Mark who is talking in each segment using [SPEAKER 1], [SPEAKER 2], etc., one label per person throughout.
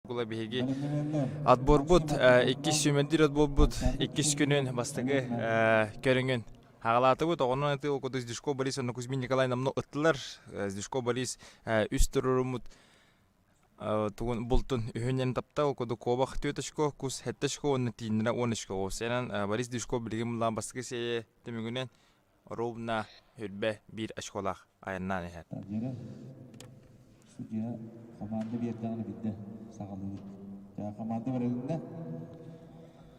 [SPEAKER 1] Кула биһиги отборбут иккис сүүмэрдиир отборбут иккис күнүн бастакы көрүҥүн хаҕалаатыбыт. Оҕонон ытыы ол курдук Сдюшко Борис уонна Кузьмин Николай номнуо ыттылар. Сдюшко Борис үс туруоруммут тугун бултун үһүнэн тапта. Ол курдук куобах түөрт очко, кус сэттэ очко уонна тииннэрэ 10 очко. Сенан Борис Сдюшко билигин булаан бастакы сиэйэ түмүгүнэн ровно үрбэ биир очколаах айаннаан иһэр.
[SPEAKER 2] Судья команда биэрдэҕинэ биирдэ саҕалыыбыт. Команда барылынна.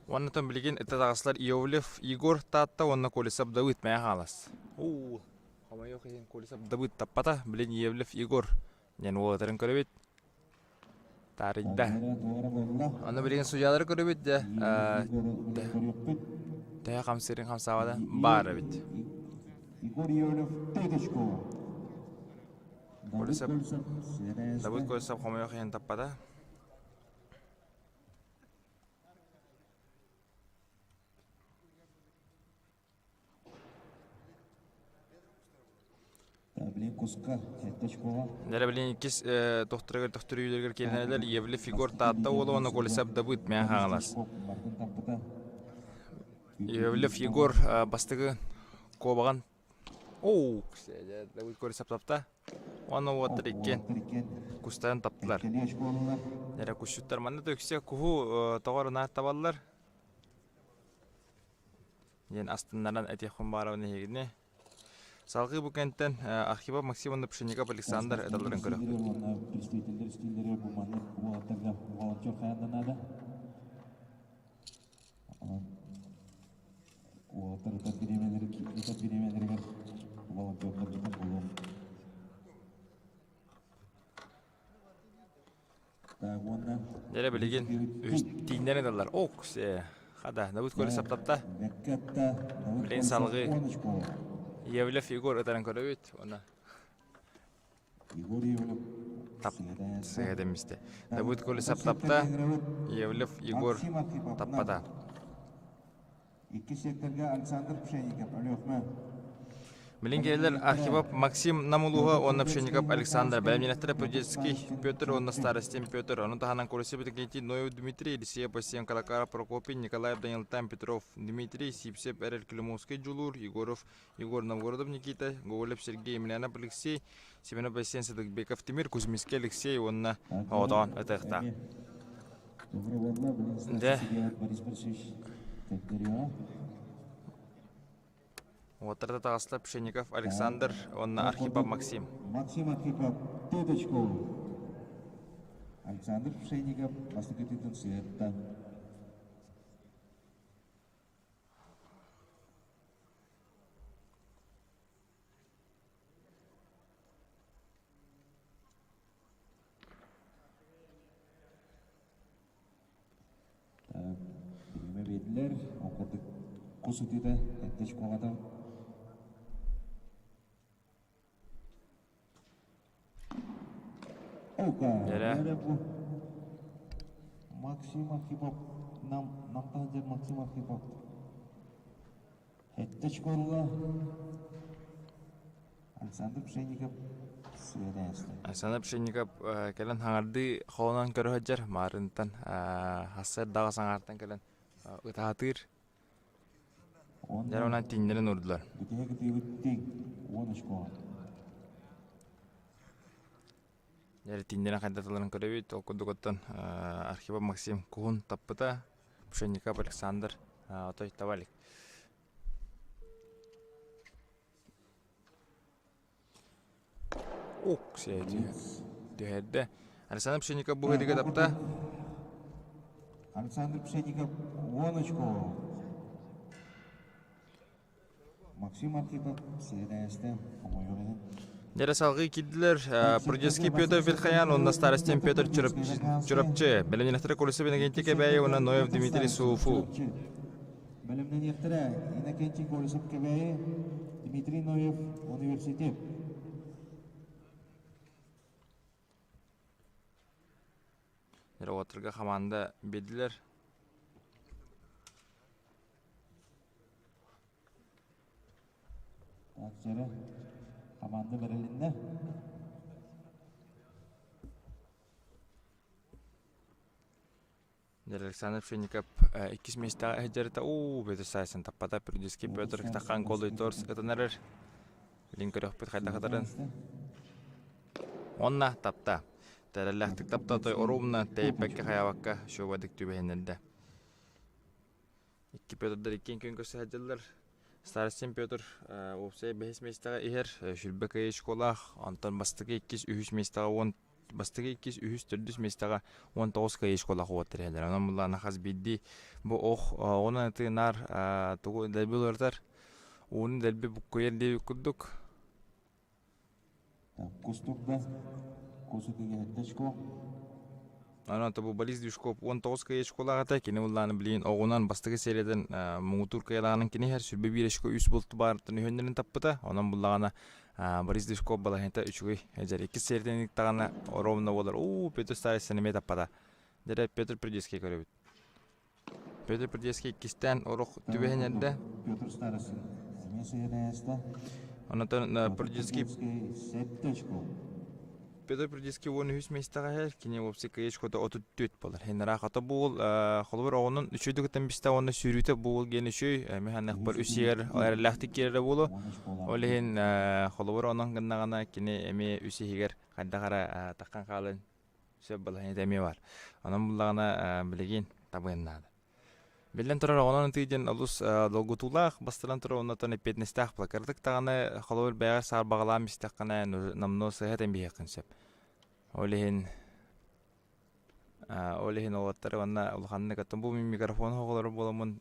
[SPEAKER 1] Уонна билигин ытта таҕыслар Иовлев Егор Таатта уонна Колесов Давыд мэйэ хаалас. Уу, хомойуох иһин Колесов Давыд таппата. Билин Иевлев Егор диэн уолаттарын көрөбүт. Таарыйда. Аны билигин судьялары көрөбүт дьэ. Төһө хамсыырын хамсаабата баар эбит.
[SPEAKER 2] Егор Иовлев теточку.
[SPEAKER 1] Колесов Давыд Колесов хомойуох иһин таппата. Дьэ билин иккис тохторугар төхтөрүүлэригэр киирэнэлэр Евлев Егор Таатта уола уонна Колесов Давыд Мэҥэ Хаҥалас. Евлев Егор бастакы куобаҕын Оу, Давыд Колесов тапта. Уонна уоттар иккиэн кустарын таптылар. Эрэ кусчуттар манна да үксэ куһу тоҕо наат табаллар. Диэн астыннаран этиэхпин баарабын эһигини. Салгыы бу кэнтэн Архипов Максим уонна Пшенников Александр эталларын көрөхпүт.
[SPEAKER 2] Представителлэр истииллэригэр бу маннык уолаттарга волонтер хайаан да наада. Уолаттар ытар бириэмэлэри ытар бириэмэлэригэр волонтердар буолуох.
[SPEAKER 1] Дьэ билигин үһүс тииннэрин ыллар. Ок, хада, Давыд Колесов тапта. Билигин салгыы Евлев Егор ытарын көрөбүт. Уонна тап сыһа Давыд Колесов тапта, Евлев Егор таппата.
[SPEAKER 2] Иккис секторга Александр Пшенников, Өлүөхүмэ.
[SPEAKER 1] Билин келер Архипов Максим Нам улууһа уонна Пшенников Александр, бэлэмнэнэхтэрэ Прудецкий Петр уонна Старостин Петр, ону таһынан Колесов Иннокентий Ноев Дмитрий, Елисеев Бассейн Калакаров Прокопий, Николаев Данилтан Петров Дмитрий, Сипсев Эрэл Климовский Дьулуур, Егоров Егор Новгородов Никита, Гоголев Сергей Емельянов Алексей, Семенов Бассейн Садыкбеков Тимир, Кузьминский Алексей уонна Оотоон Ытыахтаах. Дьэ, Уоттарда таҕыста Пшенников Александр уонна Архипов Максим.
[SPEAKER 2] Максим Архипов теточку. Александр Пшенников бастакы титул сыһыттан. Бириэмэ биэрдилэр, ол курдук кус ытыыта эрдэ школата
[SPEAKER 1] Дьэрэ.
[SPEAKER 2] Максим Архипов нам намтан сылдьар Максим Архипов Сэттэ очколла Александр Пшенников сыараста.
[SPEAKER 1] Александр Пшенников кэлэн хаҥардыы холонон көрө сылдьар маарынтан хассыардаҕа саҥаартан кэлэн ытаатыыр. Дьэ онон тииннэрин уурдулар.
[SPEAKER 2] Бүтэһик ытыыбыт тиҥ 10 очко.
[SPEAKER 1] Дьэ тииннэрин хайдаталарын көрөбүт. Ол курдук оттон Архипов Максим куһун таппыта. Пшенников Александр отой таба илик. Ук түһэрдэ. Александр Пшенников бу һыдыга тапта.
[SPEAKER 2] Александр Пшенников 10 очко. Максим Архипов сиэрээстэ хомойуох иһин.
[SPEAKER 1] Дьэрэ салгыы киирдилэр Прудецкий Петр Верхоян уонна Старостин Петр Чурапчы. Бэлэмнэнэхтэрэ Колесов Иннокентий Кэбээйи уонна Ноев Дмитрий Суфу.
[SPEAKER 2] Бэлэмнэниэхтэрэ Иннокентий Колесов Кэбээйи, Дмитрий Ноев Университет.
[SPEAKER 1] Уоттарга хамаанда биэрдилэр.
[SPEAKER 2] Так, дьэрэ, хамаанда бэрилиннэ.
[SPEAKER 1] Александр Пшенников иккис миэстэҕэ сылдьарыта уу Петр Сайсын таппата Прудецкий Петр Таххан голый торс ытан эрэр. Илин көрөхпүт хайдах ытарын. Уонна тапта. Тэрэллээхтик тапта той оруумна тэйиппэккэ хайаабакка шубадык түбэһиннэрдэ. Икки Петрдар иккиэн күн көрсө сылдьаллар. Старостин Петр уопсай бэһис миэстэҕэ иһэр, сүүрбэ кыайыы очколаах, онтон бастакы иккис, үһүс миэстэҕэ уон бастакы иккис, үһүс, төрдүс миэстэҕэ 19 кыайыы очколаах уоттар иһэллэр. Онон буллаҕына хас биирдии бу ох оҕунан ытыы наар тугу дэлби уларытар, ууну дэлби буккуйар диэбит курдук.
[SPEAKER 2] Кустурда, кусутуга очко.
[SPEAKER 1] Онон бу Борис Движков 19 кыайыы очколаах этэ. Кини буллааны билигин оҕунан бастакы сериятын муҥутуур кыайалааҕынан кини иһэр. Сүүрбэ биир очко үс булт баартан үһүөннэрин таппыта. Онон буллаҕына Борис Движков балаһыанньата үчүгэй. Дьэ, иккис сериятын ыыттаҕына ровно буолар. Уу, Петр Старицын эмиэ таппата. Дьэ, Петр Придеский көрөбүт. Петр Придеский иккистээн орох түбэһэн эрдэ.
[SPEAKER 2] Петр Старостин эмиэ сыһыанайаста.
[SPEAKER 1] Онтон Придеский
[SPEAKER 2] Сэттэ очко.
[SPEAKER 1] Петр Придеский 13 миэстэҕэ иһэр, кини уопсай кыайыы очкота 34 буолар. Хиннара хата буол, холобур оҕонун үчүгэйдик кытта бистэ уонна сүүрүүтэ буол диэн үчүгэй, механикпар үс иһигэр эрэллээхтик киирэрэ буолуо. Ол иһин холобур онон гыннаҕына кини эмиэ үс иһигэр хайдах эрэ таххан хаалан сөп балаһыанньата эмиэ баар. Онон буллаҕына билигин табыан наада. Биллэн турар, оҕонон ытыы диэн олус долгутуулаах, бастатан турар оннуттан эппиэтинэстээх буолар. Кыратык даҕаны холобур бэйэҕэр саарбаҕалаан истэххинэ, номнуо сыыһа этэн биһиэххин сөп. Ол иһин ол иһин уолаттары уонна улаханнык оттон бу мин микрофон оҕолоро буоламмын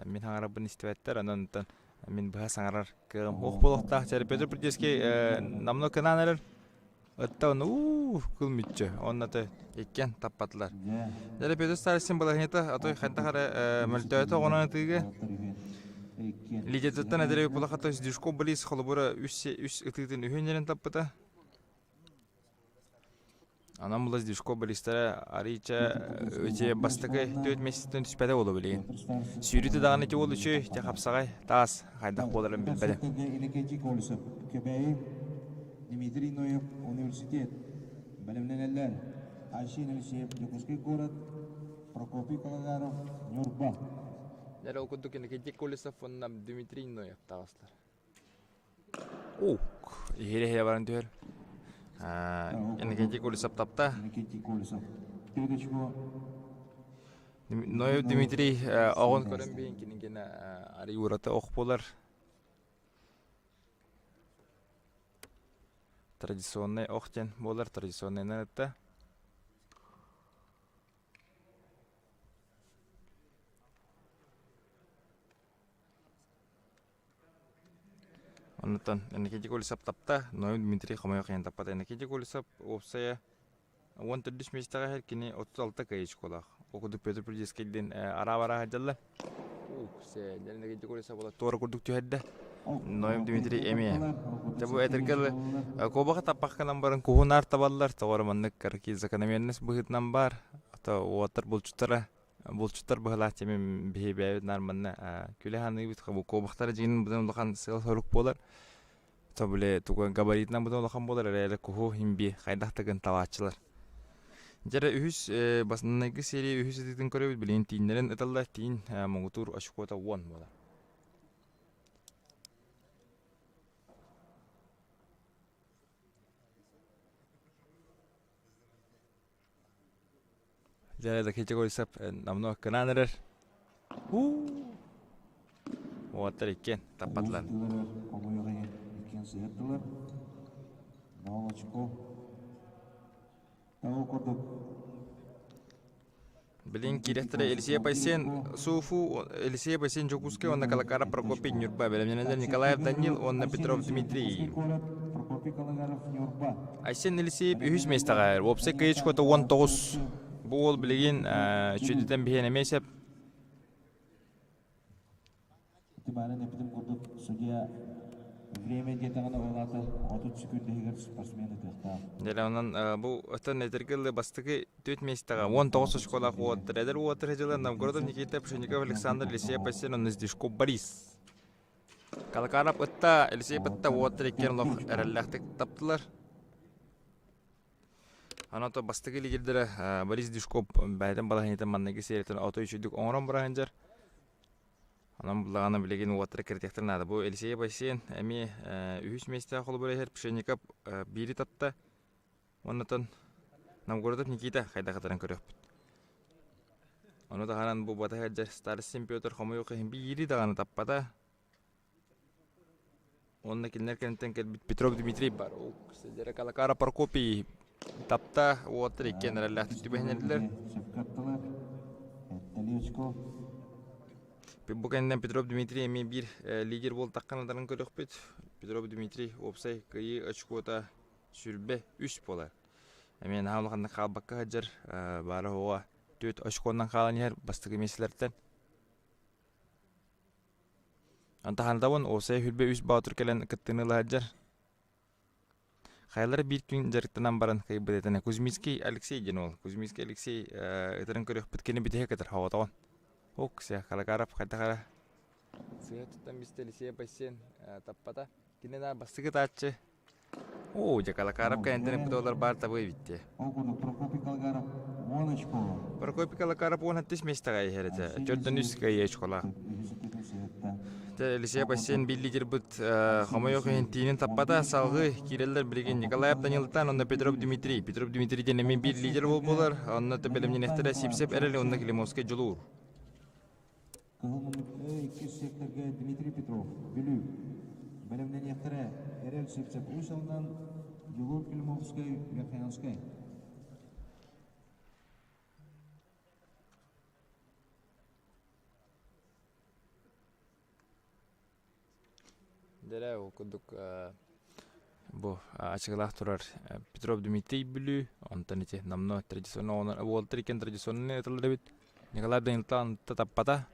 [SPEAKER 1] мин саҥарарбын истибэттэр, онон оттон мин быһа саҥарар кыаҕым суох буолуохтаах. Петр Придеский намно кынаан эрэр. Оттон уу кыл мүччү уонна то иккиэн таппатылар. Дьэ Петр Старостин балаһыанньата отой хайдах эрэ мөлтөөтө оҕонон ытыыга. Лидердыттан эдэр Пулахата Сдюшко Борис холобура үс үс ытыытын үһүн дьэрин таппыта. Анан була Сдюшко Бористара арыйча ити бастакы төрт месяцтэн түспэтэ буолуо билигин. Сүүрүүтэ даҕаны ити уол үчүгэй, те хапсаҕай, таас хайдах буоларын билбэтим.
[SPEAKER 2] Дмитрий Ноев университет бэлэмнэнэллэр. Айсен Алексеев Дьокуускай куорат, Прокопий Калагаров Ньурба.
[SPEAKER 1] Дьэ ол курдук Иннокентий Колесов уонна Дмитрий Ноев таҕыстылар. Ук, иһирэ-иһирэ баран түһэр. Иннокентий Колесов тапта.
[SPEAKER 2] Иннокентий Колесов. Передачку
[SPEAKER 1] Ноев Дмитрий оҕон көрөн биин кинигина арый ураты ох буолар. Традиционнай ох диэн буолар, традиционнайынан ытта. Оннуттан Иннокентий Колесов тапта, Ноев Дмитрий хомойуох иһин таппата. Иннокентий Колесов уопсайа 14 миэстэҕэ иһэр, кини 36 кыайыы очколаах. Ол курдук Петр Прудецкийдиин араа-бараа сылдьаллар. Иннокентий Колесов туора курдук түһэрдэ. Ноев Дмитрий эмиэ. Дьэ бу этэргэ дылы, куобаҕы таппакканан баран куһун аар табаллар, тоҕо эрэ маннык закономерность быһыытынан баар. Ото уолаттар булчуттара булчуттар быһалаах тимим биһи бэйэбит наар манна күлэ саныыбыт куобахтара дьиҥин быдан улахан сыал-сорук буолар. То били тугу габаритынан быдан улахан буолар эрээри куһу имби хайдах да гын табааччылар. Дьэ эрэ үһүс баснайгы серия үһүс ытыытын көрөбүт билигин тииннэрин ыталлар тиин муҥутуур очкота 10 буолар. Дьэ, Дакичи намно кынаан эрэр. Уолаттар иккиэн таппатылар.
[SPEAKER 2] Хомойуох иһин иккиэн сыһыттылар. Нол очко. Ол курдук
[SPEAKER 1] Билин киирэхтэрэ Елисей Пайсен Суфу, Елисей Пайсен Дьокуускай уонна Калакара Прокопий Ньурба, бэлэмнэнэллэр Николаев Данил уонна Петров Дмитрий.
[SPEAKER 2] Прокопий Калагаров Ньурба.
[SPEAKER 1] Айсен Елисеев үһүс миэстэҕэ уопсай кыайыы 19. Бу уол билигин үчүгэйдитэн биһиэн эмиэ сөп.
[SPEAKER 2] Итимаанын эппитим курдук, судья время диэтэҕинэ ол аата 30 секунд иһигэр спортсмен ытыахтаах.
[SPEAKER 1] Дьэ, онон бу оттон этэргэ дылы бастакы түөрт миэстэҕэ 19 очколаах уолаттар эдэр уолаттар дьыла Новгородов Никита Пшеников Александр Елисеев Пасен онно Сдишко Борис. Калакаров ытта, Елисеев ытта уолаттар иккиэн олох эрэллээхтик таптылар. Онон бастакы лидердэрэ Борис Дюшков бэйэтин балаһыанньатын манныгы сериятын ото үчүгдүк оҥорон баран Онон буллаҕына билигин уоттара киритиэхтэрин наада. Бу Елисей Байсен эмиэ үһүс миэстэҕэ холобура иһэр Пшенников биири тапта. Оннотон Новгородов Никита хайдах ытарын көрүөхпүт. Ону таһынан бу бата сылдьар Старостин Петр хомойуох иһин биири даҕаны таппата. Уонна кинилэр кэнниттэн кэлбит Петров Дмитрий бар. Ол сылдьара Калакара Прокопий тапта уоттар иккиэн эрэллээхтик түбэһиннэрдилэр.
[SPEAKER 2] Сөпкө аттылар. Сэттэлии очко.
[SPEAKER 1] Бу кэнниттэн Петров Дмитрий эмиэ биир лидер буолтаххына ытарын көрүөхпүт. Петров Дмитрий уопсай кыайыы очкота 23 буолар. Эмиэ наһаа улаханнык хаалбакка сылдьар, баара-суоҕа 4 очконан хаалан иһэр бастакы миэстэлэртэн. Антахантабын уопсай 23 боотур кэлэн кыттыыны ыла сылдьар. Хайалара биир күн дьарыктанан баран кыайбыт этэнэ Кузьминский Алексей диэн уол. Кузьминский Алексей ытарын көрүөхпүт кини бүтэһик ытар хоҕотоҕун. Ок, Калакаров хайдах эрэ сыыһа туттан бистэ Алексей бассейн таппата. Кини на бастакы ытааччы Оо, дьэ Калакаров кэнниттэн ыппыт оҕолор баар табыы эбит
[SPEAKER 2] Ол курдук Прокопий Калгаров 10 очко.
[SPEAKER 1] Прокопий Калакаров 13 миэстэҕэ иһэр этэ.
[SPEAKER 2] Арсений
[SPEAKER 1] 4-3 кыайыы очколаах.
[SPEAKER 2] Үһүс ытыгын сыһытта.
[SPEAKER 1] Дьэ, Елисей бассейн биир лидербыт хомойуох иһин тиинин таппата. Салгыы киирэллэр билигин Николаев Данилтан уонна Петров Дмитрий. Петров Дмитрий диэн эмиэ биир лидер буолбулар. Онно бэлэмнэнэхтэрэ Сипсеп Эрэл уонна Климовскай Дьулуур.
[SPEAKER 2] Кыһыл муннукка иккис секторга Дмитрий Петров, Бүлүү. Бэлэмнэниэхтэрэ Эрэл Сивцев Уус Алдан, Дьулуур Климовскай, Верхоянскай.
[SPEAKER 1] Дэрэ ол курдук бу ачыгылаах турар Петров Дмитрий Бүлүү, онтон ити номнуо традиционно уолтар иккиэн традиционный ытыллар эбит. Николай Данилтан таппата.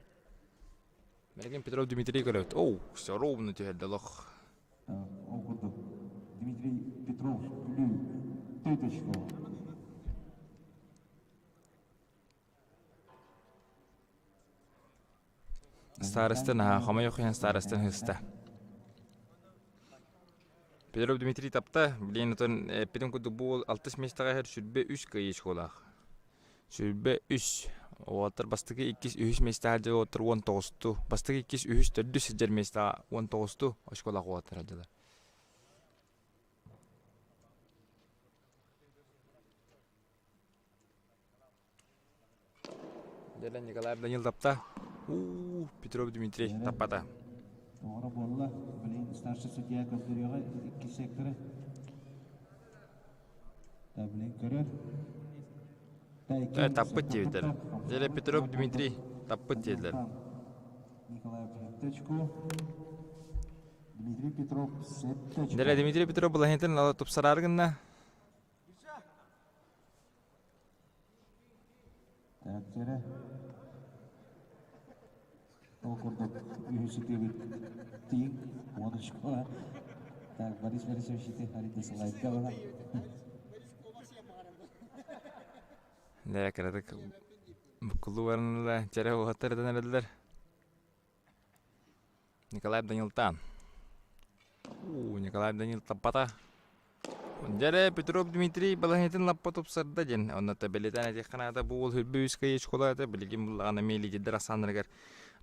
[SPEAKER 1] Билигин Петров Дмитрий көрөбүт. Оу, все ровно түһэрдэ олох.
[SPEAKER 2] Ол курдук Дмитрий Петров Бүлүү төрт очко.
[SPEAKER 1] Старостан аһа, хомойуох иһин старостан ыста. Петров Дмитрий тапта, билигин отон эппитим курдук бу алтыс миэстэҕэ иһэр 23 кыайыы очколаах. 23 уолаттар бастакы иккис үһүс миэстэҕэ сылдьар уолаттар 19-ту, бастакы иккис үһүс төрдүс сылдьар миэстэҕэ 19-ту очколаах уолаттар сылдьаллар. Дьэ, Николаев Данил тапта. У, Петров Дмитрий таппата.
[SPEAKER 2] Оҕоро буолла. Билигин старший судья көрдөрүөҕэ икки секторы. Та билигин көрөр.
[SPEAKER 1] Таппыт диэбиттэр. Дьэ, Петров Дмитрий таппыт диэтилэр.
[SPEAKER 2] Николаев очко. Дмитрий Петров 7 очко.
[SPEAKER 1] Дьэ, Дмитрий Петров былаһынтын тупсараары гынна.
[SPEAKER 2] Тэрэпчэрэ ол курдук үһүс ытыыбыт тииҥ уон очко. Так, Борис Борисович ити арыйда салайда бала.
[SPEAKER 1] Дэ кыратык буккуллуу баран чэрэ уһаттар ытан эрэллэр. Николай Данилтан. У, Николай Данил таппата. Дьэрэ Петров Дмитрий балаһыатын лаппа тупсарда диэн. Онно бэлиэтээн этиэххэ наада бу уол хүрбэ үс кыйы школа этэ билигин буллаҕына эмиэ лидердэр ахсааннарыгар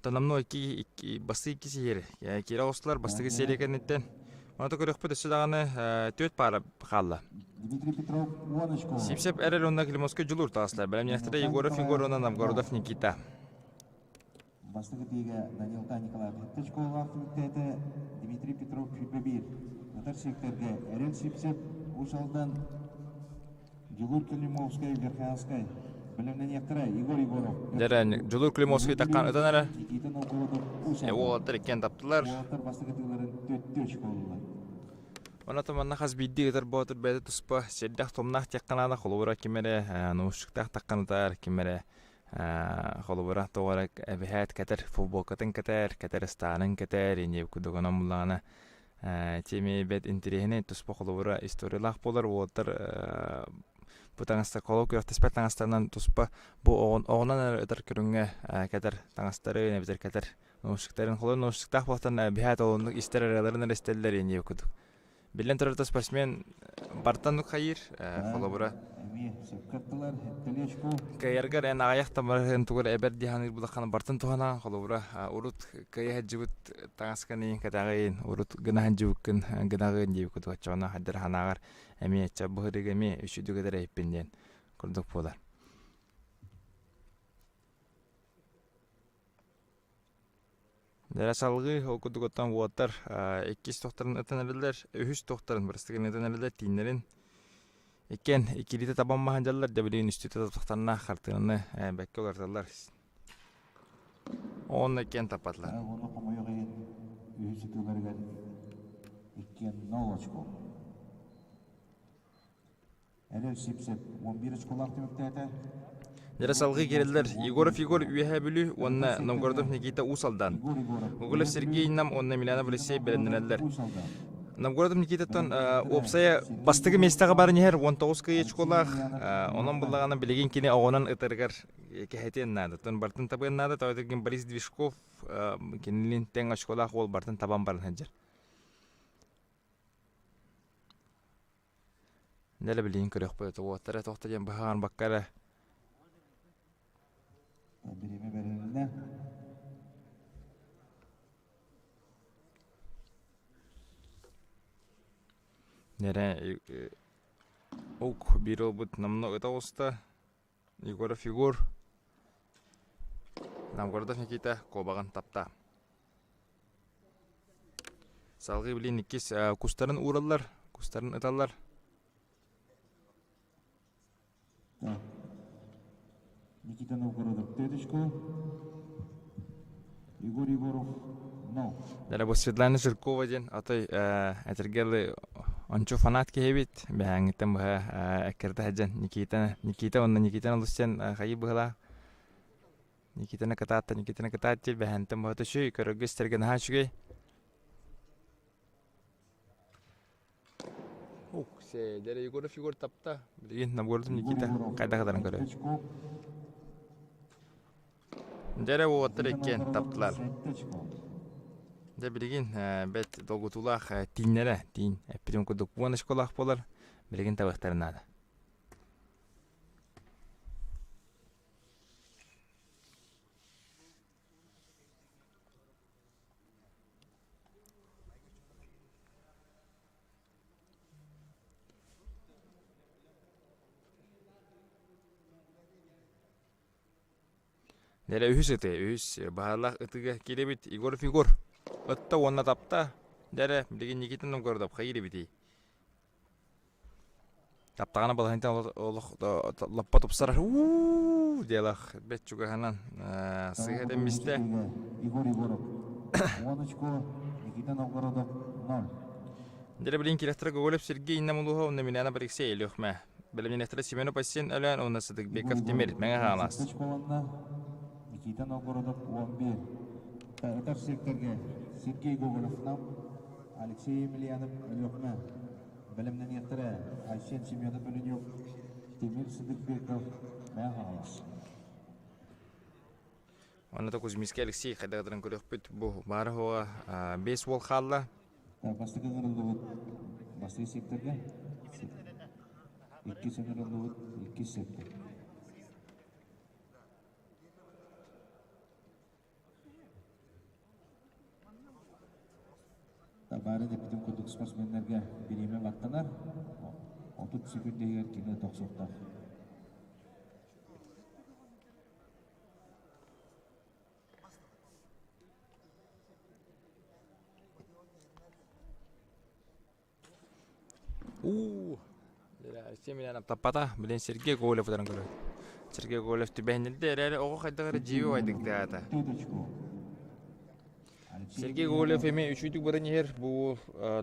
[SPEAKER 1] тономно икки икки бастыы икки сиһиэри киирэ оҕустулар бастакы серия кэнниттэн. Онно көрүөхпүт өссө даҕаны түөрт паара хаалла.
[SPEAKER 2] Дмитрий Петров уон очко.
[SPEAKER 1] Сипсеп эрэл уонна Климовскай Дьулуур таҕыстылар. Бэлэмнээхтэрэ Егоров Егор уонна Новгородов Никита.
[SPEAKER 2] Бастакы тиигэ Данилта Николаев сэттэ очколаах түмүктээтэ, Дмитрий Петров 21. Ытар секторга Эрэл Сипсев, Уус Алдан, Дьулуур Климовскай, Верхоянскай. Бэлэмнэниэхтэрэ Егор Егоров.
[SPEAKER 1] Дьэ, Дьулуур Климовскай таккан ытан эрэ.
[SPEAKER 2] Никита Новгородов, Уус Алдан.
[SPEAKER 1] Уолаттар иккиэн таптылар.
[SPEAKER 2] Уолаттар бастакы тыыларын төрттүү очко ыллылар.
[SPEAKER 1] Онон манна хас биирдии ытар боотур бэйэтэ туспа сирдээх томнаах диэххэ наада холобура ким эрэ наушниктаах таккан ытар, ким эрэ Холобура, тоҕо эрэ эбэһээт кэтэр футболкатын кэтэр, кэтэр ыстаанын кэтэр, инньэ курдук онон буллаҕына тиэмэ бэрт интэриэһинэй туспа холобура историялаах буолар уолаттар бу таҥастар холобур күрэхтэспэт таҥастарынан туспа бу оҕонон эрэ ытар көрүҥҥэ кэтэр таҥастары эбэтэр кэтэр наушниктарын холобур наушниктаах буолтан эбэһээт ол оннук истэр ырыаларын эрэ истэллэр инньэ курдук. Биллэн турар, спортсмен бартан хайыыр, холобура кыайаргар эн аҕыйах тамарыһын тугар эбэр дии саныыр булаххана бартан туһанаҕын холобура урут кыайа сылдьыбыт таҥаскын иин кэтэҕин урут гына сылдьыбыккын гынаҕын диэбит курдук оччоҕуна хайдах санааҕар эмиэ чэ быһырыга эмиэ үчүгдүк этэр эһиппин диэн курдук буолар. Дьэ салгыы ол курдук оттон уоттар иккис тохторун ытан эрэллэр, үһүс тохторун бырастыгын ытан эрэллэр тииннэрин иккиэн иккилиитэ табан маһан дьаллар дьэ билигин үстүүтэ тохторуна хартыынаны бэккэ уларыталлар. Уонна иккиэн таппатылар.
[SPEAKER 2] Уонна хомойуох иһин үһүс ытыыларыгар иккиэн нол очко. Эрэл Сипсеп 11 очколаах түмүктээтэ.
[SPEAKER 1] Дьэ салгыы киирэллэр Егоров Егор Үөһээ Бүлүү уонна Новгородов Никита Уус Алдан. Гоголев Сергей Нам уонна Емельянов Алексей бэлэмнэнэллэр. Новгородов Никитаттан уопсайа бастакы миэстэҕэ баран иһэр 19 кыайыы очколаах. Онон буллаҕына билигин кини оҕонон ытарыгар кэһэтиэн наада. Оттон бартын табыан наада. Тоҕо Борис Движков кинилин тэҥ очколаах уол бартын табан баран сылдьар. Дэлэ билигин көрүөхпүт уоттара туох да диэн быһаарбакка эрэ
[SPEAKER 2] Бириэмэ бэрилиннэ.
[SPEAKER 1] Нэрэ ук биир уолбут номнуо ыта оҕуста. Егоров Егор Новгородов Никита куобаҕын тапта. Салгыы билин иккис кустарын уураллар, кустарын ыталлар.
[SPEAKER 2] Никита Новгородов теточку. Егор Егоров но.
[SPEAKER 1] Дара бу Светлана Жиркова диэн атай этэргэ ончу фанат киһибит бэһээҥҥиттэн быһа эккирэтэ сылдьан Никита Никита уонна Никита олус диэн хайыы быһалаах Никитаны кытаатта, Никитаны кытаат диир бэһэнтэн быһата үчүгэй, көрөргө истэргэ наһаа үчүгэй. Ух, сээдэр Егоров Егор тапта. Билигин Новгородов Никита хайдах ытарын көрөбүт. Дьэ уолаттар иккиэн таптылар. Дьэ билигин бэт долгутуулаах тииннэрэ, тиин эппитим курдук уон очколаах буолар. Билигин табыахтарын наада. Дьэ үһүс ыты, үһүс баһаалаах ытыга киирэбит Егоров Егор ытта уонна тапта. Дьэ эрэ, билигин Никита Новгородов хайыыр эбитий? Таптаҕына балаһыынтан олох лаппа тупсарар уу диэлэх бэт чугаһынан сыыһа дэммистэ.
[SPEAKER 2] Егор Егоров 10 очко, Никита Новгородов 0.
[SPEAKER 1] Дьэ билин кирэхтэрэ Гоголев Сергей Намулуха уонна Миляна Алексей Өлүөхмэ. Бэлэмнэнэхтэрэ Семенов Айсен Өлөөн уонна Сыдыкбеков Тимир Мэҥэ Хаҥалас.
[SPEAKER 2] Никита Новгородов 11. Ытар секторга Сергей Гоголев Нам, Алексей Емельянов Өлүөхмэ. Бэлэмнэниэхтэрэ Айсен Семенов Өлүнүк, Тимир Сыдыкбеков Мэҥэ Хаҥалас.
[SPEAKER 1] Онно да Кузьминский Алексей хайдах көрүөхпүт бу баар оһоҕо 5 уол хаалла.
[SPEAKER 2] Бастакы ыҥырыллыбыт бастакы секторга, иккис ыҥырыллыбыт иккис сектор. Баарын эппитим курдук спортсменнарга бириэмэ баттанар. 30 секунд иһигэр кини тохсуохтаах.
[SPEAKER 1] Уу, Семенов таппата, билин Сергей Гоголев ытарын көрөбүт. Сергей Гоголев түбэһиннэрдэ эрээри оҕо хайдах эрэ дьиибэ убайдыктаата. Сергей Гоголев эмиэ үчүгдүк баран иһэр, бу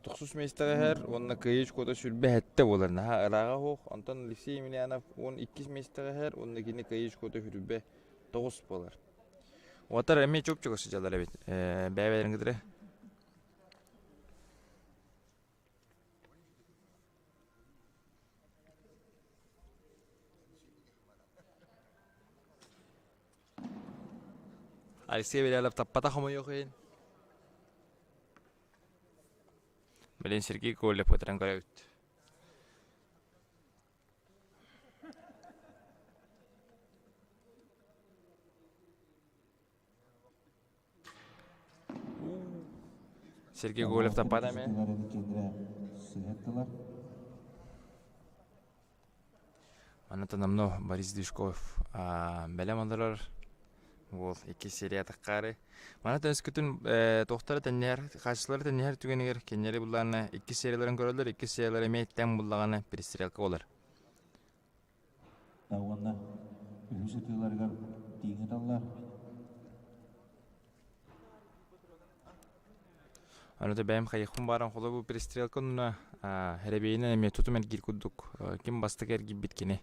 [SPEAKER 1] тохсус миэстэҕэ иһэр уонна кыайыы очкота сүрбэ сэттэ буолар, наһаа ырааҕа суох. Онтон Алексей Емельянов 12 миэстэҕэ иһэр уонна кини кыайыы очкота сүрбэ тоҕус буолар. Уолаттар эмиэ чуп-чугас сылдьаллар эбит, бэйэ-бэйэлэрин кытары. Алексей Белялов таппата хомойуох иһин. Билин Сергей Колев ытыран көрөбүт. Сергей Гоголев таппата эмэ. Манна намно Борис Дышков бэлэм олорор уол икки серия таххаары. Манна өскөтүн туохтара тэнниһэр, хаачыстыбалара тэнниһэр түгэнигэр кинилэри буллаҕына икки серияларын көрөллөр, икки сериялара эмиэ тэҥ буллаҕына перестрелка болар.
[SPEAKER 2] Уонна үһүс ытыыларыгар тииҥ ыталлар.
[SPEAKER 1] Аны да бэйэм хайыахпын бааран холобу перестрелка онно эрэбиэйинэн эмиэ тутум эргиир курдук ким бастакы эргийбит кини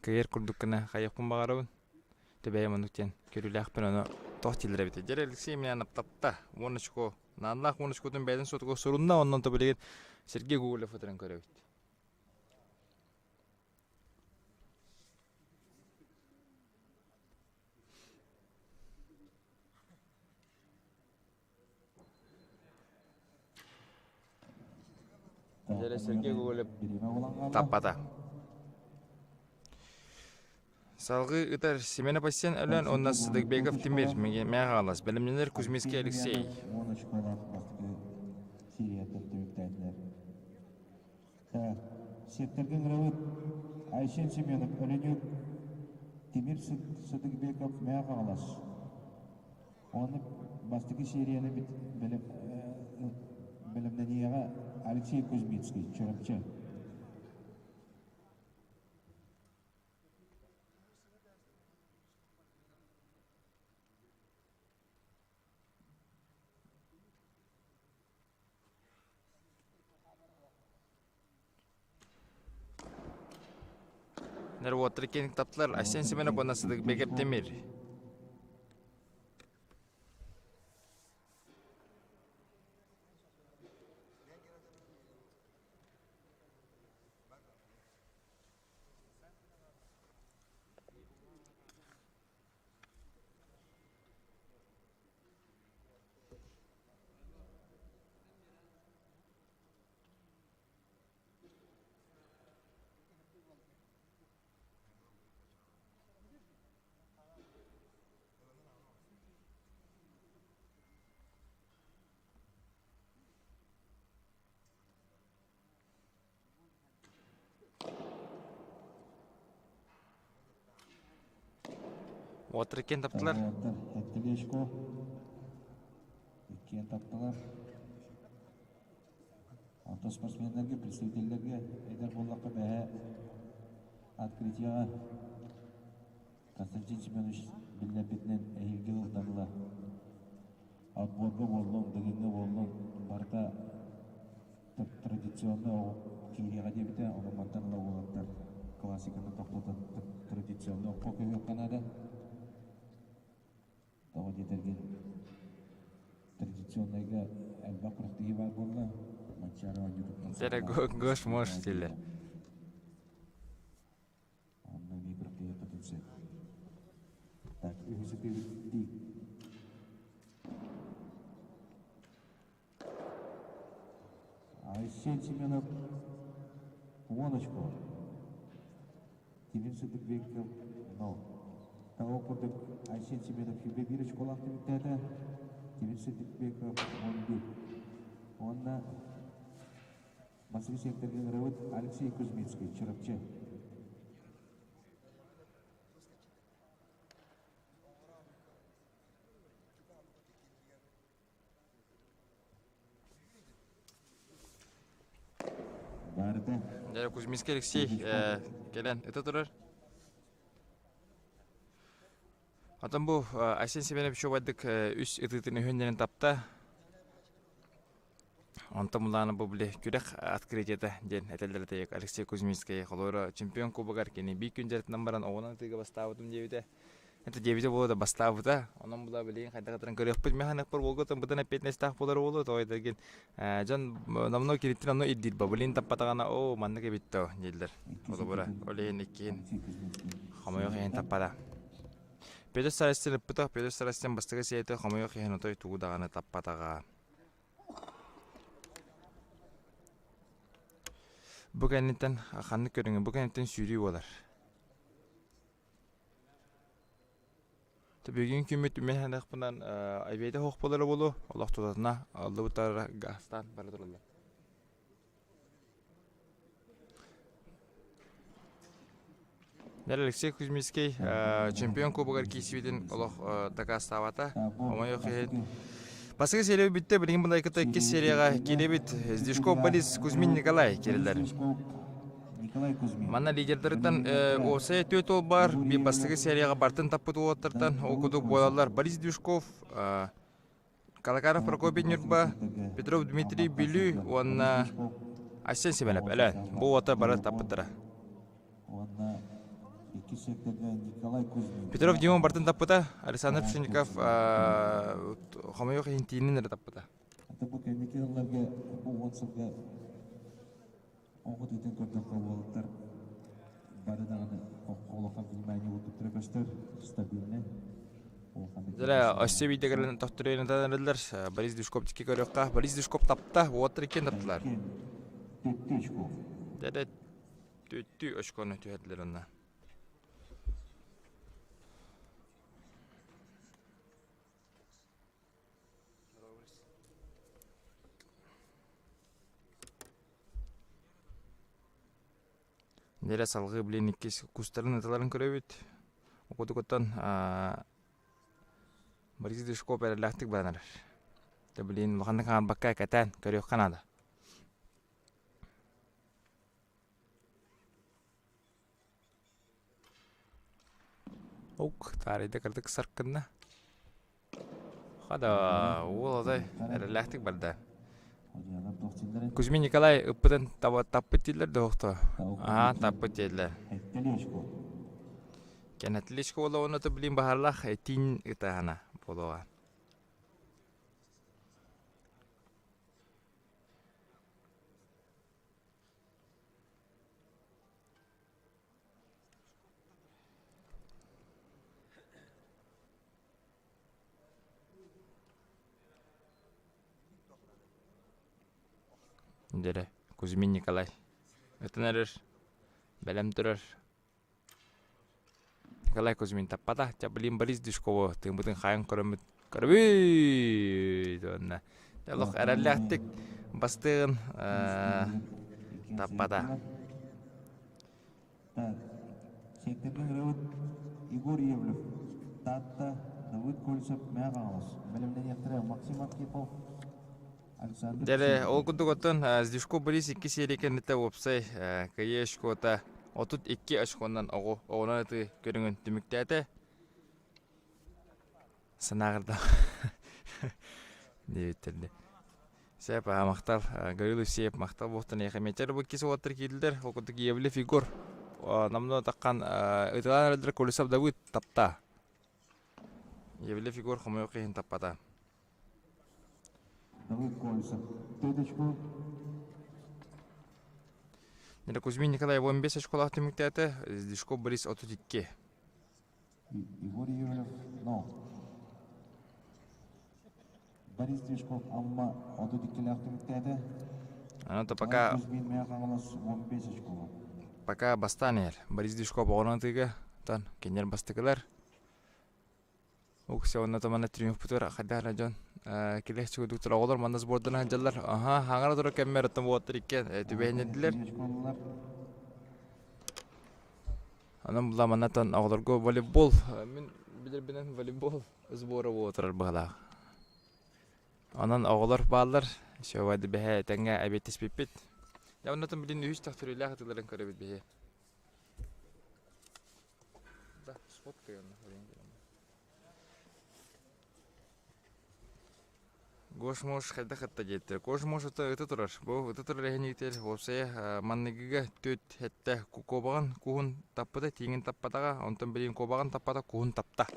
[SPEAKER 1] кыайар курдук гына хайыахпын баҕарабын. Тэ бэйэм оннук диэн көрүүлээхпин ону туох дииллэр эбитий. Дьэ Алексей меня наптапта уон очко нааннаах уон очкотун бэйэтин суотугар сурунна оннон то билигин Сергей Гоголев ытыран көрөбүт. Дьэ Сергей Гоголев таппата. Салгыы ытар Семен Апасян өлөн уонна Сыдыкбеков Тимир мэ хаалас. Бэлэмнэнэр Кузьминский Алексей.
[SPEAKER 2] Сиэттэргэ ыҥырабыт Айсен Семенов, Өлөнүк, Тимир Сыдыкбеков, Мэҥэ Хаҥалас. Уонна бастакы серияны бэлэмнэниэҕэ Алексей Кузьминский, Чурапчы.
[SPEAKER 1] Нервоттар киэҥ таптылар Айсен Семенов уонна Сыдыкбеков Тимир. Уоттар иккиэн таптылар.
[SPEAKER 2] Уоттар Эттилешко иккиэн таптылар. Онтон спортсменнарга, представителлэргэ эдэр буоллахха бэһэ открытиеҕа Константин Семенович биллэрбитинэн эһиилги ылтан ыла отборга буоллун, дыгыҥҥа буоллун барыта традиционно киириэҕэ диэбитэ, онон мантан ыла уолаттар классиканы тохтотон традиционно окко көһүөххэ наада. Тоҕо диэтэргин традиционнайга элбэх күрэхтэһии баар буолла. Манчаары оонньуутуттан
[SPEAKER 1] Дьэрэ гош мош дииллэр.
[SPEAKER 2] Онно эмиэ күрэхтэһиэххитин сөп. Так, үһүс ытыыбыт Айсен Семенов уон очко. Тимир Сыдыкбеков нол. Того курдук Айсен Семенов сүүрбэ биир очколаах түмүктээтэ. Тимир Сыдыкбеков 11. Уонна Василий секторга ыҥырабыт Алексей Кузьминский, Чурапчы.
[SPEAKER 1] Дьэ, Кузьминский Алексей кэлэн ыта турар. Отон бу Айсен Семенович убайдык үс ытыытын үһүннэрин тапта. Онтон булаана бу били күрэх открытиета диэн этэллэр этэ Алексей Кузьминский холоро чемпион кубогар кини биир күн дьарытынан баран оҕонон ытыыга бастаабытым диэбитэ. Это диэбитэ буолуо да бастаабыта. Онон була билигин хайдах ытыран көрүөхпүт. Механикпар уолга бытан эппиэтинэстээх буолар уолу тоҕо дьон номнуо кириттин онно ирдиир бабылин таппатаҕына оо маннык эбит то дииллэр. Холобура ол иһин иккиһин хомойуох иһин таппата. Петр Сарастин ыппытах Петр Сарастин бастакы сиэтэ хомойуох иһин отой тугу даҕаны таппатаҕа. Бу кэнниттэн ханнык көрүҥү бу кэнниттэн сүүрүү буолар. Бүгүн күммүт мен саныахпынан эбиэтэ суох буолара буолуо, олох тутатына аллыбыттара гаастаан бара тураллар. Алексей Кузьминский чемпион кубогар киирсибитин олох дакаастаабата. Омойуох иһин. Бастакы серия бүттэ, билигин мындай кытта иккис серияҕа киирэбит. Сдвижков Борис Кузьмин Николай киирэллэр. Манна лидердарыттан уопсайа түөрт уол баар. Биир бастакы серияҕа бартын таппыт уолаттартан ол курдук буолаллар. Борис Движков, Калакаров Прокопий Ньурба, Петров Дмитрий Бүлүү уонна Айсен Семенов Өлөөн. Бу уота бары таппыттара. Петров Димон бартын таппыта, Александр Пшенников хомойуох иһин тиинин эрэ таппыта.
[SPEAKER 2] Бу кэнники сылларга бу 10 сылга Оҕо тыытын көрдөххө уолаттар бары даҕаны олоххо внимание уурбуттара көстөр, стабильнай.
[SPEAKER 1] Дьэ, өссө биирдэ кэлэн тохторуйан эрэллэр. Борис Душков тикки көрүөххэ. Борис Душков тапта, уоттар иккиэн таптылар.
[SPEAKER 2] Төттү очко.
[SPEAKER 1] Дьэ, төттү очкону түһэрдилэр онно. Дьэ салгыы блин иккис кустарын ыталарын көрөбүт. Окутукуттан Борис Дышков эрэллээхтик баран эрэр. Дьэ блин улаханнык хаампакка кэтээн көрүөххэ наада. Ок, таарыйда кырдык саркынна. Хада, уол отой эрэллээхтик барда. Кузьмин Николай ыппытын таппыт дииллэр да охто. Аа, таппыт дииллэр. Кэнэтиличка буола уонна блин баһарлах этин ытаһана буолуоҕа. Дьэрэ, Кузьмин Николай. Ытан эрэр, бэлэм турар. Николай Кузьмин таппата. Чэ, блин, Борис Дюшкову тыыммытын хайан көрөммүт. Көрөбүт! Уонна олох эрэллээхтик бастыын таппата.
[SPEAKER 2] Так, секторга ырыабыт Егор Иевлев, Таатта, Давыд Кольцев, Мэҥэ Хаҥалас. Бэлэмнэниэхтэрэ Максим Архипов, Александр
[SPEAKER 1] Дьэ, ол курдук оттон Сдвижков Борис икки серия кэнниттэн уопсай кыайыы очкота 32 очконан оҕу оҕунан ытыы көрүҥүн түмүктээтэ. Санааҕырда диэбиттэрди. Сеп, махтал. Гаврил Евсеев махтал буолтун эйиэхэ. Мечер бу иккис уолаттар киирдилэр. Ол курдук Евлев Егор намно таххан ытылаан эрэллэр Колесов Давыд тапта. Евлев Егор хомойуох иһин таппата.
[SPEAKER 2] Давыд Колесов. Теточку.
[SPEAKER 1] Нера Кузьмин Николай 15 очколаах түмүктээтэ. Дишко Борис 32.
[SPEAKER 2] Егор Юрьев, но. Борис Движков Амма 32-лээх түмүктээтэ.
[SPEAKER 1] Аны то пока
[SPEAKER 2] Кузьмин Мэҥэ Хаҥалас 15 очкоҕа.
[SPEAKER 1] Пока бастаан иһэр. Борис Движков оҕонон тыыга тан кинилэр бастакылар. Уксе онно томана триумфпутугар хайдах эрэ дьон килэх чугудуктар оҕолор манна сбордан сылдьаллар. Аха, хаҥара турар кэммэр оттон уоттар иккиэн түбэһиннэрдилэр. Онон була маннатан оҕолорго волейбол мин билэрбинэн волейбол сбора буола турар быһалаах. Онон оҕолор бааллар, Севады бэһэ этэҥҥэ эбиэттиспиппит. Дьэ оннотон билин үһүс төхтөрүүлээх ытыыларын көрөбүт биһи. Да, сфоткай онно. Гош-мош хайдах ытта диэттэр. Гош-мош ыта ыта турар. Бу ыта турар эһиниитэр уопсайа манныгыга түөт хэттэ куобаҕын куһун таппыта, тииҥин таппатаҕа, онтон билигин куобаҕын таппата, куһун тапта.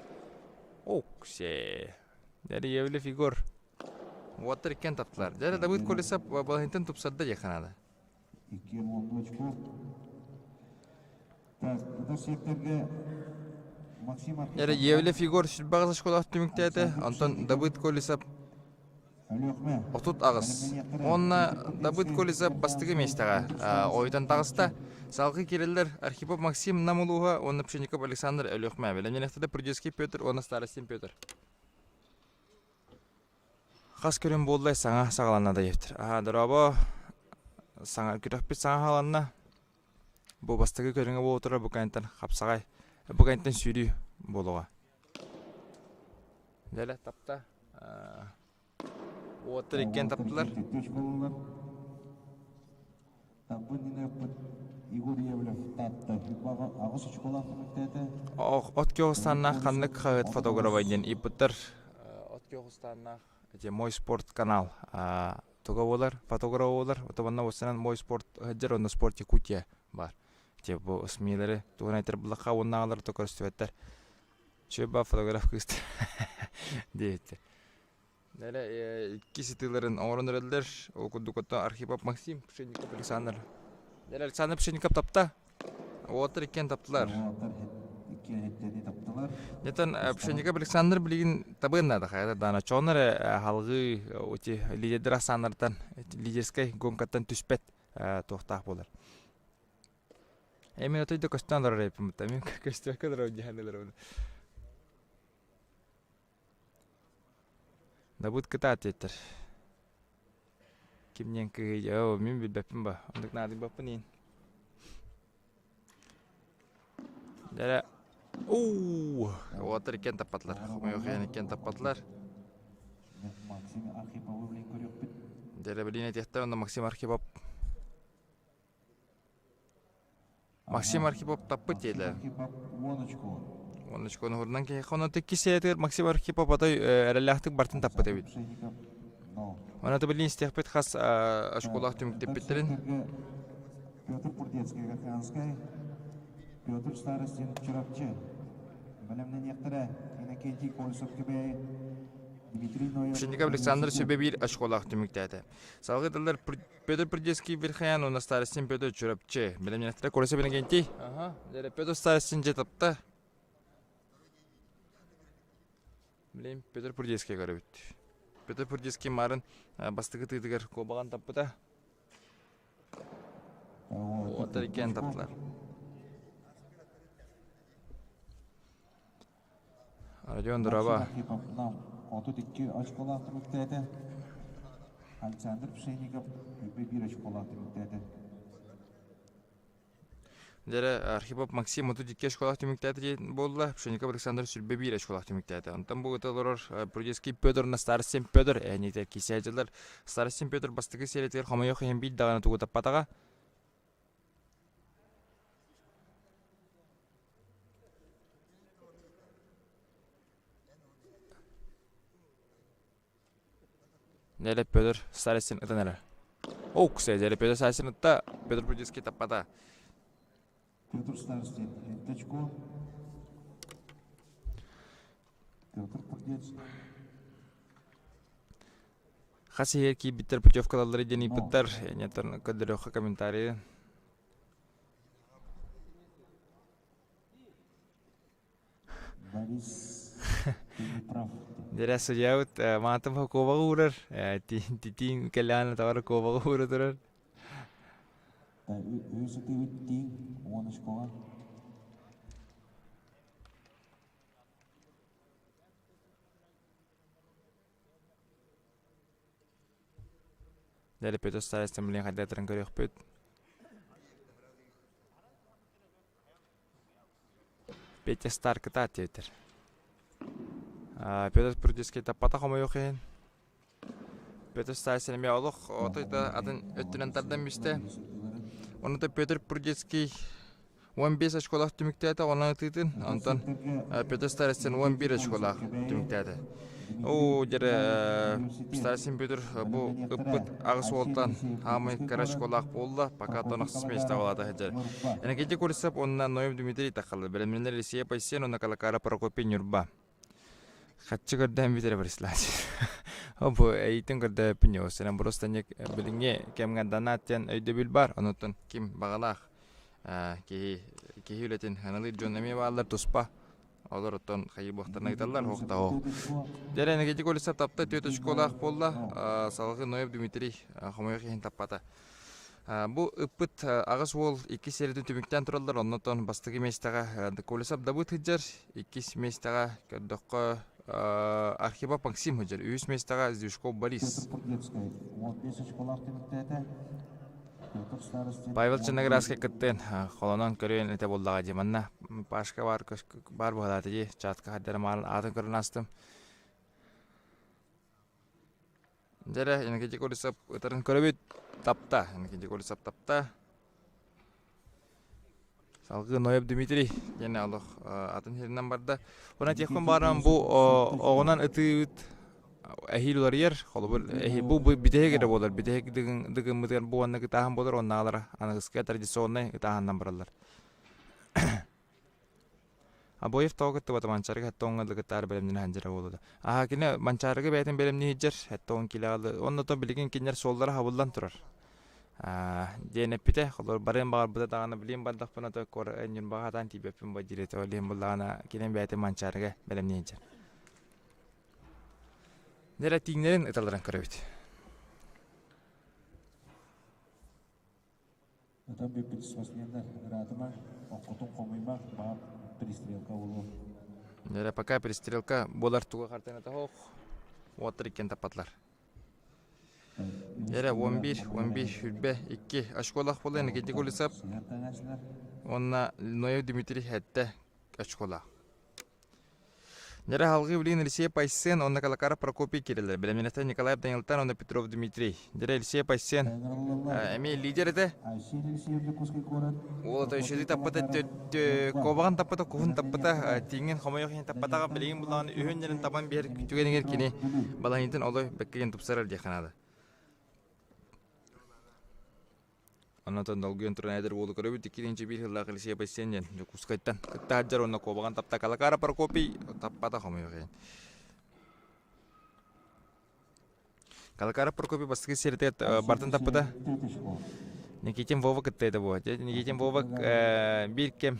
[SPEAKER 1] Оксе. Дьэ, Егор. Уоттар иккиэн таптылар. Дьэ, Давыд Колесов балаһынтан тупсарда диэххэ наада.
[SPEAKER 2] Иккиэн уоннуу очко. Так, ытар сиэктэргэ Максим
[SPEAKER 1] Эрэ Евлев Егор сүрбэҕис очколоох түмүктээтэ, онтон Давыд Колесов 38. Уонна Дабыт Колесов бастакы миэстэҕэ ойутан таҕыста. Салгыы киирэллэр Архипов Максим Нам улууһа уонна Пшенников Александр Өлүөхмэ. Бэлэмнэнэхтэрэ Прудецкий Петр уонна Старостин Петр. Хас көрүн буоллай саҥа саҕаланна да диэбиттэр. Аһаа, дорообо. Саҥа күрэхпит саҥа хааланна. Бу бастакы көрүҥэ буола турар бу кэнниттэн хапсаҕай, бу кэнниттэн сүүрүү буолуоҕа. Дэлэ тапта. Уоттар иккиэн таптылар. От Кёхустаннаах ханнык хаһыат фотографа диэн ыйыппыттар. От Кёхустаннаах эти Мой спорт канал туга буолар, фотограф буолар. Отобонно уоссанан Мой спорт сылдьар, онно Спорт Якутия баар. Те бу СМИлэри тугун айтар буллахха уоннааҕылар то көрүстүбэттэр. Чүөбэ фотограф кыыс диэбиттэр. Нэлэ икки сытыыларын оҥорон эрэллэр. Ол курдук оттон Архипов Максим, Пшенников Александр. Нэлэ Александр Пшенников тапта. Уолаттар иккиэн таптылар. Нетан Пшенников Александр билигин табыан наада хайа даана чоон эрэ халгыы ути лидердэр ахсааннартан лидерскэй гонкаттан түспэт туохтаах буолар. Эмин отой да көстөн олорор эппин бутта. Мин көстүбэккэ олорор дьаһан олоробун. Дабыт кытаат диэттэр. Ким диэн кыыһый оо мин билбэппин ба. Оннук наадыйбаппын иин. Дэрэ уу уолаттар иккиэн таппатылар. Хомойуох иһин иккиэн таппатылар.
[SPEAKER 2] Максим Архиповы билин көрүөхпүт.
[SPEAKER 1] Дэрэ билин этиэхтэр онно Максим Архипов Максим Архипов таппыт диэтэ.
[SPEAKER 2] Архипов уон очко.
[SPEAKER 1] Уон очкону уһурунан киһиэхэ онон иккис сиэтигэр Максим Архипов отой эрэллээхтик бартын таппыт эбит. Онон билин истиэхпит хас очколаах түмүктэппиттэрин.
[SPEAKER 2] Петр Пурдецкий Верхоянскай, Петр Старостин Чурапчы. Бэлэмнэниэхтэрэ Иннокентий Колесов Кэбээйи, Дмитрий Ноев
[SPEAKER 1] Пшенников Александр сүбэ биир очколаах түмүктээтэ. Салгыы тыллар Петр Придецкий Верхоян уонна Старостин Петр Чурапчы. Бэлэмнэнэхтэрэ Колесов Иннокентий. Аха. Дьэ, Петр Старостин дьэ тапта. Билим Петр Прудецкий көрөбүт. Петр Прудецкий марын бастакы тыытыгар куобаҕын таппыта. Уоттар иккиэн таптылар. Родион Дурова.
[SPEAKER 2] 32 очколаах түмүктээтэ. Александр Пшенников 21 очколаах түмүктээтэ.
[SPEAKER 1] Дьэрэ Архипов Максим 32 очколаах түмүктээтэ диэн буолла. Пшенников Александр 21 очколаах түмүктээтэ. Онтон бу ыта олорор Прудецкий Петр на Старостин Петр эниитэ кисээдьилэр. Старостин Петр бастакы сериятыгар хомойуох иһин биир даҕаны тугу таппатаҕа. Дьэ Петр Старостин ытан эрэр. Оуксе, дьэ Петр Старостин ытта, Петр Прудецкий таппата.
[SPEAKER 2] Петр Старостин сэттэ очко. Петр Прудецкий
[SPEAKER 1] Хас иһигэр киирбиттэр путевкалаллары диэн ыйпыттар. Нетон көрдөрүөххэ комментарийы.
[SPEAKER 2] Борис, ты не прав.
[SPEAKER 1] Дьэрэ судьябыт маатым куобаҕы уурар, тииҥ кэлээн атаҕар куобаҕы уура турар.
[SPEAKER 2] Үс ытыыбыт тииҥ уон очкоҕа.
[SPEAKER 1] Дьэ, Петр Старостин билигин хайдах ытарын көрүөхпүт. Петя Стар кытаат диэбиттэр. Петр Прудецкий таппатах хомойуох иһин. Петр Стасин эмиэ олох отой да атын өттүнэн тардан түстэ. Онута Петр Прудецкий 15 очколаах түмүктээтэ онон ытыытын. Онтон Петр Старостин 11 очколаах түмүктээтэ. Оо, дьэрэ Старостин Петр бу ыппыт аҕыс уолтан хаамай кыра очколаах буолла. Пока тонахсыс миэстэ буолаата сылдьар. Энергетик Курсов уонна Ноев Дмитрий таххаллар. Бэлэмнэнэр Елисея Пайсен уонна Калакара Прокопий Ньурба. Хаччы көрдөөн бүтэрэ Бориславич. Бу эйитин көрдөбүппүн ньуосунан просто билиҥҥи кэмҥэ донат диэн өйдөбүл бар. Онуттан ким баҕалаах киһи киһи үлэтин аналыыр дьон эмиэ бааллар туспа. Олор оттон хайыы буохтарына ыыталлар, ох да ох. Дьэ, Энергетик Колесов тапта түөрт очколаах буолла. Салгыы Ноев Дмитрий хомойуох иһин таппата. Бу ыппыт аҕыс уол иккис сериятын түмүктээн тураллар. Оннотон бастакы миэстэҕэ Колесов Дабыт сылдьар, иккис миэстэҕэ көрдөххө Архипов Максим сылдьар, үһүс миэстэҕэ Сдвижков Борис.
[SPEAKER 2] Петр Пурдецкай 15 очколаах түмүктээтэ.
[SPEAKER 1] Павел Черноградскай кыттыан холонон көрүөн этэ буоллаҕа дии. Манна Пашка баар, баар быһалаата дии. Чатка хардара маарын аатын көрөн астым. Дьэрэ, Иннокентий Колесов ытарын көрөбүт. Тапта. Иннокентий Колесов тапта. Салгыы Ноев Дмитрий диэн олох атын сиринэн барда. Онон этиэхпин баҕарабын бу оҕунан ытыыбыт эһиил уларыйар. Холобур, бу бүтэһик эрэ буолар. Бүтэһик дыгыммытыгар бу уонна ытааһын буолар, оннааҕылара аныгыскы традиционнай ытааһыннан бараллар. Обоев тоҕо кыттыбата Манчаарыга 70 ыла кыттаары бэлэмнэнэ сылдьара буолуо. Аһа кини Манчаарыга бэйэтин бэлэмнии сылдьар 70 киилэҕэ Онно то билигин кинилэр суоллара хабыллан турар. Диэн эппитэ. Холобур барыан баҕарбыта даҕаны билигин бардахпына то Ньурбаҕа хатаан тиийбэппин бо диир этэ. Ол иһин буллаҕына кини бэйэтин Манчаарыга бэлэмнии сылдьар. Дьэ тииҥнэрин ыталларын көрөбүт.
[SPEAKER 2] Ытан бүппүт спортсменнар ыраатыма, оккутун хомуйма, баар перестрелка буолуо.
[SPEAKER 1] Эрэ пока перестрелка буолар туга хартыыната суох. Уоттар иккиэн таппатылар. Эрэ 11, 11, 22 очколаах буолла Никитик Улисов уонна Ноев Дмитрий сэттэ очколаах. Ньара салгыы билигин Елисей Пайсен уонна Калакаров Прокопий киирэллэр. Бэлэмнэнэттэн Николаев Данилтан уонна Петров Дмитрий. Дьэрэ Елисей Пайсен эмиэ лидер этэ. Уол үчүгэй таппыта, куобаҕын таппыта, куһун таппыта, тииҥин хомойуох иһин таппатаҕа билигин буллаҕына үһүн дьэрин табан биэр түгэнигэр кини балаһыйытын олой бэккэ диэн тупсарар диэххэ наада. Онтон долгуйан туран эдэр уолу көрөбүт иккитинчи биир сыллаах Елисей Бассейн диэн Дьокуускайтан кытта сылдьар уонна куобаҕын тапта Калакара Прокопий таппата хомойуох иһин. Калакара Прокопий бастакы сиритигэр бартын таппыта. Никитин Вова кытта этэ буо. Никитин Вова биир кэм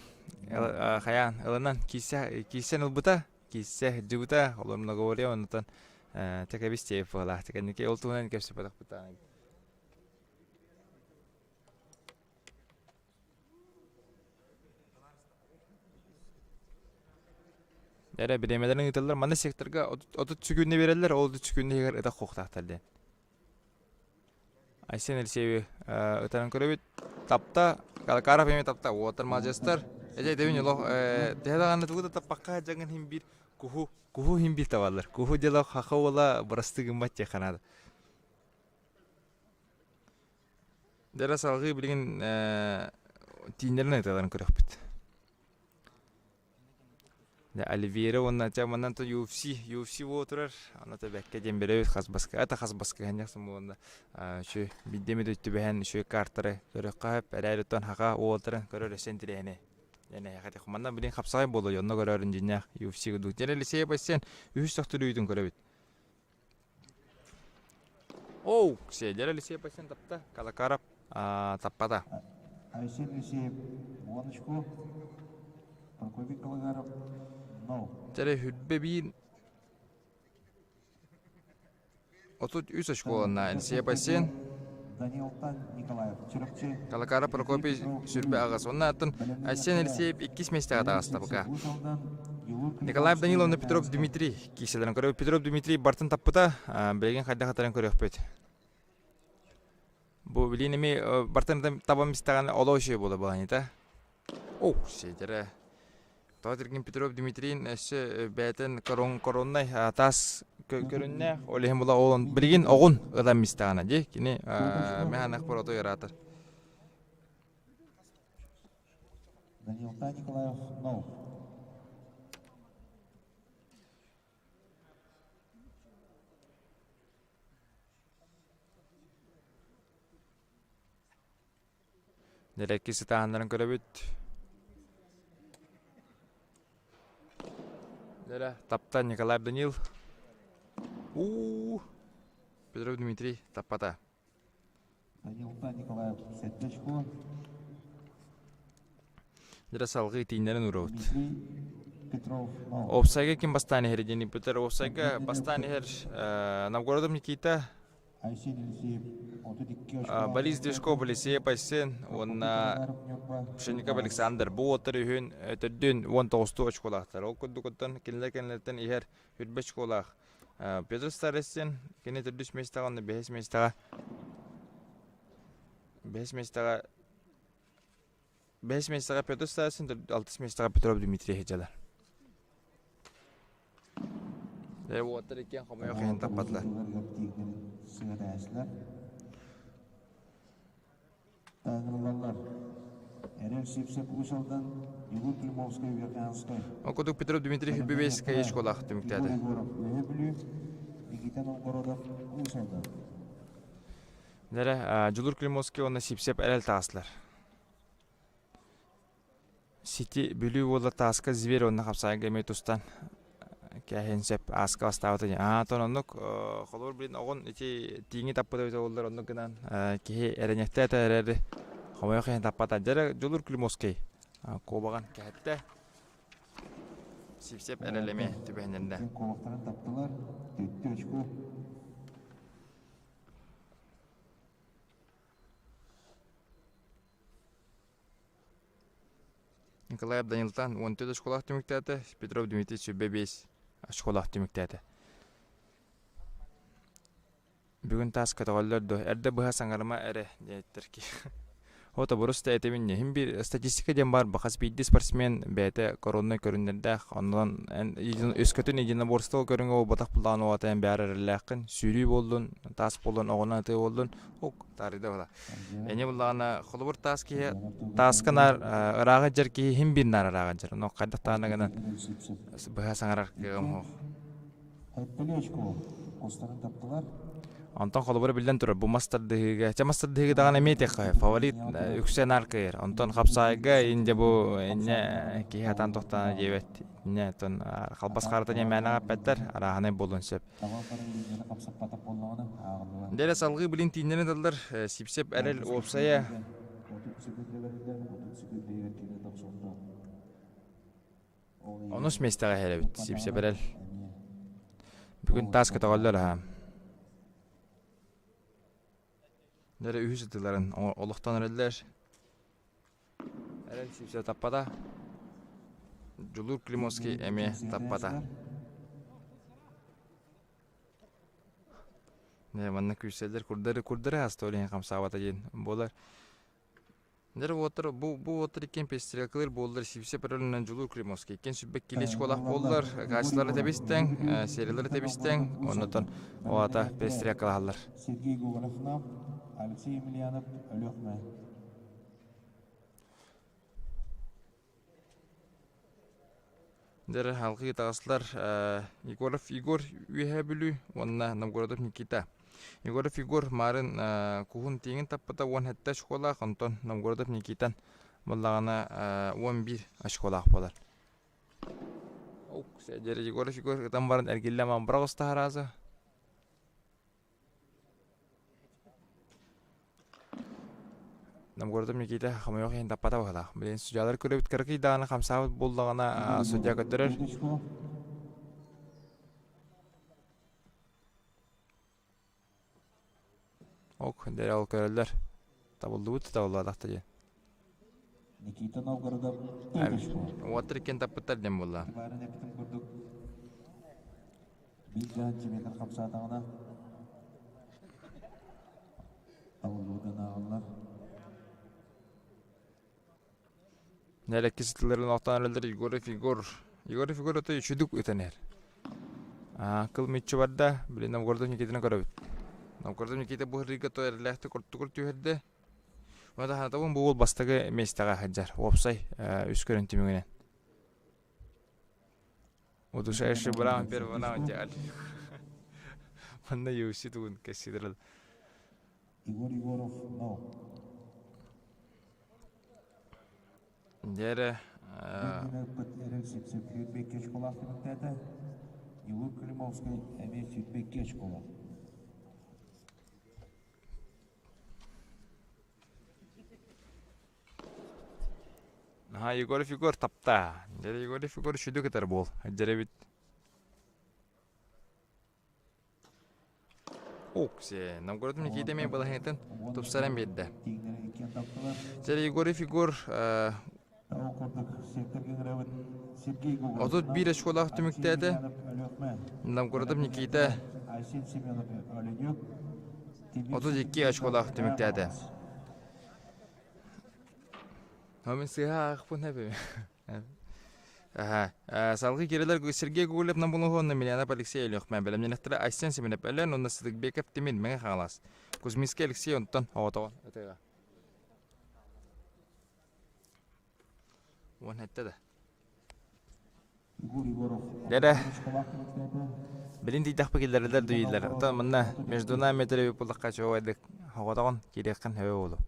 [SPEAKER 1] хайаан ылынан киирсэн ылбыта, киирсэ сылдьыбыта, олор многоворие оннутан тэкэбис тиэйип буолаах. Кэнники ол туһунан кэпсэппэтэх Эрэ бириэмэлэрин ыыталлар. Манна секторга 30 сүкүүннэ биэрэллэр, ол 30 сүкүүннэ иһигэр ытах хуохтаахтар диэн. Айсен Елисееви ытарын көрөбүт. Тапта, Калакаров эмиэ тапта, уолаттар маладьыастар. Эдьэ этэбин олох төһө даҕаны тугу да таппакка дьаҥын иһин биир куһу, куһу иһин биир табаллар. Куһу дело хаха уола бырастыы гыммат диэххэ наада. Дьэ салҕыы билигин тииннэрин ыыталарын көрүөхпүт. Оливьера уонна чэ манан то UFC, UFC буола турар. Аны то бэккэ диэн беребит хас баска, это хас баска ханьахсын буоланда үчү биирдэ эмит түбэһэн үчүгэй картары көрүөххэ сөп. Эрээри оттон хака уолаттарын көрөр өссө интириэһинэй. Эһэхэ манна билин хапсаҕай буолуо онно көрөөрүн дьиннээх UFC курдук. Дьэ Елисей Бассен үһүс төхтүрүүтүн көрөбүт. Оу, Седер Алексей Пасин тапта, Калакаров таппата.
[SPEAKER 2] Айсен Елисеев уон очко, Прокопий Калагаров нол.
[SPEAKER 1] Тере хүрбе биир 33 очколанна Елисей Пасин.
[SPEAKER 2] Данилтан Николаев Чурапчы.
[SPEAKER 1] Калакаров Прокопий сүрбэ аҕыс. Онно атын Айсен Елисеев иккис миэстэҕэ таҕыста пока. Николаев Данил уонна Петров Дмитрий киирсэллэрин көрөбүт. Петров Дмитрий бартын таппыта, билигин хайдах атарын көрүөхпүт. Бу билигин эмиэ бартын табан истэҕинэ олоо үчүгэй буола балаһыйта. О, сиэтэрэ. Тоҕо тиргин Петров Дмитрийин өссө бэйэтин короннай таас көрүннээх, ол иһин була ол билигин оҕун ылан истэҕинэ дии кини мэханах порото ыраатар.
[SPEAKER 2] Данилта Николаев нол.
[SPEAKER 1] Нэрэкки сытааһыннарын көрөбүт. Дэрэ, тапта Николаев Данил. У-у-у. Петров Дмитрий таппата.
[SPEAKER 2] Данилта Николаев сэттэ очко.
[SPEAKER 1] Дьэ салҕыы тииннэрин уурабыт.
[SPEAKER 2] Дмитрий. Петров нол.
[SPEAKER 1] Уопсайга ким бастаан иһэр диэн ыйыппыттар. Уопсайга бастаан иһэр Новгородов Никита,
[SPEAKER 2] Айсен Елисеев 32 очколаах
[SPEAKER 1] Борис Движков,
[SPEAKER 2] түмүктээтэ.
[SPEAKER 1] Елисеев Айсен
[SPEAKER 2] Прокопий
[SPEAKER 1] уонна
[SPEAKER 2] Тардаров Ньурба
[SPEAKER 1] Пшенников
[SPEAKER 2] Сүүрбэ аҕыс.
[SPEAKER 1] Александр. Бу уолаттар үһүн төрдүн 19 очколаахтар. Ол курдук оттон кинилэр кэннилэриттэн иһэр үрбэ очколаах Петр Старостин кини төрдүс миэстэҕэ уонна бэһис миэстэҕэ бэһис миэстэҕэ бэһис миэстэҕэ Петр Старостин, алтыс миэстэҕэ Петров Дмитрий сылдьаллар. Э, уоттар иккиэн хомойуох иһин таппатылар.
[SPEAKER 2] Сыһытааччылар таҥырылаллар. Эрэл Сипсеп Уус Алдан, Егор Климовскай Верхоянскай.
[SPEAKER 1] Ол курдук Петров Дмитрий Хибибейскай школах
[SPEAKER 2] Егор
[SPEAKER 1] түмүктээтэ.
[SPEAKER 2] Егоров Үөһэ Бүлүү, Никита Новгородов Уус Алдан.
[SPEAKER 1] Дэрэ, Дьулур Климовский уонна Сипсеп эрэл таҕыстылар. Сити Бүлүү уола тааска зверь уонна хапсаайга эмиэ тустан кээһин сөп ааска бастаабыта дии. Аа, оттон оннук холобур билин оҕон ити тииҥи таппыта эбитэ буоллар оннук гынан киһи эрэньэхтээтэ эрээри хомойуох иһин таппата. Дьэ Дьулур Климовский куобаҕын кэһэттэ. Сипсеп эрэл эмиэ түбэһиннэрдэ.
[SPEAKER 2] Иккиэн куобахтарын таптылар. Төттө очко.
[SPEAKER 1] Николаев Данилтан 14 очколаах түмүктээтэ, Петров Дмитрий 25 очколаах түмүктээтэ. Бүгүн таас көтөҕөллөр дуо? Эрдэ быһа саҥарыма эрэ диэттэр ки. Ото борус да этибин иһин биир статистика диэн баар хас биирдии спортсмен бэйэтэ короннай көрүннэрдээх онон өскөтүн единоборство көрүҥэ буолбатах былаан уота эн бэйэр эрэллээххин сүүрүү буоллун таас буоллун оҕунан ытыы буоллун ок таарыйда була Эни буллаҕына холобур таас киһи тааска наар ырааҕы дьэр киһи иһин биир наар ырааҕы дьэр. Ону хайдах даҕаны гынан быһа саҥарар кыаҕым суох. Онтон холобура биллэн турар, бу мас тардыһыыга, чэ мас тардыһыыга даҕаны эмиэ этиэххэ фаворит үксэ наар кыайар. Онтон хапсаайга инде бу инньэ киһи атаан тохтоно диэбэт. Инньэ оттон халбас хаарата диэн мээнэҕэ эппэттэр, арааһынай буолуон сөп. Дьэ салгыы билин тииннэрин тыллар Сипсеп эрэл уопсайа Онус миэстэҕэ иһэрэбит Сипсеп эрэл. Бүгүн таас көтөҕөллөр аһа. Дьэ үһүс ытыыларын олохтон эрэллэр. Эрэл Сипсеп таппата. Дьулуур Климовский эмиэ таппата. Дьэ манна күүсэллэр курдары курдары ааста ол иһин хамсаабата диэн буолар. Дьэ уоттар бу бу уоттар иккиэн перестрелкалыыр буоллар Сипсеп эрэлинэн Дьулуур Климовский иккиэн сүппэт килиэч куолаах буоллар каачылары тэбистэҥ, сериялары тэбистэҥ, оннотон оата перестрелкалаһаллар.
[SPEAKER 2] Сергей Гоголев Нам, Алексей Емельянов Өлүөхүмэ.
[SPEAKER 1] Дьэ халҕыы таҕыстылар Егоров Егор Үөһээ Бүлүү уонна Новгородов Никита. Егоров Егор маарын куһун тииҥин таппыта 17 очколаах, онтон Новгородов Никитан буоллаҕына 11 очколаах буолар. Дьэ Егоров Егор ытан баран эргиллэн мамбыра оҕустаһарааза. Новгородов Никита хомойуох иһин таппата быһыылаах. Билигин судьялар көрөбүт кыракый даҕаны хамсаабыт буоллаҕына судья көрдөрөр. Ок, дьэ ол көрөллөр. Табыллыбыт да табыллыбатах да диэн.
[SPEAKER 2] Никита Новгородов төрт
[SPEAKER 1] Уоттар иккиэн таппыттар диэн буолла.
[SPEAKER 2] Баарын эппитим курдук биир сантиметр хамсаатаҕына табыллыбытын ааҕаллар.
[SPEAKER 1] Нэлекки сытыларын охтон эрэллэр Егоров Егор. Егоров Егор ото үчүдүк ытан иһэр. Кыл мүччү барда, блин, Новгородов Никитаны көрөбүт. Новгородов Никита бу ырыыга то эрэлээхтик ортугур түһэрдэ. Уонна таһаатабын бу уол бастакы миэстэҕэ сылдьар. Уопсай үс көрөн түмүгүнэн. Удушающий браун первого раунде. Манна UFC тугун кэссидерэл.
[SPEAKER 2] Егор Егоров, но.
[SPEAKER 1] Дьэ
[SPEAKER 2] Эрэл Сипсеп сүүрбэккэ очколаах түмүктээтэ. Егор Климовский эмиэ сүүрбэккэ очколаах.
[SPEAKER 1] Аха, Егоров Егор тапта. Дьэ, Егоров Егор сүдү кытар буол. Дьэрэбит. Уксе, Новгород Никита эмиэ балаһыатын тупсаран биэрдэ. Дьэ, Егоров Егор 31 очколаах түмүктээтэ. Новгородов Никита 32 очколаах түмүктээтэ. Мин сыыһа аахпын эбэ. Салгыы кирилэр Сергей Гоголев Намбулуһу уонна Милянов Алексей Өлүөхмэ бэлэмнэнэхтэрэ Айсен Семенов Өлөөн уонна Сыдыкбеков Тимир Мэҥэ Хаҥалас. Кузьминский Алексей онтон оҕотоҕон ытыга. 17 да. Дэрэ билин тиийдэхпэ киллэрэллэр дуйуллар. Оттон манна между нами төрөбүт буллахха чуолайдык оҕотоҕон киириэххин сөбө буолуо.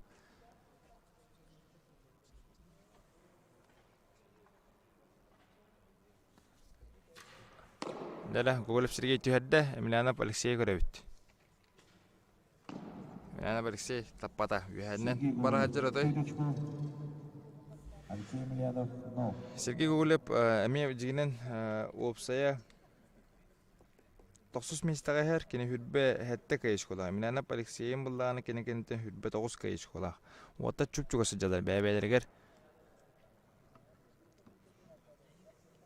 [SPEAKER 1] Дэрэ Гоголев Сергей түһэрдэ, Емельянов Алексей көрөбүт. Емельянов Алексей таппата үөһэннэн бара сылдьар отой. Сергей Гоголев эмиэ дьиҥинэн уопсайа Тохсус миэстэҕэ иһэр, кини хүрбэ сэттэ кыайышкалаах. Минанов Алексейын быллааны кини кэнниттэн хүрбэ тоҕус кыайышкалаах. Уота чуп-чугас сылдьаллар бэйэ-бэйэлэригэр.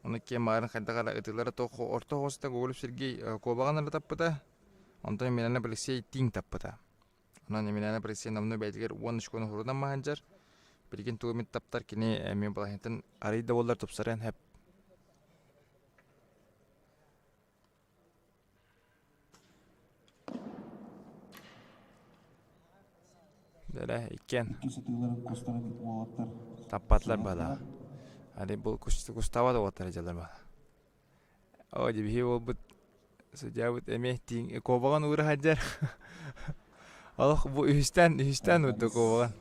[SPEAKER 1] Ону киэн маарын хайдах эрэ ытыылара туох орто оҕуста Гоголев Сергей куобаҕын эрэ таппыта. Онтон Емельянов Алексей тииҥ таппыта. Онон Емельянов Алексей номнуо бэйэтигэр 10 очкону уһурунан маһандьар. Билигин тугу эмит таптар кини эмиэ балаһыанньатын арый да буоллар тупсарыан сөп. Дэрэ иккиэн таппатылар баалаах. Али бу кустаабат уолаттар дьалар баала. Оо дьэ биһи уолбут судьябыт эмиэ тииҥ куобаҕын уура сылдьар. Олох бу үһүстээн үһүстээн уурда куобаҕын.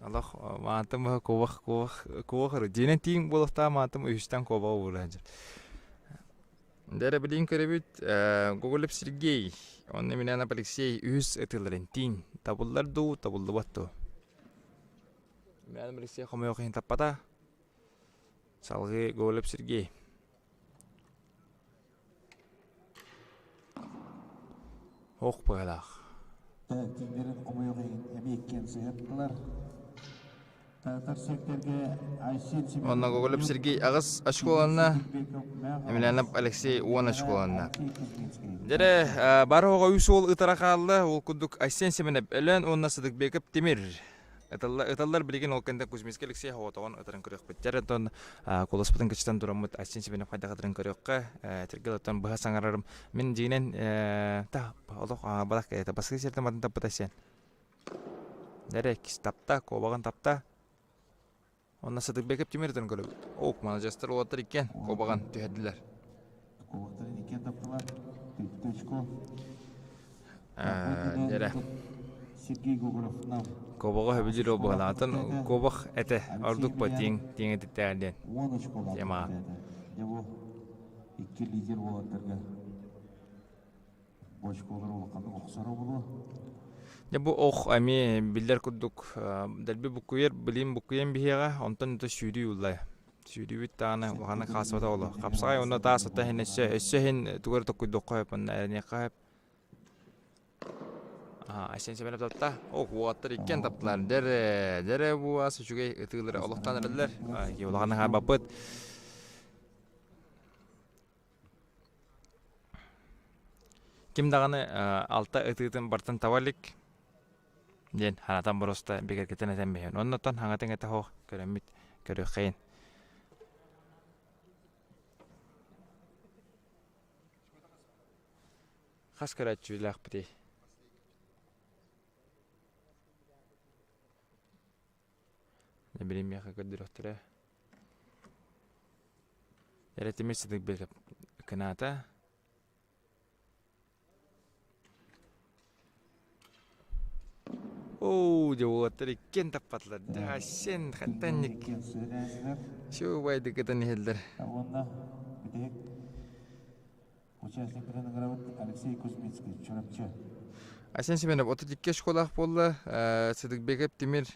[SPEAKER 1] Олох маантан быһа куобах куобах куобах ыры. Дьиэнэн тииҥ буолуохтаах маантан үһүстэн куобаҕы уура сылдьар. Дэрэ билигин көрөбүт Гоголев Сергей уонна Емельянов Алексей үһүс ытыыларын тииҥ табыллар дуу, табыллыбат дуу? Емельянов Алексей хомойуох иһин таппата. Салгыы Гоголев Сергей. Ох быһалаах.
[SPEAKER 2] Тиҥнэрин хомойуох иһин эмиэ иккиэн сыһыаттылар. Татар сектэргэ Айсен Семенов
[SPEAKER 1] Онно Гоголев Сергей аҕыс очколанна, Емельянов Алексей 10 очколанна. Дьэрэ, бары оҕо үс уол ытара хаалла. Ол курдук Айсен Семенов Өлөөн уонна Сыдыкбеков Тимир Ыталлар билигин ол кэннэ Кузьминский Алексей оҕотоҕун ытарын көрүөхпүт. Дьэ, оттон куоласпытын кычытан тураммыт Айсен Семенов хайдах ытарын көрүөххэ. Тиргэл оттон быһа саҥарарым. Мин дьиҥинэн та олох балах кэлэтэ. Баскы сиртэн батын таппыт Айсен. Дэрэ иккис тапта, куобаҕын тапта. Онно Сытыкбеков Тимир ытарын көрөбүт. Ок, маладьыастар уолаттар иккиэн куобаҕын түһэрдилэр.
[SPEAKER 2] Куобахтарын иккиэн таптылар. Точко.
[SPEAKER 1] Дьэрэ.
[SPEAKER 2] Сергей Гоголев нам.
[SPEAKER 1] Куобаҕы сөбүлүүр ол быһалаатын куобах этэ ордук по тиҥ тиҥ этиттээх диэн.
[SPEAKER 2] 10 очколаах
[SPEAKER 1] Тема.
[SPEAKER 2] Дьэ бу икки лидер уолаттарга бочколар улаханнык охсоро буолуо.
[SPEAKER 1] Дьэ бу ох эмиэ биллэр курдук дэлби буккуйар билим буккуйан биһиэҕэ онтон это сүүрүү уллай. Сүүрүүбүт даҕаны улаханнык хаалсыбата оло. Хапсаҕай уонна таас ата иһин өссө өссө иһин тугу эрэ токкуйдуохха сөп уонна эрэниэххэ сөп. Айсен Семенов тапта. Ох, уолаттар иккиэн таптылар. Дэрэ, дэрэ бу ас үчүгэй ытыылары олохтоон эрэллэр. Улахан хаабаппыт. Ким даҕаны алта ытыытын бартын таба илик диэн санатан боруоста бигэргэтэн этэн биһэн. Оннуттан хаҥатын этэ суох көрөммүт көрүөххэйин. Хас көрөөччүлээхпитий? Билин миэхэ көрдөрүөхтэрэ. Эрэтими Сыдыкбеков кынаата. Оо, дьэ уолаттар иккиэн таппатылар. Дьэ, сен хантанник. Чуубайды кытан иһэллэр.
[SPEAKER 2] Уонна бүтэһик участниктарын ыҥырабыт Алексей Кузьминский, Чурапчы.
[SPEAKER 1] Айсен Семенов 32 очколаах буолла, Сыдыкбеков Тимир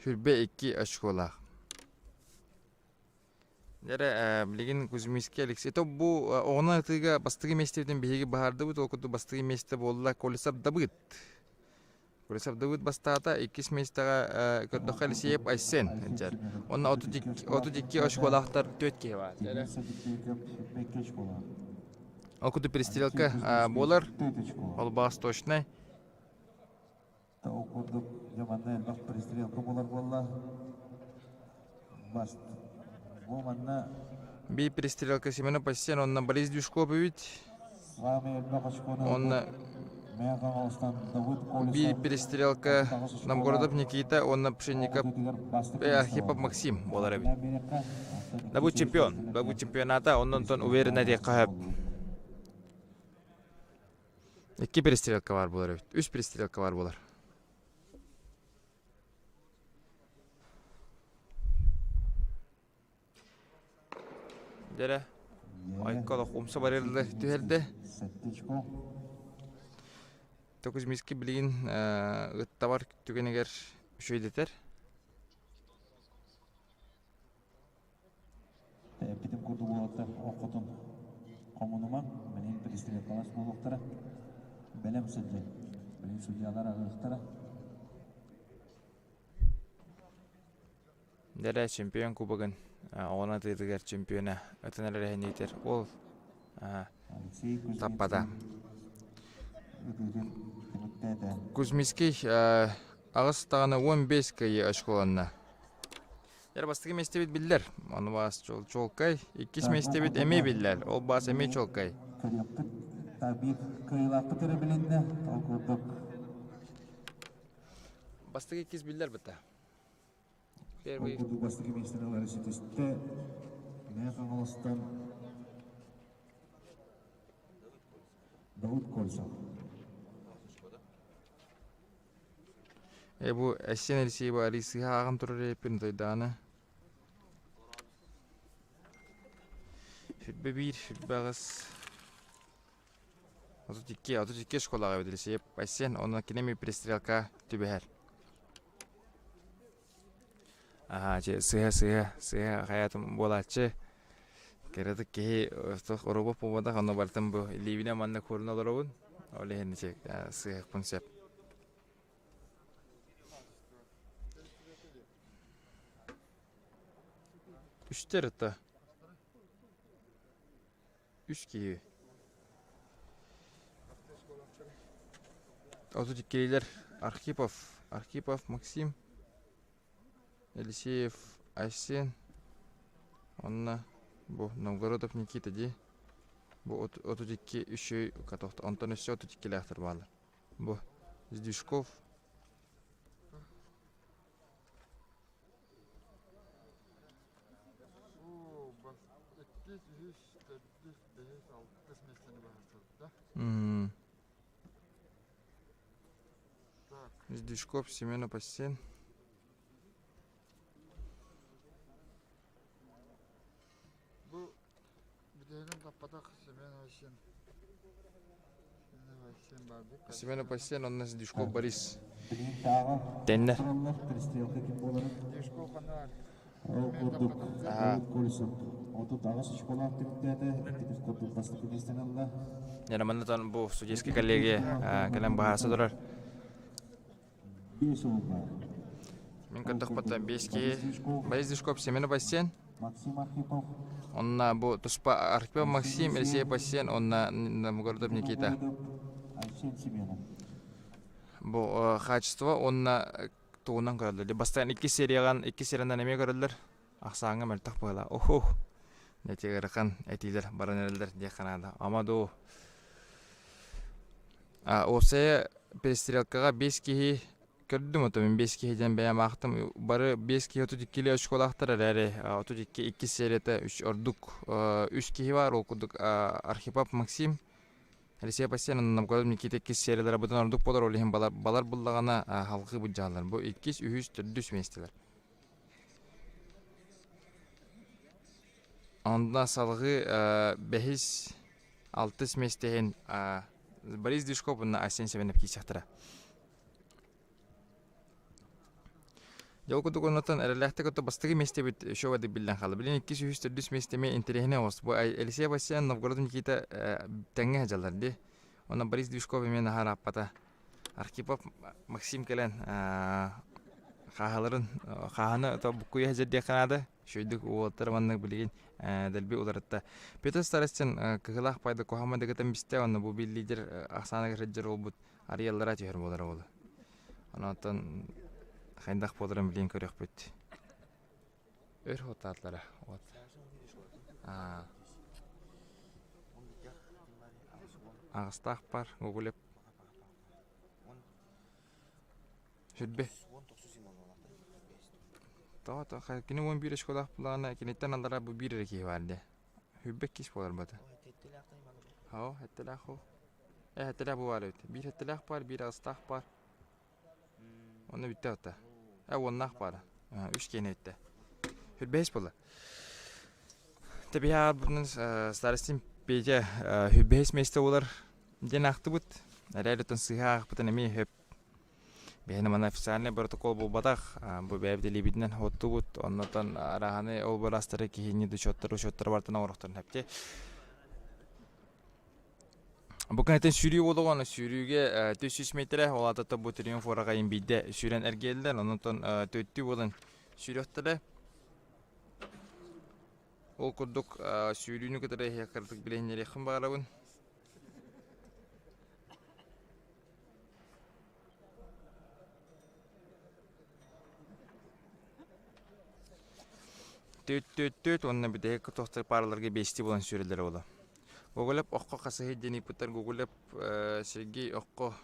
[SPEAKER 1] 22 очколаах. Дьэрэ, билигин Кузьминский Алексей. То бу оҕону ытыыга бастакы миэстэбитин биһиги баһаардыбыт, ол курдук бастакы миэстэ буолла Колесов Давыд. Колесов Давыд бастаата, иккис миэстэҕэ көрдөххө Алексеев Айсен дьэр. Онно 32 очколаахтар түөрт киһи баар. Ол курдук перестрелка буолар, ол баас точнай.
[SPEAKER 2] Ол курдук дьэ манна элбэх перестрелка буолар буолла. Бас бу манна
[SPEAKER 1] Биир перестрелка Семена Пастен онно Борис Дюшков эбит.
[SPEAKER 2] Саамай элбэх очкону
[SPEAKER 1] Онно
[SPEAKER 2] Мэҥэ Хаҥаластан Давыд
[SPEAKER 1] биир
[SPEAKER 2] Колесов
[SPEAKER 1] перестрелка
[SPEAKER 2] 38
[SPEAKER 1] Новгородов
[SPEAKER 2] очколаах
[SPEAKER 1] Никита уонна Пшенников
[SPEAKER 2] оҕотутугар бастакы
[SPEAKER 1] Архипов
[SPEAKER 2] миэстэ
[SPEAKER 1] Максим буолар эбит.
[SPEAKER 2] Биэриэххэ, онтон
[SPEAKER 1] Да бу
[SPEAKER 2] иккис
[SPEAKER 1] чемпион. Да бу
[SPEAKER 2] миэстэлэргэ
[SPEAKER 1] чемпионата оннон уверенно диэххэ сөп. Икки перестрелка баар буолар эбит. Үс перестрелка баар буолар. Дьэрэ, айка олох умса барыылла түһэрдэ. Кузьминский билигин ыттабар түгэнигэр үчүгэйдэтэр.
[SPEAKER 2] Эппитим курдук уолаттар оккутун хомунумаҥ, билигин перестрелкалас буолуохтара. Бэлэм сылдьыҥ. Билигин судьялар аҕыахтара.
[SPEAKER 1] Дэрэ чемпион кубогын оҕону атыытыгар чемпиона ытын эрэһиниитэр ол
[SPEAKER 2] Алексей
[SPEAKER 1] таппата.
[SPEAKER 2] Кузьминский ытыытын түмүктээтэ.
[SPEAKER 1] Кузьминский аҕыс даҕаны 15 кыайыы очколанна. Дьэ бастакы миэстэбит биллэр. Ону баас чуолкай. Иккис миэстэбит эмиэ биллэр. Ол баас эмиэ чуолкай.
[SPEAKER 2] Көрүөхпүт. Биир кыайыылаахпыт эрэ билиннэ. Ол курдук.
[SPEAKER 1] Бастакы иккис биллэр быта.
[SPEAKER 2] Ол курдук бастакы миэстэни ылары ситистэ. Мэҥэ Хаҥаластан Давыд Кольцов.
[SPEAKER 1] Э бу Эссен Алексеева Алисыһа ааҕан турар эппин утайдааны. 21, 28, 32, 32 школаҕа эбит Алексеев Айсен, онно кини эмиэ перестрелка түбэһэр. Аһаа, дьэ сыыһа-сыыһа, сыыһа хайаатым буолааччы. Кыратык киһи туох оробуот буолбатах, онно барытын бу илиибинэн манна куурун олоробун. Ол иһин ити сыыһыахпын сөп. Үстэр ата. Үс киһи. 32-лэр Архипов, Архипов Максим, Елисеев Айсен, онно бу Новгородов Никита дии. Бу 32 үчүгэй онтон өссө 32-лээхтэр бааллар. Бу Сдвижков Сдвижков Семенов Айсен.
[SPEAKER 3] Бу Бүтэһигин таппатах Семен Васин. Семен Васин баардык.
[SPEAKER 1] Семен Васин онно Сдвижков Борис.
[SPEAKER 2] Билигин тааҕа
[SPEAKER 1] Тэннэр.
[SPEAKER 2] тураллар перестрелка ким буоларын.
[SPEAKER 3] Сдвижков ханна бар?
[SPEAKER 2] Ол курдук
[SPEAKER 1] Аха.
[SPEAKER 2] Давыд Колесов 38 очколаах түмүктээтэ. Иккис курдук бастакы миэстэни ылла.
[SPEAKER 1] Роман бу судейскай коллегия кэлэн быһаарса турар.
[SPEAKER 2] Биэс уолга.
[SPEAKER 1] Мин көрдөхпүттэн биэс киһи Борис Дюшков, Семен Бассен.
[SPEAKER 2] Максим Архипов.
[SPEAKER 1] Онно бу туспа Архипов Максим, Елисей Бассен, онно Новгородов Никита.
[SPEAKER 2] Айсен Семенов.
[SPEAKER 1] Бу качество уонна тугунан көрөллөр. Бастаан икки сериянан икки сериянан эмиэ көрөллөр. Ахсааҥҥа мөлтөх быһыылаах. Охух! Эти ыарахан этиилэр баран эрэллэр диэххэ наада. Ама дуу. Уопсайа перестрелкаҕа биэс киһи көрдүм ото мин биэс киһи диэн бэйэм аахтым. Бары биэс киһи 32 очколаахтар эрээри 32 иккис серията үс ордук үс киһи баар. Ол курдук Архипов Максим, Алексей Пасьян, Новгород Никита иккис сериялара быдан ордук буолар. Ол иһин балар, балар буллаҕына халҕыы былдьаһаллар. Бу иккис, үһүс, төрдүс миэстэлэр. Онно салгыы бэһис, алтыс миэстэ иһин. Борис Движков уонна Арсен Семенов киирсиэхтэрэ. Дьэ ол курдук оннуттан эрэллээхтик отто бастакы миэстэбит еще воды биллэн хаалла. Билин иккис, үһүс, төрдүс миэстэ эмиэ интэриэһинэй оҕус. Бу Елисей Васян, Новгород Никита тэҥҥэ сылдьаллар дии. Онно Борис Движков эмиэ наһаа ырааппата. Архипов Максим кэлэн хааһыларын хааһыны то буккуйа сылдьар диэххэ наада. Үчүгэйдик уолаттар маннык билигин дэлби уларытта. Петр Старостин кыһылаах пайда куһаҕан дыгытан бистэ, онно бу бил лидер ахсааныгар сылдьар уолбут арыйаллара түһэр буолара буолуо. Онон хайдах буоларын билигин көрүөхпүт. Өр хуоттаатылара. Вот. Аҕыстаах пар Гоголев Сүрбэ. Тоҕо тоҕо кини 11 очколаах булаҕына киниттэн аллара бу биир эрэ киһи баар дии. Сүрбэ иккис буолар бата. Оо, этtelээх ол. Э, этtelээх бу баар эбит. Биир этtelээх баар, биир аҕыстаах баар. Онно бүттэ ота. Э, уоннаах баара. Үс киэнэ бүттэ. Сүрбэһис буолла. Тэбиһэ аарбытынан Старостин Петя сүрбэһис миэстэ буолар диэн аахтыбыт. Эрээри сыыһа аахпытын эмиэ сөп. Биһиэнэ манна официальнай протокол буолбатах, бу бэйэбит илиибитинэн оттубут, оннотон арааһаны ол быраастары киһини дучуоттары учуоттары барытын оҥоруохтарын сөп Бу кэнниттэн сүүрүү буолуоҕа, сүүрүүгэ 400 метрэ, ол аата бу Триумф уораҕайын биирдэ сүүрэн эргийэллэр, онтон төрдүү буолан сүүрүөхтэрэ. Ол курдук сүүрүүнү кытары эһиэхэ кыратык билиһиннэриэххин баҕарабын. Түт түт түт уонна бүтэһик тохтор паараларга биэстии буолан сүүрэллэрэ буолуо. Гоголев оххо хасыһый диэн ыйыппыттар Гоголев Сергей оххо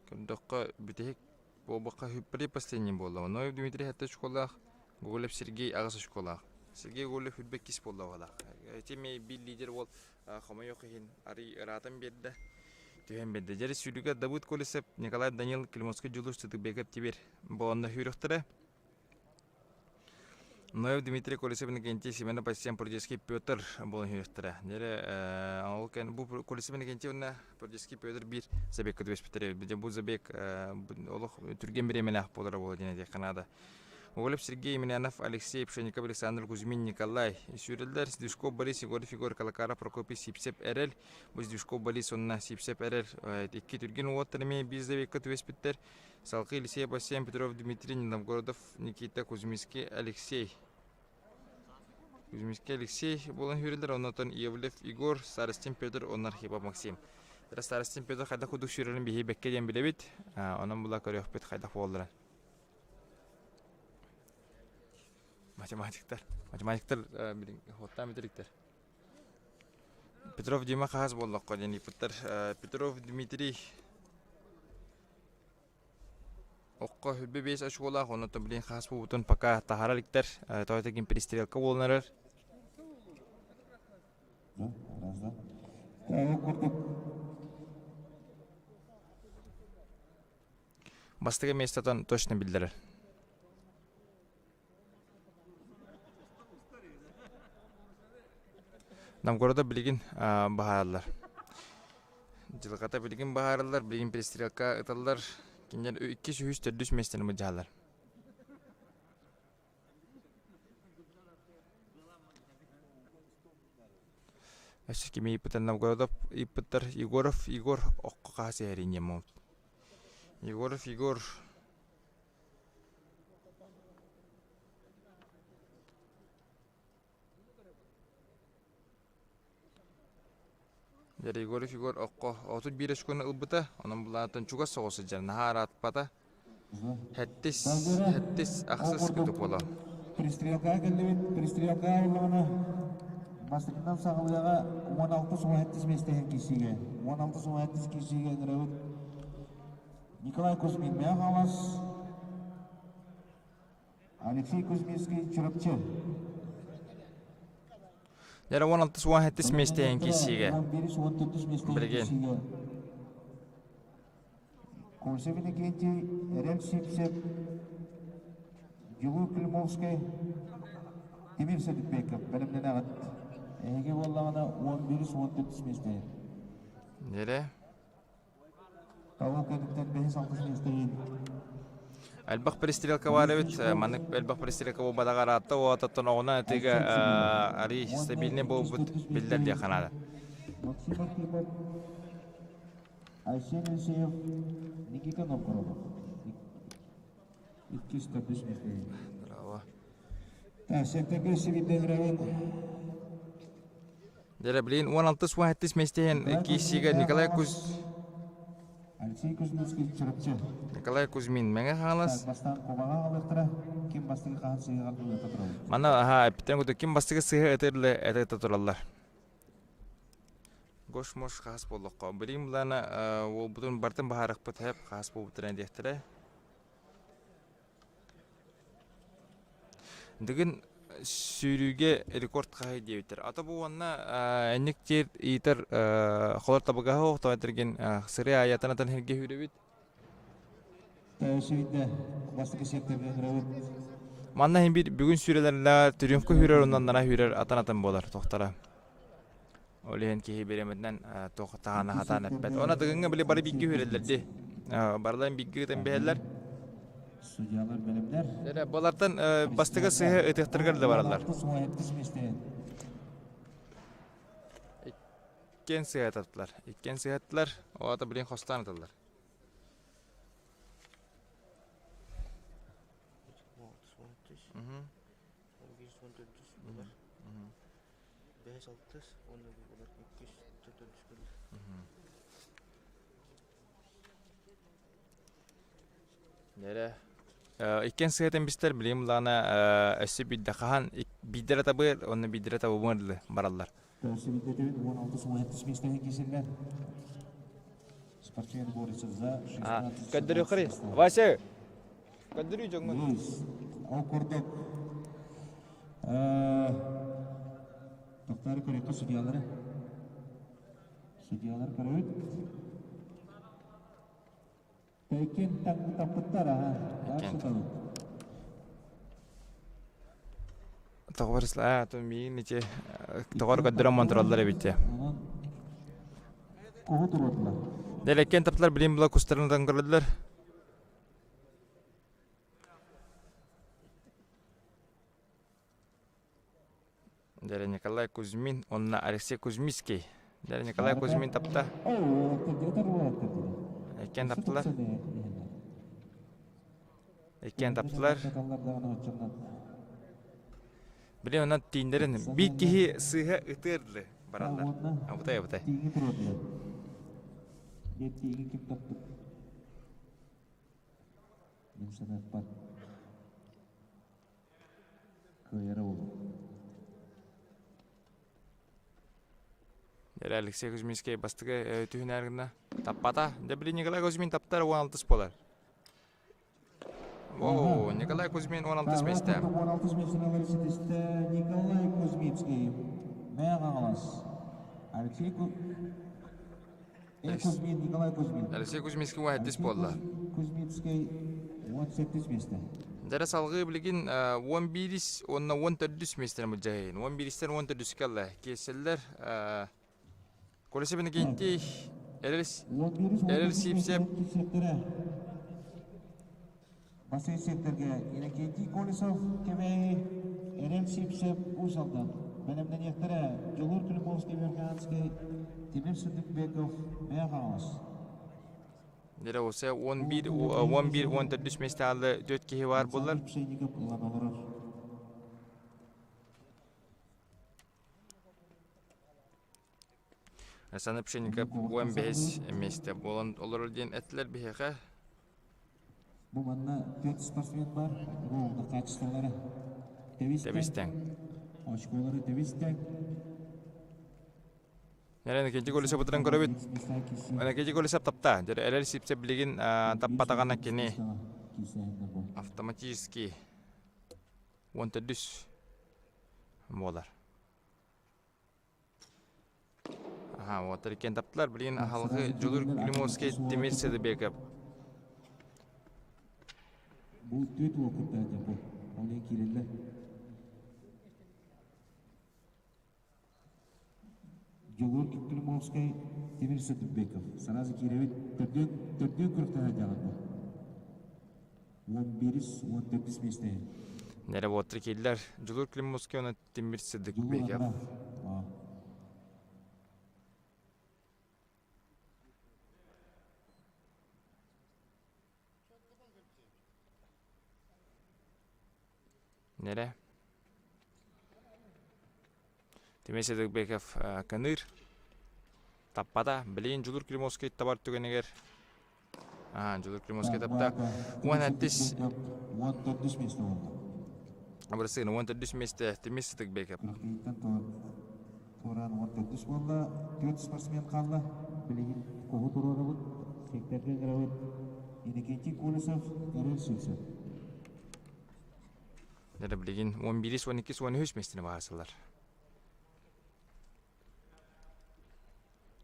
[SPEAKER 1] көрдөххө бүтэһик буолбакка при последний буолла. Ноев Дмитрий сэттэ очколаах, Гоголев Сергей аҕыс очколаах. Сергей Гоголев үрбэ иккис буолла баҕалаах. Ити эмиэ биир лидер уол хомойуох иһин арый ыраатан биэрдэ. Түһэн биэрдэ. Дьэри сүүрүүгэ Давыд Колесов, Николай Данил, Климовский Дьулус, Сытыкбеков Тибир буоланна сүүрүөхтэрэ. Ноев Дмитрий Колесов, Иннокентий Семенов, Асен Прудецкий Петр буолан сүүрүөхтэрэ. Дьэри ол кэн бу Колесов Иннокентий уонна Прудецкий Петр биир забегка түбэспиттэрэ. Бу забег олох түргэн бириэмэлээх буолара буолуо диэн этиэххэ наада. Оголев Сергей Емельянов, Алексей Пшенников, Александр Кузьмин, Николай Сүүрэллэр, Сдвижков Борис, Егоров Егор, Калакара Прокопий, Сипсеп Эрэл, бу Сдвижков Борис уонна Сипсеп Эрэл икки түргэн уолаттар эмиэ биир забегка түбэспиттэр. Салгыы Елисей Бассейн, Петров Дмитрий, Новгородов Никита, Кузьминский Алексей. Кузьминский Алексей буолан сүүрэллэр, оннотон Иевлев Егор, Старостин Петр уонна Архипов Максим. Старостин Петр хайдах курдук сүүрэрин биһиги бэккэ диэн билэбит, онон була көрүөхпүт хайдах буолларын. Математиктар. Математиктар хуоттаан бүтэриктэр. Петров Дима хаһаас буоллахха диэн ыйыппыттар. Петров Дмитрий окко хүрбэ биэс очколаах, онон билин хаас буолбутун пока таһара иликтэр. Тоҕо этигин перестрелка буолан эрэр. Бастакы миэстэтин точно биллэрэр. Новгородов билигин баһаараллар. Дьылҕата билигин баһаараллар, билигин перестрелка ыталлар. Кинилэр иккис, үһүс, төрдүс миэстэни былдьаһаллар. Өссө кими ыйыппыттар Новгородов ыйыппыттар Егоров Егор окко хаас иһэрин диэн Егоров Егор Дьэ Егоров Егор окко 31 очкону ылбыта, онон былаантан чугас соҕус сылдьар, наһаа ыраатпата. Хэттис, хэттис, ахсыс кытык буола.
[SPEAKER 2] Пристрелкаҕа кэллибит. Пристрелкаҕа буоллаҕына бастакынан саҕалыаҕа 16-17 миэстэһин киирсиигэ. 16-17 киирсиигэ ыҥырабыт. Николай Кузьмин Мэҥэ Хаҥалас, Алексей Кузьминский Чурапчы.
[SPEAKER 1] Дьэ 16-17 миэстэһин киирсиигэ. Билигин.
[SPEAKER 2] Кольцев Иннокентий, Эрэл Сивцев, Дьулуур Климовскай, Тимир Садыкбеков бэлэмнэнэҕит. Эһиги буоллаҕына 11-14 миэстэһин.
[SPEAKER 1] Дьэрэ.
[SPEAKER 2] Ол кэнниттэн бэһис алтыс миэстэһин
[SPEAKER 1] Элбэх перестрелка баар эбит. Маннык элбэх перестрелка буолбатаҕа ыраатта. Уотаттан оҕунан ытыыга арый стабильный буолбут биллэр диэххэ наада.
[SPEAKER 2] Максим Архипов, Айсен Елисеев, Никита Новгородов. Иккис төрдүс миэстэһин.
[SPEAKER 1] Браво.
[SPEAKER 2] Сентябрь сибидден
[SPEAKER 1] Дьэ, блин, 16-17 миэстэһин киирсиигэ Николай Куз...
[SPEAKER 2] Алексей Кузьминский Чурапчы.
[SPEAKER 1] Николай Кузьмин Мэҥэ Хаҥалас.
[SPEAKER 2] Бастаан кубаҕа аҕалыахтара, ким бастакы хаһан сыыһа ыта турабыт.
[SPEAKER 1] Манна аха эппитин курдук ким бастакы сыыһа ытырлы это тураллар. Гош-мош хаас буоллоххо. Билигин былаана уолбутун бартын баһаарахпыт хэп хаас буолбуттара диэхтэрэ. Дыгын сүүрүүгэ рекорд хаһый диэбиттэр. Ата бу уонна энник тиэр иитэр холор табыгаһа суох тоҕо этэргин сырыы аайы атан сиргэ сүүрэбит.
[SPEAKER 2] Сүүрдэ бастакы секторга ыҥырабыт.
[SPEAKER 1] Манна иһин биир бүгүн сүүрэлэринэ трюмка сүүрэр онон нара сүүрэр атын-атын буолар тохтора. Ол иһин киһи бириэмэтинэн туох таһаана хатаан эппэт. Оны Дыгыҥҥа били бары бииргэ үөрэллэр дии. Барыларын бииргэ ыытан биһэллэр.
[SPEAKER 2] Судьялар бэлэмнэр.
[SPEAKER 1] Эрэ балартан бастакы сыһы ытыахтарыгар да бараллар. Иккиэн сыһа Иккиэн сыһаттылар. Оата билин хостоон аталлар.
[SPEAKER 4] Бэһис алтыс уонна булар иккис төрдүс буолар.
[SPEAKER 1] Нэрэ иккиэн сыһыатын бистэр билим лаана өссө биирдэ хаһан биирдэрэ табыыр уонна биирдэрэ табымыр бараллар.
[SPEAKER 2] Сибидэтин 16 17 миэстэһин киирсэллэр. Спортсмен борется за 16
[SPEAKER 1] Көрдөрүү хри. Вася, көрдөрүү дьоҥҥун.
[SPEAKER 2] Ол курдук Тохтоору көрүөххэ судьуйалары. Судьуйалар көрөбүт. Тэйкин таппыттар аха.
[SPEAKER 1] Иккиэн. Тоҕо то миин ити тоҕор көрдөрөн монтороллор эбит
[SPEAKER 2] Онон куһу туруордулар.
[SPEAKER 1] Дэлэккен таптылар билим була кустарын көрөллөр. Дьэ, Николай Кузьмин уонна Алексей Кузьмицкий. Дьэ, Николай Кузьмин тапта. Иккиэн таптылар. Иккиэн таптылар. Били онон тииндэрин биир киһи сыыһа ытыыр бараллар. Абытай абытай.
[SPEAKER 2] Биир тииҥи ким таппыт? Мин саныахпар кыайара буолуо.
[SPEAKER 1] Дьэ, Алексей Кузьминский бастакы түһүнээр гына таппата. Дьэ, били Николай Кузьмин таптар 16 буолар. О, Николай Кузьмин 16 миэстэ.
[SPEAKER 2] 16 миэстэни ылар ситистэ Николай Кузьминский. Мэҥэ Хаҥалас. Алексей Кузьмин, Николай Кузьмин.
[SPEAKER 1] Алексей Кузьминский 17 буолла.
[SPEAKER 2] Кузьминский 18 миэстэ.
[SPEAKER 1] Дьэ салгыы билигин 11 уонна 14 миэстэни былдьаһыйын. 11-тэн 14-кэ алла киэсэллэр. Колесо Иннокентий, Эрэл Эрэл Сипсеп.
[SPEAKER 2] Бассейн секторга Иннокентий Колесов Кэбээйи, Эрэл Сипсеп Уус Алдан. Бэлэмнэниэхтэрэ Дьулуур Климовский Верхоянский, Тимир Сыдыкбеков Мэҥэ Хаҥалас.
[SPEAKER 1] Дьэ осе 11 11 14 миэстэ аалы 4 киһи баар буоллар.
[SPEAKER 2] Пшенников ылан олорор.
[SPEAKER 1] Александр Пшенников 15 миэстэ буолан олорор диэн эттилэр биһиэхэ.
[SPEAKER 2] Бу манна төрт спортсмен бар. Бу качестволара
[SPEAKER 1] Тэбистэҥ.
[SPEAKER 2] Очколары тэбистэҥ.
[SPEAKER 1] Нэрэн икинчи колесо бутуран көрөбүт. Икинчи колесо тапта. Дьэ эрэл сипсе билигин таппатаҕына кини автоматически 14 буолар. Аха, уоттар иккиэн таптылар. Билигин аһалгы Дьулур Климовский Тимир Седыбеков.
[SPEAKER 2] Бу түөрт уол кыттаата бу. Ол киирэллэр. Дьулуур Климовскай, Тимир Садыбеков. Сразу киирэбит. Төрдүөн, төрдүөн күрэхтэһэ дьаҕарда. 11 14 миэстэ.
[SPEAKER 1] Нэрэ буоттар киирдилэр. Дьулуур Климовский уонна Тимир Садыкбеков. Нэрэ. Тимир Седокбеков кыныыр. Таппата. Билигин Дьулур Климовский табар түгэнигэр Дьулур Климовский тапта. Уон аттис
[SPEAKER 2] 14 миэстэ буолла.
[SPEAKER 1] Абырсыын 14 миэстэ Тимир Сытыкбеков.
[SPEAKER 2] Туораан 14 буолла. Түөрт спортсмен хаалла. Билигин куһу туруорабыт. Секторга ыҥырабыт. Иннокентий Колесов, Эрэл Сивцев.
[SPEAKER 1] Дьэ билигин 11 12 13 миэстэни баһарсаллар.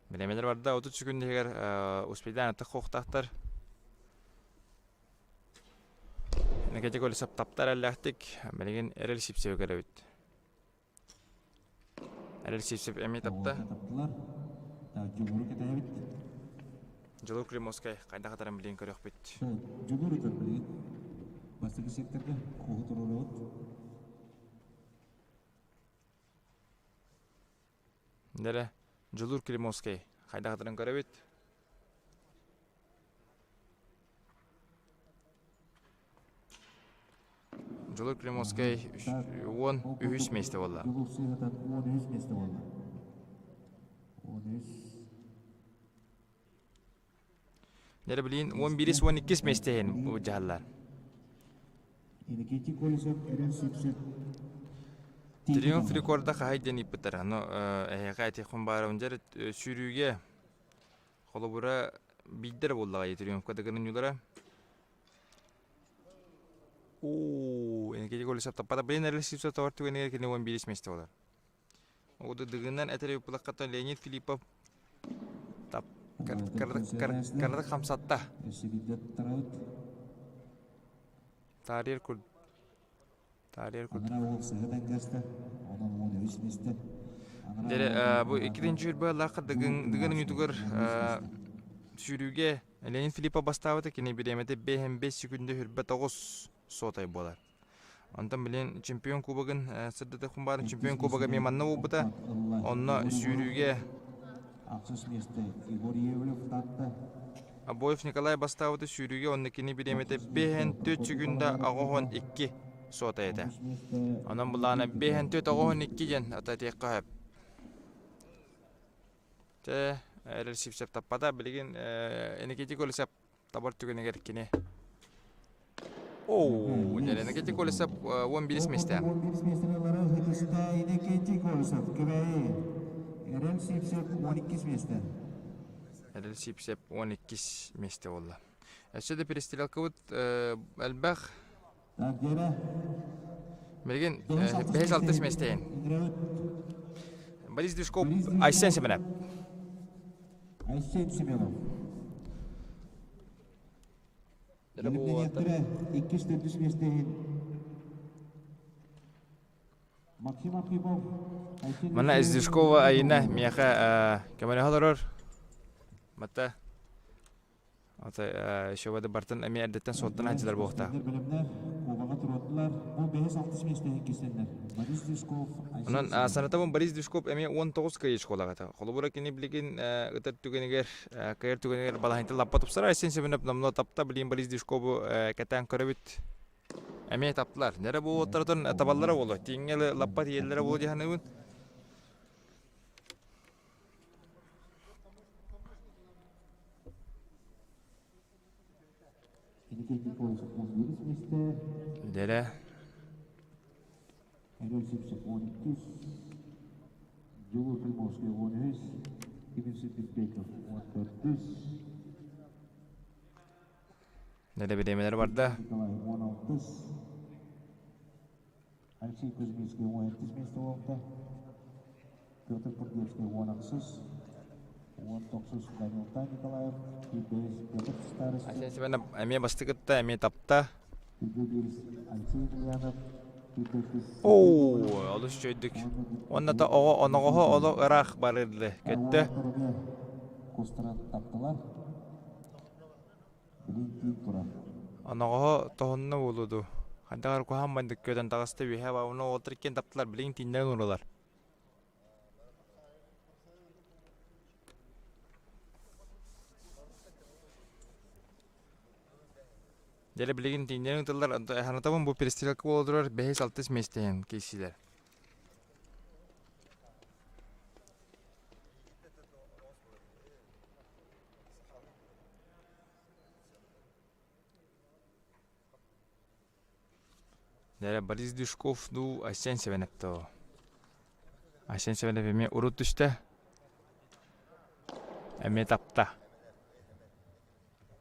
[SPEAKER 1] Билэмэлэр барда 30 секунд иһигэр успейдаан аттах хоохтаахтар. Никитик Колесов таптар эллээхтик билигин Эрэл Сивцеви көрөбүт. Эрэл Сивцев эмиэ тапта.
[SPEAKER 2] Таптылар. Дьулуру кэтэһэбит.
[SPEAKER 1] Дьулур Климовскай хайдах атарын билигин көрүөхпүт.
[SPEAKER 2] Дьулур ытар билигин. Бастакы секторга куһу туруорабыт.
[SPEAKER 1] Дэрэ, Дьулур Климовскай хайдах атарын көрөбүт. Дьулур Климовскай 13 миэстэ буолла.
[SPEAKER 2] Дьулур сыыһатан 13 миэстэ буолла. 13
[SPEAKER 1] Дьэ билигин 11-12 миэстэ иһин дьаһаллар.
[SPEAKER 2] Иннокентий Колесов Эрэл Сипсев
[SPEAKER 1] Триумф рекорда хаһай диэн ыйыппыттар. Аны эһиэхэ этиэхпин баарабын дьэр сүүрүүгэ холобура биирдэр буоллаҕа Триумфка да гынынньулара. Оо, Иннокентий Колесов таппата. Билин Эрэл Сипсев табар түгэнигэр кини 11 миэстэ буолар. Удудыгынан этэр ыппылаххаттан Леонид Филиппов тап кырдык хамсатта. Таарыйар кур таарыйар курдук. Дьэ, бу иккитинчи быалаахха дыгын дыгын үтүгэр сүүрүүгэ Леонид Филиппов бастаабыта кини бириэмэтэ 5 секунда 29 сотай буолар. Онтон билин чемпион кубогын сырдата хумбаарын чемпион кубога эмиэ манна буолбута. Онно сүүрүүгэ
[SPEAKER 2] Ахсыс миэстэ Егор Евлев таатта.
[SPEAKER 1] Обоев Николай бастаабыта сүүрүүгэ онно кини бириэмэтэ 5 секунда 82 суотай этэ. Онон былаана 5 92 диэн ататиэххэ сөп. Тэ эрэл сипсеп таппата билигин Никита Колесов табар түгэнигэр кини Оу, Иннокентий Колесов 11 миэстэ.
[SPEAKER 2] 11 миэстэни ылары ытыста Иннокентий Колесов, Кэбээйи. Эрэл Сипсеп 12 миэстэ.
[SPEAKER 1] Эрэл Сипсеп 12 миэстэ буолла. Өссө да перестрелкабыт элбэх.
[SPEAKER 2] Так, Гера.
[SPEAKER 1] Билигин 5-6 миэстэйин. Борис Движков, Айсен Семенов.
[SPEAKER 2] Айсен Семенов. Иккис төрдүс миэстэһин Максим Архипов.
[SPEAKER 1] Манна Издишкова Айина миэхэ көмөлөһө олорор. Мата Ата еще бартын эмиэ эрдэттэн суоттан сылдьар буолуохтаах. Онон санатабын Борис Движков эмиэ 19 кыайыы школаҕа Холобура кини билигин ытар түгэнигэр кыайар түгэнигэр балаһынта лаппа тупсарар. Айсен Семенов номнуо тапта билигин Борис Движкову кэтээн көрөбүт. Эмиэ таптылар. Нэрэ буолуоттарытын табаллара буолуо. Тииҥҥэ лаппа тиийэллэрэ буолуо дии саныыбын. Дэрэ Нэрэ бириэмэлэр барда.
[SPEAKER 2] Алексей Кузьминский 12 место буолта. Петр Пурдевский 16. 19 Данил Николаев. Петр Старостин.
[SPEAKER 1] Эмиэ бастыкытта, эмиэ тапта.
[SPEAKER 2] Алексей Емельянов.
[SPEAKER 1] Оо, олус үчүгэйдик. Уонна да оҕо оноҕоһо олох ыраах барырлы көттө. Оноҕоһо тоһунна буолуо дуу. Хайдах эрэ куһаҕан бандык көтөн таҕыста үөһэ уонна уолаттар иккиэн таптылар билигин тииннэрэн ууралар. Дьэ билигин тииннэрэн ыытыллар санатабын бу перестрелка буола турар бэһис-алтыс миэстэһин киирсилэр. Дьэ Борис Дюшков дуу Айсен Севенеп дуу. Айсен Севенеп эмиэ урут түстэ. Эмиэ тапта.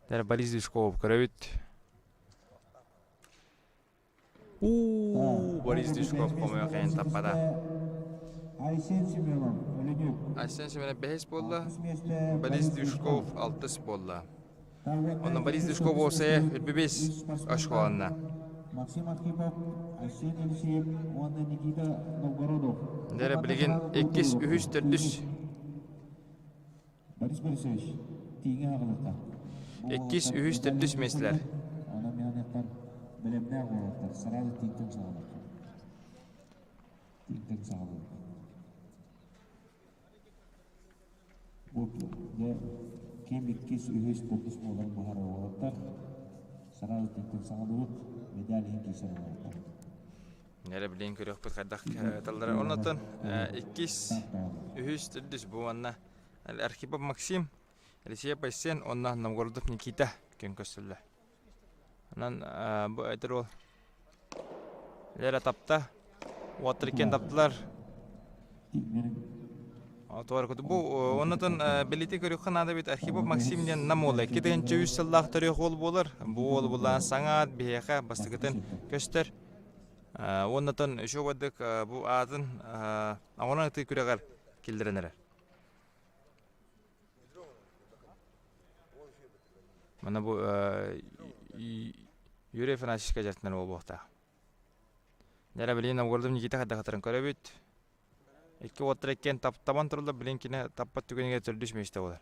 [SPEAKER 1] Дьэ Борис Дюшков көрөбүт. Уу, Борис Дюшков хомойуох иһин таппата.
[SPEAKER 2] Айсен Семенов, Өлөнүк.
[SPEAKER 1] Айсен Семенов бэһис буолла. Борис Дюшков алтыс буолла. Онно Борис Дюшков уопсайа үрбүбүс оскуоланна.
[SPEAKER 2] Максим Архипов, Айсен Елисеев уонна Никита Новгородов.
[SPEAKER 1] Дэрэ билигин иккис, үһүс, төрдүс.
[SPEAKER 2] Борис Борисович, тииҥи аҕалыахха.
[SPEAKER 1] Иккис, үһүс, төрдүс миэстэлэр.
[SPEAKER 2] Онон миэхэ бэлэмнээх уолаттар сразу тииҥтэн саҕалыахха. Тииҥтэн саҕалыахха. Бу дьэ ким иккис, үһүс, төрдүс буоларын быһаарар уолаттар сразу тииҥтэн саҕалыыбыт, медаль иһин киирсэр уолаттар.
[SPEAKER 1] Эрэ билигин көрүөхпүт хайдах таллара. Оннотон иккис, үһүс, төрдүс бу уонна Архипов Максим, Алексей Пайсен уонна Новгородов Никита күн көрсөллөр. Онон бу этэр уол Лера тапта, уоттар иккиэн таптылар. Бу оннотон билити көрүөххэ наада эбит Архипов Максим диэн нам уола 2 3 сыллаах төрүөх уол буолар. Бу уол булаан саҥа аат биһиэхэ бастакытын көстөр. Уоннатан үчүгэйдик бу аатын оҥорон ытыы күрэҕэр киллэрэн эрэр. Мана бу Юрий Афанасьевичка дьарытынан буолуохтаах. Дьэ билигин Новгородов Никита хайдахтарын көрөбүт. Икки уоттар иккиэн таптабан тураллар, билигин кини таппат түгэнигэр төрдүс миэстэ буолар.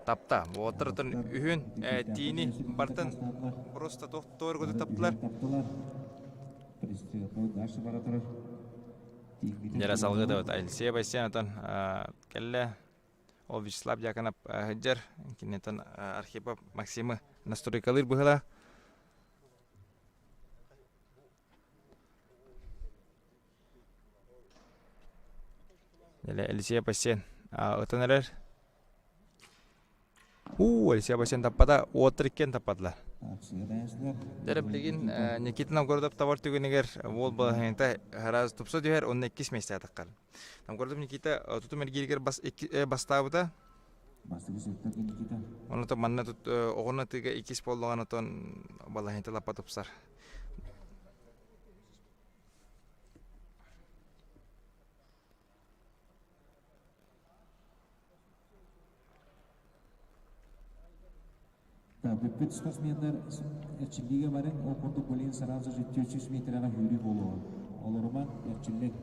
[SPEAKER 1] Тапта. Уолаттар отон үһүн тиини бартан просто туох таптылар. Дьара салгыы да Алексей Байсен отон кэллэ. Ол Вячеслав Дьяконов сылдьар. Кинитон Архипов Максимы настройкалыыр быһыла. Алексей Пасен ытан эрэр. Уу, Алексей Пасен таппата, уоттар иккиэн таппатылар. Дьэ, билигин Никита Новгородов табар түгэнигэр уол балаһыанньата араас тупса түһэр, уонна иккис миэстэҕэ таххар. Новгородов Никита тутум эргииригэр бастаабыта. Онно манна оҕону атыыга иккис буоллаҕына, отон балаһыанньата лаппа тупсар.
[SPEAKER 2] Бүппүт спортсменнар эрчиллиигэ барыҥ, ол курдук билигин сразу же 400 метрэҕэ сүүрүү буолуоҕа. Олорумаҥ, эрчиллиҥ.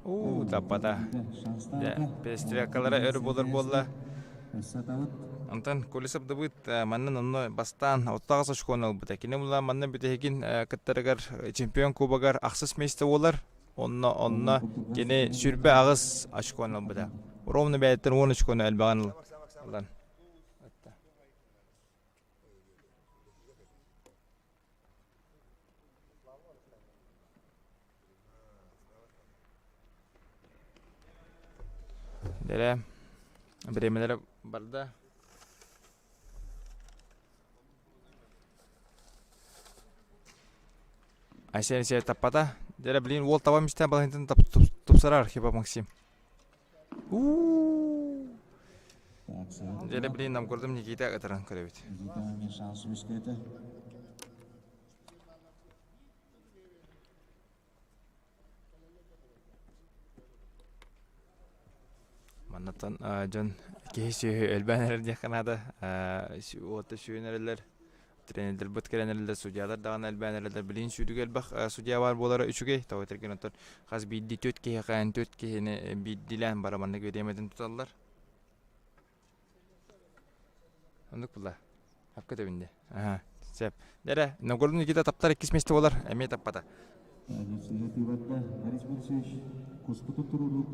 [SPEAKER 1] Уу, таппата. Дьэ, перестрелкалара өр буолар буолла. Онтон Колесов Давыд манна онно бастаан 38 очкону ылбыта. Кини була манна бүтэһигин кыттарыгар чемпион кубогар ахсыс миэстэ буолар. Онно онно кини 28 очкону ылбыта. Ровно бэйэттэн 10 очкону элбэҕин ылан. Дэрэ бириэмэлэрэ барда. Айсен Алексеев таппата. Дэрэ блин уол таба мистэн балаһынтын тупсарар Архипов Максим. У-у-у. Дэрэ блин нам көрдüm Никита ытыран көрөбүт.
[SPEAKER 2] Никита шанс үскөтө.
[SPEAKER 1] Маннаттан дьон киһи сүөһү элбээн эрэр диэххэ наада. Уота сүүрэн эрэллэр. Тренердэрбит кэлэн эрэллэр, судьялар даҕаны элбээн эрэллэр. Билигин сүүрүүгэ элбэх судья баар буолара үчүгэй. Тоҕо этэргин оттон хас биирдии түөрт киһиэхэ түөрт киһини биирдиилээн бары маннык бириэмэтин туталлар. Оннук була. Апка төбүндэ. Аха, сөп. Дэрэ, Новгород Никита таптар иккис миэстэ буолар, эмиэ таппата.
[SPEAKER 2] Борис Борисович куспутун туруоруу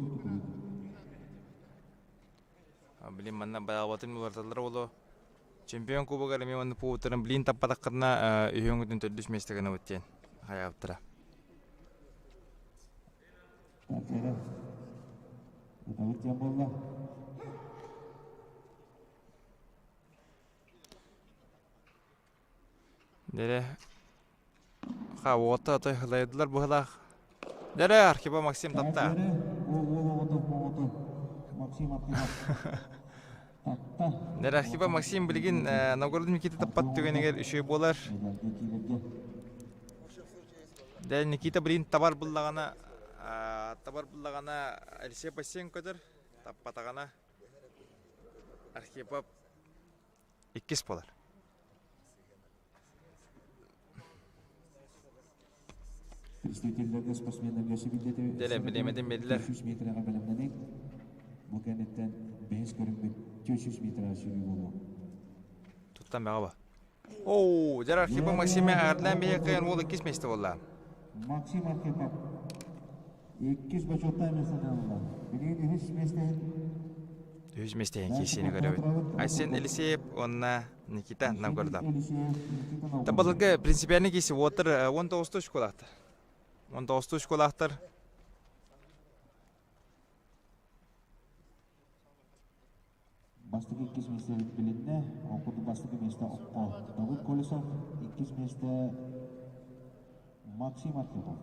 [SPEAKER 1] Блин, манна баалбатын уларыталлар боло. Чемпион кубогар эмиэ манна пуутарын блин таппатаххытына үһүөҥүтүн төрдүс миэстэ гынабыт диэн хайаабыттара.
[SPEAKER 2] Так, Ытабыт диэн буолла.
[SPEAKER 1] Дэрэ ха уота отой хылайдылар быһылаах. Дэрэ Архипа Максим тапта.
[SPEAKER 2] Максим Архипов тапта.
[SPEAKER 1] Дэрэ Архипа Максим билигин Новгород Никита таппат түгэнигэр үчүгэй буолар. Дэ Никита блин табар буллаҕына табар буллаҕына Алексей бассейн көтөр таппатаҕына Архипов иккис буолар.
[SPEAKER 2] Представителлэргэ спортсменнарга сибилдэтэ
[SPEAKER 1] Дэлэ билиэмэтин биллэр.
[SPEAKER 2] 300 метрэҕэ бэлэмнэниҥ. Бу кэнниттэн бэһис көрүҥмүт 400 метрэҕэ сүүрүү буолуо.
[SPEAKER 1] Туттан бөҕө ба. Оо, дьэр Архипов Максиме Арлан биһиэхэ уол иккис миэстэ буолла.
[SPEAKER 2] Максим Архипов иккис бочуоттай миэстэни ылла. Билигин үһүс миэстэһин
[SPEAKER 1] Үһүс миэстэһин киирсиини көрөбүт. Айсен Елисеев уонна Никита Новгородов. Табаларга принципиальный киирси уоттар 19 школаахтар. 19 школаахтар.
[SPEAKER 2] Бастакы иккис миэстэ билиннэ. Ол курдук бастакы миэстэ окко Давыд Колесов, иккис миэстэ Максим Архипов.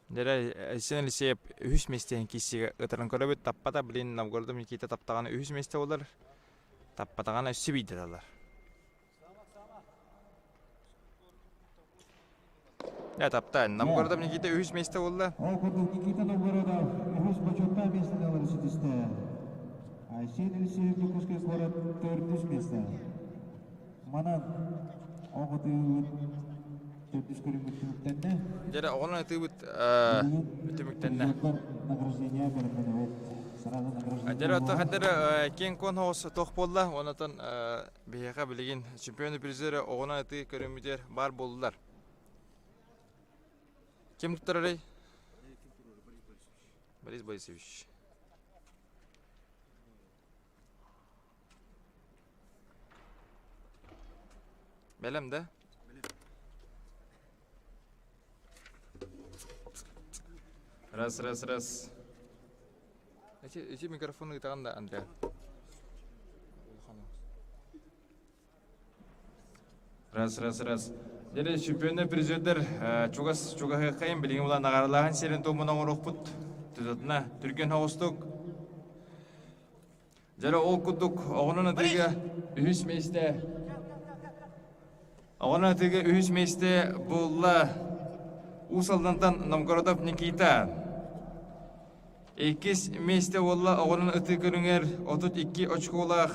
[SPEAKER 1] Дэрэ Айсен Алексеев үһүс миэстэһин киирсиигэ ытарын көрөбүт. Таппата, блин, Новгородов Никита таптаҕына үһүс миэстэ буолар. Таппатаҕына өссө биирдэ талар. Дьэ, тапта. Новгородов Никита үһүс миэстэ буолла.
[SPEAKER 2] Ол курдук Никита Новгородов үһүс бочуоттаах миэстэни ылары ситистэ. Айсен Елисеев Дьокуускай куорат төрдүс миэстэ. Манан оҕотуйуубут төрдүс көрүҥмүт түмүктэннэ.
[SPEAKER 1] Дьэ, оҕонон ытыыбыт түмүктэннэ.
[SPEAKER 2] Награждение бэлэмнэнэбит. Сразу награждение.
[SPEAKER 1] Дьэ, оттон хаддара киэҥ куон хоҕус туох буолла, онотон биһиэхэ билигин чемпионы призеры оҕонон ытыы көрүҥмүтүгэр баар буоллулар. Ким туттарарый? Борис Борисович. Бэлэм да? Раз, раз, раз. Эти, эти микрофоны ыытаҕын да, Андреа? Раз, раз, раз. Дьэ, чемпионнар призердэр чугас чугаһыаххайын билигин була наҕаралааһын сирин туомун оҥоруохпут. Тутатына түргэн соҕустук Дьэ ол курдук оҕонон атыыга үһүс миэстэ оҕонон атыыга үһүс миэстэ буолла Уус Алдантан Новгородов Никита. Иккис миэстэ буолла оҕонон ытыы көрүҥэр 32 очколаах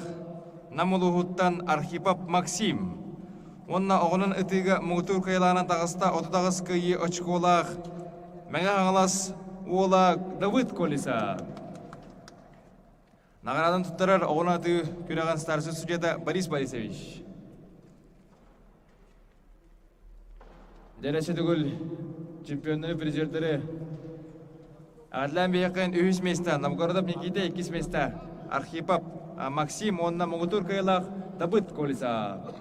[SPEAKER 1] Нам улууһуттан Архипов Максим. Уонна оҕонон ытыыга муҥутуур кыайылаанан таҕыста 38 кыайыы очколаах Мэҥэ Хаҥалас уола Давыд Колесов. Наҕарааданы туттарар оҕону атыы күрэҕин старшай судьуйата Борис Борисович. Дьэрэчэ төгүл чемпионнары, призердары Адлан биһиэхэ үһүс место, Новгородов Никита иккис место, Архипов Максим уонна муҥутуур кыайыылаах Табыт Колесов.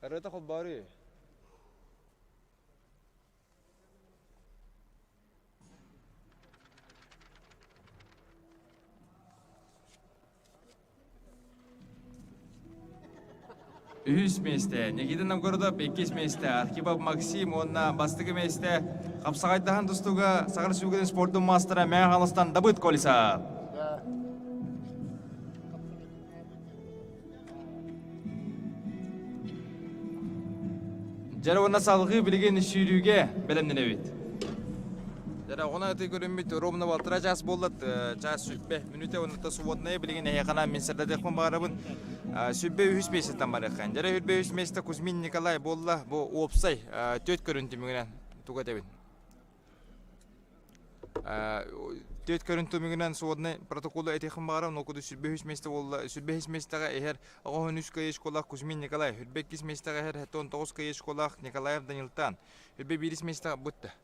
[SPEAKER 1] Ырыата холбоору. Үһүс миэстэ Никита Новгородов, иккис миэстэ Архипов Максим уонна бастакы миэстэ хапсаҕайдаһан тустууга Саха Республикатын спордун маастара Мэҥэ Хаҥаластан Дабыт Колесов. Дьэ уонна салгыы билигин сүүрүүгэ бэлэмнэнэбит. Дьэ оҕону ытыы көрүммүт ровно балтараа чаас буолла, чаас 20 мүнүүтэ уонна сводная билигин эһиэхэ мин сырдатыахпын баҕарабын. 23 миэстэттэн барыахха. Дьэ 23 миэстэ Кузьмин Николай буолла. Бу уопсай түөрт көрүн түмүгүнэн тугу этэбин? Түөрт көрүн түмүгүнэн своднай протоколу этиэхпин баҕарабын. Ол курдук 23 миэстэ буолла. 25 миэстэҕэ иһэр 93 кыайыы школаах Кузьмин Николай, 22 миэстэҕэ иһэр 79 кыайыы школаах Николаев Данилтан, 21 миэстэҕэ бутта.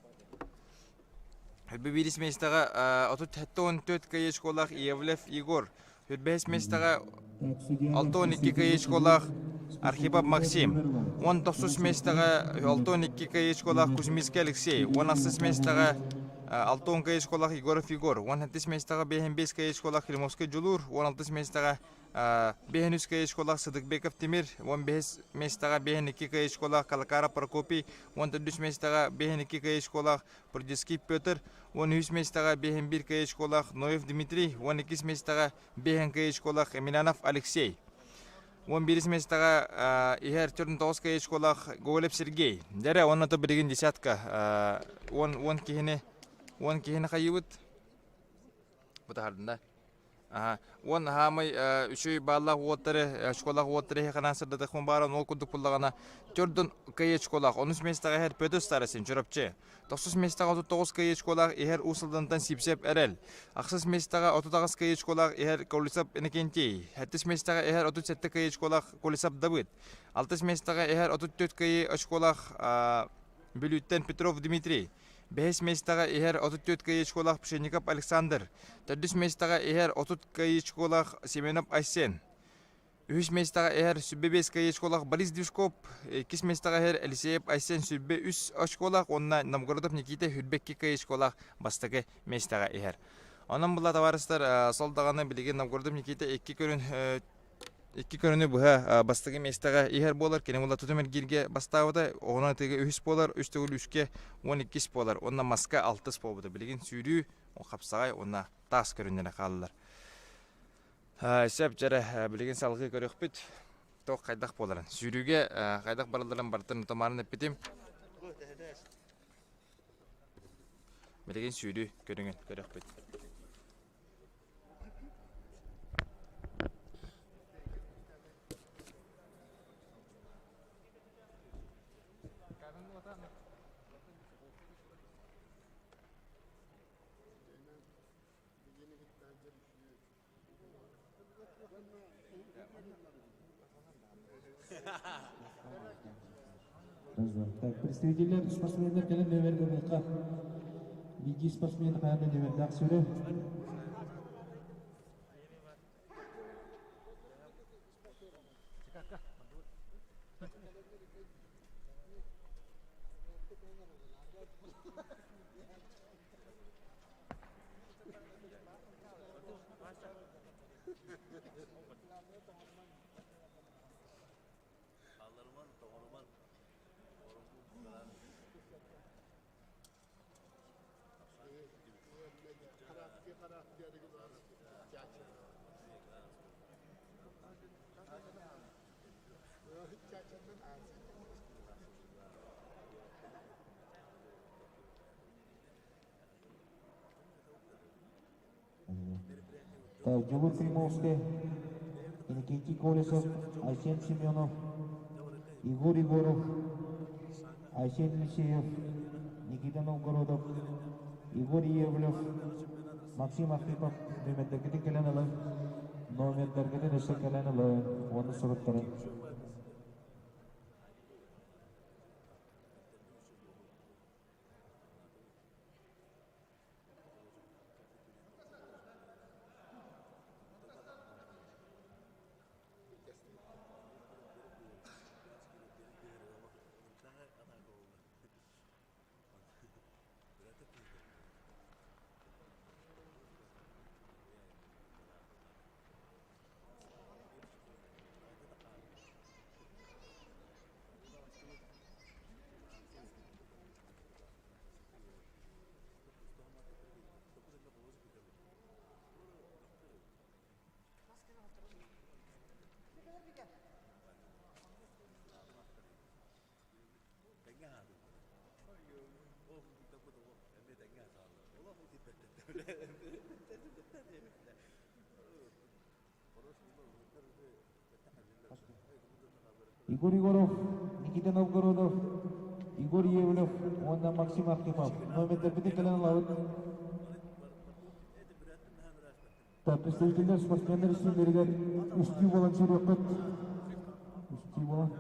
[SPEAKER 1] 21 миэстэҕэ 34 кыайыы школаах Иевлев Егор, 25 миэстэҕэ 62 кыайыы школаах Архипов Максим, 19 миэстэҕэ 62 кыайыы школаах Кузьминский Алексей, 18 миэстэҕэ 60 кыайыы школаах Егоров Егор, 17 миэстэҕэ 55 кыайыы школаах Климовский Дьулуур, 16 миэстэҕэ 53 кыайыы школаах Сыдыкбеков Тимир, 15 миэстэҕэ 52 кыайыы школаах Калакаров Прокопий, 14 миэстэҕэ 52 кыайыы школаах Прудецкий Петр, 13 миэстэҕэ 51 кыайыы школаах Ноев Дмитрий, 12 миэстэҕэ 5 кыайыы школаах Емельянов Алексей. 11 миэстэҕэ иһэр 49 кыайыы школаах Гоголев Сергей. Дьэрэ, уонна то билигин десятка 10 киһини 10 киһини хайыыбыт. Бутаһардын да. Уон хаамай үчүгэй бааллаах уоттары, очколаах уоттары эһиэхэ сырдатыахпын баара, ол курдук буллаҕына төрдүн кыайыы очколаах, онус миэстэҕэ иһэр Петр Старостин, Чурапчы. Тохсус миэстэҕэ 39 кыайыы очколаах иһэр Уус Алдантан Сипсеп Эрэл. Ахсыс миэстэҕэ 38 кыайыы очколаах иһэр Колесов Иннокентий. Сэттис миэстэҕэ иһэр 37 кыайыы очколаах Колесов Давыд. Алтыс миэстэҕэ иһэр 34 кыайыы очколаах Бүлүүттэн Петров Дмитрий. Бэһис миэстэҕэ иһэр 34 кыайыычкалаах Пшенников Александр, төрдүс миэстэҕэ иһэр 30 кыайыычкалаах Семенов Айсен, үһүс миэстэҕэ иһэр 105 кыайыычкалаах Борис Движков, иккис миэстэҕэ иһэр Елисеев Айсен 103 очколаах уонна Новгородов Никита 102 кыайыычкалаах бастакы миэстэҕэ иһэр. Онон була табаарыстар, сол даҕаны билигин Новгородов Никита икки көрүн Икки көрүнү быһа бастакы миэстэҕэ иһэр буолар, кини була тутум эргииргэ бастаабыта, оҕону атыыга үһүс буолар, үс төгүл үскэ 12 буолар уонна маска алтыс буолбута. Билигин сүүрүү, хапсаҕай уонна таас көрүннэрэ хааллылар. Сөп дьэрэ, билигин салгыы көрүөхпүт. Туох хайдах буоларын. Сүүрүүгэ хайдах баралларын барытын утамаарын эппитим. Билигин сүүрүү көрүҥүн көрүөхпүт.
[SPEAKER 2] Так, представителлэр спортсменнар кэлэн нөмердэмиэххэ. Биирдии спортсмен хайаан да нөмердээх сүрү. Дьулур Климовскай, Иннокентий Колесов, Айсен Семенов, Егор Егоров, Айсен Елисеев, Никита Новгородов, Егор Иевлев, Максим Архипов нүөмэрдэргитин кэлэн ылын, номердэргитин өссө кэлэн ылын уонна суруттарын. Егор Егоров, Никита Новгородов, Егор Евлев уонна Максим Архипов номердарбытын кэлэн ылабыт. Представителлэр спортсменнар үстүүлэригэр үстүү буолан сүүрүөххүт. Үстүү буолан.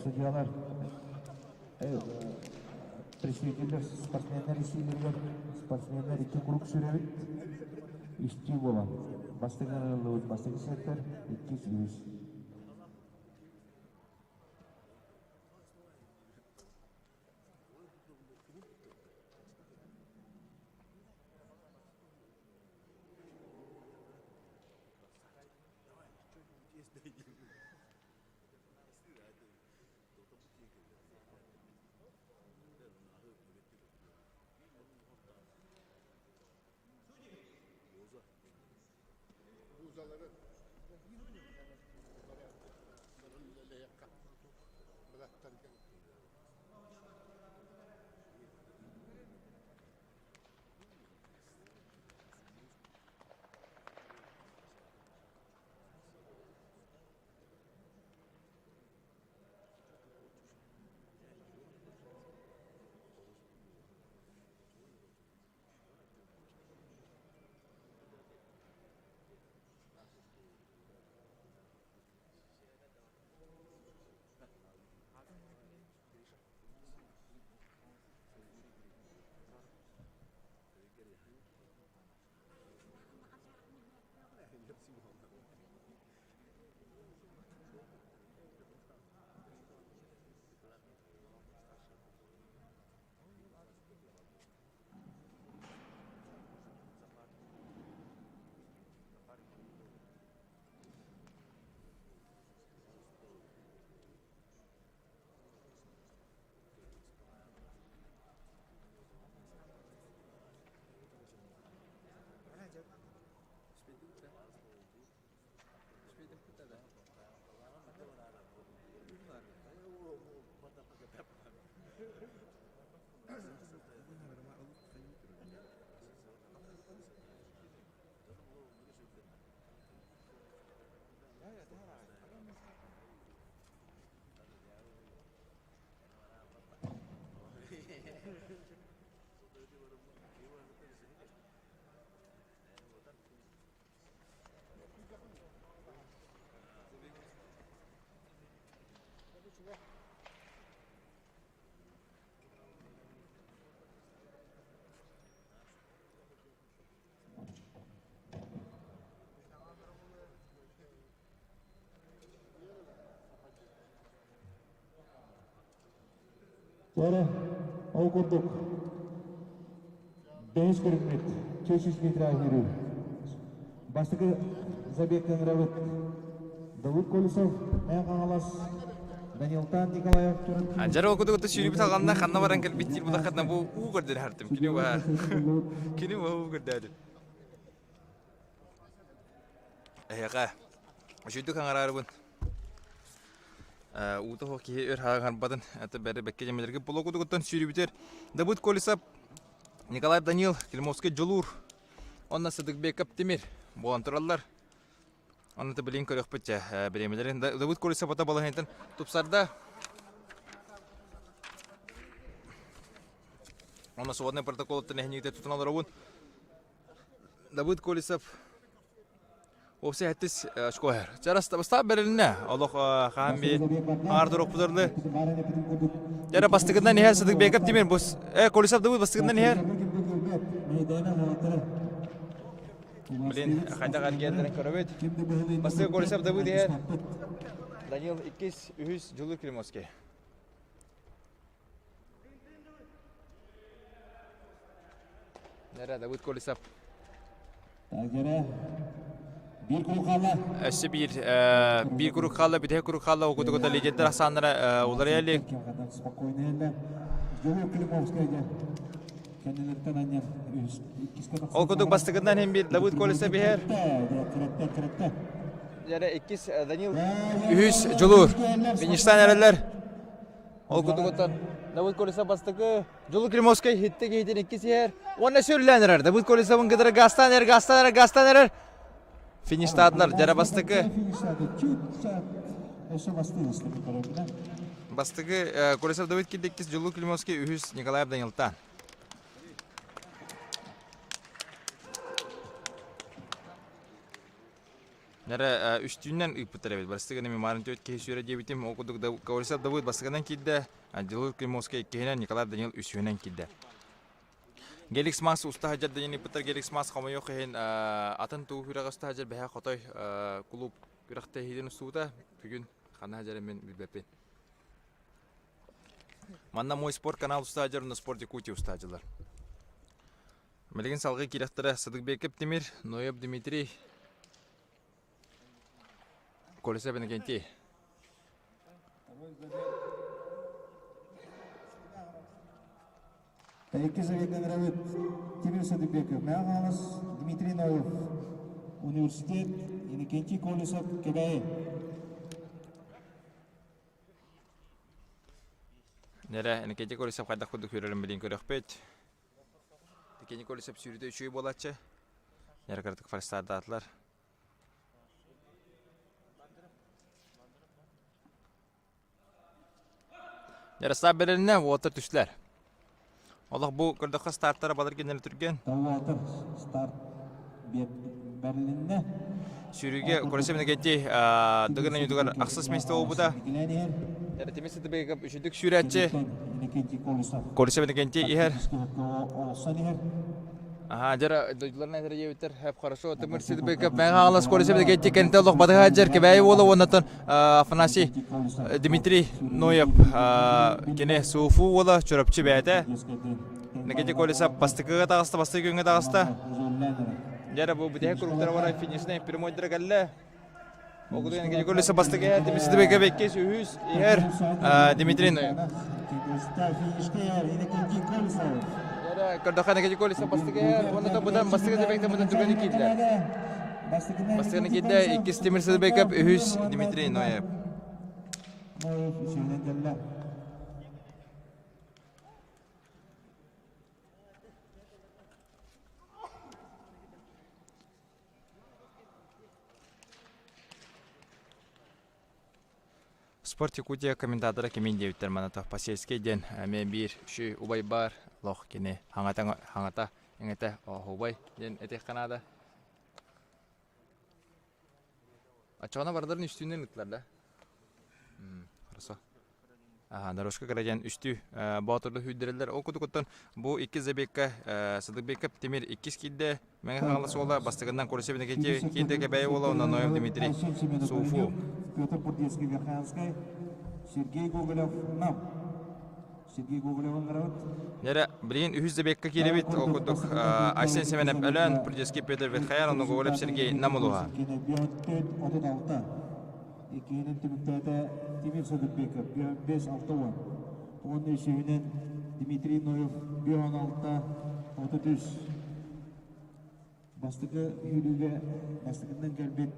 [SPEAKER 2] Судьялар представителлэр спортсменнар исиилэригэр спортсменнар икки круг сүрэбит үстүү буолан бастакы ыллыбыт бастакы сектор иккис үһүс Чээрэ, ол курдук бэһис көрүҥмүт 400 метра үһүрүү. Бастакы забег ыҥырабыт Давыд Колесов, Мэҥэ Хаҥалас,
[SPEAKER 1] Дьара ол кудугута сүүрүбүт алганна ханна баран кэлбит диир булахатна бу уу көрдөрө хартым. Кини баа. Кини баа уу көрдөөдү. Эһэҕэ үчүйдүк хаҥараарыбын. Уута суох киһи өр хаҥарбатын это бэрри бэккэ дьэмэлэргэ було кудугуттан сүүрүбүтэр Давыд Колесов, Николай Данил, Климовский Дьулуур, онно Сыдыкбеков Тимир буолан тураллар. Онно билин көрөхпүт дьэ бириэмэлэрин Давыд Колесов ата балаһыантан тупсарда. Онно сводный протоколуттан эһинигите тутун олоробун. Давыд Колесов Уопсай сэттис очко иһэр. Чарас бастаан бэрилиннэ. Олох хаан би аар туруохпутарлы. Дьара бастыгынан иһэр Сыдыкбеков Тимир бу Колесов Давыд бастыгынан иһэр. Блин, хайдах эргиэллэрин көрөбүт. Бастыгы Колесов Давыд иһэр. Данил иккис, үһүс Дьулур Климовский. Нэрэ Давыд Колесов.
[SPEAKER 2] Биир курук хаалла.
[SPEAKER 1] Өссө биир биир курук хаалла, бүтэһик курук хаалла, окутугута лидердэр ахсааннара уларыйа илик. Ол курдук бастакытынан иһин биир Давыд Колесов иһэр. Дьэрэ иккис Данил үһүс Дьулуур. Фиништан эрэллэр. Ол курдугуттан Давыд Колесов бастакы, Дьулу Климовскай хитте киһитин иккис иһэр. Уонна сүрлээн эрэр. Давыд Колесовын кытары газтаан эрэр, газтаан эрэр, газтаан эрэр. Фиништаатылар. Дьара бастакы. Бастакы Колесов Давыд кирди иккис, Дьулу Климовский үһүс Николаев Данилтан. Нэрэ үстүүннэн ыыппыттар эбит. Бастыгын эми маарын түөрт киһи сүүрэ диэбитим. Ол курдук Колесов Давыд бастакынан киирдэ, Дилур Климовский иккиһинэн, Николай Данил үсүһүнэн киирдэ. Геликс Мас уста сылдьар диэн ыыппыттар. Геликс Мас хомойуох иһин атын туу күрэҕэ уста сылдьар бэһэ хотой клуб күрэхтэһиитин устуута. Бүгүн ханна сылдьарын мин билбэппин. Манна Мой спорт канал уста сылдьар, онно Спорт Якутия уста сылдьаллар. Билигин салгыы киирэхтэрэ Сыдыкбеков Тимир, Ноев Дмитрий, Колесов Иннокентий.
[SPEAKER 2] Икки заветныҥырабыт Тимир Сыдыкбеков, Мэҕэ Дмитрий Ноев, университет, Иннокентий Колесов, Кэбээйи.
[SPEAKER 1] Нэрэ, Иннокентий Колесов хайдах курдук сүүрэрин билин көрөхпүт. Кини Колесов сүүрүүтэ үчүгэй буолааччы. Нэрэ фальстардаатылар. Ярослав бэрилинэ уота түстүлэр. Олох бу көрдөххө стартара балар генер түргэн.
[SPEAKER 2] Талватор старт бэрилиннэ.
[SPEAKER 1] Сүүрүүгэ Колесов Иннокентий Дыгын ойуутугар ахсыс миэстэ буолбута. Тимир Сытыбеков үчүдүк сүүрээччи. Колесов Иннокентий иһэр. Аха, дьара дойдуларынан этэр диэбиттэр. Хэп хорошо. Тимир Сытыбеков мэҥэ хаҥалас Колесов Иннокентий кэнтэ олох батыһа дьэр Кэбээйи уола уоннатан Афанасий Дмитрий Ноев кини Суфу уола Чурапчы бэйэтэ. Никита Колесов бастакыга таҕыста, бастакы күҥҥэ таҕыста. Дьэ бу бүтэһик кругтара баран финишнэй прямойдара кэллэ. Ол курдук Никита Колесов бастакы иһэр, Дмитрий иккис, үһүс иһэр Дмитрий Ноев. Көрдөххө Никита Колесов бастакы иһэр, уонна быдан бастакы Сыбекте быдан түргэнник киирдэ. Бастакыны киирдэ, иккис Тимир Сыбеков, үһүс Дмитрий Ноев.
[SPEAKER 2] Ноев үсүһүнэн кэллэ.
[SPEAKER 1] Спорт Якутия комментатора кимин диэбиттэр манатах Посельский диэн эмиэ биир үчү убай баар лох кини хаҥата хаҥата эҥэтэ оһуобай диэн этиэххэ наада. Оччоҕуна бардарын үстүүнэн ыттылар да? Хорошо. Дорожка кыра диэн үстүү боотурду сүүрдэрэллэр. Ол кутукуттан бу икки забегка Садыкбеков Тимир иккис киирдэ. Мэҥэ Хаҥалас уола бастакынан Курасев Никитий киирдэ Кэбээйи уола уонна Ноев Дмитрий Суфу.
[SPEAKER 2] Петр Бурдецкий Верхоянскай, Сергей Гоголев Нам. Сергей Гоголев ыҥырабыт.
[SPEAKER 1] Нэрэ, билигин үһүс забегка киирэбит. Ол курдук Айсен Семенов Өлөөн, Прудецкий Петр Верхоян, уонна Гоголев Сергей Нам улууһа.
[SPEAKER 2] Иккиһинэн түмүктээтэ Тимир Садыкбеков 5-6 Уонна үсүһүнэн Дмитрий Ноев 5-6 33. Бастакы сүүрүүгэ бастакынан кэлбит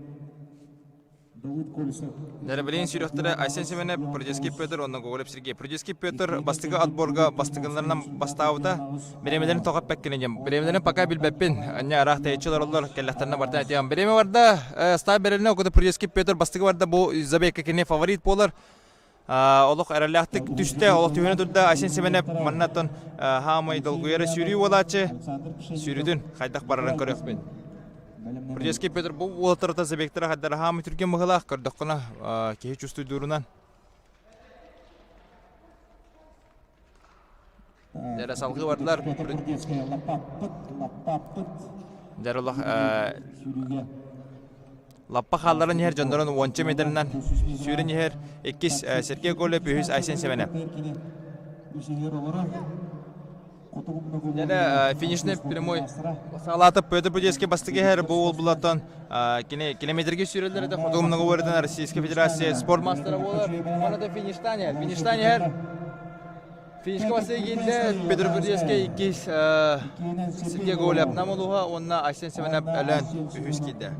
[SPEAKER 2] Давыд Колесов.
[SPEAKER 1] Нэрэ сүрөхтөрө Айсен Семенов, Прудецкий Петр уонна Гоголев Сергей. Прудецкий Петр бастакы отборга бастакыларынан бастаабыта. Бириэмэлэрин тоҕо эппэккин диэн. Бириэмэлэрин пока билбэппин. Анньа араах тэйиччи олороллор, кэллэхтэринэ барытын этиэм. Бириэмэ барда, ставь бэрилинэ, окута Прудецкий Петр бастакы барда, бу забегка кини фаворит буолар. Олох эрэллээхтик түстэ, олох түһүнэ турда. Айсен Семенов маннаттан хаамай долгуйара сүүрүү буолааччы. Сүүрүтүн хайдах барарын көрүөхпүн. Прудецкий Петр бу уолаттарыта забегтара хайдара хаамай түргэн быһылаах көрдөххүнэ киһи чувствуйдуурунан. Дьэрэ салгыы бардылар. Дьэр олох лаппа хаалларан иһэр дьоннорун уонча метринэн сүүрэн иһэр иккис Сергей Голев, үһүс Айсен Семенов. Дьэрэ финишный прямой саалаата Петр Будецкий бастакы иһэр бу уол булаттан кини километрге сүүрэллэр это хотугу многоборьетын Российской Федерация спорт мастера буолар. Оны да фиништан иһэр. Фиништан иһэр. Финишка Василий Петр Кудецкий иккис Сергей Гоголев Нам улууһа уонна Айсен Семенов Өлөөн үһүс киирдэ.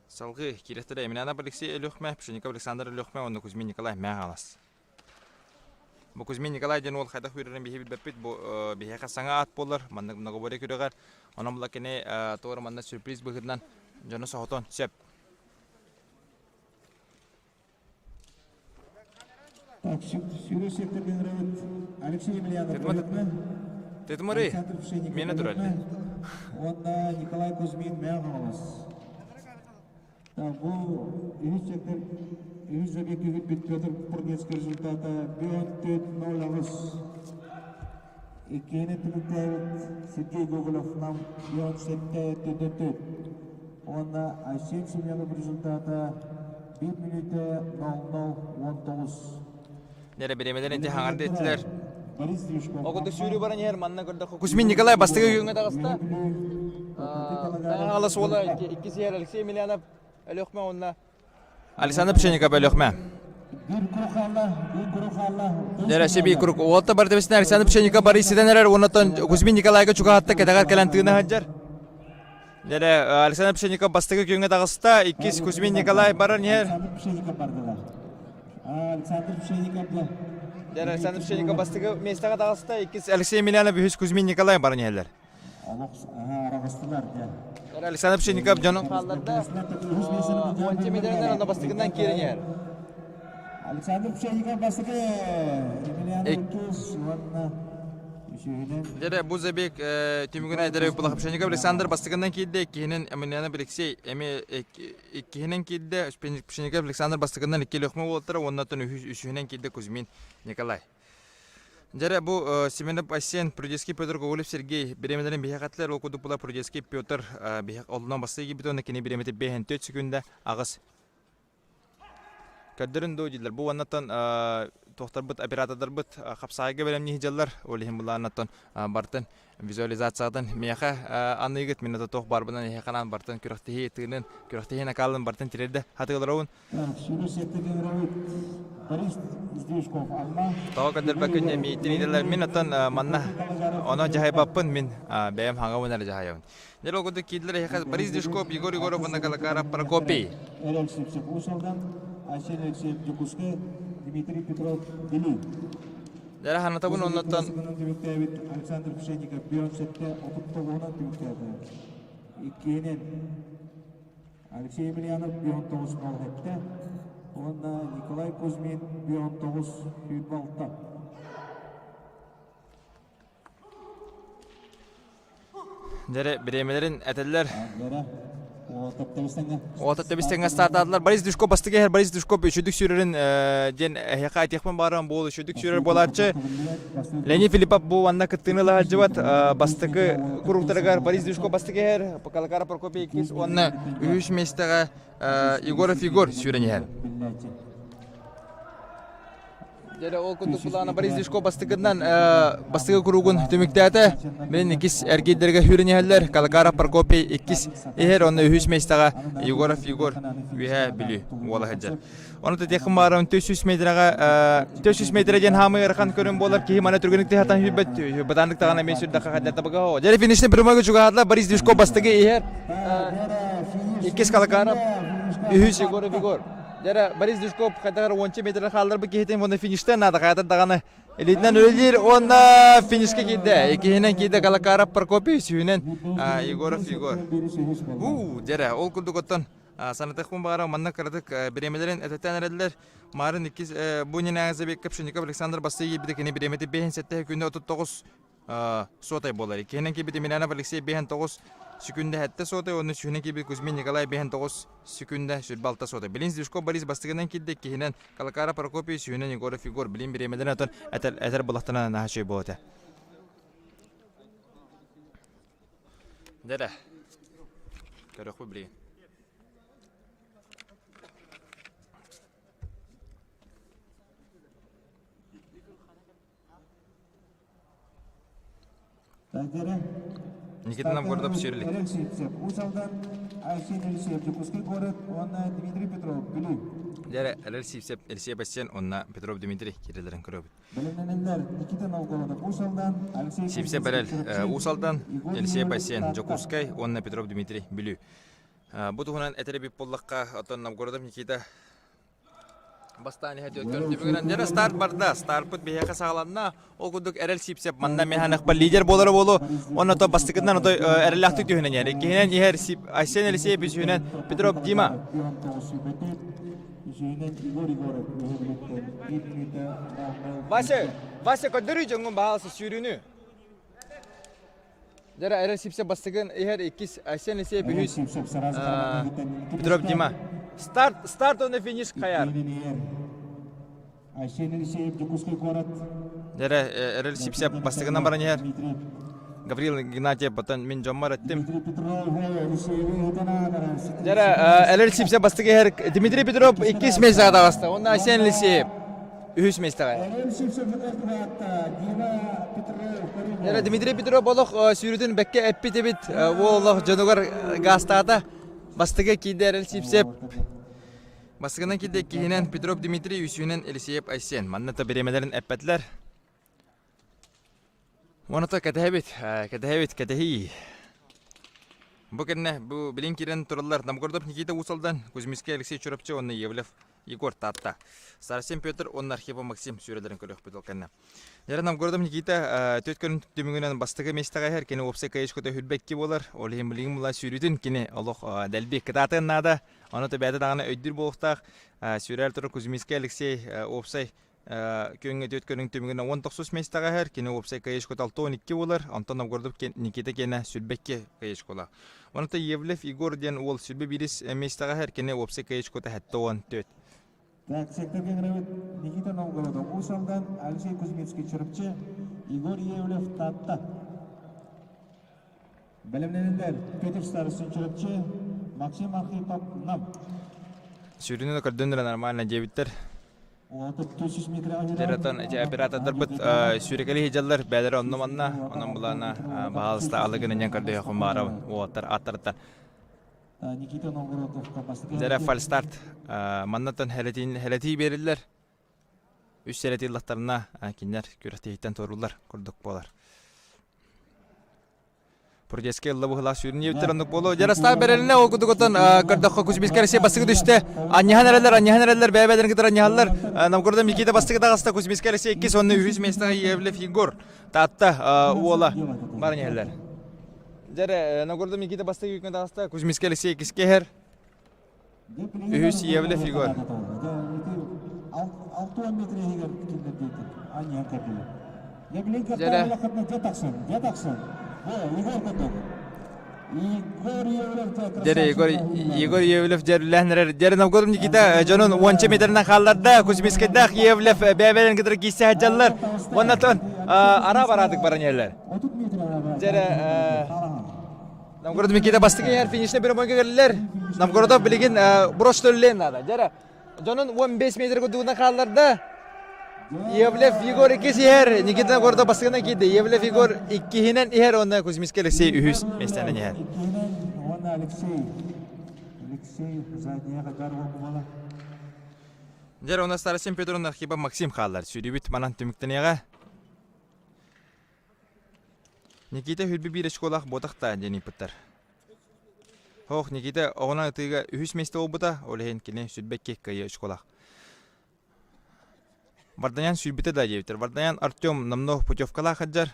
[SPEAKER 1] Салгыы киирэхтэрэ Емельянов Алексей Өлүөхмэ, Пшеников Александр Өлүөхмэ уонна Кузьмин Николай Мэҕалас. Бу Кузьмин Николай диэн уол хайдах үөрэрин биһи билбэппит. Бу биһиэхэ саҥа аат буолар. Маннык многоборье күрэҕэр. Онон була кини туора манна сюрприз быһыытынан дьону соһутуон сөп.
[SPEAKER 2] Так, сүүрүү секторга ыҥырабыт Алексей Емельянов Өлүөхмэ,
[SPEAKER 1] Тетмары,
[SPEAKER 2] Александр Пшенников
[SPEAKER 1] миэнэ турар.
[SPEAKER 2] Өлүөхмэ уонна Николай Кузьмин Мэҥэ Хаҥалас. Так, бу үһүс сектор үһүс забег күүһүрбүт Петр Пурнецкий результата 4.08. Иккиһини түмүктээбит Сергей Гоголев нам 17.4. Уонна Айсен Семенов результата 1 мүнүүтэ 00.19.
[SPEAKER 1] Нэрэ бириэмэлэр инти хаҥарды эттилэр.
[SPEAKER 2] Борис Движков.
[SPEAKER 1] Ол курдук сүүрүү баран иһэр манна көрдөххө Кузьмин Николай бастакы күҥҥэ таҕыста. Хаҥалас уола иккис иһэр Алексей Емельянов Өлүөхмэ уонна Александр Пшенников Өлүөхмэ.
[SPEAKER 2] Бір круг хаалла, бір круг хаалла.
[SPEAKER 1] Дьэ, себе круг. Уолта бар тэбисинэ Александр Пшенников Борис ситэн эрэр уоннаттан Кузьмин Николайга чугаһатта кэтэҕэр кэлэн тыына сылдьар. Дьэ, Александр Пшенников бастакы күҥҥэ таҕыста, иккис Кузьмин Николай баран иһэр.
[SPEAKER 2] Александр Пшенников бардылар. Александр Пшенников да.
[SPEAKER 1] Дьэ, Александр Пшенников бастакы миэстэҕэ таҕыста, иккис Алексей Емельянов, үһүс Кузьмин Николай баран иһэллэр.
[SPEAKER 2] Олох араҕыстылар дьэ.
[SPEAKER 1] Александр Пшенников дьонун хаалларда. Уонча метринэн онно бастакынан киирэн иһэр.
[SPEAKER 2] Александр Пшенников бастакы, Емельянов иккис уонна үсүһүнэн.
[SPEAKER 1] Дьэ, бу забег түмүгүнэн эдэр Пшенников Александр бастакынан киирдэ, иккиһинэн Емельянов Алексей эми иккиһинэн киирдэ, Пшенников Александр бастакынан икки Лехмы уолаттара уонна үсүһүнэн киирдэ Кузьмин Николай. Дьэрэ, бу Семенов Айсен, Прудецкий Петр Гоголев Сергей бириэмэлэрин биһиэхэтилэр, ол курдук була Прудецкий Петр олунан бастыы киирбит уонна кини бириэмэтэ 54 секунда аҕыс. Көрдөрүн дуу дииллэр. Бу уоннаттан туохтарбыт, оператордарбыт хапсаайга бэлэмнии сылдьаллар. Ол иһин былааннаттан бартын визуализациятын миэхэ аныыгыт мин туох баарбынан эһиэхэ анаан бартын күрэхтэһии тыынын, күрэхтэһии накаалын бартын тириэрдэ хатыыларобун. Тоҕо көрдөрбөккүн дьэ мииттин иитэллэр. Мин оттон манна ону дьаһайбаппын мин бэйэм хаҥабын эрэ дьаһайабын. Дьэ ол курдук киирдилэр эһиэхэ Борис Дюшков, Егор Егоров уонна Калакаров Прокопий.
[SPEAKER 2] Эрэл Сивцев Уус Алдан, Айсен Алексеев Дьокуускай, Дмитрий Петров Бүлүү.
[SPEAKER 1] Дьэ ханатабын оннуттан
[SPEAKER 2] түмүктээбит Александр Пшенников 17 39-унан түмүктээтэ. Иккиһинэн Алексей Емельянов 19 07 уонна Николай Кузьмин 19 26.
[SPEAKER 1] Дьэрэ бириэмэлэрин этэллэр.
[SPEAKER 2] Дьэрэ
[SPEAKER 1] Уота тэбистэҥҥэ стартаатылар. Борис Душков бастакы иһэр Борис Душков үчүдүк сүүрэрин диэн эһиэхэ айтыахпын баарым буол үчүдүк сүүрэр буолааччы. Леонид Филиппов бу уонна кыттыыны ыла сылдьыбат. Бастакы куруктарыгар Борис Душков бастакы иһэр, Калакара Прокопий иккис уонна үһүс миэстэҕэ Егоров Егор сүүрэн иһэр. Дьэ ол курдук былаана Борис Дишко бастакынан бастакы кругун түмүктээтэ. Билин иккис эргийдэргэ сүүрэн иһэллэр. Калакаров Прокопий иккис иһэр, онно үһүс миэстэҕэ Егоров Егор Үөһээ Бүлүү уола сылдьар. Ону тэтиэххин баарым 400 метрэҕэ 400 метрэ диэн хаамыы ыарахан көрүҥ буолар киһи маны түргэнник тыһатан сүүрбэт бытааннык даҕаны эмиэ сүүрдэххэ хайда табыгаһа. Дьэ финишный прямойга чугаһаатылар Борис Движко бастакы иһэр. Иккис Калакаров, үһүс Егоров Егор. Дьэ Борис Дюшков хайдах уонча метр хаалларбыт киһитин уонна фиништэн наада хайатар даҕаны илиитинэн үлэлиир уонна финишкэ киирдэ. Иккиһинэн киирдэ Галакаров Прокопий, үсүһүнэн Егоров Егор. Уу, дьэрэ, ол курдук оттон санатыахпын баҕара манна кыратык бириэмэлэрин этэттэн эрэллэр. Марын иккис бу нинааҕы забегка Пшеников Александр бастыы киирбитэ кини бириэмэтэ 5 күндэ 39 суотай буолар. Иккиһинэн киирбит Емельянов Алексей 59 секүндэ сэттэ суотай, уонна үсүһүнэн киирбит Кузьмин Николай 59 секүндэ 26 суотай. Билин Сдвижков Борис бастакынан киирдэ, иккиһинэн Калакара Прокопий, үсүһүнэн Егоров Егор. Билин бириэмэлэрин отон этэр, этэр булахтана наһаа үчүгэй буолуо этэ. Дэрэ. Көрөхпүт билигин. Никита Новгородов сүрүлүк.
[SPEAKER 2] Эрэл Сивцев, Уус Алдан, Айсен Елисеев, Дьокуускай куорат уонна Дмитрий Петров, Бүлүү.
[SPEAKER 1] Дьэрэ, Эрэл Сивцев, Елисей Бассен уонна Петров Дмитрий кирилэрин көрөбүт.
[SPEAKER 2] Бэлэмнэнэллэр Никита Новгородов, Уус Алдан, Алексей
[SPEAKER 1] Сивцев Эрэл, Уус Алдан, Елисей Бассен, Дьокуускай уонна Петров Дмитрий, Бүлүү. Бу туһунан этэр эбит буоллахха, оттон Новгородов Никита Бастаан иһэ түмүгүнэн дьэ старт барда. Стартпыт биһиэхэ саҕаланна. Ол курдук Эрэл Сипсеп манна механикпар лидер буолара буолуо. Онно то бастакытынан отой эрэллээхтик түһүнэн иһэр. Иккиһинэн иһэр Айсен Елисеев, үсүһүнэн Петров Дима. Вася, Вася көрдөрүү дьоҥҥун баһаалыста сүүрүүнү. Дьэ Эрэл Сипсеп бастакын иһэр иккис Айсен Елисеев үһүс Петров Дима. Старт, старт уонна финиш хайар.
[SPEAKER 2] Айсен Елисеев Дьокуускай куорат.
[SPEAKER 1] Дьэ Эрэл Сипсеп бастакынан баран иһэр. Гаврил Игнатьев потом мин дьоммор эттим. Дьэ Эрэл Сипсеп бастакы иһэр Дмитрий Петров иккис миэстэҕэ таҕыста. Уонна Айсен Елисеев үһүс миэстэҕэ. Эрэ Дмитрий Петров олох сүүрүтүн бэккэ эппит эбит. Уол олох дьонугар гаастаата. Бастакы киирдэ Эрэл Сипсеп. Бастакынан киирдэ иккиһинэн Петров Дмитрий, үсүһүнэн Елисеев Айсен. Манна та бириэмэлэрин эппэтилэр. Уонна кэтэһэбит, кэтэһэбит, кэтэһии. Бу кэннэ бу билин киирэн тураллар Новгородов Никита Уус-Алдан, Кузьминский Алексей Чурапчы уонна Евлев Егор Таатта. Сарсен Петр уонна Архипов Максим сүүрэлэрин көрүөхпүт ол кэннэ. Дьэ Новгородов Никита төрт көрүн түмүгүнэн бастакы миэстэҕэ иһэр, кини уопсай каечката хүрбэкки буолар. Ол иһин билигин була сүүрүүтүн кини олох дэлби кытаатыан наада. Ону төбөтө даҕаны өйдүүр буолуохтаах. Сүүрэр турар Кузьминский Алексей уопсай күҥҥэ төрт көрүҥ түмүгүнэн 19 миэстэҕэ иһэр. Кини уопсай каечката 62 буолар. Онтон Новгородов Никита киэнэ 22 каечкалаах. Онон Евлев Егор диэн уол 21 миэстэҕэ иһэр. Кини уопсай каечката 74.
[SPEAKER 2] Так, секторга ыҥырабыт Никита Новгородов Уус Алдан, Алексей Кузьминский Чурапчы, Егор Евлев Таатта. Бэлэмнэнэллэр Петр Старостин Чурапчы, Максим Архипов Нам.
[SPEAKER 1] Сүрүнүн көрдөннөрө нормально диэбиттэр. Тератон эти оператордарбыт сүүрэкэли сылдьаллар, бээлэрэ онно-манна, онон былаана баһаалыста алы гынан көрдөһүөххүн баҕарабын уолаттар ааттарыттан.
[SPEAKER 2] Никита Новгородовка бастакы
[SPEAKER 1] Дьэрэ фальстарт маннаттан хэлэтии биэриллэр. Үс сэрэтии ыллахтарына кинилэр күрэхтэһииттэн туорууллар курдук буолар. Прудецкий ылла быһылаах сүүрүн диэбиттэр оннук буолуо. Дьарастаах бэрэлинэ ол кудугутан көрдөххө Кузьминскай Россия бастакы түстэ. Анньаһан эрэллэр, анньаһан эрэллэр, бэйэ-бэйэлэрин кытары анньаһаллар. Новгородом Никита бастакы таҕыста, Кузьминскай Россия иккис уонна үһүс миэстэҕэ Евлев Егор. Таатта уола баран иһэллэр. Дьэрэ, Новгородом Никита бастакы күҥҥэ таҕыста, Кузьминскай Алексей иккискэ иһэр. Үһүс Евлев Егор.
[SPEAKER 2] 60 метр иһигэр киллэрдиэтик анньыһан көрдүлэр.
[SPEAKER 1] Дьэрэ.
[SPEAKER 2] Дьэ тахсан. Егор курдук.
[SPEAKER 1] Дьэрэ Егор Егор Евлев дьэрилээн эрэр. Дьэрэ Новгород Никита дьонун уонча метринэн хаалларда. Кузьминскайдаах Евлев бэйэ-бэйэлэрин кытары киирсэ сылдьаллар. Уонна араа бараадык баран иһэллэр. Дьэрэ Новгород Никита бастакы иһэр финишне прямойга кэллилэр. Новгородов билигин брош төллүөн наада. Дьэрэ дьонун 15 метр курдугунан хаалларда. Иевлев Егор иккис иһэр, Никита Гордо бастакынан киирдэ. Иевлев Егор иккиһинэн иһэр уонна Кузьминский Алексей үһүс миэстэнэн иһэр.
[SPEAKER 2] Иккиһинэн уонна Алексей. Алексей задняя Хагарова буола.
[SPEAKER 1] Дьэр, уонна Старостин Петр уонна Архипов Максим хааллар. Сүүрүүбүт манан түмүктэниэҕэ. Никита хүрбү биир очколаах буотахта диэн ыйыппыттар. Ох, Никита оҕонон ытыыга үһүс миэстэ буолбута, ол иһин кини сүрбэкки кыайыы очколаах. Варданян сүүрбүтэ да диэбиттэр. Варданян Артем номнуо путевкалаах сылдьар.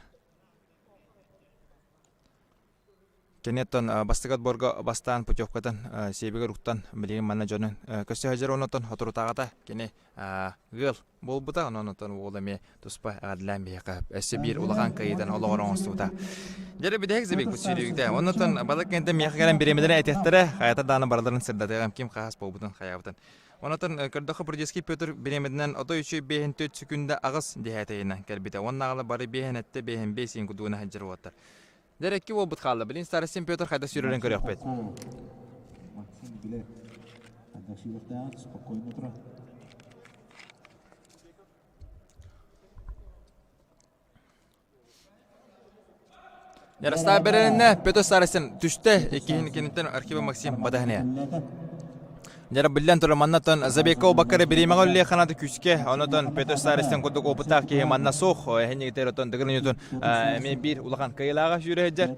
[SPEAKER 1] Кэнниттэн бастакы отборго бастаан путевкатын сиэбигэр уктан билигин манна дьонун көрсө сылдьар оннуттан соторутааҕыта кини ыал буолбута онон оттон уол эмиэ туспа эҕэрдэлээн биһиэхэ өссө биир улахан кыайыытын олоҕор оҥостубута. Дьэ бүтэһик забег бу сүүрүүгүтэ. Оннуттан балык кэнниттэн миэхэ кэлэн бириэмэлэрин этиэхтэрэ, хайата даҕаны барыларын сырдатыаҕым ким хаһаас буолбутун хайаабытын. Онотон көрдөххө Прудецкий Петр бириэмэтинэн отой үчүгэй биэһин түөрт секунда аҕыс дэһээтэйинэн кэлбитэ. Уонна аҕала бары биэһин эттэ биэһин биэс иин кудууна сылдьар уолаттар. Дьэ уолбут хаалла. Билин Старостин Петр хайда сүүрэрин көрүөхпүт.
[SPEAKER 2] Максим билэр. Хайда сүүрүөхтээҕин спокойно турар.
[SPEAKER 1] Ярослав бэрэриннэ Петр Старостин түстэ иккиһин киниттэн Архипов Максим батаһыны. Дьара биллэн турар маннатан Забеков Баккары бириэмэҕэ үллиэ ханааты күүскэ онотон Петр Старостин курдук опыттаах киһи манна суох эһиннигитер отон дыгын ойутун эмиэ биир улахан кыайыылааҕа сүүрэ сылдьар.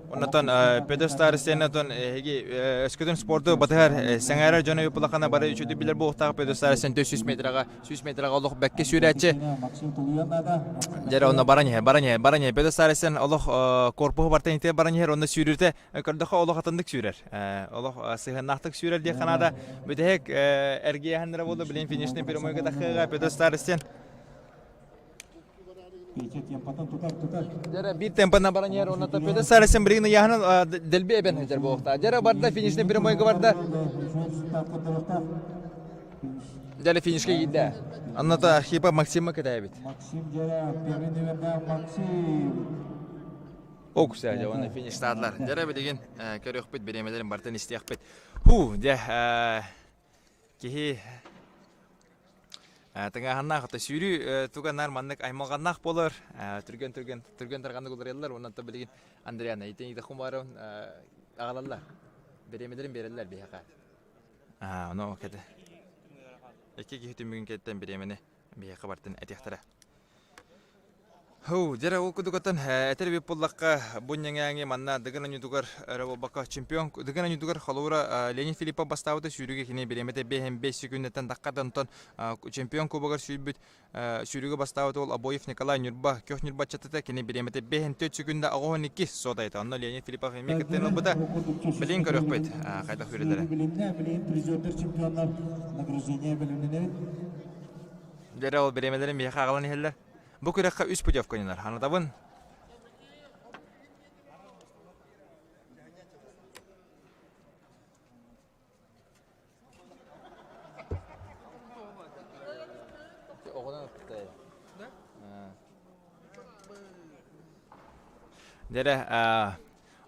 [SPEAKER 1] Оннотон Петр Старостин отон эһиги өскөтүн спорду батыһар сэҥээрэр дьону улахана бары үчүгэй билэр буолуохтаах Петр Старостин 400 метраҕа 100 метраҕа олох бэккэ сүүрээччи. Дьэ онно баран иһэр, баран иһэр, баран иһэр. Петр Старостин олох корпуһу бартан итэ баран иһэр, онно сүүрүүтэ көрдөххө олох атыннык сүүрэр. Олох сыһыаннаахтык сүүрэр диэх наада. Бүтэһик эргийэһэннэрэ буолла, билин финишный прямойга тахыаҕа Петр Старостин. Дьэ биир темпанан баран иһэр уонна Петр Старостин билигин ыйааһынын дэлби эбэн сылдьар буолуохтаах. Дьэ барда финишный прямойга барда. Дьэ финишка киирдэ. Анната Архипа Максима кэтээбит.
[SPEAKER 2] Максим дьэ первый номердаах Максим.
[SPEAKER 1] Окуса дьэ уонна фиништаатылар. Дьэ билигин көрүөхпүт бириэмэлэрин барытын истиэхпит. Ху дьэ киһи тыҥааһыннаах ата сүүрүү туганнар маннык аймалҕаннаах буолар түргэн түргэн түргэн тарҕаннык уларыйаллар уонна билигин Андриана итин хумарон аҕалаллар бириэмэлэрин биэрэллэр биһиэхэ Аа, ону кэтэ. Икки киһи түмүгүн кэттэн бириэмэни биһиэхэ бартын этиэхтэрэ. Һуу, дьэ ол кудугаттан этэр эбит буоллахха, бу ньэҥээҥи манна Дыгын оонньуутугар эрэ буолбакка, чемпион Дыгын оонньуутугар холобура Леонид Филиппов бастаабыта сүүрүүгэ кини бириэмэтэ 5 секүндэттэн таххата, онтон чемпион кубогар сүүрбүт Сүүрүүгэ бастаабыт уол Обоев Николай Ньурба көх Ньурбаччатыта кини бириэмэтэ 5 секунда 92 сотайта. Онно Леонид Филиппов эмиэ кыттыыны ылбыта. Билин көрүөхпүт хайдах сүүрэллэрэ.
[SPEAKER 2] Билиннэ, билигин призердер чемпионнар награждение бэлэмнэнэбит.
[SPEAKER 1] Дьэ ол бириэмэлэрин биһиэхэ аҕалан иһэллэр. Бу күрэххэ үс путевка ойнонор. Ханатабын. Дьэрэ,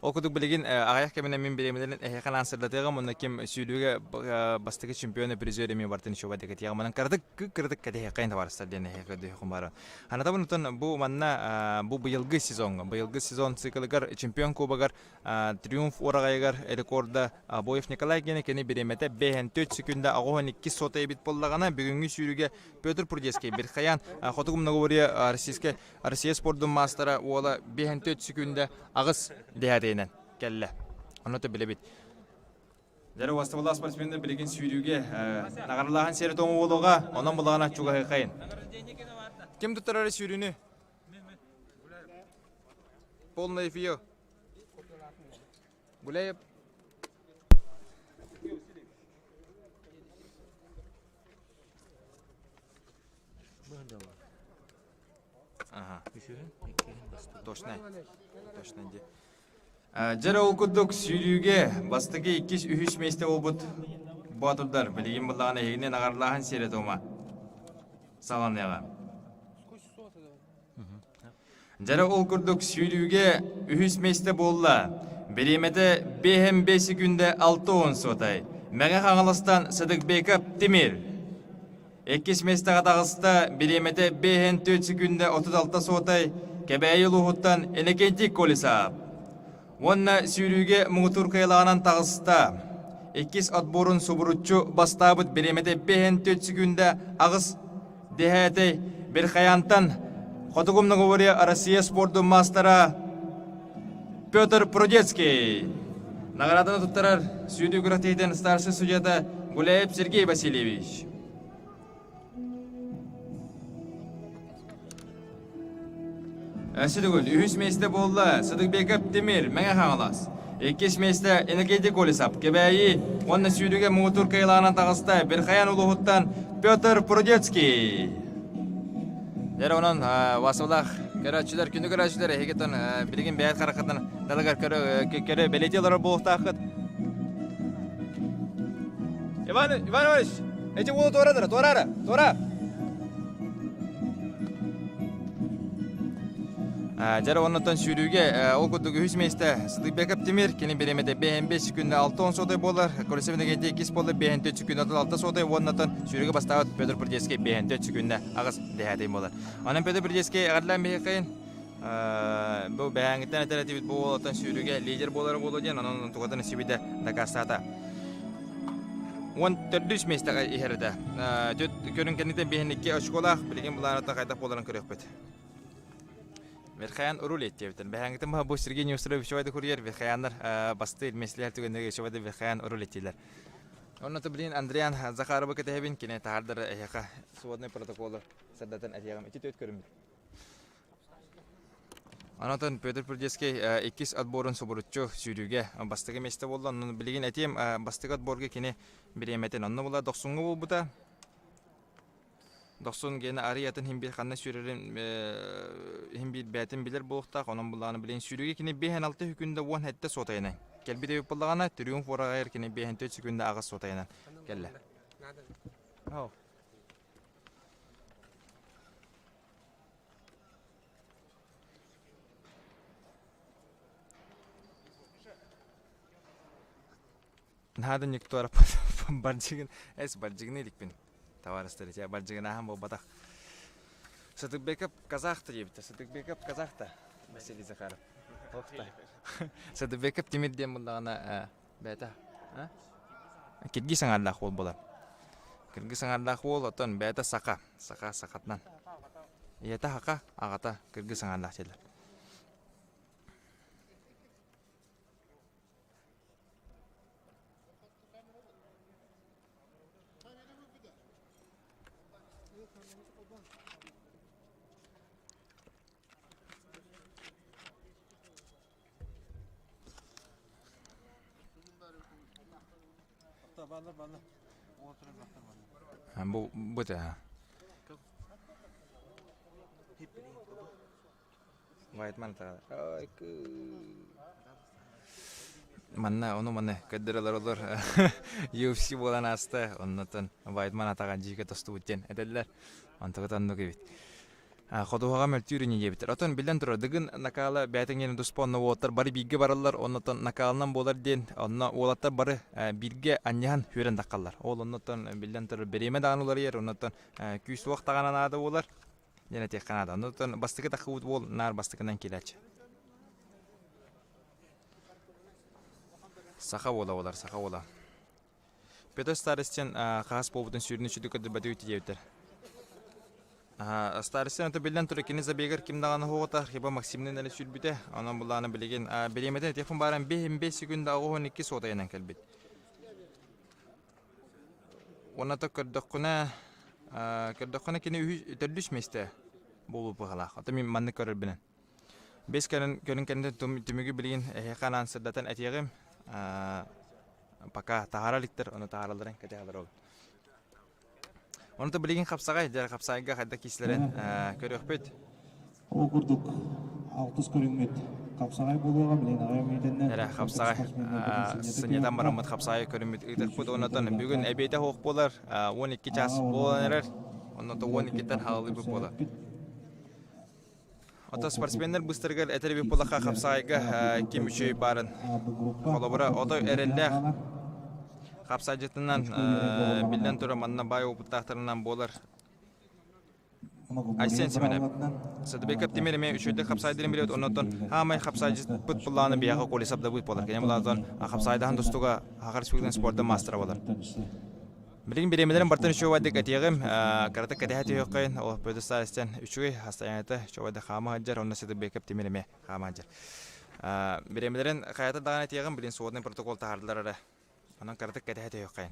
[SPEAKER 1] ол курдук билигин аҕыйах кэминэн мин бириэмэлэрин эһиэхэ анаан сырдатыаҕым уонна ким сүүрүүгэ бастакы чемпион призер эмиэ бартын еще бадыкатиаҕым манан кыратык кыратык кэтэһиэххэйин табаарыстар диэн эһиэхэ көрдөһүөххүн баара. Ханатабын оттон бу манна бу быйылгы сезоҥҥа быйылгы сезон циклыгар чемпион кубогар Триумф уораҕайыгар рекорда Обоев Николай диэн кини бириэмэтэ 5 секунда 82 сота эбит буоллаҕына, бүгүҥҥү сүүрүүгэ Петр Прудецкий Бирхаян Хотугу многоборье Российскай Россия спордун маастара уола 5 секунда 8 дэһээтинэн кэллэ. Ону то билэбит. Дьэ, уостабыллаах спортсменнар билигин сүүрүүгэ наҕаралааһын сиэри тоҥу буолуоҕа, онон булаҕына чугаһыахайын. Ким туттарар сүүрүүнү? Полный эфир. Гуляев. Ага. Точно. Точно ди. Дьэ ол курдук сүүрүүгэ бастакы иккис үһүс миэстэ буолбут боотурдар билигин былаҕын эһигини наҕарлааһын сиэрэ туома саҕаланыаҕа. Дьэ ол курдук сүүрүүгэ үһүс миэстэ буолла. Бириэмэтэ 5 секүндэ 60 суотай. Мэҥэ Хаҥаластан Садыкбеков Тимир. Иккис миэстэҕэ таҕыста, бириэмэтэ 54 секүндэ 36 суотай Кэбээйи улууһуттан Иннокентий Колесов. Уонна сүүрүүгэ муҥутуур кыайылааҕынан таҕыста. Иккис отборун субуруччу бастаабыт бириэмэтэ 54 секүндэ 8 дэһээтэй Верхоянтан Хотугу многоборье Россия спордун маастара Петр Прудецкий. Наҕарааданы туттарар сүүрүү күрэхтэһиитин старшай судьята Гуляев Сергей Васильевич. Өссө үһүс миэстэ буолла Сыдыкбеков Тимир, Мэҥэ Хаҥалас. Иккис миэстэ Иннокентий Колесов, Кэбээйи уонна сүүрүүгэ муҥутуур кыайылааҕынан таҕыста Верхоян улууһуттан Петр Прудецкий. Дьэ онон Васылах көрөөччүлэр, күнү көрөөччүлэр эһигитин билигин бэйэт хараххытын далыгар көрө бэлиэтии олорор буолуохтааххыт. Иван Иванович, эти уолу туора туора, туора. Дьэ оннуттан сүүрүүгэ ол курдук үһүс миэстэ Сытыйбеков Тимир, кини бириэмэтэ 55 күннэ 60 сотой буолар, Колесов Иннокентий иккис буолла 54 күннэ 36 сотой, уоннатан сүүрүүгэ бастаабыт Петр Прудецкий 54 күннэ аҕыс дэһээтэй буолар. Онон Петр Прудецкий эҕэрдэлээн биһиэхин бу бэһээҥҥиттэн этэр этибит бу уолаттан сүүрүүгэ лидер буолара буолуо диэн, онон тугатын сибидэ дакаастаата. 14 миэстэҕэ иһэр этэ. Көрүҥ кэнниттэн биһиникки очколаах, билигин былааната хайдах буоларын көрүөхпүт. Верхаян рулет диэбиттэр. Бэһээҥҥитин бу Сергей Неустроевич Чувайды курьер Верхаяннар бастыыр миэстэлэр түгэннэргэ Чувайды Верхаян рулет дииллэр. Онно билин Андриан Захаровы кэтэһэбин, кини таһаардар эһиэхэ сводный протоколу сырдатан этиэҕим. Ити төрт көрүммүт. Онон Петр Прудецкий иккис отборун субуруччу сүүрүүгэ бастакы миэстэ буолла. Онон билигин этиэм бастакы отборга кини бириэмэтин онно була дохсуҥҥа буолбута. Дохсун гена арыйатын иһин биир ханна сүүрэрин иһин биир бээтин билэр буолуохтаах. Онон буллаҕына билигин сүүрүүгэ кини 5-6 секунда 17 суотайынан кэлбит эбит буоллаҕына, триумф уораҕайар кини 5-4 секунда 8 суотайынан кэллэ. Наһаа да никто бардьыгын эс бардьыгыны иликпин товарыстар ити бардьыгынааһын буолбатах Сытыкбеков казахта диэбитэ Сытыкбеков казахта Василий Захаров Охта Сытыкбеков Тимир диэн буллаҕына бэйэтэ киргиз саҥардаах уол буолар киргиз саҥардаах уол оттон бэйэтэ саха саха сахатынан ийэтэ хака аҕата кыргыз саҥардаах дииллэр Бу бу да. Вайтман Манна ону маны көрдөрөлөр олор UFC буолан ааста оннотон Вайтман атаҕа дьиикэ тостубут диэн этэллэр. Онтугут оннук эбит. Ходуһаҕа мөлтүүр ини диэбиттэр. Отон биллэн турар, Дыгын накаала бэйэтин туспа онно уолаттар бары бииргэ бараллар, оннотон накаалынан буолар диэн, онно уолаттар бары бииргэ анньыһан үөрэн таххаллар. Ол оннотон биллэн турар бириэмэ даҕаны уларыйар, оннотон күүс суох даҕаны наада буолар диэн этиэххэ наада. Оннотон бастакы таххыбыт уол наар бастакынан киирээччи. Саха уола буолар, саха уола. Петр Старостин хаас буолбутун сүүрүн үчүгэй көрдөрбөтүгүт диэбиттэр. Старостин ото биллэн турар кини забегар ким даҕаны оһоҕото Архипа Максимныын элэ сүүрбүтэ. Онон булааны билигин бириэмэтин этиэхпин бааран 5 секунда 92 суотайынан кэлбит. Уонна то көрдөххүнэ көрдөххүнэ кини төрдүс миэстэ буолбут быһалаах. Ото мин маннык көрөрбүнэн. Бэс көрүн көрүн кэннэ түмүгү билигин эһиэхэ анаан сырдатан этиэҕим. Пока таһаара иликтэр, ону таһааралларын кэтэһэ олоробут. Ону то билигин хапсаҕай, дьэ хапсаҕайга хайдах киислэрин көрүөхпүт.
[SPEAKER 2] Ол курдук алтыс көрүҥмүт хапсаҕай буолуоҕа, билигин аҕай мүнүүтэннэн
[SPEAKER 1] Эрэ хапсаҕай сынньатан бараммыт хапсаҕай көрүммүт ыытыахпыт. Оннотон бүгүн эбиэтэ суох буолар, 12 час буолан эрэр. Оннотон 12-тэн хаалыыбыт буолар. Оттон спортсменнар быстарыгар этэр эбит буоллахха хапсаҕайга ким үчүгэй баарын холобура ото эрэллээх. Хапсаайдьытынан биллэн турар манна баай опыттаахтарынан буолар Айсен Семенов. Садыбеков Тимир эмиэ үчүгэйдик хапсаайдырын билэбит, оннуттан хаамай хапсаайдьыппыт былааны биһиэхэ Колесов Давыд буолар. Кини былаантан хапсаайдаһан тустууга Саха Республикатын спордун маастара буолар. Билигин бириэмэлэрин бартан үчүгэйдик этиэҕим, кыратык кэтэһэ түһүөххэйин, ол Петр Старостин үчүгэй хастайаната үчүгэйдик хаама сылдьар, онно Садыбеков Тимир эмиэ хаама сылдьар. Бириэмэлэрин хайата даҕаны этиэҕим, билин сводный протокол таһаардылар эрэ. Онон кыратык кэтэһэ түһүөххэйин.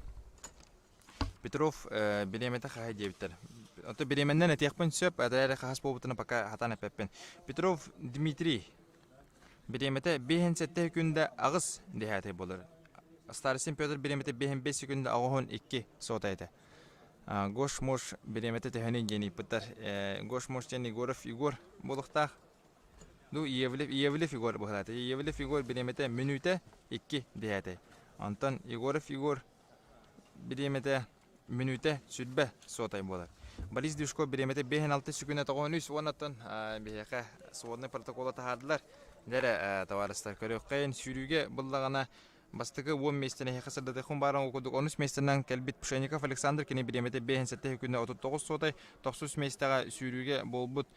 [SPEAKER 1] Петров бириэмэтэ хаһай диэбиттэр. Ото бириэмэннэн этиэхпин сөп, эрээри хаһыс буолбутун пока хатан эппэппин. Петров Дмитрий бириэмэтэ 57 күндэ 8 дэһээтэй буолар. Старостин Петр бириэмэтэ 55 секунда 82 сота этэ. Гош Мош бириэмэтэ төһөнүй диэн ыйыппыттар. Гош Мош диэн Егоров Егор буолуохтаах. Ну, Иевлев, Иевлев Егор быһалаата. Иевлев Егор бириэмэтэ мүнүүтэ 2 дэһээтэй. Онтон Егоров Егор бириэмэтэ мүнүүтэ сүрбэ суотай буолар. Борис Дюшко бириэмэтэ 5-6 секунда 93 уоннаттан биһиэхэ сводный протокола таһаардылар. Дэрэ, товарыстар, көрүөххэйин сүүрүүгэ буллаҕына бастакы 10 миэстэни эһиэхэ сырдатыахпын бааран курдук онус миэстэнэн кэлбит Пшеников Александр кини бириэмэтэ 5-7 секунда 39 суотай, тохсус миэстэҕэ сүүрүүгэ буолбут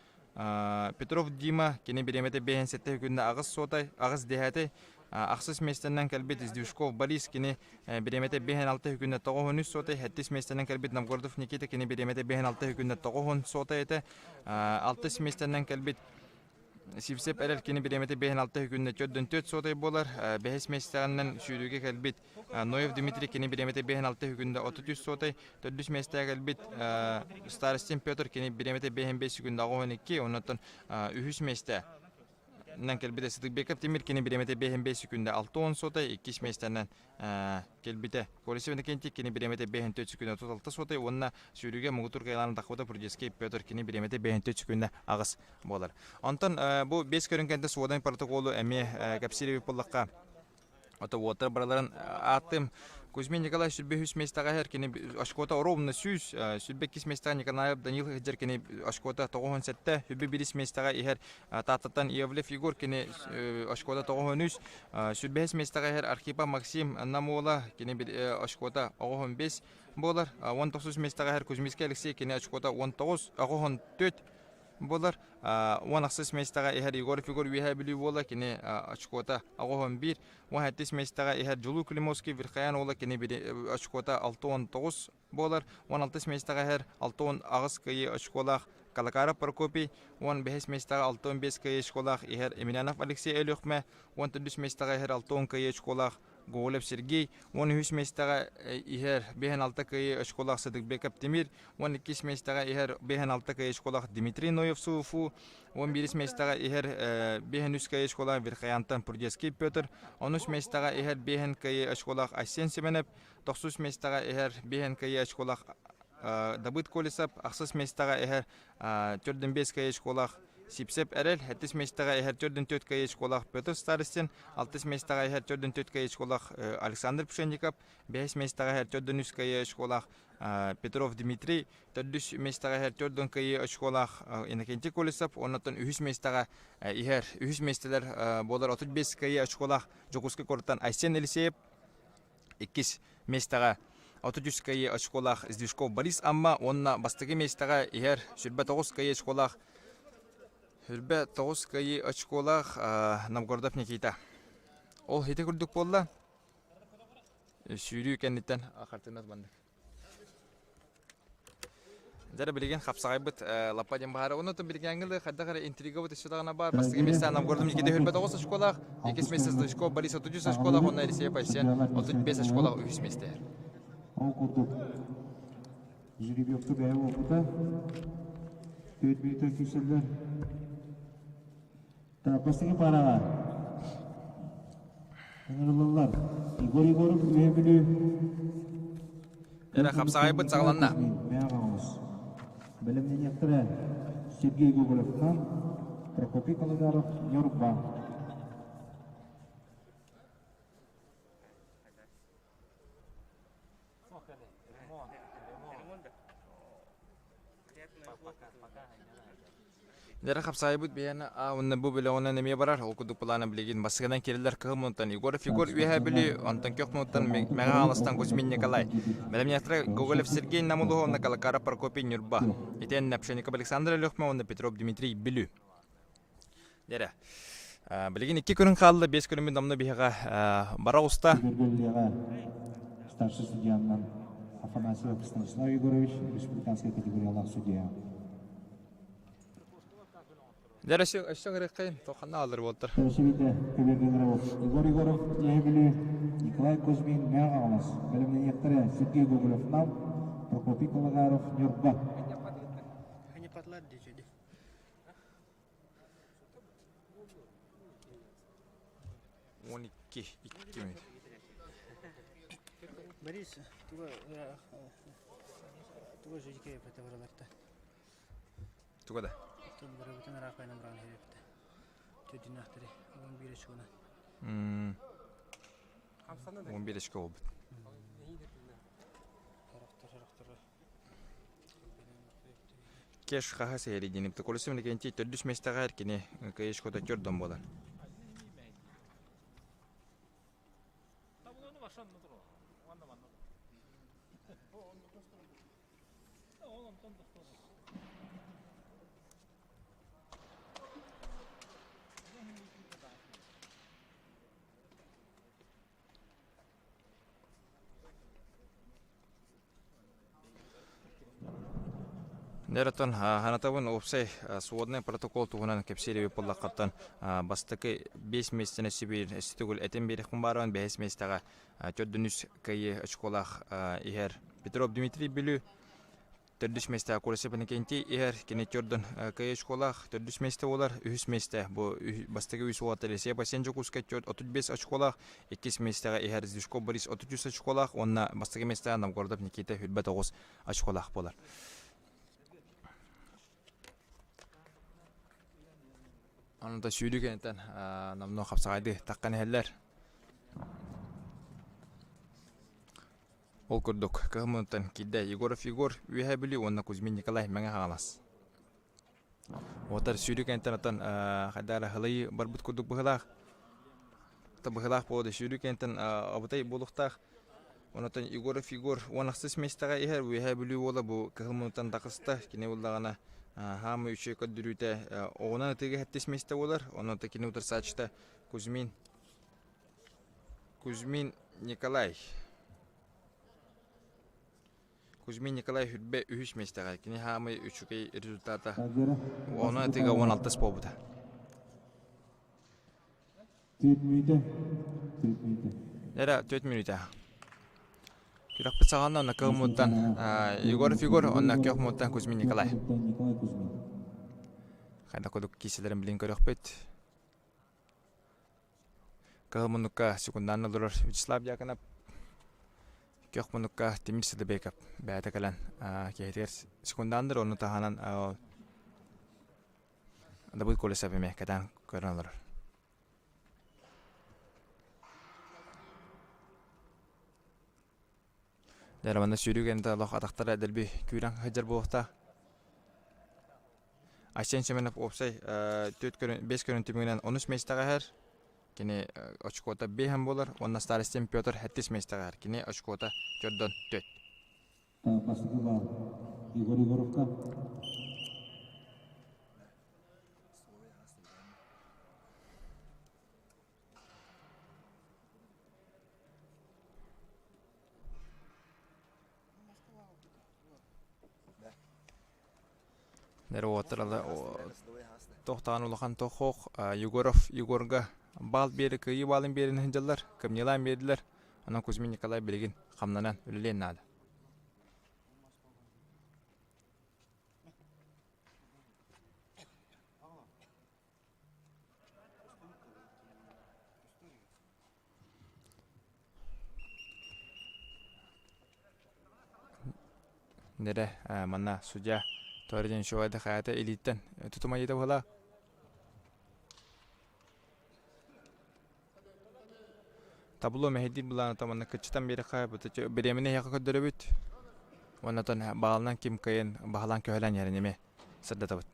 [SPEAKER 1] Петров Дима кини бириэмэтэ 57 күннэ аҕыс суотай, аҕыс дэһээтэй, ахсыс миэстэнэн кэлбит Сдвижков Борис кини бириэмэтэ 56 күннэ 93 суотай, сэттис миэстэнэн кэлбит Новгородов Никита кини бириэмэтэ 56 күннэ 90 суотай этэ, алтыс миэстэнэн кэлбит Сивцев эрэл кини бириэмэтэ 56 күннэ 4 суотай буолар, бэһис миэстэҕинэн сүүрүүгэ кэлбит Ноев Дмитрий кини бириэмэтэ 56 күндэ 33 суотай, төрдүс миэстэҕэ кэлбит Старостин Петр кини бириэмэтэ 55 секунда 12, оннуттан үһүс миэстэ нан кэлбитэ Сытыкбеков Тимир кини бириэмэтэ 55 секунда 60 суотай, иккис миэстэнэн кэлбитэ. Колесов Иннокентий кини бириэмэтэ 54 секунда 36 суотай уонна сүүрүүгэ муҥутуур кыайыылаах Дахвата Прудецкий Петр кини бириэмэтэ 54 секунда аҕыс буолар. Онтон бу бес көрүҥ кэнтэ сводный протоколу эмиэ кэпсиир эбит буоллахха, Ото уоттар барыларын ааттым. Кузьмин Николай сүрбэ үс миэстэҕэ иһэр, кини очкота ровно 100, сүрбэ иккис миэстэҕэ Николаев Данил иһэр, кини очкота 97, сүрбэ бирис миэстэҕэ иһэр Тааттаттан Иовлев Егор, кини очкота 93, сүрбэ үс миэстэҕэ иһэр Архипов Максим Намуола, кини очкота 95 буолар, 19 миэстэҕэ иһэр Кузьминский Алексей, кини очкота 19, 94 буолар. 10 ахсыс миэстэҕэ иһэр Егор Фигур Үөһээ Бүлүү буола, кини очкота 81. 17 миэстэҕэ иһэр Дьулуу Климовский Верхоян уола, кини очкота 69 буолар. 16 миэстэҕэ иһэр 68 кыайыы очколаах Калакаров Прокопий, 15 миэстэҕэ 65 кыайыы очколаах иһэр Емельянов Алексей Өлүөхмэ, 14 миэстэҕэ иһэр 60 кыайыы очколаах Гоголев Сергей, 13 миэстэҕэ иһэр 56 кыайыы очколаах Сыдыкбеков Тимир, 12 миэстэҕэ иһэр 56 кыайыы очколаах Дмитрий Ноев Суфу, 11 миэстэҕэ иһэр 53 кыайыы очколаах Верхоянтан Прудецкий Петр, 13 миэстэҕэ иһэр 5 кыайыы очколаах Айсен Семенов, 9 миэстэҕэ иһэр 5 кыайыы очколаах Давыд Колесов, 8 миэстэҕэ иһэр 4-5 кыайыы очколаах Сипсеп Эрэл, сэттис миэстэҕэ иһэр 4-4 кыайыы очколаах Петр Старостин, алтыс миэстэҕэ иһэр 4-4 кыайыы очколаах Александр Пшенников, бэһис миэстэҕэ иһэр 4-3 кыайыы очколаах Петров Дмитрий, төрдүс миэстэҕэ иһэр 4 кыайыы очколаах Иннокентий Колесов, оннуттан үһүс миэстэҕэ иһэр үһүс миэстэлэр буолар 35 кыайыы очколаах Дьокуускай куораттан Айсен Елисеев, Иккис миэстэҕэ 33 кыайыы очколаах Сдвижков Борис Амма уонна бастакы миэстэҕэ иһэр 29 кыайыы очколаах 29 кыайыы очколаах Новгородов Никита. Ол ити курдук буолла. Сүүрүү кэнниттэн хартыынат маннык. Дьэ билигин хапсаҕайбыт лаппа диэн баһаара. Онно билигиҥҥи хайдах эрэ интригабыт өссө даҕаны баар. Бастакы миэстэ Новгородом Никита Хүрбэт 9 очколаах, иккис миэстэ Сдвижков Борис 33 очколаах, уонна Елисей Пайсен 35 очколаах үһүс миэстэ.
[SPEAKER 2] Ол курдук жеребьевка бэйэ буолбута. Төрт мүнүүтэ киирсэллэр. Бастакы параҕа ыҥырыллаллар. Егор Егоров Үөһээ Бүлүү
[SPEAKER 1] Эрэ хапсаҕайбыт саҕаланна.
[SPEAKER 2] Бэлэмнэниэхтэрэ Сергей Гоголевтан Прокопий Каладаров Ньурба.
[SPEAKER 1] Дьэрэ хапсаайбыт биһиэнэ а уонна бу бөлөҕүнэн эмиэ барар. Ол курдук былаана билигин бастакынан киирэллэр Кыһыл муннуттан Егоров Егор Үөһээ Бүлүү, онтон Көх муннуттан Мэҥэ Хаҥаластан Кузьмин Николай. Бэлэмнээхтэрэ Гоголев Сергей Нам улууһа уонна Калакаров Прокопий Ньурба. Итиэннэ Пшенников Александр Өлүөхмэ уонна Петров Дмитрий Бүлүү. Дьэрэ. Билигин икки күнүн хаалла, биэс күнүммүт номно биһиэхэ бара оҕуста.
[SPEAKER 2] Старший судьянан Афанасьев Станислав Егорович, республиканскай категориялаах судья.
[SPEAKER 1] Дьэ, өссө өссө ыҥырыаххайын, ханна ааллар буолтар.
[SPEAKER 2] Көрсүбүтэ Көбүөргэнров Егор Егоров Үөһэ Бүлүү, Николай Кузьмин Мэҥэ Хаҥалас, бэлэмнэниэхтэрэ Сергей Гоголев Нам, Прокопий Калагаров Ньурба.
[SPEAKER 1] 12 2 минут.
[SPEAKER 4] Борис, туга туга жүйке бараларта.
[SPEAKER 1] Туга да?
[SPEAKER 4] Барыбытын араакайынан баран иһэбит. Төдүнэхтэри 11 очкона.
[SPEAKER 1] 11 очко болбут. Кеш хаһа сэһэри диэн Колесов Иннокентий төрдүс миэстэҕэ эркини кыйышкота төрдөн буолар. Нэрэтон ханатабын уопсай сводный протокол туһунан кэпсиир эбит буоллаххыттан бастакы биэс миэстэни сибиир өссө этин биэриэхпин баарабын бэһис миэстэҕэ төрдүнүс кыайыы очколаах иһэр Петров Дмитрий Бүлүү Төрдүс миэстэ Колесов Иннокентий иһэр, кини төрдөн кыайыы очколаах, төрдүс миэстэ буолар, үһүс миэстэ бу бастакы үс уолаттар Елисей Басен Дьокуускай 35 очколаах, иккис миэстэҕэ иһэр Зюшков Борис 33 очколаах уонна бастакы миэстэҕэ Новгородов Никита 29 очколаах буолар. Онон сүүрүү кэнниттэн номнуо хапсаҕайды таххан иһэллэр. Ол курдук, кыһыммытыттан киирдэ Егоров Егор, Үөһээ Бүлүү уонна Кузьмин Николай Мэҥэ Хаҥалас. Уотар сүүрүү кэнниттэн оттон хайдах эрэ һылайыы барбыт курдук быһыылаах. Быһыылаах буолуо сүүрүү кэнниттэн абытай буолуохтаах. Онтон Егоров Егор 16 миэстэҕэ иһэр Үөһээ Бүлүү уола бу кыһыл муннуттан тахыста. Кини буллаҕына хаамыы үчүгэй көрдөрүүтэ оҕунан ытыыга сэттис миэстэ буолар. Онон кини утарсааччыта Кузьмин Кузьмин Николай Кузьмин Николай Хүрбэ үһүс миэстэҕэ кини хаамай үчүгэй результата онон ытыга 16 буолбута.
[SPEAKER 2] Түөрт мүнүүтэ. Түөрт мүнүүтэ.
[SPEAKER 1] Эрэ түөрт мүнүүтэ. Күрэхпит саҕаланна онно Кыһыл Егор Егор онно Көх Муттан Кузьмин Николай.
[SPEAKER 2] Николай Кузьмин.
[SPEAKER 1] Хайдах курдук кииселерин билин көрөхпүт. Кыһыл муннукка секундаан олорор Вячеслав Дьяконов күөх муннукка Тимир Садыбеков бэйэтэ кэлэн киһитигэр секундаандыр ону таһынан Дабыт Колесов эмиэ кэтээн көрөн олорор. Дьэ, манна сүүрүү кэннэ олох атахтара дэлби күүрэн сылдьар буолуохтаах. Айсен Семенов уопсай түөрт көрүн, биэс көрүн түмүгүнэн онус миэстэҕэ иһэр. Кини очкота биэһэн буолар уонна Старостин Петр сэттис миэстэҕэ иһэр. Кини очкота төрдөн төрт.
[SPEAKER 2] Бастакы баал Егор Егоровка.
[SPEAKER 1] Тохтоон улахан тохох Егоров Егорга баал биэри кыайыы баалын биэрин сылдьаллар, кымньыылаан биэрдилэр. Онон Кузьмин Николай билигин хамнанан үлэлиэн наада. Нэрэ манна судья тоҕо диэн үчүгэй хайата илииттэн тутумайыта быһалаа. Табло мэһэйдиир былааната манна кыччатан биэрэххэ бириэмэни эһиэхэ көрдөрөбүт. Уонна баалынан ким кыайан баһылаан көһөлөөн иһэрин эмиэ сырдатабыт.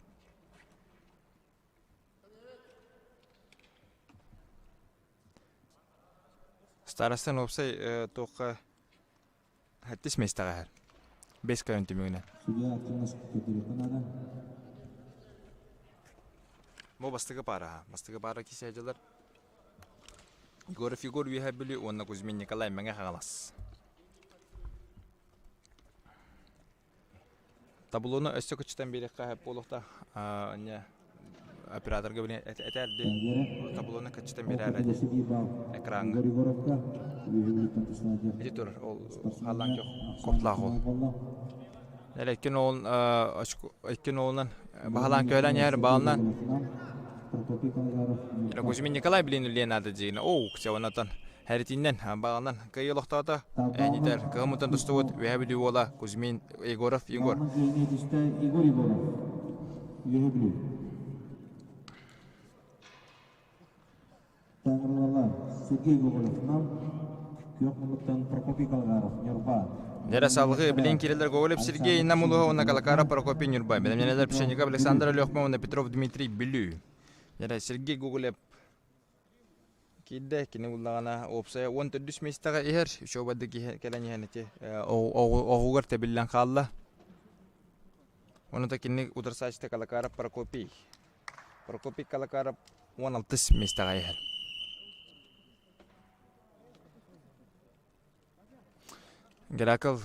[SPEAKER 1] Старостан уопсай туохха Хэттис миэстэҕэ иһэр. Бэс көрөн түмүгүнэн.
[SPEAKER 2] Судья активность көрдөрүөххэ наада.
[SPEAKER 1] Бу бастакы пара. Бастакы пара кисээдьилэр Егоров Егор Үөһээ Бүлүү уонна Кузьмин Николай Мэҥэ Хаҥалас. Таблону өссө кыччатан биэриэххэ сөп буолуохтаах. Анньа операторга билин этээрди. Таблону кыччатан биэрээрэ экраҥҥа.
[SPEAKER 2] Егор Егоровка Үөһээ Бүлүүттэн тустааччы.
[SPEAKER 1] Ити турар ол халлаан копталаах ол. Эрэ иккин оҕун иккин оҕунан баһылаан көөлөөн иһэр баалынан
[SPEAKER 2] Прокопий Калгаров.
[SPEAKER 1] Кузьмин Николай билин үллиэн наада дьиҥинэ. Оу, онатан Хэритиннэн баҕанан кыайыы олохтоото. Ээнитэр кыһыммытын тустубут Үөһээ Бүлүү уола Кузьмин Егоров Егор.
[SPEAKER 2] түстэ Егор Егоров. Үөһээ Бүлүү. Таҥырылалар Сергей Гоголев Нам, Күөх Муннуктан Прокопий Калгаров Ньурба.
[SPEAKER 1] Нера салгыы билин кирилэр Гоголев Сергей Нам улууһа уонна Калакаров Прокопий Ньурба. Бэлэмнэнэлэр Пшеников Александр Алехма уонна Петров Дмитрий Бүлүү. Нера Сергей Гоголев Киирдэ, кини буллаҕына уопсайа 14 миэстэҕэ иһэр, учуобайдык кэлэн иһэн ити оҕугар тэбиллэн хаалла. Ону да кини утарсааччыта Калакаров Прокопий. Прокопий Калакаров 16 миэстэҕэ иһэр. Геракл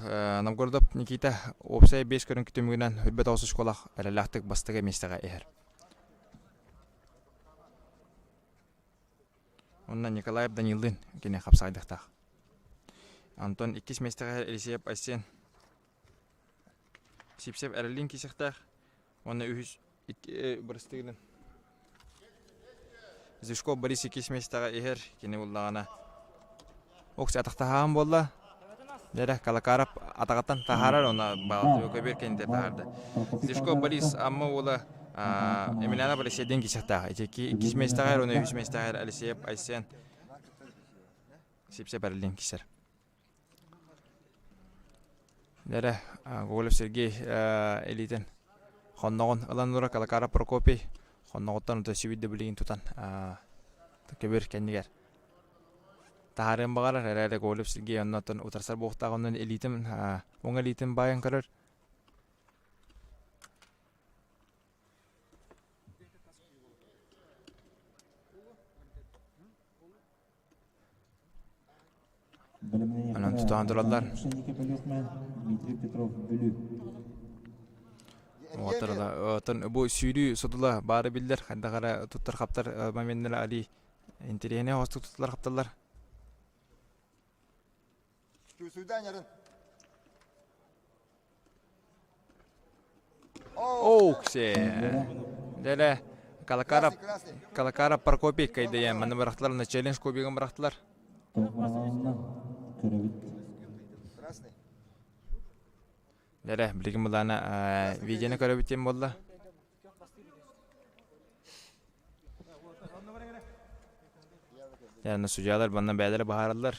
[SPEAKER 1] Новгородов Никита уопсай биэс көрүҥ түмүгүнэн үрбэт оҕус оскуолах эрэлээхтик бастакы миэстэҕэ иһэр. Онно Николаев Данилдыын кини хапсаҕайдыахтаах. Антон иккис миэстэҕэ Елисеев Айсен Сипсев Эрэллиин киирсиэхтээх. Уонна үһүс бырастыгынан Зюшков Борис иккис миэстэҕэ иһэр. Кини буллаҕына Окси атахтаһаан буолла. Дэрэ Калакаров атаҕыттан таһаарар, уонна баҕалтыы көбүөр кэннитэ таһаарда. Зюшков Борис Амма уола Емельянов Алексейдиин киирсиэхтээх. Ити иккис миэстэҕэ уонна үһүс миэстэҕэ Алексеев Айсен Сипсеп Эрэллиин киирсэр. Дэрэ Гоголев Сергей илиитин хонноҕун ылан ура Калакаров Прокопий хонноҕуттан өссө биирдэ билигин тутан көбүөр кэннигэр таһаарыан баҕарар эрээри Гоголев Сергей оннуттан утарсар буолуохтаах онон илиитин уҥа илиитин баайан көрөр Онон тутаан тураллар.
[SPEAKER 2] Дмитрий Петров Бүлүү.
[SPEAKER 1] Оттон бу сүүрүү содула баара биллэр. Хайдах эрэ туттар-хаптар моменнара али интэриэһинэй оҕустук тутталлар-хапталлар. Оуксе. Дэлэ Калакаров Калакаров Прокопий кайдайан манна бырахтылар на челлендж кубигын бырахтылар. Дэлэ билигин булаана видеоны көрөбүт диэн буолла. Яны судьялар манна бэйэлэрэ быһаараллар.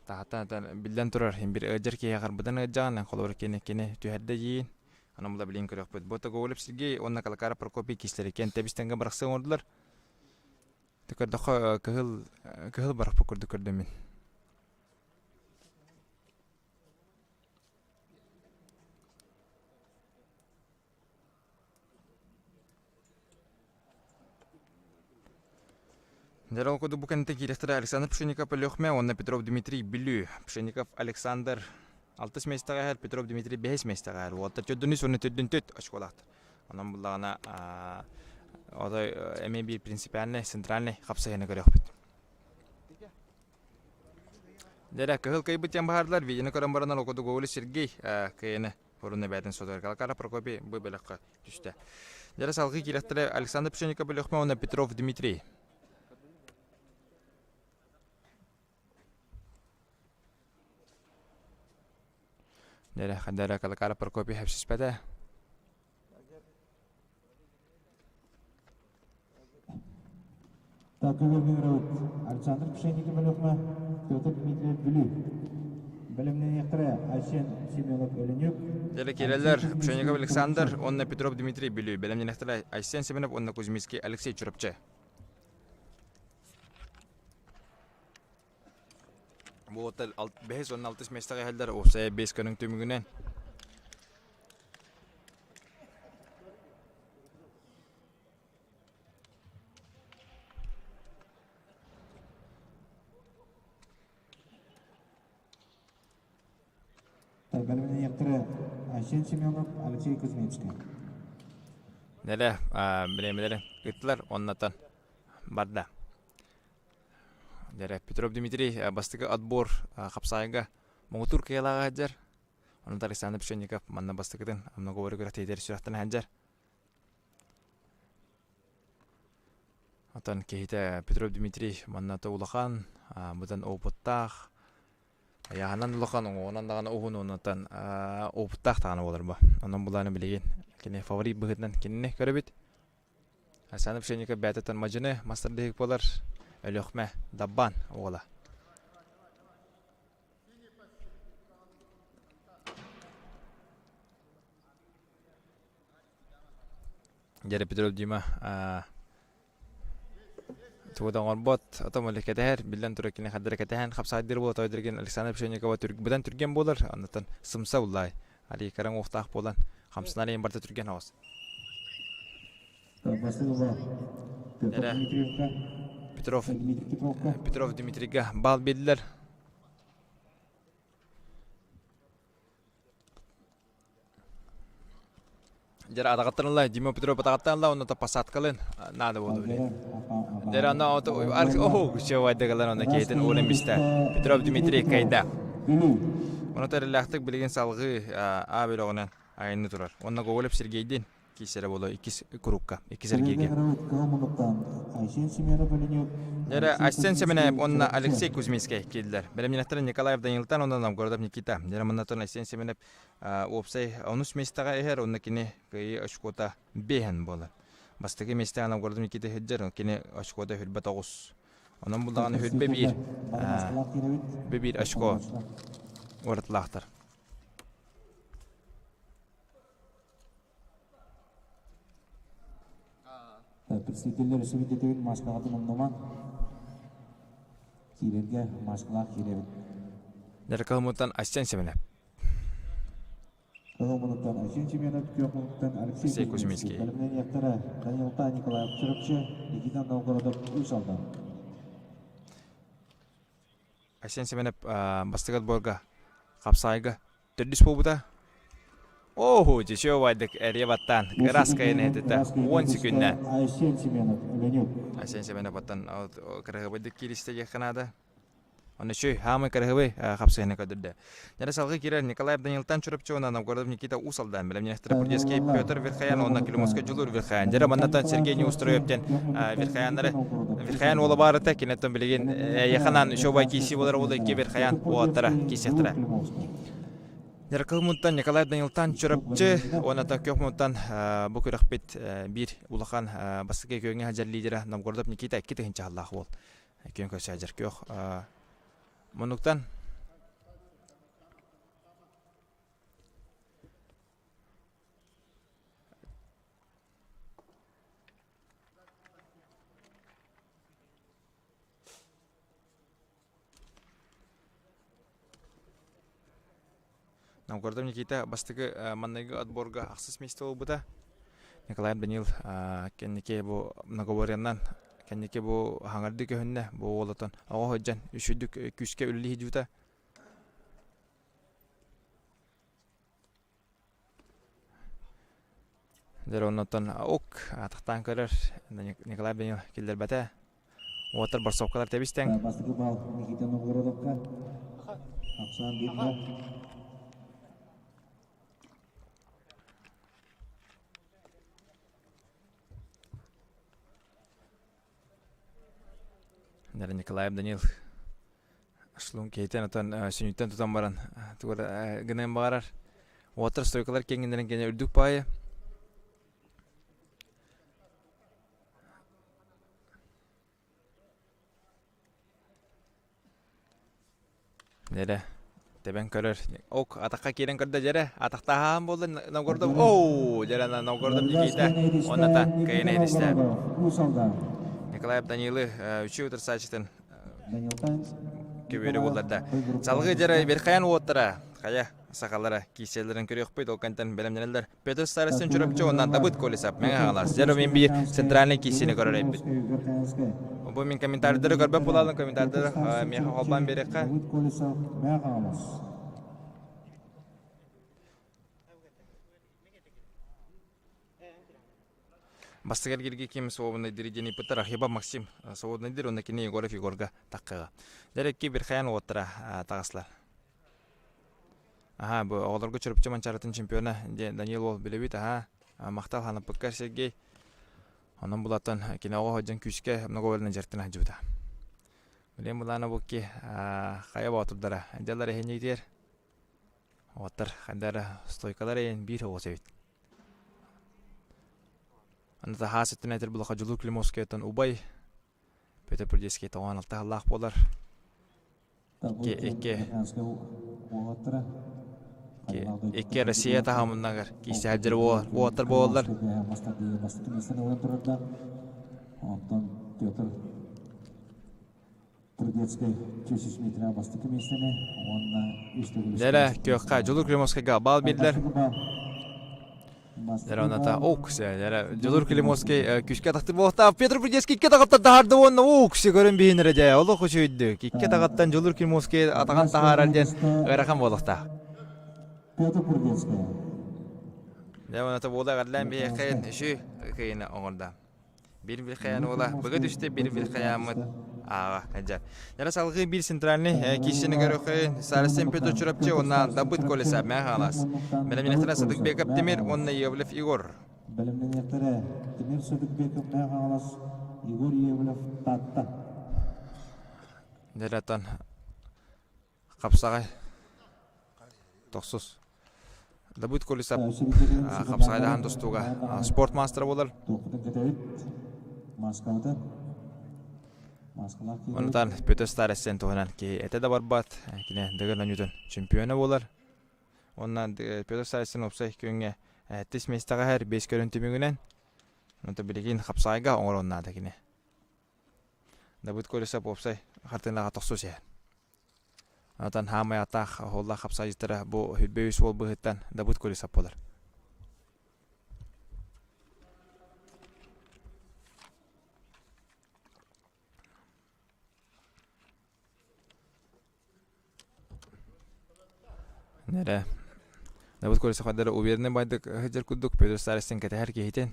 [SPEAKER 1] Таһаттан биллэн турар, иһин бир ыалдьар киһи харбытын ыалдьаҕын, холобур кини кини түһэрдэ дьиин. Аны була билин көрүөхпүт. Бу Гоголев Сергей уонна Калакара Прокопий киислэри киэн тэбис-тэҥҥэ бырахсыы оҥордулар. Көрдөххө кыһыл кыһыл барахпыт курдук көрдүм мин. Дьэ ол курдук бу кэнниттэн киириэхтэрэ Александр Пшенников Өлүөхүмэ уонна Петров Дмитрий Бүлүү. Пшенников Александр алтыс миэстэҕэ иһэр, Петров Дмитрий бэһис миэстэҕэ иһэр. Уолаттар төрдүн үс уонна төрдүн төрт очколаахтар. Онон буллаҕына отой эмиэ биир принципиальнай, центральнай хапсыһыыны көрүөхпүт. Дьэ кыһыл кыайбыт диэн баһаардылар. Видеоны көрөн баран ол курдук Гоголев Сергей кыайыны Орун эбээтин сотор Калакара Прокопий бу бөлөххө түстэ. Дьэ салгыы киирэхтэрэ Александр Пшенников бөлөхмө уонна Петров Дмитрий. Дьэ хандара Калакара Прокопий хэпсиспэтэ.
[SPEAKER 2] Так, Көбөргүн Александр Пшенников бөлөхмө, Петр Дмитриев Бүлүү. Бэлэмнэниэхтэрэ Айсен Семенов Өлүнүк.
[SPEAKER 1] Дьэ киирэллэр Пшенников Александр уонна Петров Дмитрий Бүлүү. Бэлэмнэниэхтэрэ Айсен Семенов уонна Кузьминский Алексей Чурапчы. Бу уоттар бэһис уонна алтыс миэстэҕэ иһэллэр уопсайа биэс көрүҥ түмүгүнэн.
[SPEAKER 2] Бэлэмнэниэхтэрэ Айсен Семенов, Алексей Кузьминскай.
[SPEAKER 1] Нэлэ бириэмэлэри ыыттылар уоннатан барда. Дьэрэ Петров Дмитрий бастакы отбор хапсаайга муҥутуур кыайыылааҕа сылдьар. Онон Александр Пшенников манна бастакытын многоборье күрэхтэһиитигэр сүрэхтэнэ сылдьар. Оттон киһитэ Петров Дмитрий манна улахан, быдан опыттаах, Айааһынан улахан, уҥуоҕунан даҕаны уһун уоннаттан опыттаах даҕаны буолар бу. Онон булааны билигин кини фаворит быһыытынан кинини көрөбүт. Александр Пшенников бэйэтиттэн мадьыны мастер буолар Өлүөхмэ Даббан уола. Дьэрэ Петров Дима тугу да оҥорбот, отом эле кэтэһэр, биллэн турар кини хардары кэтэһэн хапсаайдыыр буола тойдыргин Александр Пшенникова быдан түргэн буолар, оннуттан сымса уллаай. Али караҥ уохтаах буолан, хамсанар иһин барыта түргэн оҕус. Эрэ Петров Петров Дмитрийга баал биэрдилэр. Дьэр атаҕаттан Дима Петров атаҕаттан ылла онно посадкалын наада буолду билигин. Дьэр аны оһу күччэ онно киһитин уолун бистэ. Петров Дмитрий кайда. Ону тэриллээхтик билигин салҕыы А бөлөҕүнэн айанны турар. Онно Гоголев Сергейдин киирсэрэ буолуо иккис курукка, иккис эргииргэ. Дьэрэ Айсен Семенов уонна Алексей Кузьминскай киирдилэр. Бэлэмнэнэхтэрэ Николаев Данилтан уонна Новгородов Никита. Дьэрэ маннатан Айсен Семенов уопсай онус миэстэҕэ иһэр уонна кини кыайыы очкота биэһэн буолар. Бастакы миэстэҕэ Новгородов Никита сылдьар, кини очкота хүрбэ тоҕус. Онон булдаҕына хүрбэ биир, биир очко уратылаахтар.
[SPEAKER 2] Представителлэр өссө бүтэтибит мааскаҕытын умнумаҥ. Киирэргэ мааскалаах киирэбит.
[SPEAKER 1] Дьарыкалымыттан Айсен Семенов.
[SPEAKER 2] Кыһыл Айсен Семенов, күөх муннуктан Алексей Кузьминский. Бэлэмнэниэхтэрэ Данилта Николаев Чурапчы, Никита Новгородов Уус Алдан.
[SPEAKER 1] Айсен Семенов бастакы отборга хапсаайга Төрдүс буолбута. Оһу, дешевайдык эрийэ баттаан, ыраас кайын этитэ 10 секүннэ.
[SPEAKER 2] Айсен Семенов, Ленюк.
[SPEAKER 1] Айсен Семенов баттан кыраһыбайдык кииристэ диэххэ наада. Оны чүй, хаамай кыраһыбай хапсыһыны көрдөрдө. Нэрэ салгыы киирэр Николаев Данилтан Чурапчы уонна Новгородов Никита Уус Алдан, бэлэмнээхтэрэ Пурдецкий Петр Верхоян уонна Климовскай Дьулуур Верхоян. Дьэрэ маннатан Сергей Неустроевтен Верхояннары Верхоян уола баарыта, кинеттон билигин яханан үчүгэй кииси болар уола икки Верхоян уолаттара киисиэхтэрэ. Дьарыкыл мунтан Николай Данилтан Чурапчы уонна Токио мунтан бу күрэхпит биир улахан бастакы күөҥҥэ сылдьар лидера Новгородов Никита 2000 сыллаах уол. Күөн көрсө сылдьар күөх. Муннуктан Новгородов Никита бастакы манныгы отборга ахсыс миэстэ буолбута. Николай Данил кэнники бу многоборьеннан кэнники бу хаҥарды көһүннэ бу уолатан оҕо сылдьан үчүгдүк күүскэ үлэлии сылдьыбыта. Дьэ оннуттан ок атахтаан көрөр Николай Данил киллэрбэтэ. Уоттар борсовкалар тэбистэҥ.
[SPEAKER 2] Бастакы бал Никита Новгородовка. Ахсаан биир бал.
[SPEAKER 1] Нера Николаев Данил шлун кейтен отон сүнньүттэн тутан баран тугу гыныан баҕарар. Уоттар стойкалар киэҥиннэрин кэнэ үрдүк паайы. Дьэрэ, тэбэн көрөр. Ок, атахха киирэн көрдө дьэрэ. Атахтааһаан буолла Новгородов. Оу, дьэрэ Новгородов Никита. Онната кыайан иһитистэ. Николаев Данилы үчүгэй утарсааччытын. көбүөрэ буоллар да. Салгыы дьара Верхаян уоттара, хайа сахалара кииссэлэрин көрүөхпүт, ол кэнтэн бэлэмнэнэллэр. Петр Старостин Чурапчы уонна Давыд Колесов Мэҥэ Хаҥалас. Дьэ, мин биир центральный кииссэни көрөр эбит. Бу мин комментарийдары көрбөт буолалын, комментарийдары миэхэ холбоон биэриэххэ.
[SPEAKER 2] Давыд Колесов Мэҥэ Хаҥалас.
[SPEAKER 1] Бастакы эргиргэ ким свободный диэн ыйпыттар Архипов Максим свободный дир уонна кини Егоров Егорга таххыга. Дьэ бирхайан уоттара таҕыслар. Аха, бу оҕолорго Чурапчы Манчаарытын чемпиона Даниил уол билэбит. Аха, махтал ханаппыкка Сергей. Онон булаттан кини оҕо сылдьан күүскэ многовольно дьартын сылдьыбыта. Билим булаана букки хайа боотурдара дьаллар эһинньитиэр Уоттар хайдара стойкалар эйэн биир оҕус эбит. Аны таһаас өттүнэн этэр булаха Дьулуур Климовскайтан убай Петр Прудецкий тоҕоон алтаһаллаах буолар. Икки икки икки Россия таһымыннагар киисэһэлдьэр уоттар буолаллар.
[SPEAKER 2] Онтон Петр Трудецкай 300 метрэ бастакы миэстэни уонна үс төгүл
[SPEAKER 1] Дэрэ күөххэ Дьулуур Климовскайга баал биэрдилэр. Дэрэ оната ок дэрэ Дьулуур Климовский күүскэ атахтыр буолуохтаах. Петр Прудецкий икки атаҕыттан таһаарды уонна ок көрөн биһинэрэ дьэ олох үчүгүйдүк. Икки атаҕыттан Дьулуур Климовский атаҕын таһаарар диэн ыарахан буолуохтаах.
[SPEAKER 2] Петр Прудецкий.
[SPEAKER 1] Дьэ оната буола эҕэрдлээн биһиэхэ үчү кыйына оҥорда. Биир Вильхаян уола быга түстэ, биир Вильхаяммыт ааҕа сылдьар. Дьара салгыы биир центральный киисини көрөхөйүн Сарсен Петр Чурапчы уонна Дабыт Колеса Мэҥэ Хаҥалас. Бэлэмнэниэхтэрэ Садыкбеков Тимир уонна Иевлев Егор.
[SPEAKER 2] Бэлэмнэниэхтэрэ Тимир Садыкбеков Мэҥэ Хаҥалас, Егор Иевлев Таатта.
[SPEAKER 1] Дьаратан Хапсаҕай тохсус. Давыд Колесов хапсаҕайдаһан тустууга спорт маастара буолар. Онутан Петр Старостин туһунан киһи этэ да барбат. Кини Дыгын Ньютон чемпиона буолар. Онна Петр Старостин уопсай күҥҥэ тис миэстэҕэ иһэр 5 көрүн түмүгүнэн. Онто билигин хапсаҕайга оҥорон наада кини. Давыд Колесов уопсай хартыынаҕа тохсус иһэр. Онтон хаамай атаах оһоллоох хапсаайдьыттара бу 23 уол быһыттан Давыд Колесов буолар. Нэрэ. Давыд Колесов хадара уверенный байдык сылдьар курдук Петр Старостин кэтэһэр киһитин.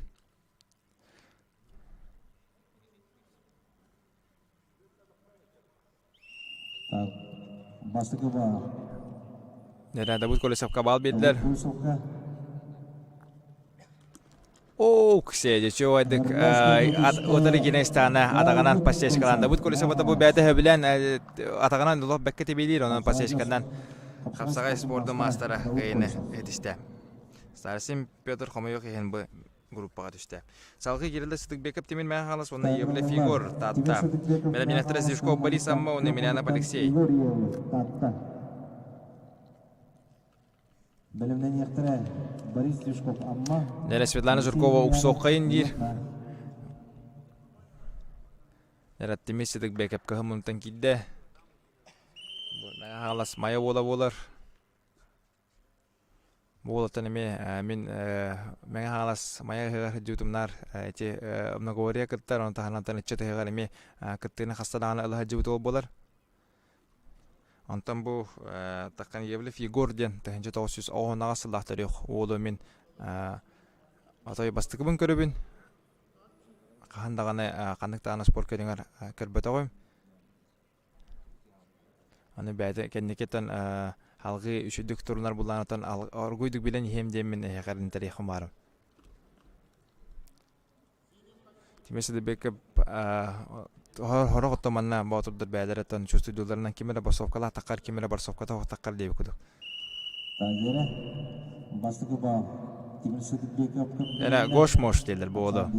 [SPEAKER 2] Бастакы баал.
[SPEAKER 1] Давыд Колесовка баал биэрдилэр. Оо, кседе, чуойдык отары гинестана атаҕынан подсечкалаан Давыд Колесов бу бэйэтэ сөбүлээн атаҕынан олох бэккэ тибиилиир, онон подсечканан хапсаҕай спордун маастара кыайыны этистэ. Старсин Петр хомойуох иһин бу группаҕа түстэ. Салгыы Кирилл Сытыкбеков Тимир Мэхалас уонна Евлев Егор Таатта. Бэлэмнэнэхтэрэ Зижков Борис Амма уонна Емельянов Алексей.
[SPEAKER 2] Бэлэмнэниэхтэрэ Борис Зижков Амма.
[SPEAKER 1] Нэрэ Светлана Жиркова уксуоххайын диир. Нэрэ Тимир Сытыкбеков кыһыммынтан киирдэ. Хаалас Майа буола буолар. Бу уолаттан эмиэ мин Мэҥэ Хаҥалас Майа ыһыаҕар сылдьыбытымнаар ити многоборье кыттар, ону таһынан ыччат ыһыаҕар эмиэ кыттыыны хаста даҕаны ыла сылдьыбыт уол буолар. Онтон бу Таххан Евлев Егор диэн 1998 сыллаах төрүөх уолу мин отой бастакыбын көрөбүн. Хаһан даҕаны ханнык даҕаны спорт көрүҥэр көрбөтөҕүм. Аны бэйэтэ кэнникиттэн алгыы үчүгдүк турунар булаанытан оргуйдук билэн иһиэм диэммин эһиэхэ эрэнтэриэххин баарым. Тимир Сидибеков хорох отто манна боотурдар бэйэлэрэ оттон чувствуйдууларынан ким эрэ борсовкалаах таххар, ким эрэ борсовката суох таххар диэбит курдук.
[SPEAKER 2] Тагера бастакы баал Тимир Сидибеков
[SPEAKER 1] Эрэ Гош Мош дииллэр буолу.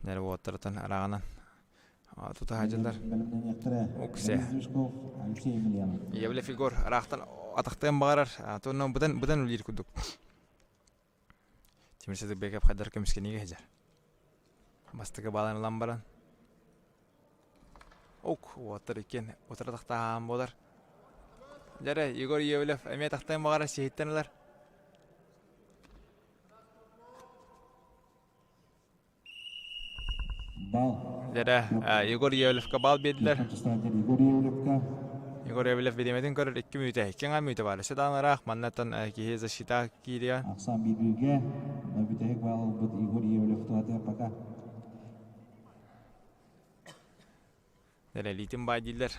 [SPEAKER 1] Нервоттартан араҕынан. Тутаһааччылар Уксе. Иевлев Егор ыраахтан атахтыан баҕарар, туонна быдан быдан үлэлиир курдук. Тимир Садыкбеков хайдар көмүскэниигэ сылдьар. Бастакы баалан ылан баран Ок, уоттар иккиэн утары тахтаан буолар. Дьэрэ, Егор Иевлев эмиэ тахтыан баҕарар сиһиттэн ылар. Дьэрэ, Егор Иевлевка баал биэрдилэр. Егор Иевлев бириэмэтин көрөр икки мүнүүтэ, икки аҥаар мүнүүтэ баар. Өссө даҕаны ыраах, маннаттан киһи защита киириэ.
[SPEAKER 2] Ахсаан биир-бииргэ, бүтэһик баал ылбыт Егор Иевлев туһатыа пока.
[SPEAKER 1] Дэлэлиитин баай дииллэр.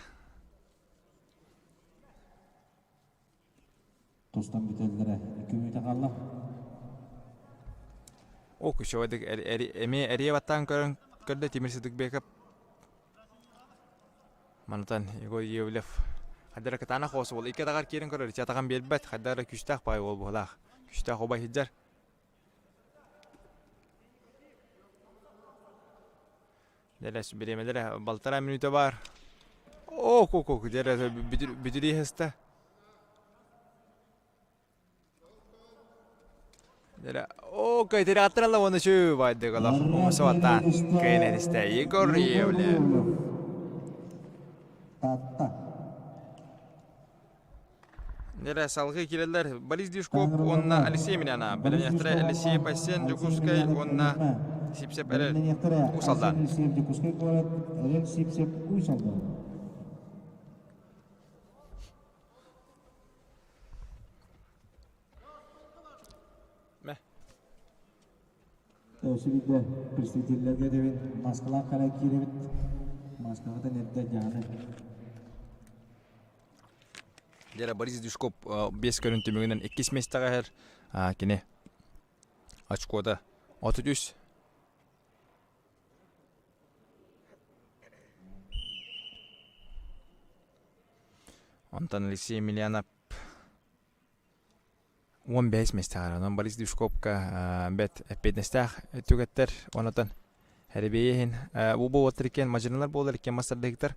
[SPEAKER 2] Тустан бүтэллэрэ икки мүнүүтэ хаалла.
[SPEAKER 1] О, күчүөдүк эмиэ эрийэ баттаан көрөн көрдө Тимир Сыдыкбеков. Манатан Егор Иевлев хайдара кытаанах оос уол икки атаҕар киирэн көрөр, ичи атаҕын биэрбэт, хайдара күүстээх баай уол быһылаах. Күүстээх убай сылдьар. Дэлэс бириэмэлэрэ балтараа мүнүүтэ баар. Оо, ку-ку, дьэрэ бүтүрүү сыста. Дьэрэ, оо, кайтырааттаралла уонна чүү баайдык олох умса баттаан кыайан эристэ Егор Иевлев.
[SPEAKER 2] Татта.
[SPEAKER 1] Дьэрэ, салгыы киирэллэр Борис Дюшков уонна Алексей Емельянов. Бэлэмнэхтэрэ Алексей Пасен Дьокуускай уонна Сипсеп Эрэл Уус Алдан.
[SPEAKER 2] Алексеев Дьокуускай куорат, Эрэл Сипсеп Уус Алдан.
[SPEAKER 1] Мэ.
[SPEAKER 2] Өсүбүтэ представителлэргэ этэбин маскалаах хара киирэбит. Маскаҕытын эрдэ дьаһаны.
[SPEAKER 1] Дьэрэ Борис Дюшков биэс көрүн түмүгүнэн иккис миэстэҕэ иһэр. Кини очкота 33. Онтон Алексей Емельянов 15 миэстэҕэ. Онон Борис Дюшковка бэт эппиэтинэстээх түгэттэр. Онотон Эребиэ иһин бу буолуоттар иккиэн мадьынылар буолар иккиэн мастардыһыктар.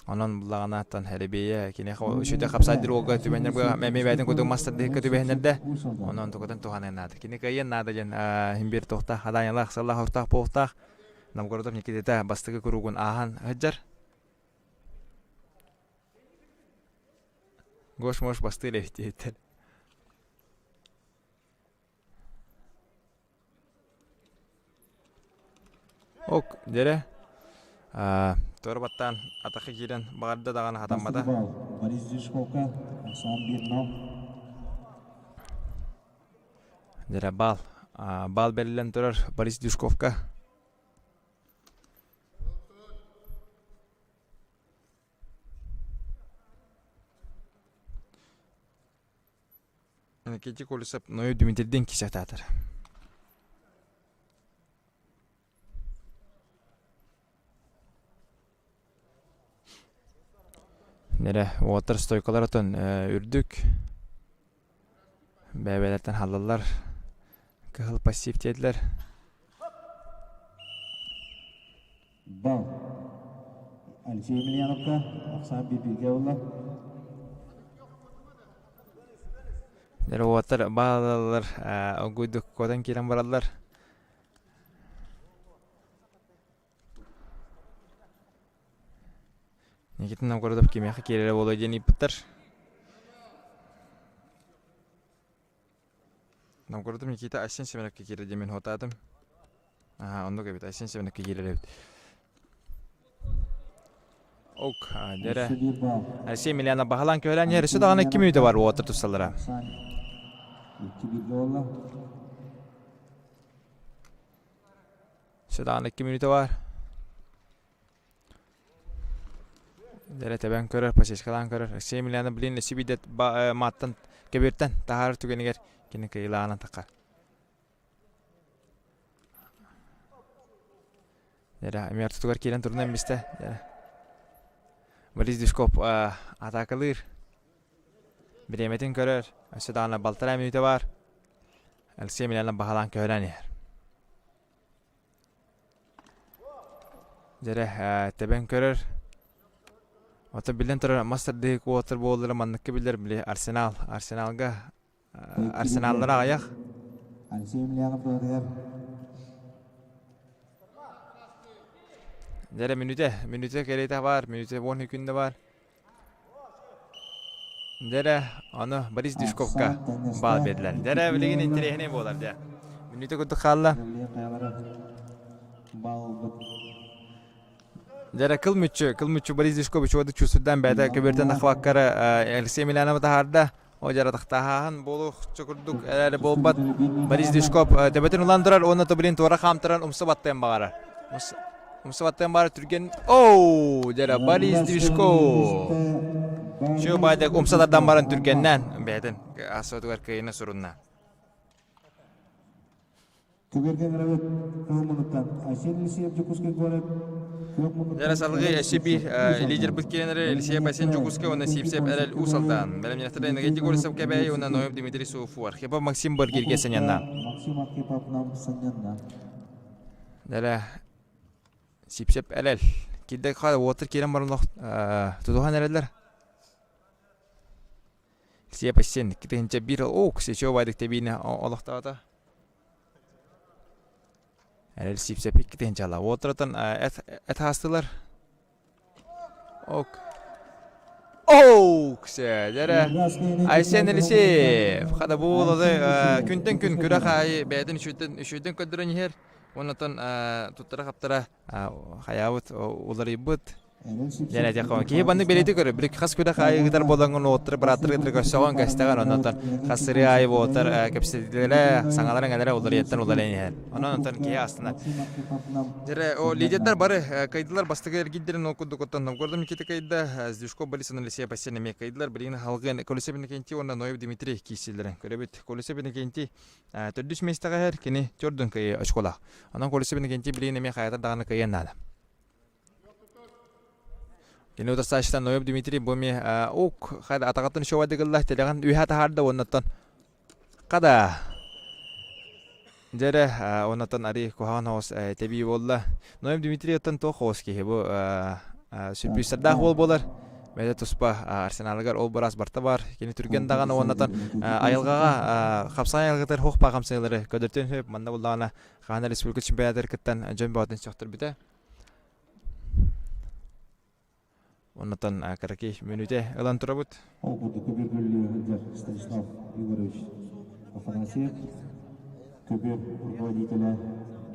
[SPEAKER 1] Онон буллаҕына Эребиэ киниэхэ үчүгэй хапсаайдыр уолга түбэһиннэр эмиэ бэйэтин курдук мастардыһыкка түбэһиннэрдэ. Онон тукатын туһаныан наада. Кини кыайыан наада диэн иһин биир туохтаах хадаанньалаах сыллаах ортаах буолуохтаах. Новгородов Никитата бастакы куруугун ааһан сылдьар. Гош-мош бастыыр эбит диэбиттэр. Ок, дьэрэ. Туора баттаан атахы киирэн баҕарда даҕаны хатаммата.
[SPEAKER 2] Борис Зюшковка, Оксан Бирнов.
[SPEAKER 1] Дьэрэ баал. Баал бэриллэн турар Борис Дюшковка. Никита Колесов Ной Дмитрийдин кисэтаатар. Нэрэ уолаттар стойкалар отон үрдүк бэйэ-бэйэлэртэн халлаллар кыһыл пассив диэтилэр.
[SPEAKER 2] Бал. Алексей Емельяновка ахсаан биир-бииргэ ылла.
[SPEAKER 1] Дьэ уолаттар баалалар огуйдук куотан киирэн бараллар. Никита Новгородов кимиэхэ киирэрэ буолуо диэн ыйыппыттар. Новгородов Никита Айсен Семеновка киирэр диэн мин хуотаатым. Аха, оннук эбит, Айсен Семеновка киирэр эбит. Ок, дьэрэ. Алексей Емельянов баһылаан көһөлөөн иһэр. Өссө даҕаны икки мүнүүтэ бар уоттар тусталлара.
[SPEAKER 2] Икки бииргэ буолла.
[SPEAKER 1] Өссө даҕаны икки мүнүүтэ бар. Дьэрэ тэбэн көрөр, посечкалаан көрөр. Алексей Емельянов блин өссө биирдэ мааттан кэбиэртэн таһаарар түгэнигэр кини кыайыылааҕынан таххар. Дьэрэ эмиэ ортотугар киирэн турунан бистэ. Дьэрэ. Борис Дюшков атаакалыыр. Бириэмэтин көрөр. Өссө даҕаны балтараа мүнүүтэ баар. Алексей Емельянов баһылаан көһөрөн иһэр. Дьэрэ тэбэн көрөр. Ото билэн турар мас тардыы куотар буоллара манныкка билэр били Арсенал. Арсеналга Арсеналлара аҕыйах.
[SPEAKER 2] Алексей Емельянов быатыгар.
[SPEAKER 1] Дьэрэ мүнүүтэ, мүнүүтэ кэриэтэ баар, мүнүүтэ 10 күндэ баар. Дьэрэ, ону Борис Дюшковка баал биэрдилэр. Дьэрэ, билигин интэриэһинэй буолар дьэ. Мүнүүтэ курдук хаалла. Дьэрэ, кыл мүччү, кыл мүччү Борис Дюшкович уоду чувствуйдаан бэйэтэ көбүөртэн тахваккара Алексей Емельянова таһаарда. О дьара тахтааһын буолуохча курдук эрээри буолбат. Борис Дюшков төбөтүн ылан турар уонна тобулин туора хаамтаран умса баттыан баҕарар. Умса баттыан баҕарар түргэн. Оу, дьара Борис Дюшков. Чүө байдак умса тардан баран түргэннээн бэйэтин асуотугар кыайына сурунна.
[SPEAKER 2] Көбүөргэ ыҥырабыт кыһыл муннуктан Айсен Елисеев Дьокуускай куорат күөх муннуктан
[SPEAKER 1] Дьэ, салгыы өссө биир лидербыт киирэн Елисеев Айсен Дьокуускай уонна Сивцев Эрэл Уус Алдан. Бэлэмнээхтэр Иннокентий Колесов Кэбээйи уонна Ноев Дмитрий Суфу. Архипов Максим Баргирге сынньанна.
[SPEAKER 2] Максим Архипов нам сынньанна.
[SPEAKER 1] Дьэ, Сипсеп Эрэл. Кирдек хаа уотыр киирэн баран тутуһан эрэллэр. Сиэп Айсен 2001 ок сечё байдык тэбиини олохтоото. Эрэл Сипсеп 2000 Уотуратан эт хаастылар. Ок. Оук сэ, Айсен Елисеев хада буолады күнтэн күн күрэх аайы бэйэтин үчүйтэн үчүйтэн көрдөрөн иһэр. Оннотон туттара-хаптара хайаабыт уларыйбыт. Диэн этиэххэ киһи баннык бэлиэтии көрөр. Били хас күрэх аайы ыытар буолаҥҥын уоттары бырааттары кытары көрсөҕүн, кэстэҕин, оннотон хас сырыы аайы уоттар кэпсэтиилэрэ, саҥалара иҥэлэрэ уларыйаттан уларыйан иһэр. Онон онтон киһи астынар. Дьэрэ, о лидердэр бары кыайдылар бастакы эргийдэрин ол курдук оттон Новгородом Никита кыайда, Сдюшко Борис Алексей Пасен эмиэ кыайдылар. Билигин халгын Колесов Иннокентий уонна Ноев Дмитрий киирсиилэрин көрөбүт. Колесов Иннокентий төрдүс миэстэҕэ иһэр, кини төрдүн кыайыы очколаах. Онон Колесов Иннокентий билигин эмиэ хайатар даҕаны кыайыан наада. Кини утарсааччыта Ноев Дмитрий бу эмиэ ук хада атаҕыттан үчүгэйдик ылла, тилэҕин үөһэ таһаарда уоннаттан хада дьэрэ уоннаттан ари куһаҕан соҕус тэбии буолла. Ноев Дмитрий оттон туох соҕус киһи бу сюрпризтардаах уол буолар. Бэйэтэ туспа арсеналыгар ол быраас барта бар. Кини түргэн даҕаны уоннатан айылҕаҕа хапсаҕай айылҕатыгар хуох баа хамсыылары көдөртүөн сөп. Манна буллаҕына хаана республика чемпионатыгар кыттан дьон бөҕөтүн сөхтөрбүтэ. Оннотон кыракый мүнүүтэ ылан турабыт.
[SPEAKER 2] Ол курдук көбүөр сылдьар Станислав Егорович Афанасьев, көбүөр руководителэ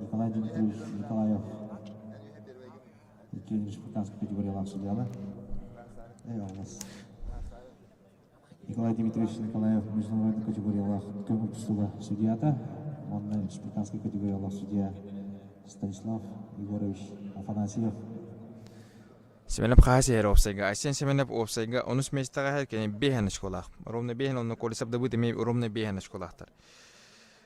[SPEAKER 2] Николай Дмитриевич Николаев иккиэн республиканскай категориялаах судьялар. Николай Дмитриевич Николаев международный категориялаах көҥүл тустууга судьята, уонна республиканскай категориялаах судья Станислав Егорович Афанасьев.
[SPEAKER 1] Семенов хаһыс иһэр уопсайга? Айсен Семенов уопсайга онус миэстэҕэ иһэр, кини биэһэн очколаах. Ровно биэһэн, онно Колесов Давыд эмиэ ровно биэһэн очколаахтар.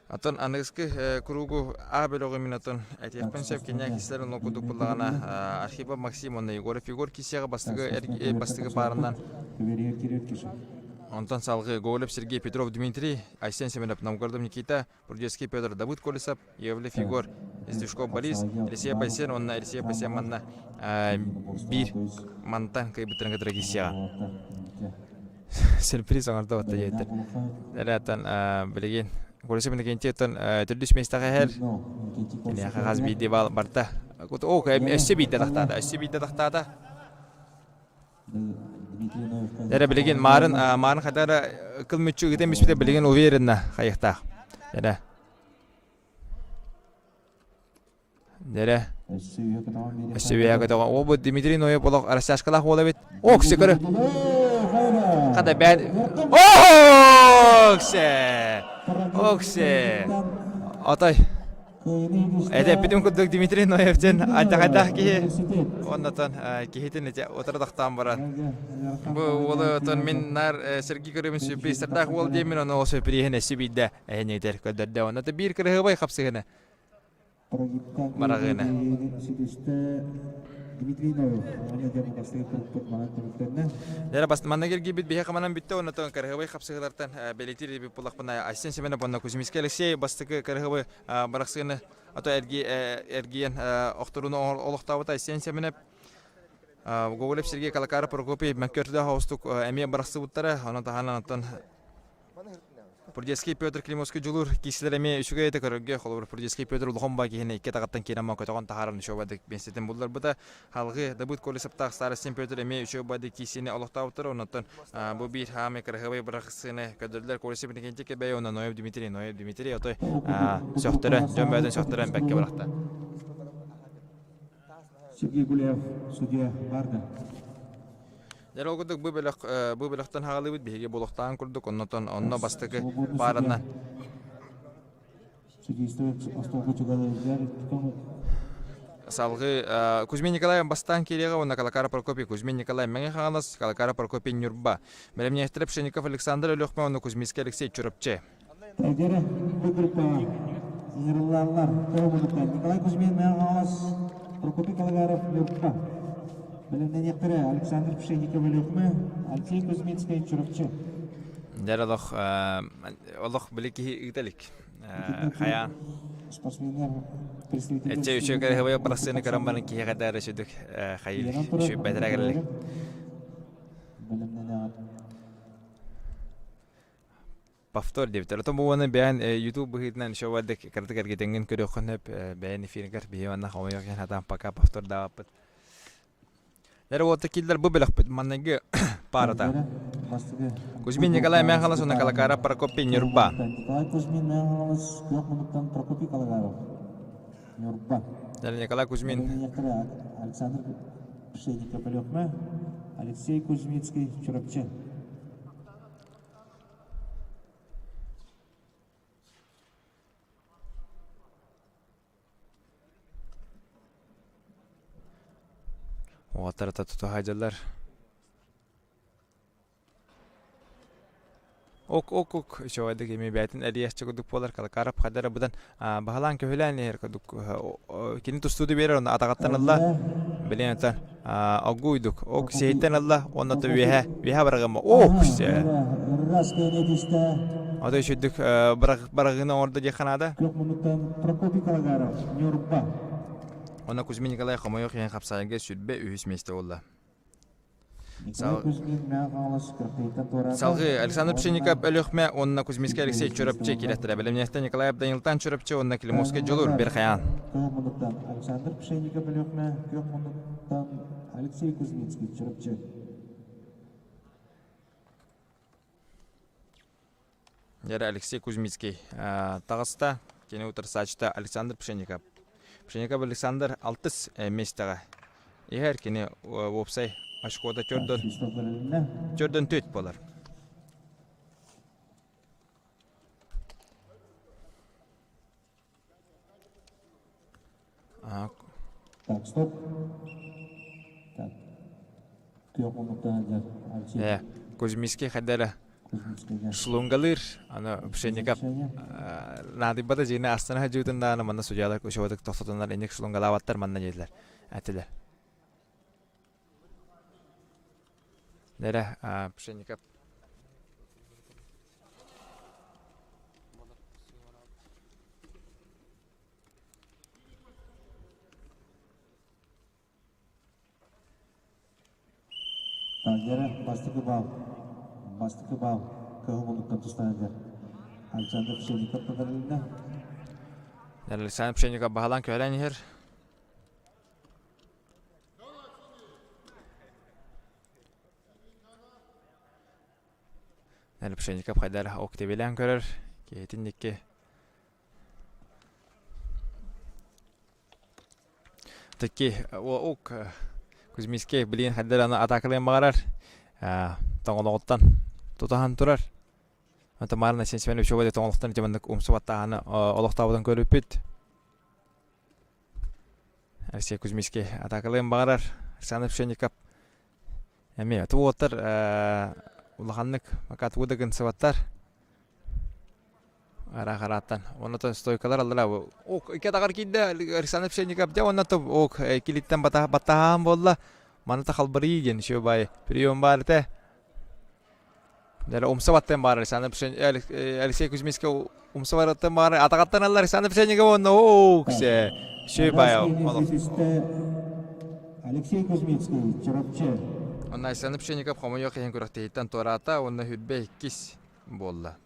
[SPEAKER 1] Оттон аныгыскы кругу А бөлөҕү мин оттон этиэхпин сөп киниэхэ кисэлэр онно курдук буллаҕына Архипов Максим уонна Егоров Егор кисиэҕэ бастакы бастакы паарынан онтон салгыы Гоголев Сергей Петров Дмитрий Айсен Семенов Новгородов Никита Бурдецкий Петр Давыд Колесов Иовлев Егор Издюшков Борис Елисеев Айсен уонна Елисеев Айсен манна биир мантан кыайбыттарын кытары кисиэҕэ сюрприз оҥордо батта диэбиттэр. Элэттэн билигин Колесов Иннокентьевтан төрдүс миэстэҕэ иһэр. Киниэхэ хас биирдии баал барда. О, өссө биирдэ тахтаата, өссө биирдэ тахтаата. Эрэ билигин Маарын Маарын хайдара кыл мүччү ыытан биспитэ билигин уверенно хайыхтаах. Эрэ. Дэрэ. Өссө үөһэ көтөҕөн. О, бу Дмитрий Ноев олох растяжкалаах уол эбит. Ох, көрө. Хата бэт. Оксе! Оксе! Отой. Это бүтүн курдук Дмитрий Ноев диэн алдьархайдаах киһи. Оннотон киһитин ити утары тахтаан баран. Бу уолу отон мин нар Сергей көрөбүн сюрпризтардаах уол диэммин ону ол сюрприһин өссө биирдэ эһинигитэр көрдөрдө. Онно биир кырыһыбай хапсыһыны Мараҕыына. Дьэ бас манна киргийбит биһи хаманан бүттэ оннотон кырыһыбай хапсыһыылартан бэлиэтиир эбит буллахпына Айсен Семенов уонна Кузьминский Алексей бастакы кырыһыбай барахсыыны ото эргийэн охторууну олохтообута Айсен Семенов. Гоголев Сергей Калакара Прокопий мөккөрдөөх оҕустук эмиэ бырахсыбыттара. Онон таһынан оттон Прудецкий Петр Климовский дьулуур киисилэр эмиэ үчүгэй этэ көрөргө. Холобур, Прудецкий Петр улахан баа киһини икки атаҕыттан киирэн көтөҕөн таһааран үчүгэй биэнситин булларбыта. Халгы Дабыт Колесовтаах Старостин Петр эмиэ үчүгэй баады киисини олохтообуттар. Оннуттан бу биир хаамай кыраһыабай бырахсыыны көрдөрдүлэр. Колесов Иннокентий Кэбэй уонна Ноев Дмитрий. Ноев Дмитрий отой сөхтөрөн, дьон бөҕөтүн сөхтөрөн бэккэ бырахта.
[SPEAKER 2] Сергей Гуляев, судья Барда.
[SPEAKER 1] Дьэ ол курдук бу бөлөх бу бөлөхтөн хаалыбыт биһиги буолуохтааҕын курдук оннотон онно бастакы пааранан Салгыы Кузьмин Николаев бастаан киириэҕэ уонна Калакара Прокопий Кузьмин Николай Мэҥэ Хаҥалас, Калакара Прокопий Ньурба. Бэлэмнээхтэрэ Пшенников Александр Өлүөхмэ уонна Кузьминский Алексей Чурапчы.
[SPEAKER 2] Тайгера бу группаҕа ыҥырыллаллар. Тоҕо Николай Кузьмин Мэҥэ Хаҥалас, Прокопий Калагаров Ньурба. Бэлэмнэниэхтэрэ Александр Пшенников Өлүөхүмэ, Алексей Кузьминскай Чурапчы.
[SPEAKER 1] Дьэр олох олох били киһи ыыта илик. Хайаан
[SPEAKER 2] Спортсменнар
[SPEAKER 1] Эче үчүгэй кыраһыбай бырахсыаны көрөн баран киһиэхэ да эрэ сүдүк хайыылык үчүгэй кэллик.
[SPEAKER 2] Бэлэмнэнэҕит.
[SPEAKER 1] Повтор диэбиттэр. Отон бу уонна бэйэн YouTube быһыытынан еще бардык кыратык эргитэҥҥин көрүөххүн сөп. Бэйэн эфиргэр биһи манна хомойуох иһин хатаан пока повтордаабаппыт. Эрэ уолта киллэр бу бөлөхпүт манныгы паарата. Кузьмин Николай Мэхалас уонна Калакара Прокопий Ньурба.
[SPEAKER 2] Николай Кузьмин Мэхалас күөх муннуктан Прокопий Калагаров Ньурба.
[SPEAKER 1] Николай Кузьмин.
[SPEAKER 2] Александр Пшенников Өлүөхмэ, Алексей Кузьминский Чурапчы.
[SPEAKER 1] Уолаттар тута сылдьаллар. Ок ок ок үчүгэйдик эмиэ бэйэтин эрийээччи курдук буолар Калакаров хайдара быдан баһылаан көһүлээн иһэр курдук кини тустууду биэрэр онно атаҕыттан ылла билин это оггуйдук ок сиһиттэн ылла уонна то үөһэ үөһэ бараҕыма ок
[SPEAKER 2] Раз түстэ.
[SPEAKER 1] Ото үчүгдүк бараҕыны оҥордо диэххэ наада.
[SPEAKER 2] Күөх муннуктан Прокопий Калагаров, Ньурба.
[SPEAKER 1] Онно Кузьмин Николай хомойуох иһин хапсаайга 23 миэстэ буолла. Салгыы Александр Пшенников Өлүөхмэ уонна Кузьминскай Алексей Чурапчы кирэхтэрэ. Бэлэмнээхтэн Николаев Данилтан Чурапчы уонна Климовскай Дьулуур Берхаян.
[SPEAKER 2] Күөх муннуктан Александр Пшенников Өлүөхмэ, күөх муннуктан Алексей Кузьминский Чурапчы.
[SPEAKER 1] Дьэ Алексей Кузьмицкий таҕыста. Кини утарсааччыта Александр Пшенников. Пшенников Александр алтыс миэстэҕэ иһэр. Кини уопсай очкота төрдөн төрдөн түөт буолар.
[SPEAKER 2] Так, стоп. Так. Күөх муннуктан сылдьар Алексей.
[SPEAKER 1] Э, Кузьминский хайдара шлунгалыыр, аны Пшенников наадыйбата дьиэни астана сылдьыбытын даҕаны манна судьялар учуотук тохтотуннар инник шлунгалаабаттар манна диэтилэр этилэр. Нэрэ Пшенников
[SPEAKER 2] Дьэрэ, бастакы баал, бастакы баал кыһыл муннуктан тустан сылдьар Александр Пшенников көрүлүннэ.
[SPEAKER 1] Александр Пшенников баһылаан көһөрөн иһэр. Пшенников хайдар октябилээн көрөр, киһитин икки Таки ок Кузьминский билигин хайдар аны атаакалыан баҕарар тоҥолоҕуттан тутаһан турар. Тамара Семенович тоҥолохтон ити маннык умсубаттааһыны олохтообутун көрүппүт. Алексей Кузьминский атаакалыан баҕарар. Александр Пшенников эмиэ туоттар улаханнык пока тугу да гынсыбаттар. Араах-арааттан. Оннотон стойкалар аллара ок икки атаҕар киирдэ Александр Пшенников дьэ уонна ок килиттэн баттаһаан буолла. Маны та халбарыы диэн еще бай прием баар этэ. Дьэ умса баттан баар Александр Алексей Кузьминскай умса барыттан баар атаҕаттан аллар Александр Пшенников уонна оо ксе сү бай
[SPEAKER 2] Алексей Кузьминский Чурапчы.
[SPEAKER 1] Онно Александр Пшенников хомойуох иһин күрэхтэһииттэн туораата уонна хүрбэ иккис буолла.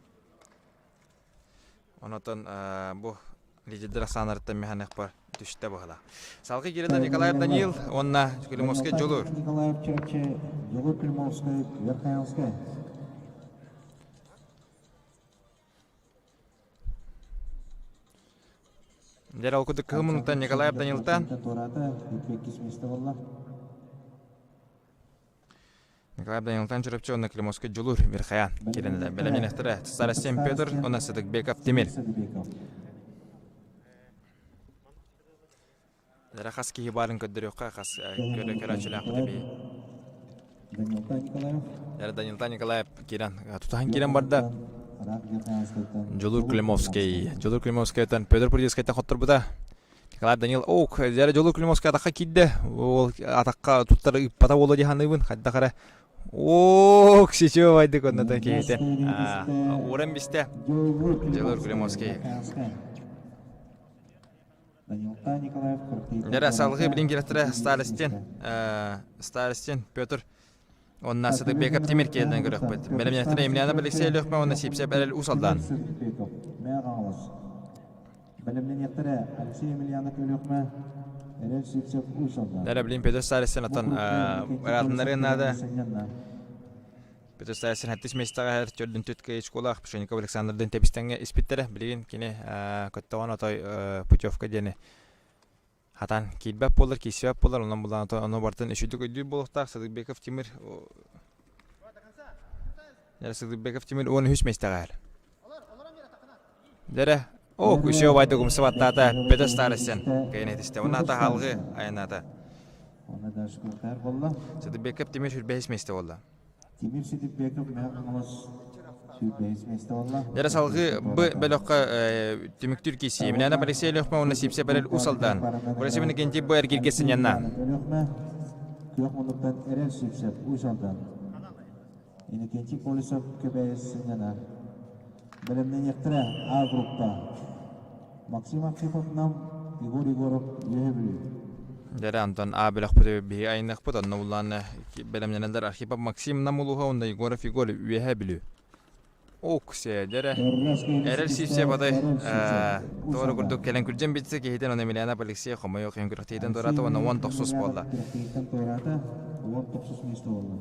[SPEAKER 1] Онотон бу лидердэр ахсааннарыттан механикпар түстэ быһыла. Салгыы Кирилл Николаев Даниил уонна Климовскай Дьулуур.
[SPEAKER 2] Николаев Чурапчы, Дьулуур Климовскай, Верхоянскай.
[SPEAKER 1] Дьэр ол курдук кыһыл муннуктан Николаев Данилтан.
[SPEAKER 2] Туораата, иккис миэстэ буолла.
[SPEAKER 1] Николай Данилтан Чурапчы уонна Климовскай Дьулуур Верхоян киирэннилэр. Бэлэмнэнэхтэрэ Сарасен Петр уонна Сыдыкбеков Тимир. Эрэ хас киһи баарын көрдөрүөххэ, хас көрө көрөөччүлээх бит
[SPEAKER 2] Данилта Николаев.
[SPEAKER 1] Эрэ Данилта Николаев киирэн тутаһан киирэн барда. Дьулуур Климовский. Дьулуур Климовскайтан Петр Прудецкайтан хотторбута. Николай Данил ок, дьэ Дьулуур Климовскай атахха киирдэ. Ол атахха туттар ыыппата буолуо дии саныыбын. Хайдах эрэ Ок, сечевайдык оннотон киһитэ. Ууран бистэ. Дьулуур Климовский. Дьэ, салгыы билин кирэттэрэ Старостин, Старостин Петр Онна Сыдыкбеков Тимир киэлдэн көрөхпүт. Бэлэмнэхтэрэ Емельянов Алексей Лехме уонна Сипсеп Эрэл Усалдан.
[SPEAKER 2] Бэлэмнэниэхтэрэ Алексей Емельянов Өлүөхмэ, Эрэл Сивцев Усалдан.
[SPEAKER 1] Дәрэ билин Петр Старостин оттон ыраатыннарыан наада. Петр Старостин хэттис миэстэҕэ иһэр төрдүн түт кыйычкулаах Пшеников Александрдын тэбистэҥҥэ испиттэрэ. Билигин кини көттөҕөн отой путевка диэни хатан киирбэт буолар, киирсибэт буолар, онон булан ону барытын үчүгдүк өйдүүр буолуохтаах Садыкбеков Тимир Садыкбеков Тимир 13 миэстэҕэ иһэр. Дэрэ, о, күсүө убайдык умса баттаата, Петр Старостин кэйэн этистэ. Уонна ата халгы айанаата. Садыкбеков Тимир 25 миэстэ буолла.
[SPEAKER 2] Тимир Сидикбеков Мэҥэ Хаҥалас 25 миэстэ буолла.
[SPEAKER 1] Дэрэ салгыы Б бөлөххө түмүктүүр киирсии. Емельянов Алексей Өлөхмө уонна Сипсеп Эрэл Уус Алдан. Борис Иннокентий Б эргииргэ сынньанна.
[SPEAKER 2] Өлөхмө күөх муннуктан Эрэл Сипсеп Уус Алдан. Иннокентий Колесов Көбөйө сынньанар. Бэлэмнэниэхтэрэ А группа. Максим Архипов Нам, Егор Егоров Үөһэ Бүлүү.
[SPEAKER 1] Дьэрэ Антон А бөлөхпүт биһиги айыныахпыт, онно буллаан бэлэмнэнэллэр Архипов Максим Нам улууһа уонна Егоров Егор Үөһэ Бүлүү. Ок, дьэрэ. Эрэл Сивцев атай туора курдук кэлэн күрдьэн битсэ киһитин оны Емельянов Алексей хомойуох иһин күрэхтиитин туораата уонна 19 буолла.
[SPEAKER 2] Күрэхтиитин туораата, 19 миэстэ буолла.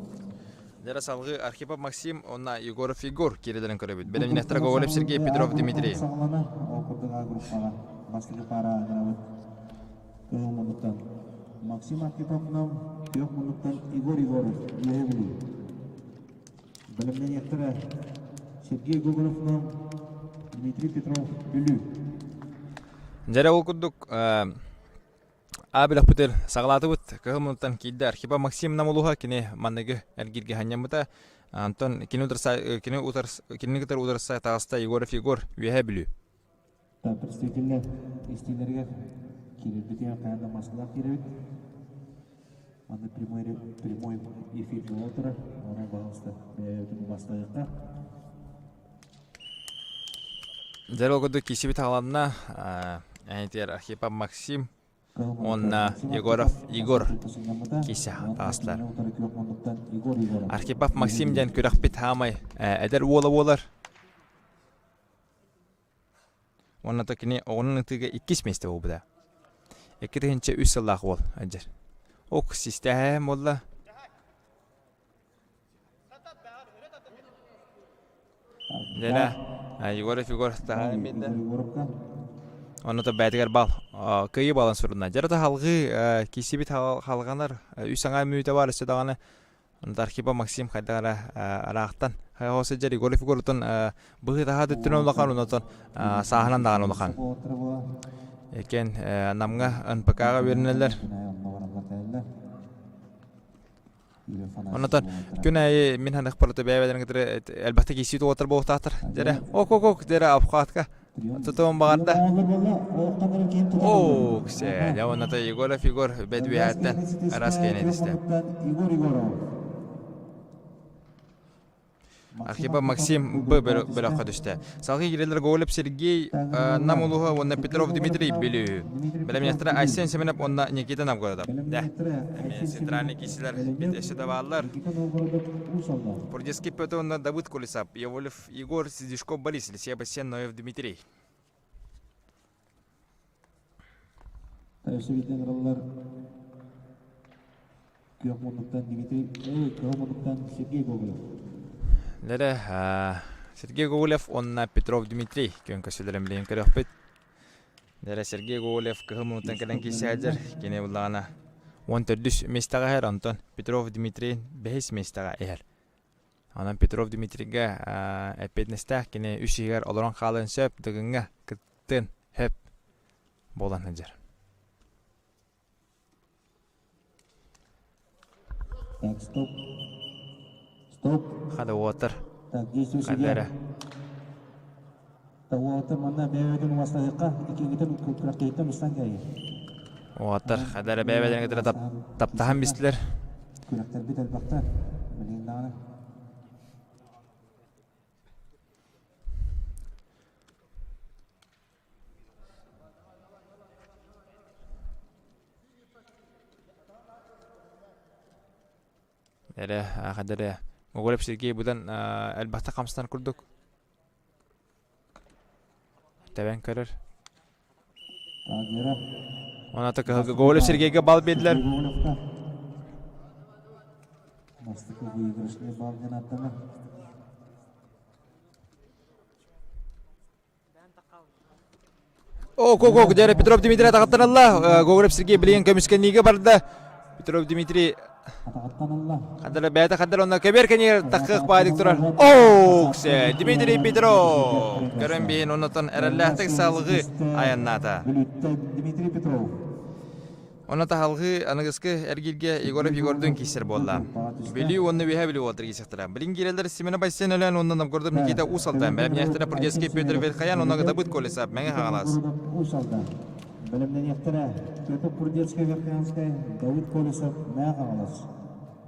[SPEAKER 1] Дьэрэ салгыы Архипов Максим уонна Егоров Егор киирэлэрин көрөбүт. Бэлэмнэхтэрэ Гоголев Сергей Петров Дмитрий.
[SPEAKER 2] Саҕалана ол курдук А группаҕа бастакы пара ыҥырабыт кыһыл муннуктан Максим Архипов Нам, күөх муннуктан Егор Егоров Үөһэ Бүлүү. Бэлэмнэниэхтэрэ Сергей Гоголев Нам, Дмитрий Петров Бүлүү.
[SPEAKER 1] Дьэрэ ол курдук А бөлөхпүтүгэр саҕалаатыбыт. Кыһыл муннуттан киирдэ Архипа Максим Намулуһа кини манныгы эргииргэ ханньаммыта. Антон кини утарса кини утарс кинини кытары утарса таҕыста Егоров Егор Үөһээ Бүлүү.
[SPEAKER 2] Представителлэр истиилэригэр киирэрбитигэр хайаан да маскалаах киирэбит. Манна прямой прямой эфир буола турар. Онон пожалуйста, бэйэбитин убастайыахха.
[SPEAKER 1] Дьэ ол курдук киирсибит хааланна этигэр Архипов Максим уонна Егоров Егор киирсэ таҕыстылар. Архипов Максим диэн күрэхпит хаамай эдэр уола буолар. Уонна то кини оҕонун ытыыга иккис миэстэ буолбута. 2003 сыллаах уол адьыр. Ок, систээһэм буолла. Дьэ, Егоров Егор таһааран биэрдэ. Онно то бэйэтигэр бал кыайыы балан сурунна. Дьэ, халҕыы киирсибит халҕанар үс аҥаа мүнүүтэ баар өссө даҕаны Архипа Максим хайдах эрэ араахтан хайҕал сылдьар Егоров Егорутун быһыы-таһаа өттүнэн улахан онтон сааһынан даҕаны улахан. Экен Намҥа НПК-ҕа үөрэнэллэр. Онотон күн аайы мин ханыхпар бэйэ-бэйэлэрин кытары элбэхтик ииссии туоттар буолуохтаахтар. Дьэрэ, ок-ок-ок, дьэрэ, обхватка. Тутуон баҕарда. Оо, ксэ, дьэ уонна Егоров Егор бэт үөһээттэн араас киэнэ этистэ. Архипов Максим Б бөлөххө түстэ. Салгыы киирэллэр Гоголев Сергей Нам улууһа уонна Петров Дмитрий Бүлүү. Бэлэмнээхтэрэ Айсен Семенов уонна Никита Новгородов. Да. Эмиэ центральный киисилэр өссө да бааллар. Пурдецкий Петр уонна Давыд Колесов, Яволев Егор, Сидишков Борис, Себастьян Ноев Дмитрий.
[SPEAKER 2] Өссө биирдэн ыраллар Күөх муннуктан Дмитрий, Кыһыл муннуктан Сергей Гоголев.
[SPEAKER 1] Лэрэ Сергей Гоголев уонна Петров Дмитрий күөн көрсүлэрин билигин көрүөхпүт. Лэрэ Сергей Гоголев кыһыл муннуктан кэлэн киирсээдэр кини буллаҕына 14 миэстэҕэ иһэр, онтон Петров Дмитрий бэһис миэстэҕэ иһэр. Онон Петров Дмитрийгэ эппиэтинэстээх кини үс иһигэр олорон хаалыан сөп, Дыгыҥҥа кыттыан сөп буолан сылдьар.
[SPEAKER 2] Так, стоп. Стоп.
[SPEAKER 1] Хада уотар.
[SPEAKER 2] Так, действуй
[SPEAKER 1] Хадара.
[SPEAKER 2] Так, уотар манна бэйэбитин уастаһыахха, иккиҥҥитин күрэхтэһииттэн устан кэйи.
[SPEAKER 1] Уотар хадара бэйэбэлэрин кытары таптаһан бистилэр.
[SPEAKER 2] Күрэхтэрбит элбэхтэр. Билигин даҕаны.
[SPEAKER 1] Эрэ, хадэрэ. Гоголев Сергей быдан элбэхтэ хамсанар курдук. Тэбэн көрөр. Оната Гоголев Сергейгэ бал биэрдилэр.
[SPEAKER 2] Бастакы выигрышный балл диэн аттанар.
[SPEAKER 1] Ок, ок, ок, дьэ Петров Дмитрий атаҕаттан Гоголев Сергей билигин көмүскэнниигэ барда. Петров Дмитрий хадара бэйэтэ хадара онно көбүөр кэнигэр таххыах баайдык турар. Оок, Дмитрий Петров көрөн биһин оннотон эрэллээхтик салгыы айаннаата.
[SPEAKER 2] Дмитрий Петров.
[SPEAKER 1] Онно таһалгыы аныгыскы эргииргэ Егоров Егордуун киирсэр буолла. Бүлүү уонна Үөһээ Бүлүү уолаттар киирсэхтэрэ. Билин киирэллэр Семена Байсен Өлөөн уонна Новгородов Никита Уус Алдан. Бэлэмнээхтэрэ Прудецкий Петр Верхоян уонна Давыд Колесов Мэҥэ Хаҥалас.
[SPEAKER 2] Уус Алдан. Бэлэмнэниэхтэрэ Петр Прудецкий Верхоянскай, Давыд Колесов Мэҥэ Хаҥалас.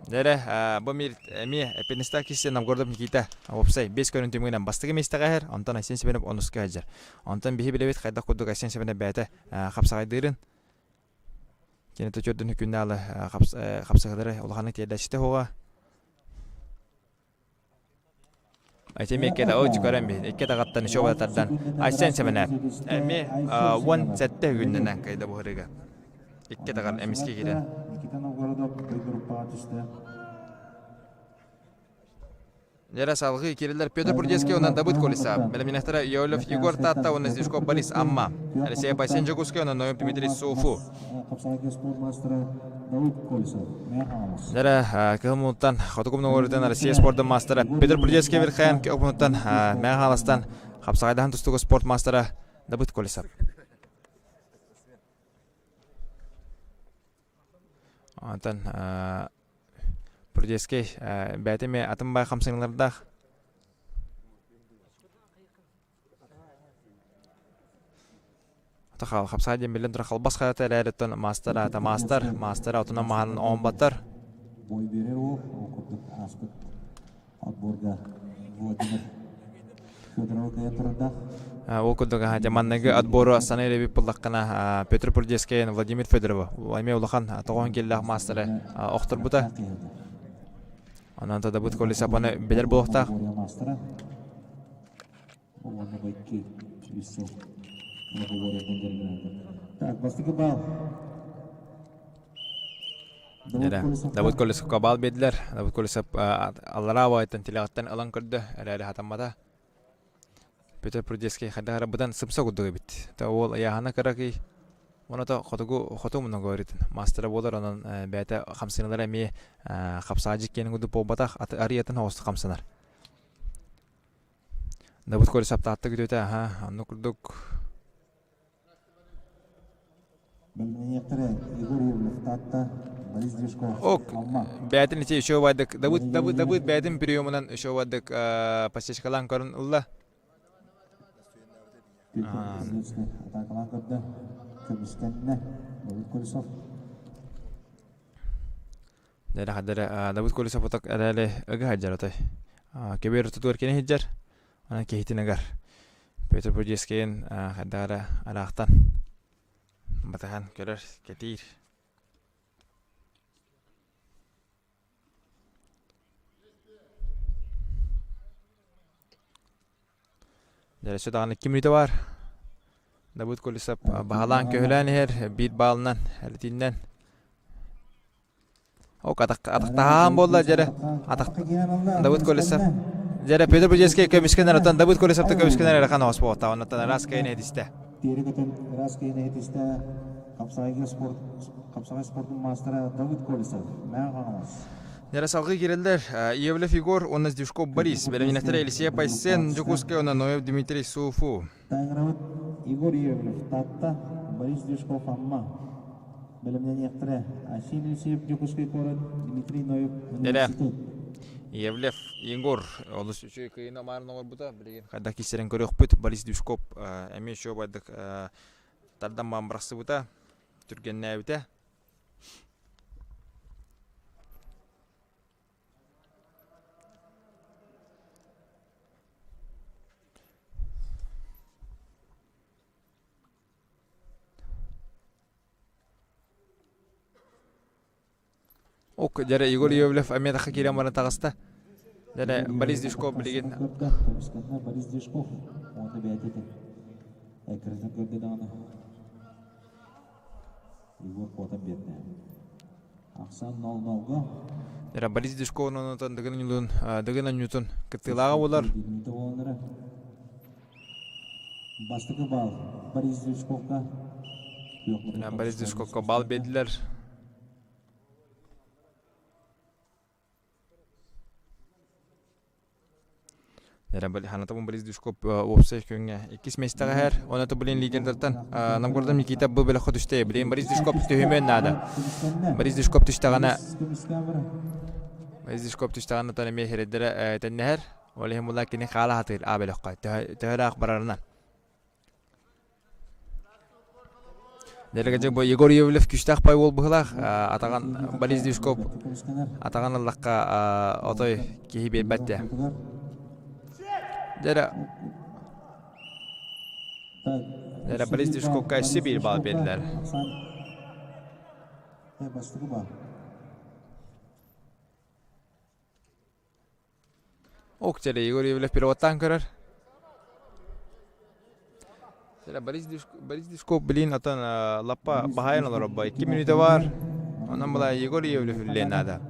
[SPEAKER 1] Дэрэ, бу мир эмиэ эппиэтинэстээх киирсэ Новгородов Никита уопсай 5 көрүн түмүгүнэн бастакы миэстэҕэ иһэр, онтон Айсен Семенов онуска сылдьар. Онтон биһи билэбит хайдах курдук Айсен Семенов бэйэтэ хапсаҕайдыырын. Кини төчөрдүн күннэалы хапсыһылары улаханнык тиэрдээччитэ суоҕа. Айсен икки о көрөн биһин икки таҕаттан еще тардан Айсен Семенов эми 17 күннэнэн кайда буһарыга икки тагар эмиске киирэн
[SPEAKER 2] Никита Новгородов группаҕа түстэ.
[SPEAKER 1] Лера салгыы киирэллэр Петр Бурдецкий уонна Давыд Колесов. Бэлэмнэнэхтэрэ Иолев Егор Татта уонна Зишков Борис Амма. Алексей Басен Дьокуускай уонна Ноем Дмитрий Софу. Лера кыһыл мунуттан Хотугу Новгородтан Россия спордун маастара Петр Бурдецкий Верхаен кыһыл мунуттан Мэҥэ Хаҥаластан хапсаҕайдаһан тустууга спорт маастара Давыд Колесов. Онтон Прудецкий бэйэтэ эмиэ атын баай хамсаныылардаах. Хапсаҕай диэн биллэн турар халбас хайата эрээриттэн маастар аата маастар, маастар отунан маһынан оонбаттар.
[SPEAKER 2] Бой биэрэр уол, ол курдук ааспыт отборга Владимир
[SPEAKER 1] Ол курдук дьэ манныгы отбору саныыр эбит буоллаххына Петр Прудецкай Владимир Федорова эмиэ улахан тоҕоһун киэллээх маастары охторбута. Онон Тадабыт Колесов аны билэр буолуохтаах.
[SPEAKER 2] Так, бастакы балл.
[SPEAKER 1] Давыд Колесовка баал биэрдилэр. Давыд Колесов аллараа баайтан тилэҕиттэн ылан көрдө, эрээри хатаммата. Петр Прудецкий хайдах эрэ быдан сымса курдук эбит. Та уол ыйааһына кыракый. Оното хотугу хоту муна говорит. Мастера буолар онон бэйэтэ хамсыналара эмиэ хапсаадьык киэнин курдук буолбатах, арыйатын оҕустук хамсанар. Давыд Колесов таатта күтүөтэ, аха, оннук курдук
[SPEAKER 2] Бэлэмнэниэхтэрэ Егор Юрлов Таатта, Борис Движков
[SPEAKER 1] Ок,
[SPEAKER 2] Амма.
[SPEAKER 1] бэйэтин ити еще убайдык Давыд Давыд Давыд бэйэтин приемунан еще убайдык подсечкалаан көрөн ылла.
[SPEAKER 2] Петр Кузнецкий атаакалаан көрдө. Көмүскэннэ Давыд Колесов.
[SPEAKER 1] Дэрэ хадэрэ Давыд Колесов оток эрээли ыга сылдьар отой. Көбүөр ортотугар кини сылдьар. Онон киһитин ыгар. Петр Будецкийин хайдах эрэ араахтан батыһан көрөр, кэтиир. Дьэ, даҕаны ким мүнүүтэ баар? Давыд Колесов баһылаан көһүлээн иһэр, биир баалынан, элитиннэн. Ок, атахтаһаан буолла, дьэрэ. Атах Давыд Колесов. Дьэрэ, Петр Будецкий көмүскэнэр, оттон Давыд Колесов көмүскэнэр эрэхан оҕус буолта. Оннуттан ыраас кыайын этистэ.
[SPEAKER 2] Тиэри көтөн ыраас кыайын этистэ. Хапсаҕайга спорт, хапсаҕай спортун маастара Давыд Колесов. Мэҥэ Хаҥалас.
[SPEAKER 1] Дьэрэ салгыы киирэллэр Иевлев Егор уонна Сдюшков Борис, бэлэмнэнэхтэрэ Елисея Пайсен, Дьокуускай уонна Ноев Дмитрий Суфу.
[SPEAKER 2] Таҥарабыт Егор Иевлев Таатта, Борис Дюшков Амма. Бэлэмнэниэхтэрэ Асим Елисеев Дьокуускай куорат, Дмитрий Ноев
[SPEAKER 1] Дьэрэ
[SPEAKER 2] университет.
[SPEAKER 1] Иевлев Егор олус үчүгэй кыайыыны омаарын оҥорбута. Билигин хайдах киирсэрин көрүөхпүт. Борис Дюшков эмиэ үчүгэй байдык тардан баан бырахсыбыта, түргэннээбитэ. Ок, дьэрэ Егор Иовлев эмиэ тахха киирэн баран таҕыста. Дьэрэ Борис Дюшков билигин
[SPEAKER 2] Борис Дюшков уонна бэйэтэ эккирэтэн көрдө даҕаны Егор куотан биэрдэ. Ахсаан 0-0-га.
[SPEAKER 1] Дьэрэ Борис Дюшков оннунан Дыгын Ньулун Дыгын Анньутун кыттыылааҕа буолар.
[SPEAKER 2] Бастакы баал Борис Дюшковка.
[SPEAKER 1] Борис Дюшковка баал биэрдилэр. Ханатабын Борис Дюшков уопсай күҥҥэ иккис миэстэҕэ иһэр. Онно блин лидердартан Намгордом Никита бу бөлөххө түстэ. Блин Борис Дюшков түһүмүөн наада. Борис Дюшков түстэҕинэ Борис Дюшков түстэҕинэ тон эмиэ сирэйдэрэ тэннэһэр. Ол иһин була кини хаала сатыыр А бөлөххө. Төһө ыраах барарынан. Дэлэгэдьик бу Егор Иовлев күүстээх пай уол быһыылаах. Атаҕан Борис Дюшков атаҕан ыллахха отой киһи биэрбэт дии. Дьэрэ Дьэрэ Борис Дюшковка өссө биир баал биэрдилэр. Ок, дьэрэ Егор Иовлев переводтаан көрөр. Дьэрэ Борис Борис Дюшков билин отон лаппа баһайан олоробо. 2 мүнүүтэ бар. Онон была Егор Иовлев үллээн наада.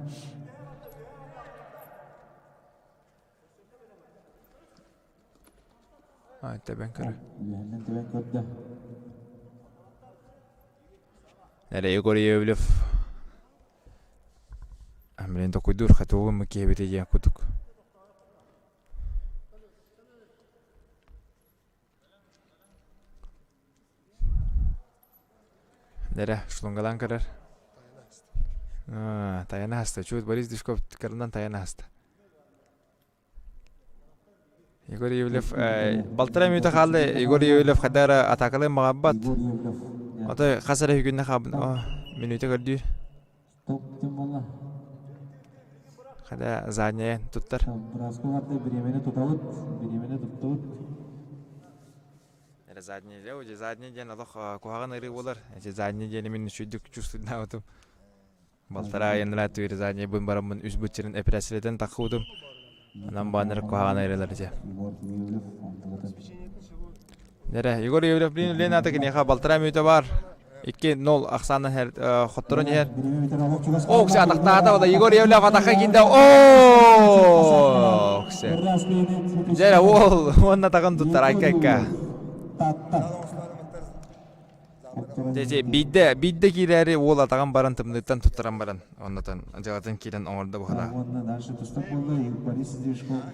[SPEAKER 1] А, тэбэн көрөр.
[SPEAKER 2] Үөһэннэн тэбэн көрдө.
[SPEAKER 1] Эрэ Егор Иовлев Блин, токуйдуур хатылым киһибитэ диэн курдук. Дэрэ, шлунгалаан көрөр. Тайана хаста. Чуут Борис Дюшков кырынан тайана хаста. Егор Иевлев балтараа мүнүүтэ хаалла. Егор Иевлев хайда эрэ атаакалыан баҕарбат. Отой хас эрэ күннэ хаалбыт мүнүүтэ көрдүүр. Хайда задняя туттар. Эрэ задний дьэ задний диэн олох куһаҕан ырыы буолар. Эти задний диэни мин үчүйдүк чувствуйдаабытым. Балтараа айаннара Вырезание бын бараммын үс быччырын эпэрээссийэлэтэн таххыбытым. Онон бааннар куһаҕан айралар дьэ. Дэрэ, Егор Егоров блин Лена ата киниэхэ балтараа мүнүүтэ баар. 2-0 ахсаанан иһэр, хотторон иһэр. О, ксе атахтаата ода Егор Евлев атахха киирдэ. О, ксе. Дьэ, уол уонна тагын туттар айка-айка. Дьэ, биирдэ, биирдэ киирээри уол атаҕын баран тымныыттан туттаран баран, оннотон дьыалатын киирэн оҥордо быһалаах.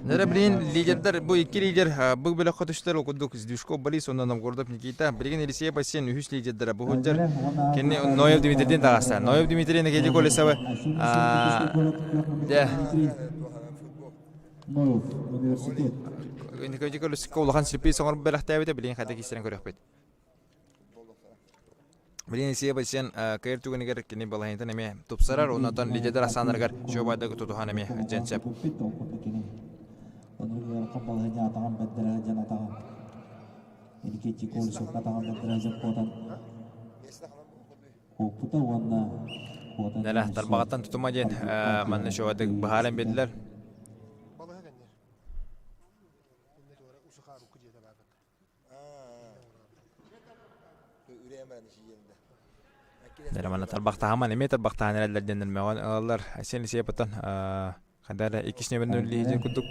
[SPEAKER 1] Нөрэ блин, лидердэр, бу икки лидер бу бөлөххө түстэр, ол курдук Сдюшков Борис уонна Новгородов Никита. Билигин Елисей Бассейн үһүс лидердэрэ бу сылдьар. Кини Ноев Дмитрийдин таҕыста. Ноев Дмитрий Никита Колесовы дьэ
[SPEAKER 2] Ноев университет.
[SPEAKER 1] Никита Колесовка улахан сюрприз оҥорбут бэлэхтээбитэ, билигин хайдах киирсэрин көрүөхпүт. Билигин Исия Бассейн кыайар түгэнигэр кини балаһыанньатын эмиэ тупсарар, оннотон лидердэр ахсааннарыгар Чуобайдык тутуһан эмиэ дьэн сөп.
[SPEAKER 2] Оннук ыарахан балаһыанньа атаҕын бэрдэрэ сылдьан атаҕын Никитий Колесовка атаҕын бэрдэрэ сылдьан куотан куоппута уонна куотан
[SPEAKER 1] Нэлэ тарбаҕыттан тутума диэн манна үчүгэйдик быһааран биэрдилэр. Нэлэ манна тарбахтаһаман эмиэ тарбахтаһан эрэллэр диэн мөҕөн ылаллар. Айсен Алексеевтан хайда эрэ иккис нүөмэрин үллиһитин курдук.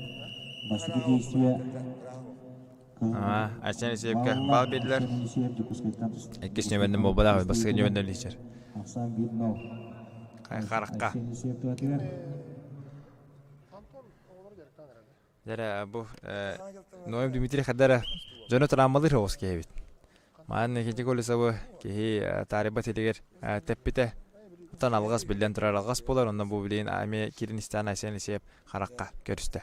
[SPEAKER 2] Бастакы действие
[SPEAKER 1] Айсен Алексеевка бал биэрдилэр. Иккис нүөмэринэн буолбатах, бастакы нүөмэринэн үллиһичэр.
[SPEAKER 2] Ахсаан 1-0.
[SPEAKER 1] Харахха. Дьэрэ бу Ноем Дмитрий Хадара дьону травмалыыр оҕус киһи эбит. Маан Никита Колесовы киһи таарыйбат илигэр тэппитэ. Оттон алҕас биллэн турар алҕас буолар, онно бу билигин эмиэ киирин истээн Айсен Алексеев харахха көрүстэ.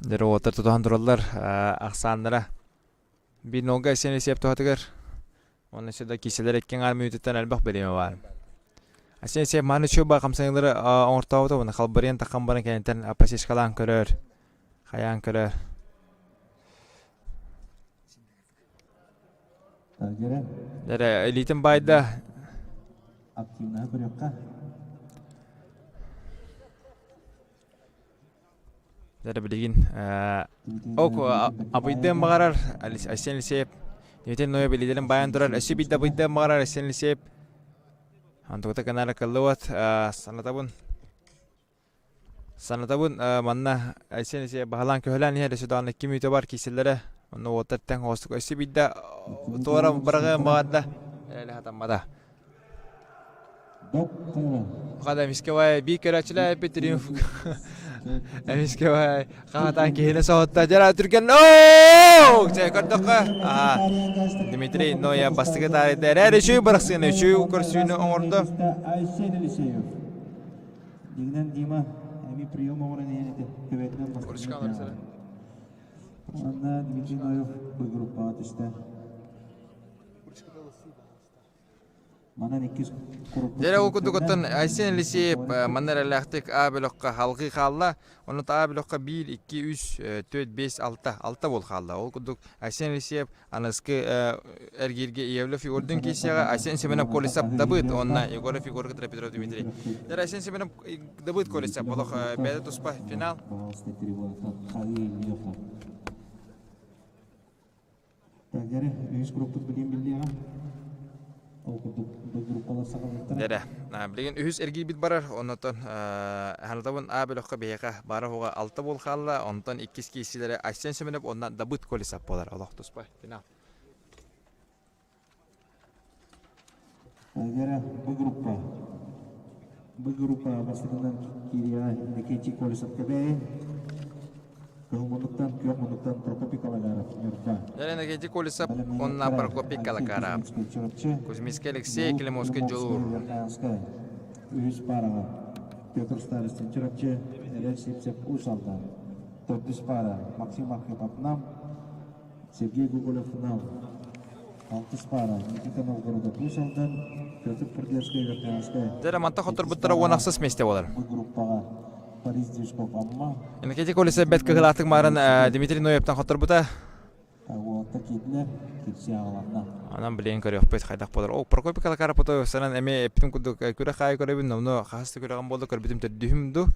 [SPEAKER 1] Дьэ уолаттар тутуһан тураллар ахсааннара биир нолга Айсен Алексеев туһатыгар уонна сюда киселер икки аҥаар мүнүүтүттэн элбэх бириэмэ баар. Айсен Алексеев мааны чуба хамсаныылары оҥортообута уонна халбарыйан таххан баран кэнниттэн подсечкалаан көрөр, хайаан көрөр. Эрэ илиитин баайда.
[SPEAKER 2] Активнаһы көрүөххэ.
[SPEAKER 1] Эрэ билигин ок абыйдыан баҕарар Айсен Алексеев Дмитрий Ноев илиилэрин баайан турар өссө биирдэ абыйдыан баҕарар Айсен Алексеев Антугата канара кыллыбат санатабын Санатабын, манна Айсен Алексеев баһылаан-көһүлээн иһэр өссө даҕаны ким үүтэ бар киирсэллэрэ. Онно уолаттар тэҥ оҕустук өссө биирдэ туора быраҕыан баҕарда, эрэлэ хатаммата. Хада эмискэ бай биир көрөөччүлэр эппит триумф эмискэ бай хаатаан киһини соһутта дьара түргэн оо чэ көрдөххө аа Дмитрий Ноя бастакы таарыйда эрээр үчүгэй бырахсыыны үчүгэй көрсүүнү оҥордо
[SPEAKER 2] Айсен Елисеев Дигинэн Дима эми прием оҥорон иһэн этэ төбөтүнэн бастакы Уонна Дмитрий Ноев бу группаҕа түстэ. Манан иккис
[SPEAKER 1] Дьэ ол курдук оттон Айсен Елисеев манна эрэллээхтик А бөлөххө халҕыы хаалла. Онно А бөлөххө 1, 2, 3, 4, 5, 6, 6 буол хаалла. Ол курдук Айсен Елисеев Аныскы эргииргэ Иевлев Егордун киирсиэҕэ Айсен Семенов Колесов Дабыт уонна Егоров Егор кытары Петров Дмитрий. Дьэ Айсен Семенов Дабыт Колесов олох бэйэтэ туспа финал.
[SPEAKER 2] Тагары үһүс группут билин биллиэҕэ. Ол курдук бу группалар саҕалыктара.
[SPEAKER 1] Дэрэ. Билигин үһүс эргиирбит барар. Оннотон Ханатабын А бөлөххө биһиэхэ баара уһуга алта буол хаалла. Онтон иккис киирсиилэрэ Айсен Семенов уонна Дабыт Колесов буолар. Олох туспа финал.
[SPEAKER 2] Тагара бу группа Бу группа бастакынан киириэҕэ Иннокентий Колесов Кэбээйи, Кыһыл муннуктан, Күөх муннуктан Прокопий Калагаров, Ньурба.
[SPEAKER 1] Иннокентий Колесов уонна Прокопий Калакаров. Кузьминский Алексей, Климовский Дьулуур.
[SPEAKER 2] Үһүс паараҕа Петр Старостин Чурапчы, Эрэл Сивцев Уус Алдан. Төрдүс паара Максим Архипов Нам, Сергей Гоголев Нам. Алтыс паара Никита Новгородов Уус Алдан, Петр Прудецкай Верхоянскай.
[SPEAKER 1] Дьэ, манта хотторбуттара 16 месте болар.
[SPEAKER 2] Бу группаҕа Борис Дьячков Амма.
[SPEAKER 1] Иннокентий Колесов бэрт кыһылаахтык мааран Дмитрий Ноевтан хотторбута.
[SPEAKER 2] Уолаттар киирдилэр, кирсии аҕаланна.
[SPEAKER 1] Анан билигин көрүөхпүт хайдах буолар. О, Прокопий Калакарапото санан эмиэ эппитим курдук күрэх аайы көрөбүн, номнуо хас да күрэҕим буолла көрбүтүм төрдүһүм ду.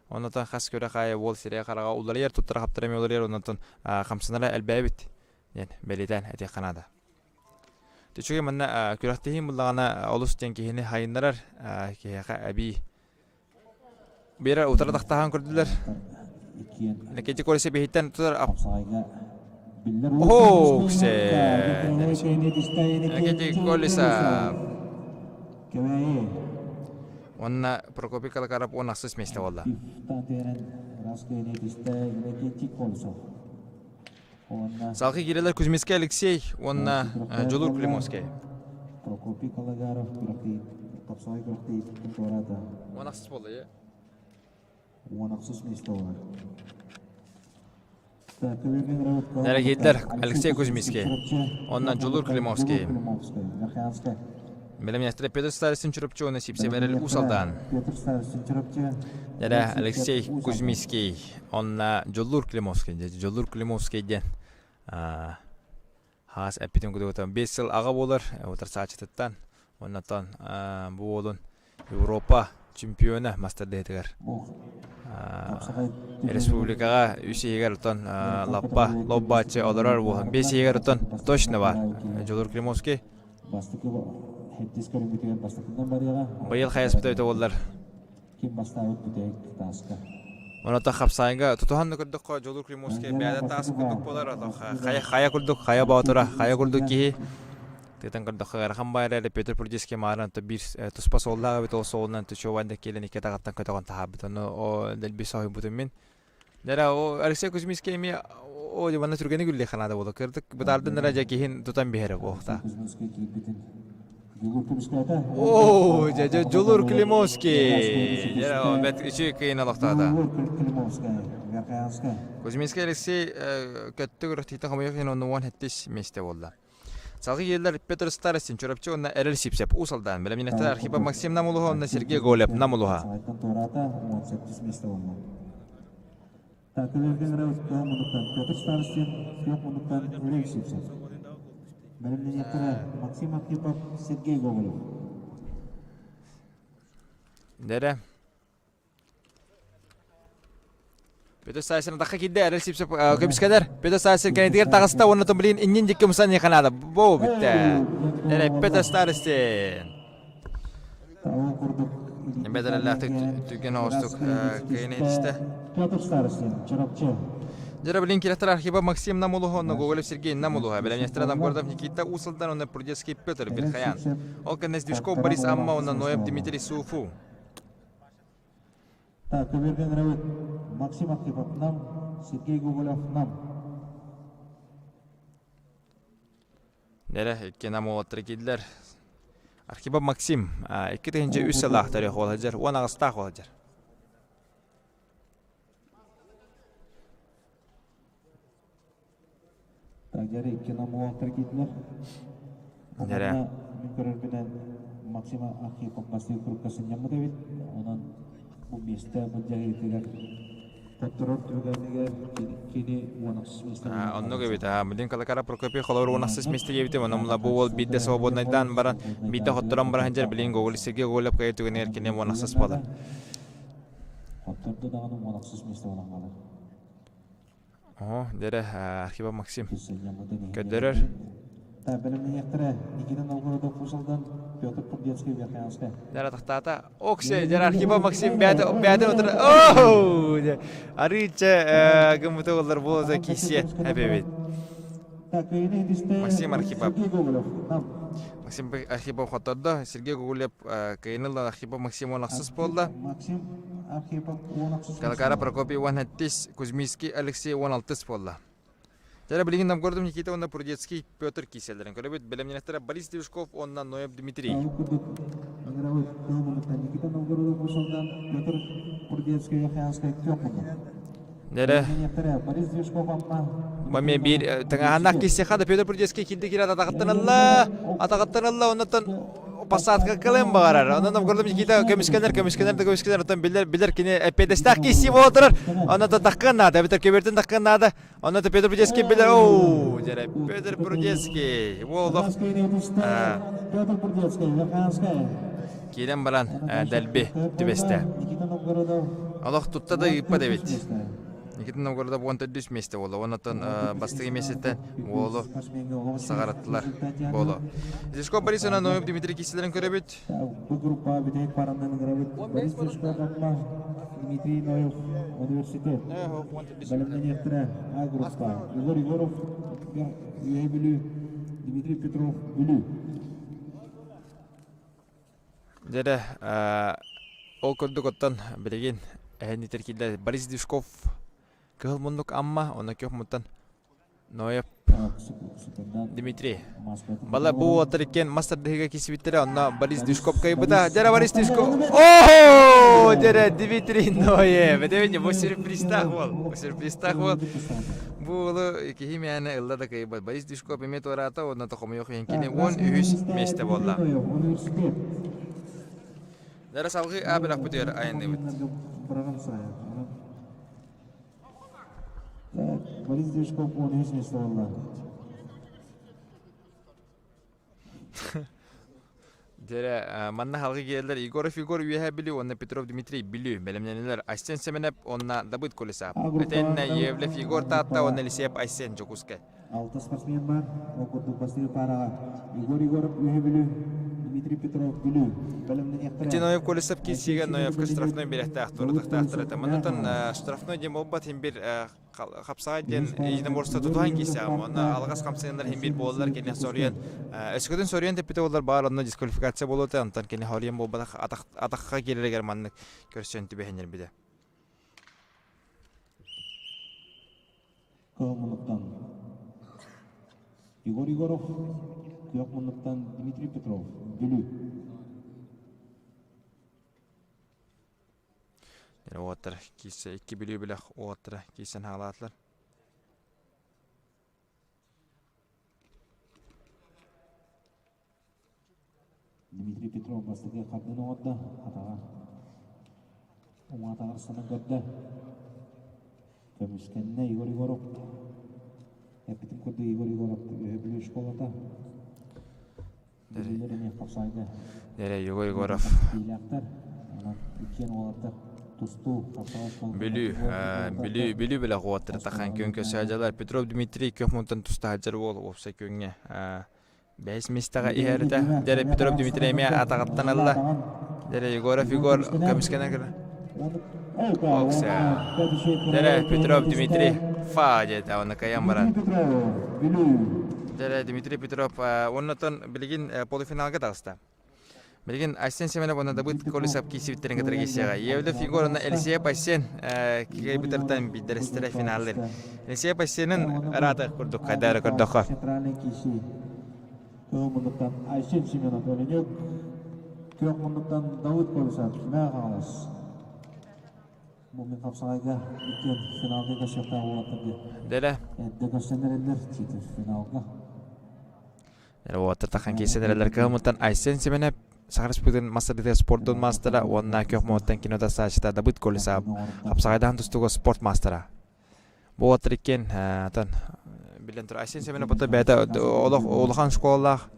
[SPEAKER 1] Оннотон хас күрэх аайы уол сирэйэ-хараҕа уларыйар, туттара-хаптара эмиэ уларыйар, оннотон хамсанара элбээбит диэн бэлиэтээн этиэххэ наада. Үчүгэй манна күрэхтэһии буллаҕына олус диэн киһини хайыннарар, киһиэхэ эбии Биэрэ утары тахтаһан көрдүлэр. Никити Колесов биһиттэн тутар Оһ, Никити Колесов. Уонна Прокопий Калакаров 16 миэстэ буолла. Салгыы киирэлэр Кузьминский Алексей уонна Дьулуур Климовский.
[SPEAKER 2] Прокопий Калагаров күрэхтэһии тапсаҕай күрэхтэһиититтэн туораата.
[SPEAKER 1] 16 буолла, иә?
[SPEAKER 2] 16 миэстэ буолар.
[SPEAKER 1] Дорогийлар, Алексей Кузьминский, онна Дьулуур Климовский. Бэлэмнээхтэрэ Петр Старостин Чурапчы уонна Сипсев Эрэл Уус Алдан.
[SPEAKER 2] Петр Старостин Чурапчы.
[SPEAKER 1] Дэрэ Алексей Кузьминский онна Дьоллуур Климовский Дьоллуур Климовский диэн хаас эппитин кудугутан 5 сыл аҕа буолар утарсааччытыттан оннотон бу уолун Европа чемпиона мастардыһытыгар республикаҕа үс иһигэр оттон лаппа лоббааччы олорор буолан биэс иһигэр оттон точно бар Дьулур Климовский
[SPEAKER 2] Бастакы хэттис көрүҥмүтүгэр бастакынан барыаҕа.
[SPEAKER 1] Быйыл хайаспыта өтө буоллар.
[SPEAKER 2] Ким бастаабыт бүтэһик тааска.
[SPEAKER 1] Оното хапсаайга тутуһан да көрдөххө Дьулур Климовский бэйэтэ таас курдук буолар, хайа хайа курдук хайа боотура, хайа курдук киһи. Тытан көрдөххө ыарахан баайра эрэ Петр Прудецкий мааран то биир туспа суоллаах эбит ол суолунан Тучеван да киэлэн икки атаҕыттан көтөҕөн таһаарбыт. Ону о дэлби соһуйбутум мин. Дьэ о Алексей Кузьминский эмиэ о манна түргэни күллэ ханаада буола. Кырдык бытаардын эрэ дьэ киһин тутан биһэрэ буолта.
[SPEAKER 2] Кузьминский киирбитин Дьулур көмүскээтэ.
[SPEAKER 1] О, дьэ Дьулур Климовский. Дьэ бэт үчүгэй кыйын олохтоото.
[SPEAKER 2] Дьулур Климовский, Верхоянскай.
[SPEAKER 1] Кузьминский Алексей көттө көрөхтиитэ хомойуох иһин онно 17 миэстэ буолла. Салгыы киирдилэр Петр Старостин, Чурапчы уонна Эрэл Сипсеп, Уус Алдан, бэлэмнэнэхтэр Архипов Максим Намулуһа уонна Сергей Голев Намулуһа.
[SPEAKER 2] Саҕайтан туораата, 18 миэстэ буолла. Такылерген Рауттан мунуктан Петр Старостин, күөх мунуктан Эрэл Сипсеп. Бэлэмнэнэхтэрэ Максим Архипов, Сергей Гоголев.
[SPEAKER 1] Дэрэ. Петр Сасин атахха киирдэ, Эрэл Сипсев көмүскэнэр. Петр Сасин кэннитигэр таҕыста уонна блин иннин дикки умсан ханаада. Бу бүттэ. Эрэ Петр Старостин. Бэдэрэллээхтик түргэн оҕустук кыайан иһитистэ.
[SPEAKER 2] Петр Старостин, Чурапчы.
[SPEAKER 1] Дьэ, блин, киректор архива Максим Намулуһа, онно Гоголев Сергей Намулуһа, бэлэмнэстэр Адамгородов Никита Усалдан, онно Прудецкий Петр Верхоян. Ол кэннэ Сдвижков Борис Амма, онно Ноев Дмитрий Суфу.
[SPEAKER 2] Так, көбүөргэн ырабыт Максим Архипов Нам, Сергей Гоголев Нам.
[SPEAKER 1] Нэрэ икки нам уолаттар киирдилэр. Архипов Максим 2003 сыллаах төрүөх уоладьар, 18-таах уоладьар.
[SPEAKER 2] Так, дьэ икки нам уолаттар киирдилэр.
[SPEAKER 1] Нэрэ.
[SPEAKER 2] Мин көрөрбүнэн Максим Архипов бастыыр курукка сынньаммыт эбит. Онон бу миэстэ былдьаһыытыгар хотторор түгэнигэр кини 16 миэстэ.
[SPEAKER 1] Оннук эбит. Билин Калакара Прокопий холобур 16 миэстэ диэбитим. Онон бу уол биирдэ свободнайдаан баран, биирдэ хотторон баран дьэр билин Гоголь Сергей Гоголев кыайы түгэнигэр кини 16 буолар.
[SPEAKER 2] Хоттордо даҕаны 16 миэстэ буолан хаалар.
[SPEAKER 1] Оо, дэрэ Архипов Максим көрдөрөр.
[SPEAKER 2] Бэлэмнэниэхтэрэ Никита Новгородов Усалдан, Петр Курдецкий Верхоянскай.
[SPEAKER 1] Дэрэ тахтаата. Оксе, дэрэ Архипов Максим бэйэтэ бэйэтин утары. Оу! Арыыча гыммыта боллар буолса кисе эбэбит. Максим Архипов. Максим Архипов хоттордо. Сергей Гоголев кыйынылла Архипов Максим 16 буолла.
[SPEAKER 2] Максим Архипов 16
[SPEAKER 1] Калакара Прокопий 17, Кузьминский Алексей 16 буолла. Дьэ, билигин Новгородов Никита уонна Прудецкий Петр кииселлэрин көрөбүт. Бэлэмнэнэхтэрэ Борис Девушков уонна Ноев Дмитрий.
[SPEAKER 2] курдук ыҥырабыт кыһыл Никита Новгородов Усалдан Петр Прудецкий Яхянскай күөх муннук.
[SPEAKER 1] Дьэ,
[SPEAKER 2] Борис Движков Амма
[SPEAKER 1] Маме биир тыҥаһаннаах киһиэхэ да Петр Прудецкий киирдэ киирэ атаҕыттан ылла, атаҕыттан ылла, оннуттан посадка кылын баҕарар. Онон Новгородов Никита көмүскэнэр, көмүскэнэр да көмүскэнэр, оттон билэр, билэр кини эппиэтэстээх киһи буола турар. Онно да таххыан наада, эбэтэр көбүөртэн таххыан наада. Онно да Петр Прудецкий билэр, оу, дьэрэ, Петр Прудецкий, бу олох
[SPEAKER 2] Петр Прудецкий, Верхоянская.
[SPEAKER 1] киирэн баран дэлби түбэстэ.
[SPEAKER 2] Никита Новгородов.
[SPEAKER 1] Олох тутта да ыыппат эбит. Никита Новгородов 14 миэстэ буолла. Оннотон бастакы миэстэттэн уолу саҕараттылар буолу. Зишко Борисовна Ноев Дмитрий Киселерин көрөбүт.
[SPEAKER 2] Бу группа бүтэһик параннан ыҥырабыт. Борис Зишков Амма, Дмитрий Ноев университет. Бэлэмнэниэхтэрэ А группа. Егор Егоров Үөһэ Бүлүү, Дмитрий Петров Бүлүү.
[SPEAKER 1] Дьэ ол курдук оттон билигин эһэннитэр киирдэ Борис Дюшков Кыһыл муннук Амма, онно күөх муттан Ноев Дмитрий. Бала бу уолаттар иккиэн мас тардыһыыга киирсибиттэрэ, онно Борис Дюшков кыайбыта. Дьэрэ Борис Дюшков! О, дьэрэ Дмитрий Ноев! Это бу сюрпризтаах уол. Бу сюрпризтаах уол. Бу. Бу уолу киһи мээнэ ылла да кыайбат. Борис Дюшков эмиэ туораата уонна хомойуох иһин кини 13 миэстэ буолла. Дара салгыы А бөлөхпүтүгэр айанныыбыт.
[SPEAKER 2] Борис Дюшков 13 миэстэ буолла.
[SPEAKER 1] Дьэрэ, манна халгы киирэллэр Егоров Егор Үөһээ Бүлүү уонна Петров Дмитрий Бүлүү бэлэмнэнилэр Айсен Семенов уонна Давыд Колесов. Итиэннэ Евлев Егор Таатта уонна Елисеев Айсен Дьокуускай.
[SPEAKER 2] Алта спортсмен бар. Ол курдук бастыыр паараҕа Егор Егоров Үөһээ Бүлүү, Дмитрий Петров Бүлүү бэлэмнэниэхтэрэ.
[SPEAKER 1] Ити Ноев Колесов киирсиигэ
[SPEAKER 2] Айсен
[SPEAKER 1] Ноевка
[SPEAKER 2] Семенов
[SPEAKER 1] штрафной биэрэхтээх
[SPEAKER 2] Давыд
[SPEAKER 1] туоратыахтаахтар
[SPEAKER 2] Колесов
[SPEAKER 1] этэ.
[SPEAKER 2] Мэҥэ
[SPEAKER 1] Маннатан
[SPEAKER 2] Хаҥалас.
[SPEAKER 1] штрафной диэн буолбат иһин бир хапсаҕай диэн
[SPEAKER 2] Үһүс паараны
[SPEAKER 1] единоборство
[SPEAKER 2] Егор
[SPEAKER 1] тутуһан
[SPEAKER 2] Егоров
[SPEAKER 1] киирсэҕим. Онно
[SPEAKER 2] Таатта,
[SPEAKER 1] алҕас хамсыгыннар иһин бир
[SPEAKER 2] Айсен
[SPEAKER 1] буоллар
[SPEAKER 2] Елисеев
[SPEAKER 1] кини
[SPEAKER 2] Дьокуускай.
[SPEAKER 1] соруйан өскөтүн соруйан тэппитэ буоллар баар онно дисквалификация буолуо этэ. Онтон кини хоруйан буолбатах атах атахха киирэригэр маннык көрсөн түбэһиннэрбитэ.
[SPEAKER 2] Кыһыл муннуктан Егор Егоров, күөх муннуктан Дмитрий Петров, Бүлүү.
[SPEAKER 1] Уоттар киирсэ икки Бүлүү бөлөх уоттара киирсэн хаалаатылар.
[SPEAKER 2] Дмитрий Петров бастакы хардыын оҥордо, атаҕа уҥа атаҕар санан көрдө. Көмүскэннэ Егор Егоров. Эппитим курдук Егор Егоров Үөһэ Бүлүү школата. Бүлүүлэр эмиэ хапсаайга
[SPEAKER 1] Дэрэ Егор Егоров.
[SPEAKER 2] Биилээхтэр. Онон иккиэн уолаттар тустуу хапсаҕай школата.
[SPEAKER 1] Бүлүү, Бүлүү, Бүлүү бөлөх уолаттара тахан күөн көрсө сылдьаллар. Петров Дмитрий күөх мунтан туста сылдьар уол уопсай күҥҥэ Бэһис миэстэҕэ иһэр этэ. Дьэрэ Петров Дмитрий эмиэ атаҕыттан ылла. Дьэрэ Егоров Егор көмүскэнэн кэлэ. Окса. Дьэрэ Петров Дмитрий фа диэтэ уонна кыайан баран. Дьэрэ Дмитрий Петров уоннатон билигин полуфиналга таҕыста. Билигин Айсен Семенов уонна Давыд Колесов киирсибиттэрин кытары киирсиэҕэ. Евлев Егор уонна Елисеев Айсен кыайбытартан биирдэстэрэ финаллыыр. Елисеев Айсенин ыраатах курдук хайдары көрдөххө.
[SPEAKER 2] Центральный киирсии. Кыһыл муннуктан Айсен Семенов Өлөнүк, күөх муннуктан Давыд Колесов Мэҥэ Хаҥалас. Бу мин хапсаҕайга иккиэн финалга көрсүөхтээх уолаттарга
[SPEAKER 1] Дэлэ.
[SPEAKER 2] эрдэ көрсөн эрэллэр финалга.
[SPEAKER 1] Уоттар тахан киирсэн эрэллэр кыһыл Айсен Семенов Саха Республикатын мастер спордун маастара уонна күөх муоттан кино тастааччыта Давыд Колесов хапсаҕайдаан тустууга спорт маастара. Бу уоттар иккиэн атын билэн турар Айсен Семенов бу бэйэтэ олох улахан школалаах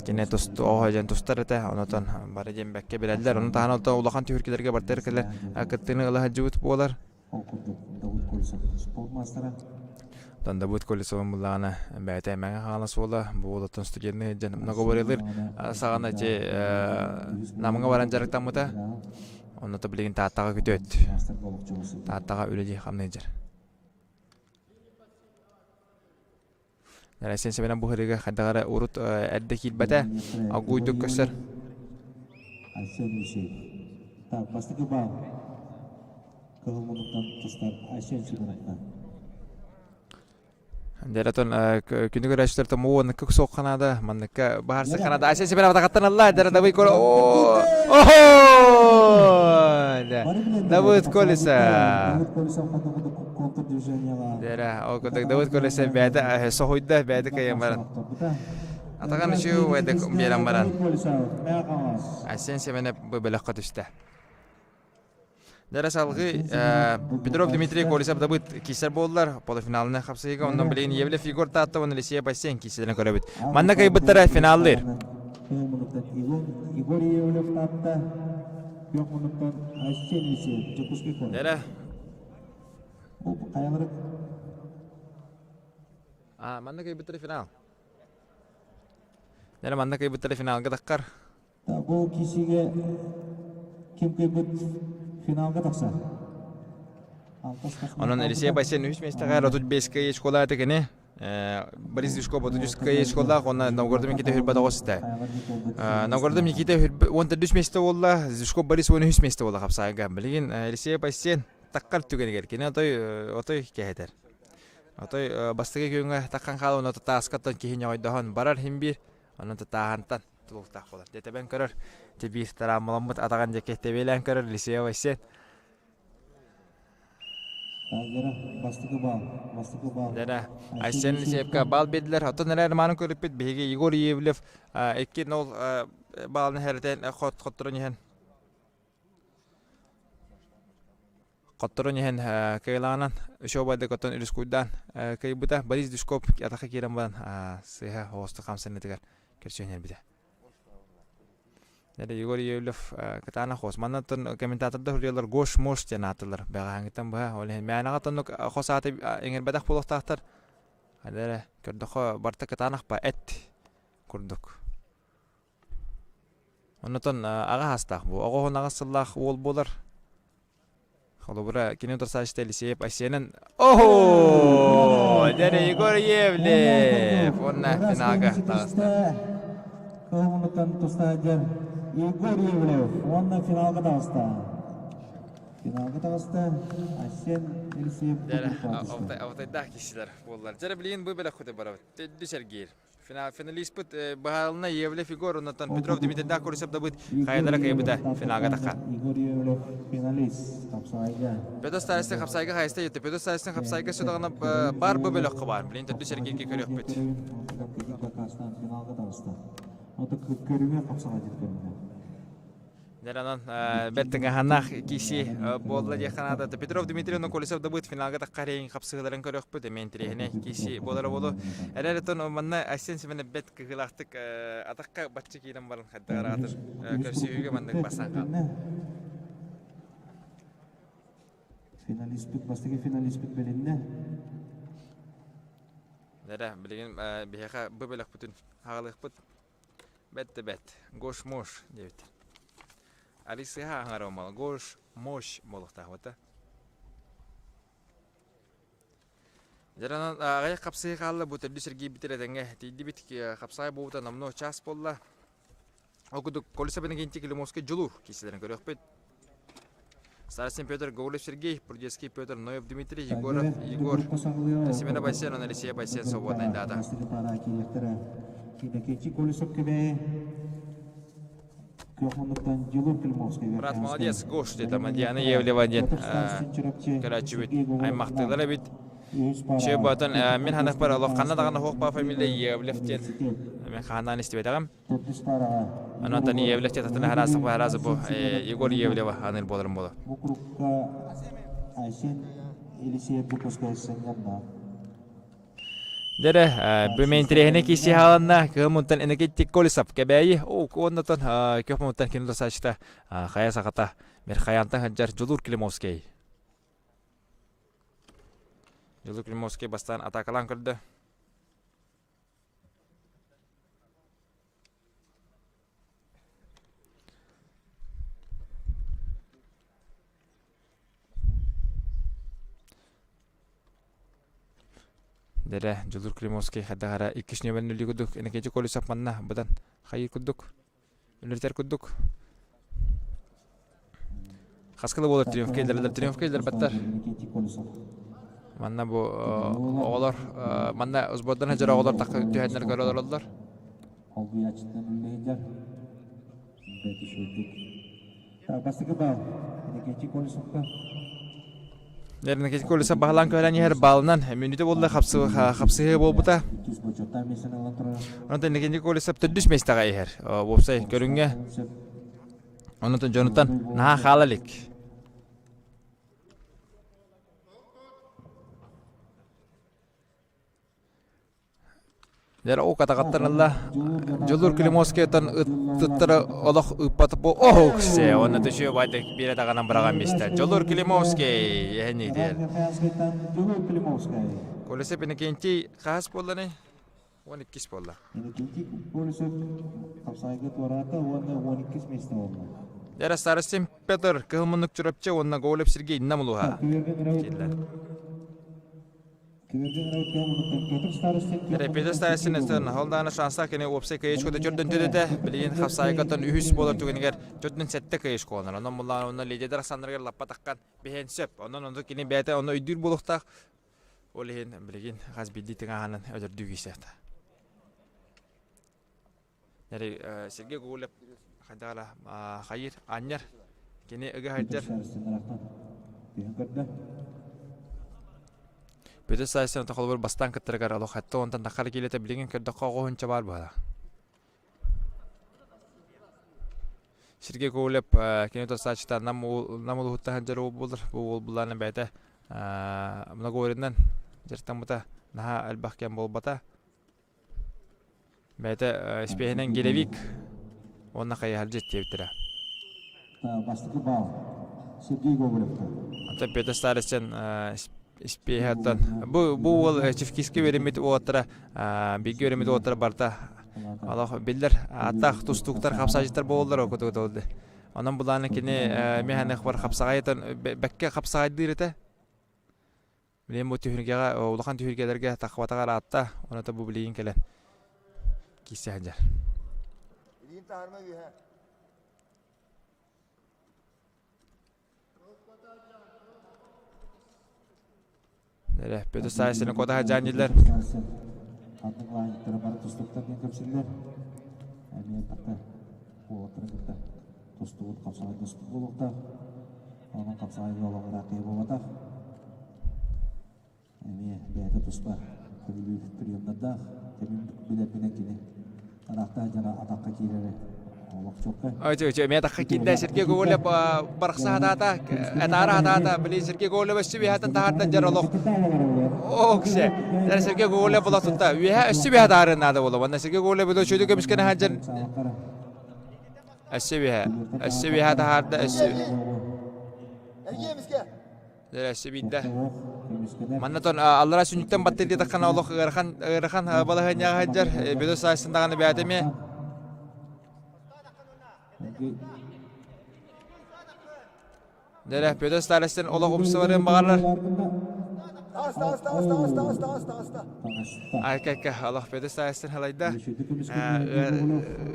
[SPEAKER 1] Кини тусту оҕо дьэн тустар этэ, онотон бары диэн бэккэ билэллэр. Ону таһынан улахан түһүлгэлэргэ бартар кэлэр кыттыыны ыла сылдьыбыт буолар.
[SPEAKER 2] Ол курдук Давыд Колесов спорт маастара.
[SPEAKER 1] Оттон Давыд Колесовын буллаҕына бэйэтэ Мэҥэ Хаҥалас уола, бу уолуттан студенныы сылдьан многоборьелыыр саҕана ити Намҥа баран дьарыктаммыта. Онно то билигин Тааттаҕа күтүөт. Тааттаҕа үлэлии хамныы сылдьар. Россия Семенов бу сырыыга хайдах эрэ урут эрдэ киирбэтэ, огуйдук көстөр.
[SPEAKER 2] Айсен Елисеев. Так, бастакы баал кыһыл муннуктан тустар Айсен Семеновка.
[SPEAKER 1] Дэрэтон күнү көрөөччүлэр тому оннукка суох ханаада манныкка баһарсы ханаада Айсен Семенов атахаттан алла дэрэ Давыд Колесов Давыд Колесов
[SPEAKER 2] Давыд Колесов контрдвижениялаах
[SPEAKER 1] Дэрэ, ол курдук Давыд Колесов бэйэтэ соһуйда, бэйэтэ кыайан баран. Атаҕын үчүгэй биэрэн баран. Айсен Семенов бу бөлөххө түстэ. Дэрэ салгыы Петров Дмитрий Колесов Давыд киирсэр буоллар полуфиналына хапсыһыыга онон билигин Евлев Егор Таатта уонна Лисия Бассейн киирсэлэрин көрөбүт. Манна кыайбыттара финаллыыр.
[SPEAKER 2] Егор Евлев Таатта, күөх муннуктан Айсен Елисеев, Дьокуускай куорат.
[SPEAKER 1] Дэрэ
[SPEAKER 2] Бу хайалары
[SPEAKER 1] А, манна кыйбыттара финал. Дэрэ манна кыйбыттара финалга таххар.
[SPEAKER 2] Бу киирсиигэ ким кыайбыт финалга тахсар.
[SPEAKER 1] Онон Елисей Бассейн үһүс миэстэҕэ 35 кыайыы школа кини. Борис Дюшко 33 кыайыы школаах уонна Новгородом Никита Хүрбэ тоҕус этэ. Новгородом Никита Хүрбэ 14 миэстэ буолла, Дюшко Борис 13 миэстэ буолла хапсаайга. Билигин Елисей Бассейн таххар түгэнигэр кини отой отой кэһэтэр. Отой бастакы күҥҥэ таххан хаал уонна тааскаттан киһи ньоҕойдоһон барар иһин биир, онон тааһантан тулуктаах буолар. Тэтэбэн көрөр, биир тараамаламмыт атаҕын диэки тэбиэлээн көрөр Лисея Васен. Дэрэ, Айсен Елисеевка баал биэрдилэр. Оттон эрэ романы көрүппүт биһиги Егор Иевлев 2-0 баалын иһэритэн хотторон иһэн хотторон иһэн кыайылаҕынан үчүгэй оттон Рискуйдаан кыайбыта. Борис Душков атаха киирэн баран сыыһа оҕустук хамсанытыгар көрсүөн иһэрбитэ. Дьэ, Егор Иевлев кытаанах хос. Манна оттон комментатордар суруйаллар Гош Мош диэн ааттыылар бэҕэһээҥҥиттэн быһа. Ол иһин мээнэҕэ оттоннук хос ааты иҥэрбэтэх буолуохтаахтар. Аны эрэ көрдөххө барыта кытаанах ба эт курдук. Оннотон аҕа саастаах бу. Оҕо уон аҕыс сыллаах уол буолар. Холобура, кини утарсааччыта Елисеев Айсенын Ого! Дьэ, Егор Евлев! Уонна финалга таҕыста.
[SPEAKER 2] Кылмынуттан тустааччы Егор Евлев уонна финалга таҕыста. Финалга таҕыста Айсен Елисеев
[SPEAKER 1] Алтайдаах киһилэр буоллар. Дьэ, билигин бу бэлэххүтэ барабыт. Төддү сэргиир. Финалиспыт быһаарылына Евлев Егор, оннуттан Петров Дмитрийдаах Курисов Давыд хайалара кыайбыта финалга тахха.
[SPEAKER 2] Егор Евлев финалист хапсаайга.
[SPEAKER 1] Петр Старостин хапсаайга хайыста етте. Петр Старостин хапсаайга сүдаҕына бар бу бөлөххө бар. Билин төрдү сэргииргэ көрүөхпүт.
[SPEAKER 2] Финалга таҕыста. Көрүҥэ хапсаҕай көрүҥэ.
[SPEAKER 1] Дьэ, онон бэрт тыҥаһаннаах киси буолла диэххэ наада. Петров Дмитрий Колесов да быт финалга таххар иһин хапсыһыыларын көрүөхпүт. Эмиэ интэриэһинэй киси буолара буолуо. Эрэр отон манна Айсен Семенов бэрт кыһыылаахтык атахха бачча киирэн баран хайдах араатын көрсүһүүгэ маннык бастаан хаалла.
[SPEAKER 2] Финалиспит, бастакы финалиспит билиннэ.
[SPEAKER 1] Дэрэ, билигин биһиэхэ бу бөлөхпүтүн хаалыахпыт. Бэт да бэт. Гош-мош диэбит. Алисыһа аҥара Гош-мош буолуохтаах Дьэ, онон аҕыйах хапсыһыы хаалла, бу төрдүс эргийбитэр этэҥҥэ тиийдибит. Хапсаҕай буолбута номнуо час буолла. Ол курдук Колесов Иннокентий Климовский Дьулуур киисэлэрин көрүөхпүт. Старостин Петр Гоголев Сергей, Прудецкий Петр Ноев Дмитрий, Егоров Егор, Семенов Айсен, Алексеев Айсен свободная дата. Брат молодец, Гош деді Мадьяна Евлева диэн көрөөччүбүт аймахтыылар эбит. Чө батан мин ханах бар олох ханна даҕаны хуох ба фамилия Евлев диэн мен хааннаан истибэтэҕим. Онон Евлев диэн татына хараасы хараасы бу Егор Евлева аныыр буоларым буолар.
[SPEAKER 2] Бу курукка Айсен Елисеев выпускай сынньанна.
[SPEAKER 1] Дэрэ, бу интэриэһинэй киси хааланна, кыһыл мунтан Энергетик Колесов кэбээйи, уоннатан көх мунтан кинилэр саачта хайа сахата Мерхаянтан сылдьар Дьулуур Климовский. Дьулуур Климовский бастаан атаакалаан көрдө. Дэрэ, Дьулуур Климовский хайдах эрэ иккис нүөмэрин үлүү курдук Иннокентий Колесов манна быдан хайыы курдук үлүрүтэр курдук Хаскыла буолар триумфка илдэрэлэр триумфка илдэрбэттэр Манна бу оҕолор манна сбордан сылдьар оҕолор тахха түһэннэр көрө олороллор
[SPEAKER 2] Холбуйааччыттан үллэһиллэр. Бэт үчүгэйдик. Бастакы баал Иннокентий Колесовка.
[SPEAKER 1] Иннокентий Колесов баһылаан көһөрөн иһэр баалынан мүнүүтэ буолла хапсыһыы буолбута. Онон Иннокентий Колесов төрдүс миэстэҕэ иһэр. Уопсай көрүҥҥэ. Онон дьонуттан наһаа хаала илик. Дьэ ол катаҕаттан ылла Дьулуур Климовскайтан ыттыттара олох ыыппат бу оһуксе уонна төшүө баайдык биэрэ даҕанан быраҕан биистэ. Дьулуур Климовский эһэниитигэр.
[SPEAKER 2] Дьулуур Климовский.
[SPEAKER 1] Колесов Иннокентий хаһыс буолланый? 12 буолла.
[SPEAKER 2] Иннокентий Колесов хапсаайга туораата уонна 12 миэстэ буолла.
[SPEAKER 1] Дьэ Старостин Петр Кыһыл Муннук Чурапчы уонна Гоголев Сергей Нам улууһа. Репетер Старостин ол даҕаны шанса кини уопсай кыайышкота төрдөн төдөтө билигин хапсаайгаттан үһүс буолар түгэнигэр төрдүн сэттэ кыайышколанар. Онон буллаан онно лидердэр ахсааннарыгар лаппа таххан биһэн сөп. Онон онно кини бэйэтэ онно өйдүүр буолуохтаах. Ол иһин билигин хас биирдии тыҥааһынын өтөрдүү киирсиэхтэ. Сергей Гоголев хайдах хайыр анньар кини ыга сылдьар. Петр Сайсен холобур бастаан кыттарыгар олох хатта онтон таххар киилэтэ билигин көрдөххө оҕо уһунча баар буолар. Сергей Ковалев кини тосааччыта нам нам улуһуттан сылдьар уол буолар. Бу уол булаана бэйэтэ многоворинан дьарыктаммыта наһаа элбэх кэм буолбата. Бэйэтэ испиэһинэн гелевик уонна хайыһардьыт диэбиттэрэ.
[SPEAKER 2] Бастакы баал Сергей Гоголевка.
[SPEAKER 1] Онтон Петр Старостин испиэһэттэн бу бу уол Чевкискэ үөрэммит уолаттара бииргэ үөрэммит уолаттара барыта олох биллэр ааттаах тустууктар хапсаайдьыттар буолаллар окутугутолды. Онон булааны кини механик бар хапсаҕайтан бэккэ хапсаҕайдыыр этэ. Билигин бу түһүлгэҕэ улахан түһүлгэлэргэ таххыбатаҕар аатта, ону бу билигин кэлэн киирсэ сылдьар.
[SPEAKER 3] Илиин таһарма үөһэ.
[SPEAKER 1] Эрэ, Петр Саасина кота сылдьан дилер.
[SPEAKER 2] Ханнык лаайыктара бары тустуктар диэн көпсүллэр. Эмиэ тахта уолаттарын кытта тустубут хапсаҕай тустук буолуохтаах. Онон хапсаҕай олоҕура киһи буолбатах. Эмиэ бэйэтэ туспа көбүлүүр приемнардаах. Кэмин билэрбинэн кини араахтаах дьара атахха киирэрэ олох чуолкай.
[SPEAKER 1] Ычы ычы эмиэ атахха киирдэ Сергей Гоголев барахса хатаата, этаара хатаата, били Сергей Гоголев өссө үөһэтин таһаарда дьар олох. Оксе. Сергей Гоголев була тутта. Үөһэ өссө үөһэ таһаарыан наада буола. Манна Сергей Гоголев үчүгэй көмүскэнэ сылдьар Өссө үөһэ. Өссө үөһэ таһаарда, өссө Өссө биирдэ. Манна тон аллара сүнньүттэн баттыр диэтэххинэ олох ыарахан ыарахан балаһыанньаҕа сылдьар. Бөдө саайсын даҕаны бэйэтэ эмиэ. Дэрэ, Петр Старостин олох умсубарын баҕарар.
[SPEAKER 3] Таҕыс, таҕыс, таҕыс, таҕыс, таҕыс, таҕыс, таҕыста.
[SPEAKER 1] Айка-айка, олох Петр Старостин халайда.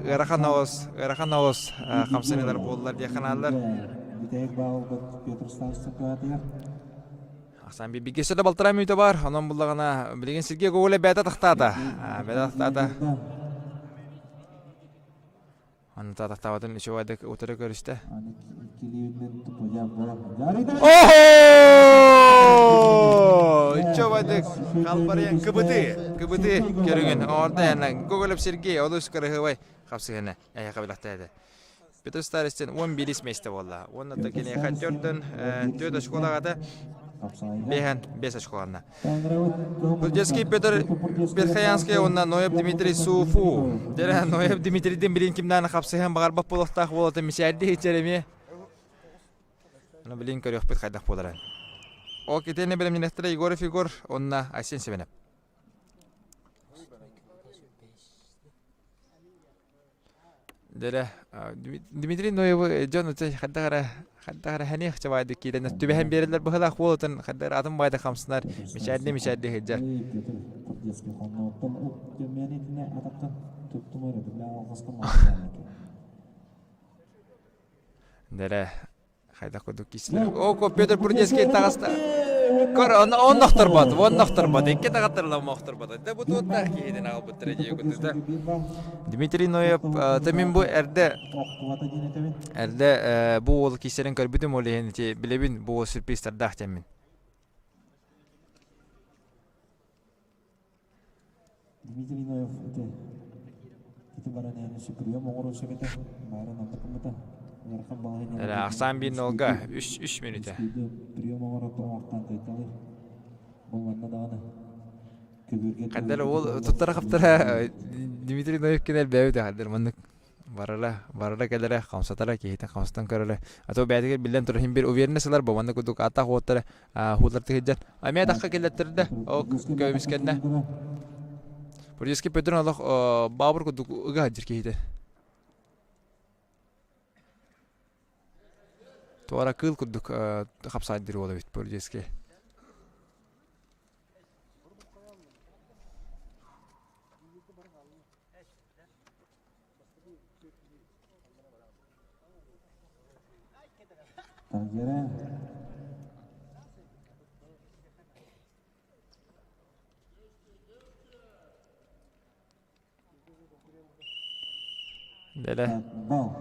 [SPEAKER 1] Ыарахан оҕус, ыарахан оҕус хамсаныылар буоллар диye ханааллар.
[SPEAKER 2] Бүтэһик баалбыт Петр Старостин кыһатыгар.
[SPEAKER 1] Ахсан бигесе да балтараа мүнүүтэ бар. Онон буллаҕына билигин Сергей Гоголев бэйэтэ тахтаата. Бэйэтэ тахтаата. Аны татахтаабатын үчүгэйдик утары көрүстэ. Охо! Үчүгэйдик халбарыйан кыбыты, кыбыты көрүҥүн оорда яна Гоголев Сергей олус кырыһыбай хапсыһына эһэхэ билэхтээдэ. Петр Старостин 11 месте буолла. Уонна та киниэхэ төрдөн төрт очколаҕата бэһэн бес очколанна. Пылдецкий Петр Верхоянский уонна Ноев Дмитрий Суфу. Дэрэ Ноев Дмитрийдин билин кимнааны хапсыһан баҕарбат буолуохтаах буолата мисээрди ичэр эмиэ. Аны билин көрүөхпүт хайдах буоларын. Ол китиэнэ бэлэмнэнэхтэрэ Егоров Егор уонна Айсен Семенов. Дэрэ, Дмитрий Ноевы дьон хайдах эрэ хайдах эрэ хэниэх чабаайдык киирэн түбэһэн биэрэллэр быһыылаах уолутун хайдах эрэ атын баайда хамсанар мичээрдии мичээрдии сылдьар. Дэрэ Хайдах курдук киирсилэр. О, Петр Прудецкий таҕыста. Көр, он охторбот, он охторбот. Икки таҕаттарла охторбот. Да бу туоттаах киһитин аҕалбыттара дии кутута. Дмитрий Ноев, мин бу эрдэ эрдэ бу уол киирсэрин көрбүтүм ол иһин ити билэбин бу уол сюрпризтардаах диэммин.
[SPEAKER 2] Дмитрий Ноев ити ити баран эһэни сүпүрүйэм оҥоруон сөп этэ. Баарын онно гыммыта. Ыарахан балаһыанньалар
[SPEAKER 1] Эрэ ахсаан биир нолга үс мүнүүтэ.
[SPEAKER 2] Прием оҥорон оҥортоон кыйталыр. Бу манна даҕаны көбүөргэ
[SPEAKER 1] Хайдар уол туттара хаптара Дмитрий Ноев кинер бэйбит хайдар маннык барара барара кэлэрэ хамсатара киһитин хамсатан көрөрө а то бэйэтигэр биллэн турар иһин бир уверенность ылар бу маннык курдук ааттаах уоттара хуулар тыһыдьан эмиэ тахха киллэттэрдэ ол көмүскэннэ Прудецкий Петр олох баабыр курдук ыга сылдьар киһитэ туора кыыл курдук хапсаайдыр уол эбит Прудецкий
[SPEAKER 2] Тангера
[SPEAKER 1] Дэлэ.
[SPEAKER 2] Бал.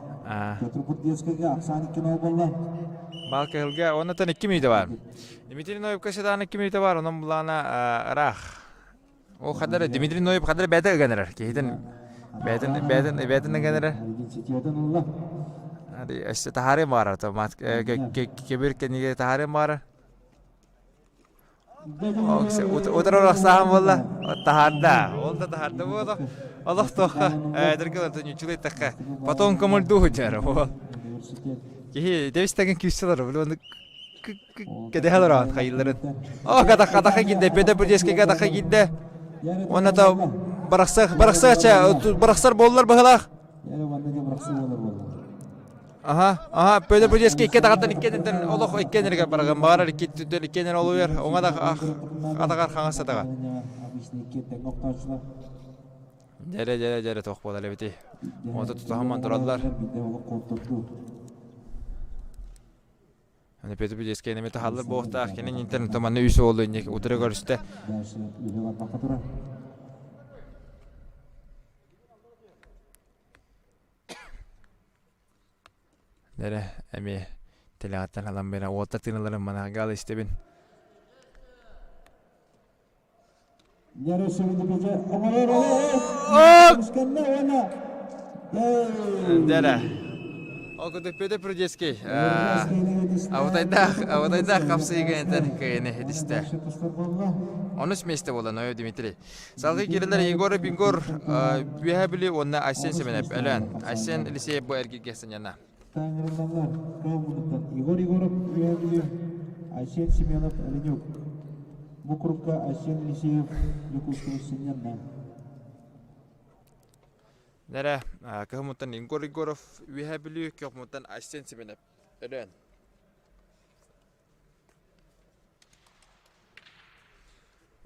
[SPEAKER 2] Петр Бурдецкийга ахсаан икки нол болла.
[SPEAKER 1] Бал кыһылга оннотон 2 мүнүүтэ бар. Дмитрий Ноевка седан 2 мүнүүтэ бар, онон булаана ыраах. Ол хадара Дмитрий Ноев хадара бэйэтэ ыган эрэр. Киһитин бэйэтин бэйэтин бэйэтин ыган эрэр. Өссө таһаарыам баҕарар, кебир кэннигэ таһаарыам баҕарар. Утары охсааһын буолла, таһаарда. Ол да таһаарда буолла. Олох туохха, эдэргэ ньуччулай эттэххэ, потом комульду сылдьар ол. Киһи дэвистэгин күүсчэлэр, били оны кэдэһэ олороон хайылларын. О, катаха катаха киирдэ, Петр Пудецкий катаха киирдэ. Уонна то барахсар, барахсар, барахсар буоллар быһылаах. Аха, аха, Петр Пудецкий икки атаҕыттан икки этиттэн олох икки энергия бараган баарар икки өттүттэн икки энер олуйар, уҥа да атаҕар хаҥас атаҕа. Дьэрэ, дьэрэ, дьэрэ туох буолар эбитий? Ото тутуһан тураллар. Аны Петр Пудецкий эми таһаллар буолуохтаах. Кини интернет манна үс уолу инник утары көрүстэ. Эрэ эмиэ тилэҕиттэн ылан биэрэн уоттар тыыналарын манаһыга ала истэбин. Дэрэ. Ол курдук Петр Прудецкий абытайдаах абытайдаах хапсыйыга этэн кыайыны иһитистэ. Онус миэстэ буолла Ноев Дмитрий. Салгыы киирэллэр Егор Бингор Үөһээ Бүлүү уонна Айсен Семенов Өлөөн. Айсен Елисеев бу эргииргэ сынньанна.
[SPEAKER 2] Таҥырыллаллар Калмыктан Егор Егоров Үөһээ Бүлүү, Айсен Семенов Оленюк. Бу курукка Айсен Елисеев Дьокуускай сынньанна.
[SPEAKER 1] Нэрэ, кыһымыттан Егор Егоров Үөһээ Бүлүү, көхмуттан Айсен Семенов Өлөөн.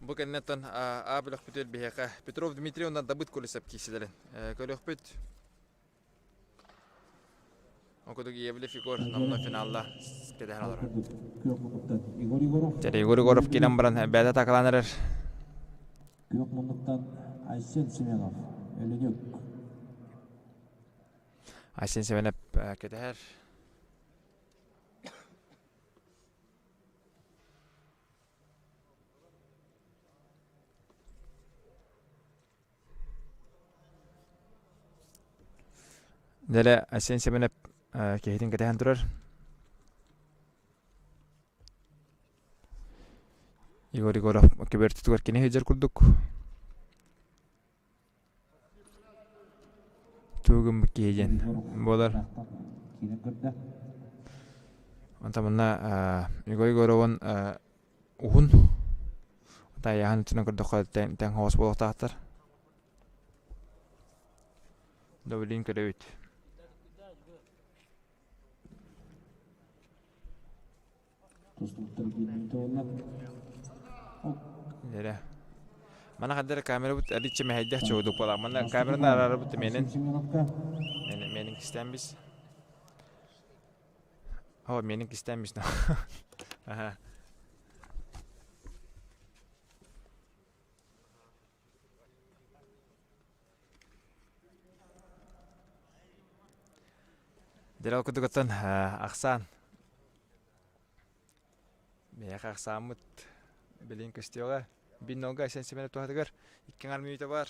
[SPEAKER 1] Бу кэнниттэн А бөлөхпүтүгэр биһиэхэ Петров Дмитрий уонна Дабыт Колесов киирсилэрин көрүөхпүт. Ол курдук Иевлев Егор номнуо финалла кэтэһэн олорор.
[SPEAKER 2] Егор Егоров.
[SPEAKER 1] Дьэ, Егор Егоров киирэн баран бэйэтэ атаакалаан эрэр.
[SPEAKER 2] Күөх муннуктан Айсен Семенов, Өлөнүк.
[SPEAKER 1] Айсен Семенов кэтэһэр. Дэлэ Айсен Семенов киһитин кэтэһэн турар. Егор Егоров көбөртүтүгэр кини сылдьар курдук. Тугу гыммыт киһи диэн буолар. Онтон манна Егор Егоровын уһун тайаһын өттүнэн көрдөххө тэҥ соҕус буолуохтаахтар. Добрый көрөбүт. Эрэ. Мана хаддара камерабыт аричча мэһэйдэх чоудук буолар. Манна камераны араарабыт менен. Менен кистээн бис. О, менен кистээн бис. Аха. Дьэ, ол курдук оттон ахсаан Миэхэ ахсааммыт билин көстүөҕэ. Биннолга Айсен Семенов туһатыгар икки аҥар мүнүүтэ бар.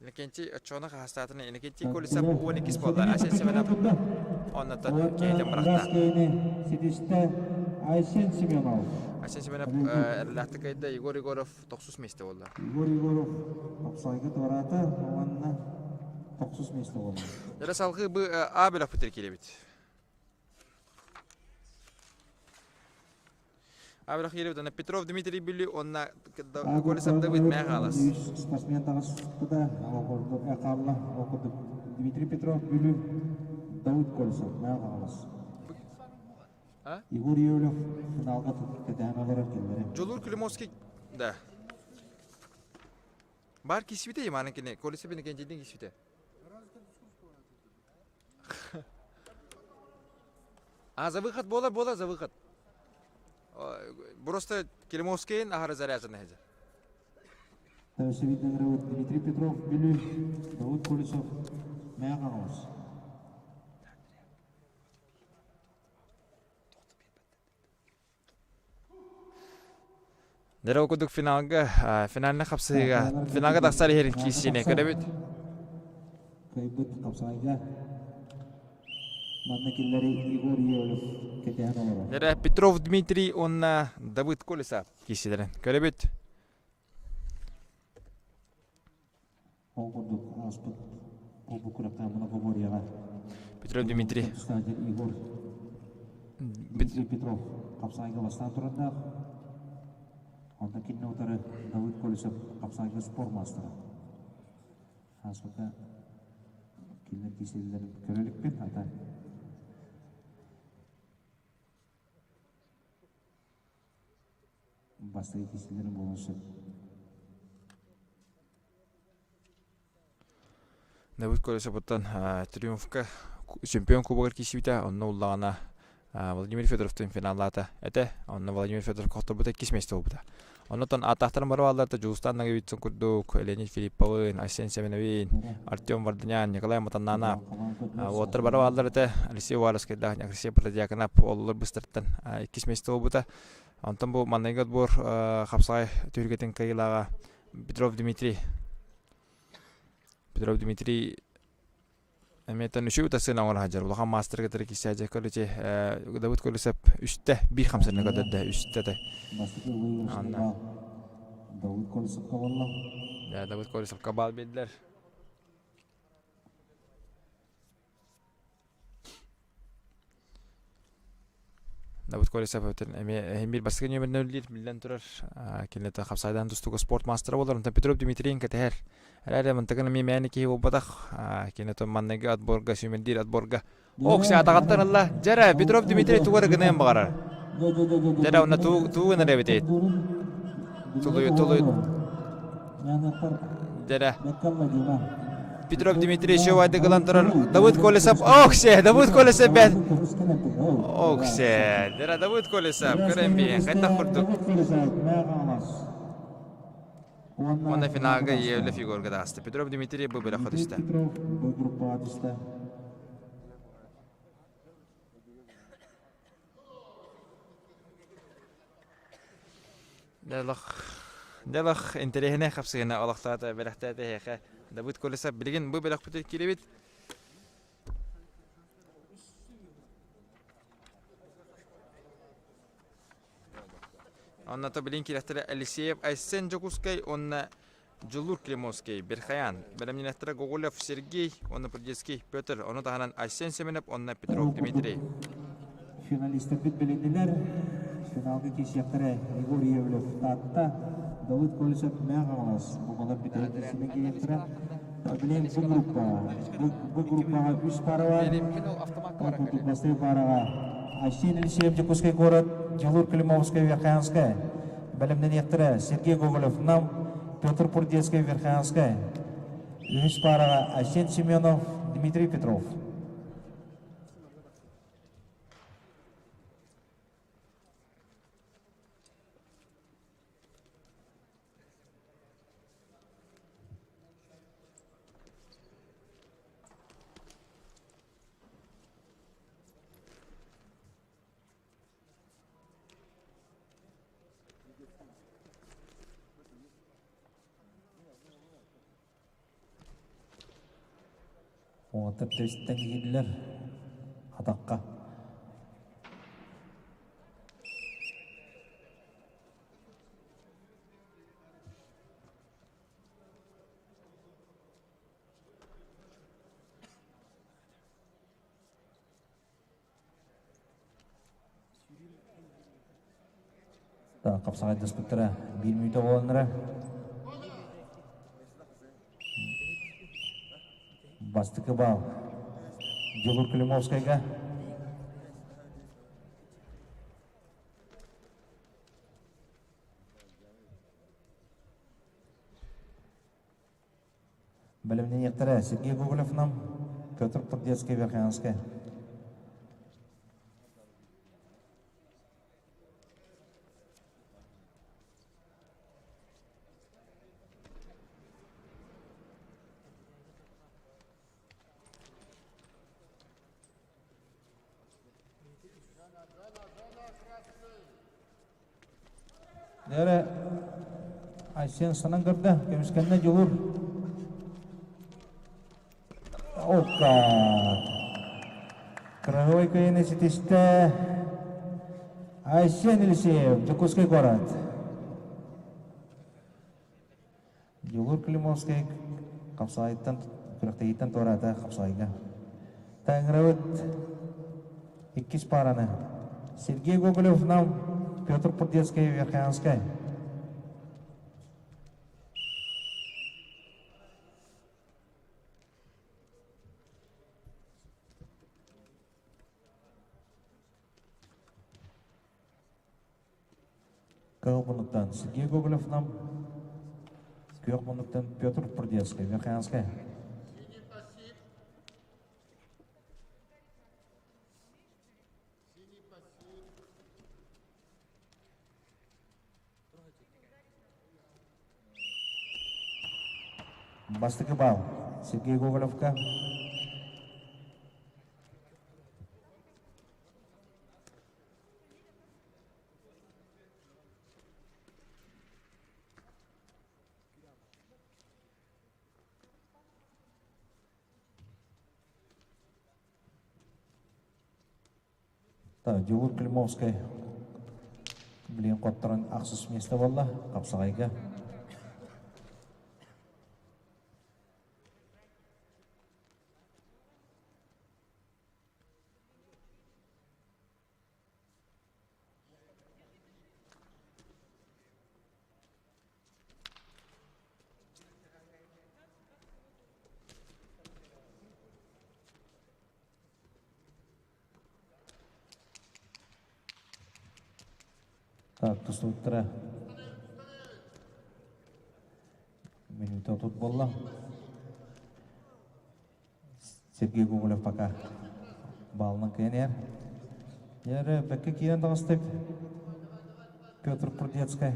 [SPEAKER 1] Иннокентий оччоҕуна хаһастаатына Иннокентий Колесов 12 буолла. Айсен Семенов оннуттан киһитин бырахта.
[SPEAKER 2] Ситистэ Айсен Семенов.
[SPEAKER 1] Айсен Семенов эрэлээхтик кыайда Егор Егоров тохсус миэстэ буолла.
[SPEAKER 2] Егор Егоров тохсойго туораата уонна тохсус миэстэ буолла.
[SPEAKER 1] Дьэ салгыы бу А бөлөхпүтүгэр киирэбит. А бөлөх киирэбит уонна Петров Дмитрий Бүлүү уонна Колесов Давыд мээ хаалас.
[SPEAKER 2] Спортсмен таҕыста хаалла. Ол курдук Дмитрий Петров Бүлүү, Давыд Колесов мээ хаалас. Егор Иовлев финалга кэтээн олорор кэллэрэ.
[SPEAKER 1] Дьулуур Климовский да. Бар кисбите иманын кини Колесов Иннокентийдин кисбите. А за выход буолар буолар за выход. Просто Климовскийын аһары заряженный сылдьар.
[SPEAKER 2] Дмитрий Петров Бүлүү, Давыд Колесов Мэҥэ Хаҥалас.
[SPEAKER 1] Дьэ ол курдук финалга, финальнай хапсыһыыга, финалга тахсар иһэр киирсиини көрөбүт.
[SPEAKER 2] Кыайбыт хапсаҕайга манна кинилэри Егор Иевлев кэтэһэн олорор.
[SPEAKER 1] Дьэ Петров Дмитрий уонна Давыд Колесов киирсиилэрин көрөбүт.
[SPEAKER 2] Ол курдук ааспыт буолбут күрэххэ многоборьеҕа
[SPEAKER 1] Петров Дмитрий
[SPEAKER 2] представитель Егор Дмитрий Петров хапсаайга бастаан тураннаах. Онно кинини утары Давыд Колесов хапсаайга спорт маастара. Ааспыта кинилэр киирсэллэрин көрө иликпин, ата бастакы киирсэллэрин буолуон сөп.
[SPEAKER 1] Давыд Колесовыттан Триумфка чемпион кубогар киирсибитэ, онно уллаҕына Владимир Федоровтыын финаллаата этэ. Онно Владимир Федоров хотторбута иккис миэстэ буолбута. Оннуттан ааттаахтарын бары баалларта Дьулустаан Ноговицын курдук, Леонид Филипповын, Айсен Семеновин, Артем Варданян, Николай Матаннанов уоттар бары бааллар этэ. Алексей Уваровскайдаах, Алексей Протодьяконов оллор быстартан иккис миэстэ буолбута. Онтон бу манныгы отбор хапсаҕай түһүлгэтин кыайыылааҕа Петров Дмитрий. Петров Дмитрий эмиэтэн үчүгэй тасыын оҥоро сылдьар. Улахан маастар кытары киирсээдьэ короче Давыд Колесов үстэ биир хамсаныы көрдөрдө үстэ тэ.
[SPEAKER 2] Бастакы выигрышныйга Давыд Колесовка буолла.
[SPEAKER 1] Да, Давыд Колесовка баал биэрдилэр. Давыд Колесов эмиэ эһин биир бастакы нүөмэринэн үлэлиир биллэн турар. Кинилэртэн хапсайдаан тустууга спорт маастара буолар. Онтон Петров Дмитрийин кэтэһэр. Эрээри мантыкын эмиэ мээнэ киһи буолбатах. Кини отон манныгы отборга, сүүмэрдиир отборга Ок, саатаҕыттан ылла. Дьэрэ, Петров Дмитрий тугу эрэ гыныан баҕарар. Дьэрэ, онно тугу гынар эбитий? Тулуй, тулуй. Дьэрэ. Петров Дмитрий еще вайды гынан турар. Давыд Колесов. Ох, се, Давыд Колесов бэт. Ох, се. Дьэрэ, Давыд Колесов. Көрөн биһин. Хайдах курдук. Уонна финалга Евлев Егорга таҕыста. Петров Дмитрий бу бөлөххө түстэ.
[SPEAKER 2] Петров бу группаҕа түстэ.
[SPEAKER 1] Дэлэх интэриэһинэй хапсыһына олохтоото бэлэхтээтэ эһиэхэ. Давыд Колесов билигин бу бөлөхпүтүгэр киирэбит. Онно билин киирэхтэрэ Алексеев Айсен Дьокуускай уонна Дьулуур Климовский Берхаян, бэлэмнэнэхтэрэ Гоголев Сергей уонна Прудецкий Петр, ону таһынан Айсен Семенов уонна Петров Дмитрий.
[SPEAKER 2] Финалистарбыт билиннилэр. Финалга киирсиэхтэрэ Егор Иевлев Таатта, Давыд Колесов Мэҥэ Хаҥалас. Бу балар бүтэһик киирсиинэн киириэхтэрэ. Билигин бу группа, бу группаҕа үс пара бар. Ол курдук бастакы параҕа Айсен Елисеев Дьокуускай куорат, Дьулуур Климовскай Верхоянскай. Бэлэмнэниэхтэрэ Сергей Гоголев Нам, Петр Пурдецкай Верхоянскай. Үһүс паараҕа Айсен Семенов, Дмитрий Петров. Уолаттар тэбистэн киирдилэр атахха. Хапсаҕайдаспыттара биир мүнүүтэ буоланнара бастакы баал Дьулур Климовскайга. Бэлэмнэниэхтэрэ Сергей Гоголев-Нам, Петр Поддецкий Верхоянскай. Дьэ Айсен санан көрдө, көмүскэннэ Дьулур. Окка. Кыраһыай кыайыыны ситистэ Айсен Елисеев, Дьокуускай куорат. Дьулур Климовскай хапсаҕайтан күрэхтэһииттэн туораата хапсаҕайга. Таҥарабыт иккис паараны Сергей Гоголев Нам, Петр Пурдецкай Верхоянскай. Кыһыл муннуктан Сергей Гоголев Нам, күөх муннуктан Петр Прудецкай, Верхоянскай. Бастакы бал Сергей Гоголевка. Дьулур Климовскай билигин хотторон ахсыс миэстэ буолла хапсаҕайга. Так, тустубуттара минута тут буолла. Сергей Гоголев пока балынан кыйан Яры бэккэ киирэн таҕыстык. Петр Прудецкай.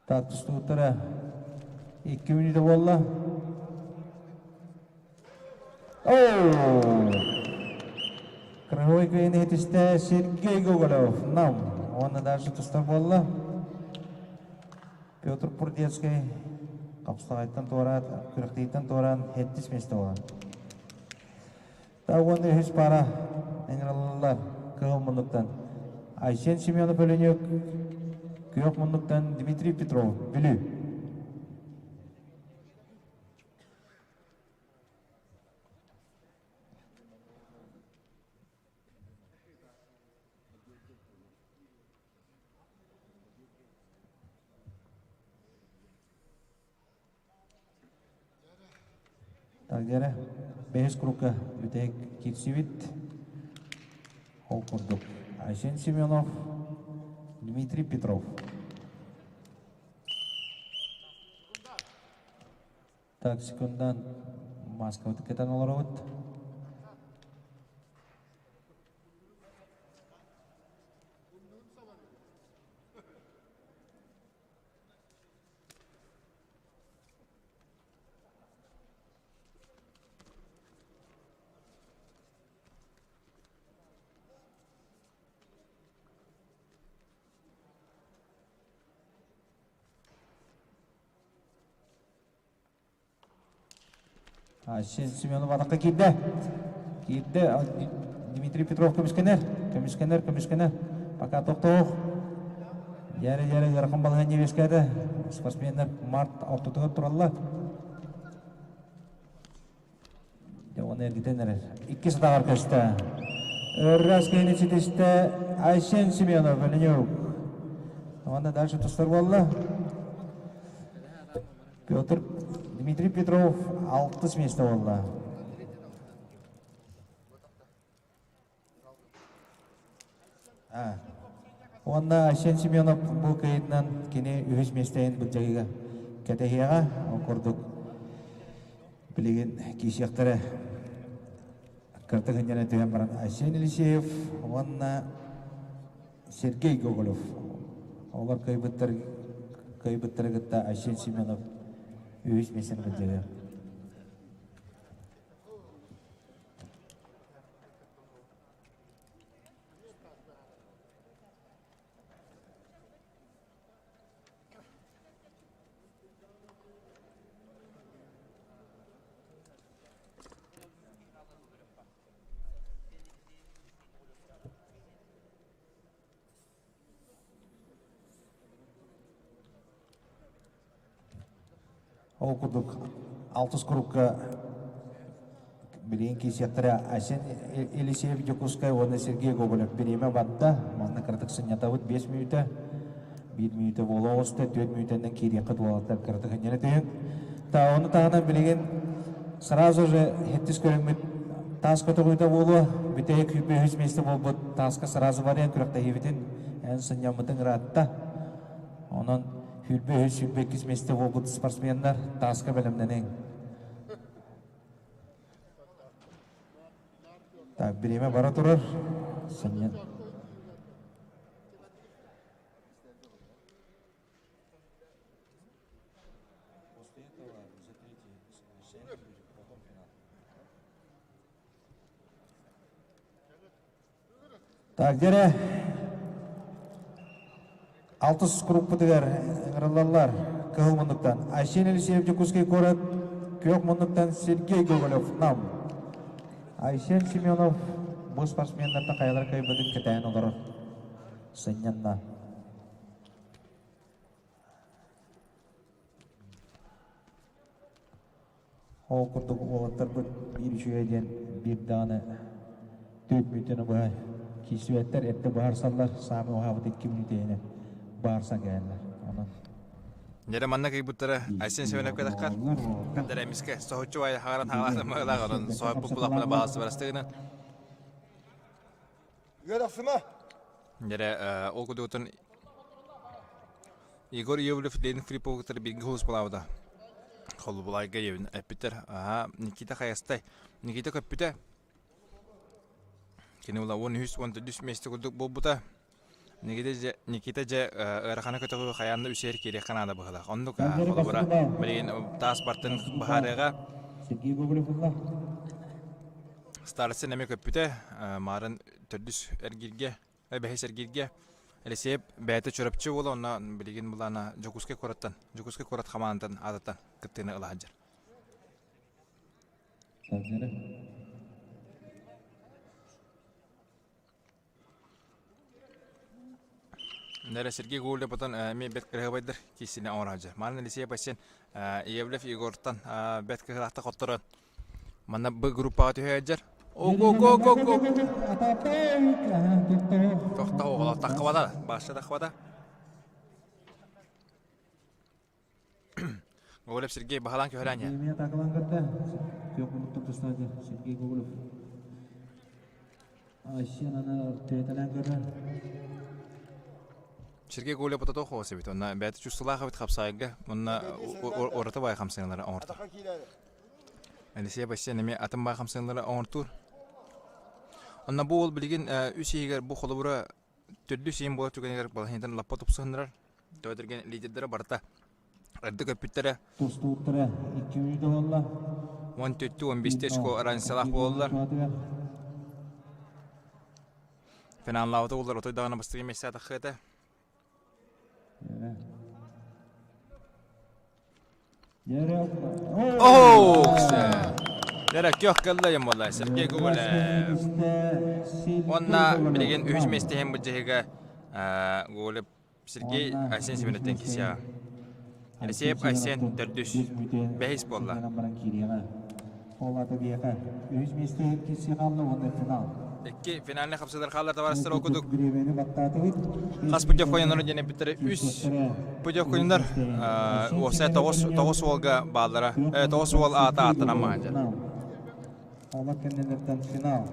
[SPEAKER 2] Так, тустубуттара 2 мүнүүтэ буолла. Оо! Кыраһыай кыайыыны иһитистэ Сергей Гоголев, Нам. Уонна дальше тустар буолла. Петр Пурдецкай хапсаҕайтан туораат, күрэхтэһииттэн туораан сэттис миэстэ буолан. Уонна үһүс пара ыҥырыллар кыһыл муннуктан Айсен Семенов Өлөнүк, күөх муннуктан Дмитрий Петров, Бүлүү. Тагдера бэһис курукка бүтэһик киирсибит. Ол курдук Айсен Семенов, Дмитрий Петров. Так, секундан маскабыт кэтэн олоробут. Семенов атаққа киирдэ. Киирдэ. Дмитрий Петров көмүскэнэр. Көмүскэнэр, көмүскэнэр. Пока тохтоох. Дьэрэ-дьэрэ ыарахан балаһыанньа үөскээтэ. Спортсменнар март ортотугар тураллар. Дьэ, уонна эргитэн эрэр. Иккис атаҕар көстө. Өррас киһини ситистэ Айсен Семенов, Ленюк. Уонна дальше тустар буолла. Петр Дмитрий Петров алтыс миэстэ буолла. Уонна Айсен Семенов бу кыайыытынан кини үһүс миэстэһин былдьаһыыга кэтэһиэҕэ. Ол курдук билигин киирсиэхтэрэ кырдык ынньана түһэн баран Айсен Елисеев уонна Сергей Гоголев. Олор кыайбыттар кыайбыттары кытта Айсен Семенов үһүс миэстэни былдьаһыа. Ол курдук алтыс курукка билигин киирсиэхтэрэ Айсен Елисеев Дьокуускай уонна Сергей Гоголев бириэмэ барда. Манна кыратык сынньатабыт 5 мүнүүтэ. 1 мүнүүтэ буола оҕуста, 4 мүнүүтэннэн киириэххит уолаттар кыратык сынньана түһүҥ. Та ону таһынан билигин сразу же хэттис көрүҥмүт таас көтөҕүүтэ буолуо. Бүтэһик үһүс миэстэ буолбут тааска сразу барыан күрэхтэһиибитин эн сынньаммытыҥ ыраатта. Онон 23 22 миэстэ буолбут спортсменнар тааска бэлэмнэниҥ. Так, бириэмэ бара турар. Сынньан. Так, дьэрэ алтыс куруппутугар ыҥырыллаллар кыһыл муннуктан Айсен Елисеев Дьокуускай куорат, күөх муннуктан Сергей Гоголев Нам. Айсен Семенов бу спортсменнартан хайалара кыайбытын кэтээн олорор. Сынньанна. Ол курдук уолаттарбыт биир үчүгэй диэн биир даҕаны түөрт мүнүүтэни быһа киирсибэттэр, эрдэ быһаарсаллар, саамай уһаабыт икки мүнүүтэ баарсан кэлэллэр. Онон
[SPEAKER 1] Дьэрэ манна кыйбыттара Айсен Семеновка таххар хандар эмискэ соһуччу баайы хагаран хаалаатын быһыылаах онон соһуппут булахпына баҕасы барастыгынан
[SPEAKER 3] Үөрэхсимэ.
[SPEAKER 1] Дьэрэ ол кудуутун Егор Иовлев Ленин Филипповы кытары бииргэ сулууспалаабыта. Холбулайга ебин эппиттэр. Аха, Никита Хайастай. Никита көппүтэ. Кини ула 13 14 миэстэ курдук буолбута. Никита дьэ, Никита дьэ ыараханы көтөҕүү хайаан да үсээр киириэххэ наада быһыылаах. Оннук холобура билигин таас бартын быһаарыаҕа.
[SPEAKER 2] Сергей Гоголев ылла.
[SPEAKER 1] Старостин эмиэ көппүтэ, маарын төрдүс эргииргэ, бэһис эргииргэ Елисеев бэйэтэ Чурапчы уола, онно билигин былаана Дьокуускай куораттан, Дьокуускай куорат хамаандатын аатыттан кыттыыны ыла сылдьар. Нэрэ Сергей Гоголев потон эмиэ бэрт кыраһыабайдар киисини оҥоро сылдьар. Мааны Елисеев Бассен Иевлев Егортан бэрт кыһылаахтык хотторон манна Б группаҕа түһэ сылдьар. Ого-го-го-го! Тохтоо оҕолор таххыбата, баасса таххыбата. Гоголев Сергей баһылаан көһөрөн иһэр.
[SPEAKER 2] Эмиэ атаакалаан көрдө. Күөх муннуктан тустааччы Сергей Гоголев. Айсен аны төтөлөөн көрөр.
[SPEAKER 1] Сергей Гоголев ото тоох эбит. Онно бэйэтэ чувстволаах эбит хапсаайга. Онно ураты баай хамсаныылары оҥортор. Алексей Бассен эмиэ атын баай хамсаныылары оҥортуур. Онно бу уол билигин үс иһигэр бу холобура төрдүс иһин буолар түгэнигэр балаһыанньатын лаппа тупсуһуннарар. Төбөтүргэн лидердэрэ барыта эрдэ көппүттэрэ.
[SPEAKER 2] Тустууттара 2 мүнүүтэ буолла.
[SPEAKER 1] 14-15 очко разницалаах буолаллар. Финаллаабыта буоллар отой даҕаны бастакы миэстэ таххыа этэ. Дэрэ көх кэллэйим буолла Сергей Гоголев. Уонна билигин үһүс миэстэ иһин былдьаһыыга Гоголев Сергей Айсен Семеновтан кисиэҕэ. Елисеев Айсен төрдүс, бэһис буолла.
[SPEAKER 2] Ол ата биэхэ үһүс миэстэ иһин киирсии хаалла уонна финал.
[SPEAKER 1] Икки финальный хапсыдар хааллар табаарыстар ол курдук
[SPEAKER 2] Бириэмэни баттаатыбыт.
[SPEAKER 1] хас путевка ойоннорун диэн эппиттэрэ үс путевка ойоннор уопсай тоҕус уолга бааллара тоҕус уол аата ааттанан маһадьар.
[SPEAKER 2] Олор кэннилэртэн финал.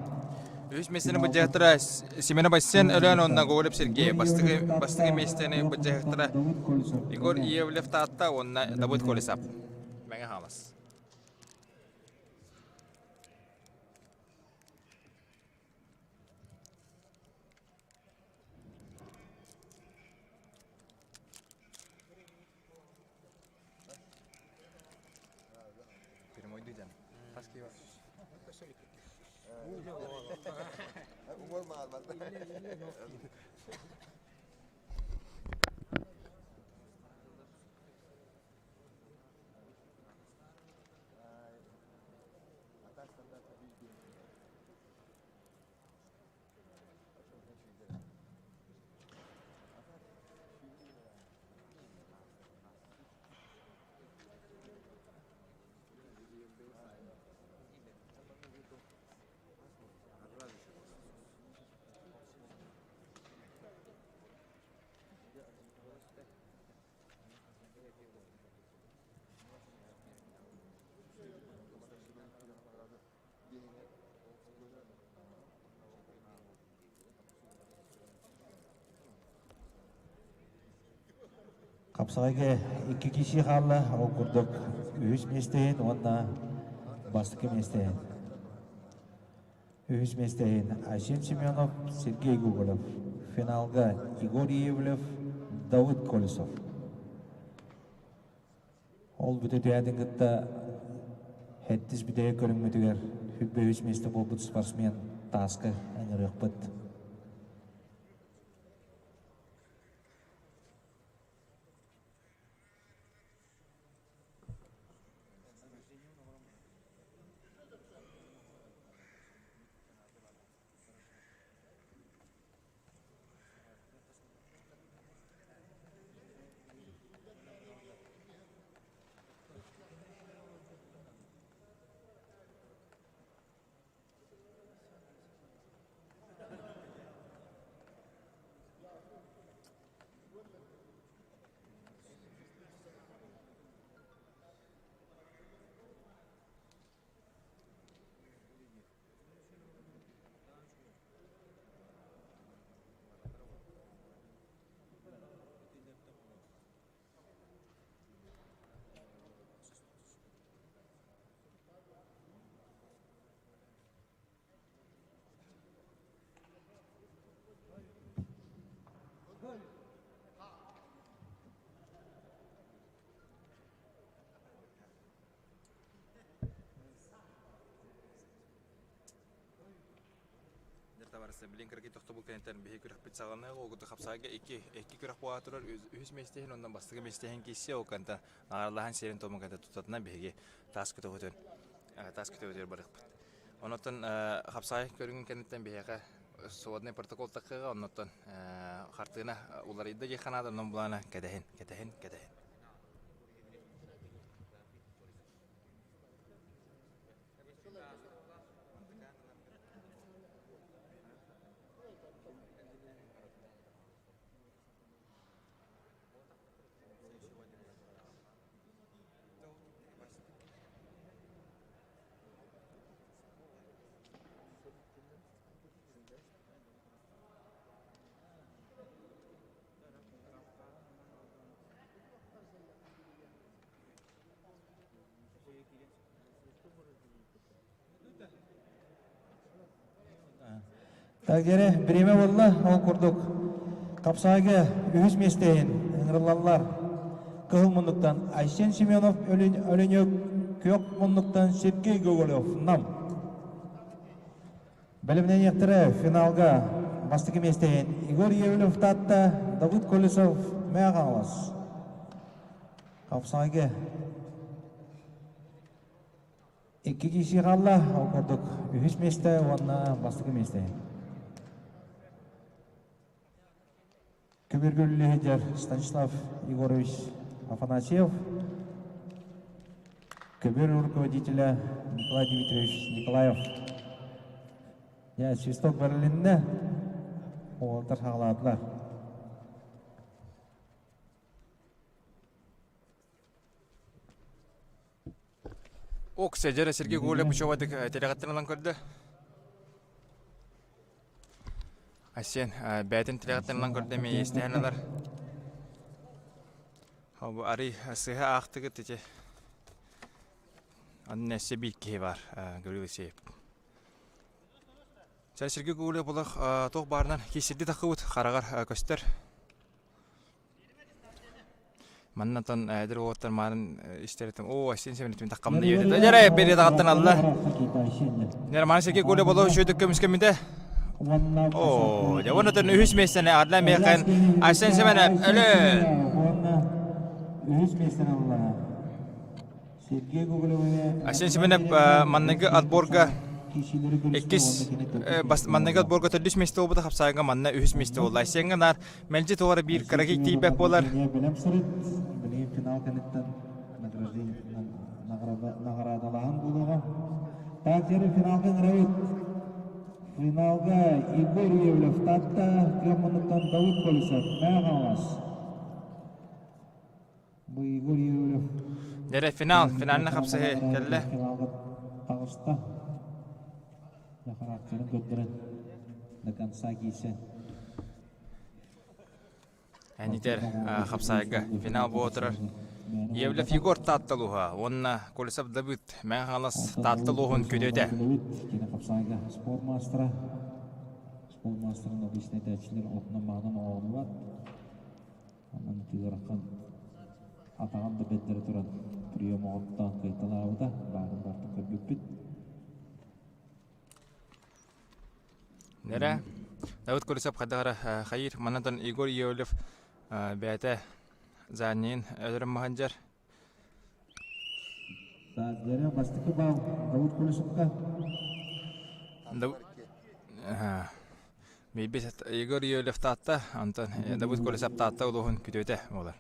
[SPEAKER 1] Үһүс миэстэни былдьаһыктара Семена Бассен Өлөөн уонна Гоголев Сергей. Бастакы, бастакы миэстэни былдьаһыктара Егор Иевлев Таатта уонна Давыд Колесов. Мэҥэ Хаҥалас.
[SPEAKER 2] Хапсаҕайга икки киһи хаалла, ол курдук үһүс миэстэһин уонна бастакы миэстэһин. Үһүс миэстэһин Айсен Семенов, Сергей Гоголев. Финалга Егор Иевлев, Давыд Колесов. Ол бүтүтүөтүн кытта сэттис бүтэһик көрүҥмүтүгэр 23 миэстэ буолбут спортсмен тааска ыҥырыахпыт.
[SPEAKER 1] Табарысы билин кыргый тохтобул кэнниттэн биһи күрэхпит саҕаланыаҕа ол курдук хапсаайга икки икки күрэх буола турар үһүс миэстэһин онон бастакы миэстэһин киирсиэ ол кэнтэн наҕаралаһан сиэрин туомун кэнтэ тутатына биһиги таас көтөҕүтүн таас көтөҕүтүгэр барыахпыт онотон хапсаай көрүҥүн кэнниттэн биһиэхэ сводный протокол таххыаҕа оннуттан хартыына уларыйда диэххэ наада онон булаана кэтэһин кэтэһин кэтэһин
[SPEAKER 2] Тагере бириэмэ буолла, ол курдук Хапсаайга үһүс миэстэһин ыҥырыллаллар. Кыһыл муннуктан Айсен Семенов Өлөнүк, күөх муннуктан Сергей Гоголев Нам. Бэлэмнэниэхтэрэ финалга бастакы миэстэһин Егор Евлев Таатта, Давыд Колесов Мэҥэ Хаҥалас. Хапсаайга икки киһи хаалла, ол курдук үһүс миэстэ уонна бастакы миэстэ. Көбүргүл лидер Станислав Егорович Афанасьев, көбүр руководителя Николай Дмитриевич Николаев. Я свисток бэрилиннэ, уолаттар саҕалаатылар.
[SPEAKER 1] Ок, Сәдьэрэ Сергей Гоголев учуобадык тирэҕиттэн ылан көрдө. Асен бэйэтин тирэҕиттэн ылан көрдө эмиэ иэстэһэн ылар. Бу арый сыһа аахтыгыт ити. Анна өссө биир киһи бар, Гаврил Исеев. Сергей Гоголев булах туох баарынан киирсирди таххыбыт хараҕар көстөр. Маннатан эдэр уолаттар маарын истэритим. Оо, Айсен Семенович таххамны үөрэтэ. Дьэрэ, бери даҕаттан алла. Нер мааны Сергей Коля боло үчүгдүк көмүскэммитэ. Оо, дьэ уонна үһүс миэстэни Адлан Мехен Айсен Семенов өлө.
[SPEAKER 2] Үһүс миэстэни ылла. Сергей Гоголевы
[SPEAKER 1] Айсен Семенов манныгы отборга иккис манныгы отборга төрдүс миэстэ буолбута хапсааҥҥа манна үһүс миэстэ буолла. Айсеҥҥа наар мэлдьи туора биир кыракый тиийбэт буолар.
[SPEAKER 2] Бэлэм сырыт, билигин финал кэнниттэн наҕараадалааһын буолуоҕа. Так, дьэ финалга ыҥырабыт. Финалга Егор Иевлев Татта, Кыаммыныттан Давыд Колесов, Мэҥэ Хаҥалас. Бу Егор Иевлев
[SPEAKER 1] Дьэ финал, финальный хапсыһыы кэллэ.
[SPEAKER 2] Финалга таҕыста. Характерын көрдөрөн до конца киирсэн.
[SPEAKER 1] Энитер хапсаайга финал буола турар. Евлев Егор Таатталуһа уонна Колесов Давыд Мэҥэ Хаҥалас Таатталуһун күтүөтэ.
[SPEAKER 2] Кини хапсаайга спорт маастара. Спорт маастарын обычно этээччилэр отунан-маһынан оҥоһуллубат. Онон ыарахан атаҕын да бэрдэрэ туран прием оҕоттоон кыайталаабыта. Баарын бартын көрбүппүт.
[SPEAKER 1] Нэрэ, Давыд Колесов хайдах эрэ хайыыр. Маннатан Егор Иовлев бэйэтэ заанньыйын өлөрөн маһандьар.
[SPEAKER 2] Так, дьэрэ бастакы бал Давыд Колесовка.
[SPEAKER 1] Бийбит Егор Иовлев таатта, онтон Давыд Колесов таатта улууһун күтүөтэ буолар.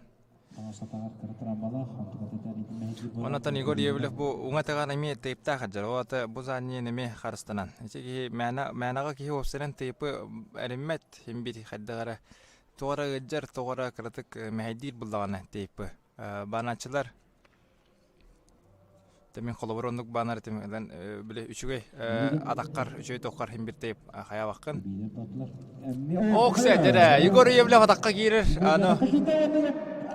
[SPEAKER 1] Онон Егор Иевлев бу уҥа атаҕар эмиэ тыйыптаах сылдьар. Ол аата бу заанньыйын эмиэ харыстанан. Ити киһи мээнэ мээнэҕэ киһи уопсайынан тыйыпы эриммэт, син биир хайдах эрэ тоҕо эрэ ыалдьар, тоҕо эрэ кыратык мэһэйдиир буоллаҕына тыйыпы. Баанааччылар мин холобур оннук баанар этим ылан били үчүгэй атаххар үчүгэй тоххар син бир тыйып хайаабаккын. Оксе дэрэ Егор Иевлев атахха киирэр аны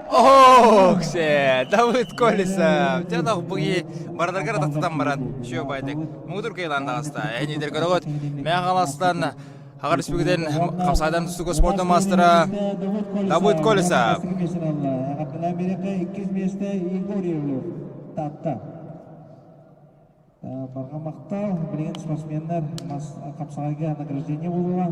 [SPEAKER 1] Оксе Давыд Колесов дьэ буги бардаргар атахтатан баран үчүгэй байдык муҥутур кыйлаан таҕыста эһинидер көрөҕүт Мэҥэ Хаҥаластан Хаҕар Республикатын хапсаайдан тустууга спордун маастара Давыд Колесов.
[SPEAKER 2] Иккис миэстэ Егор Иевлев Таатта. Барҕа махтал, билигин спортсменнар хапсаҕайга награждение буолуоҕа.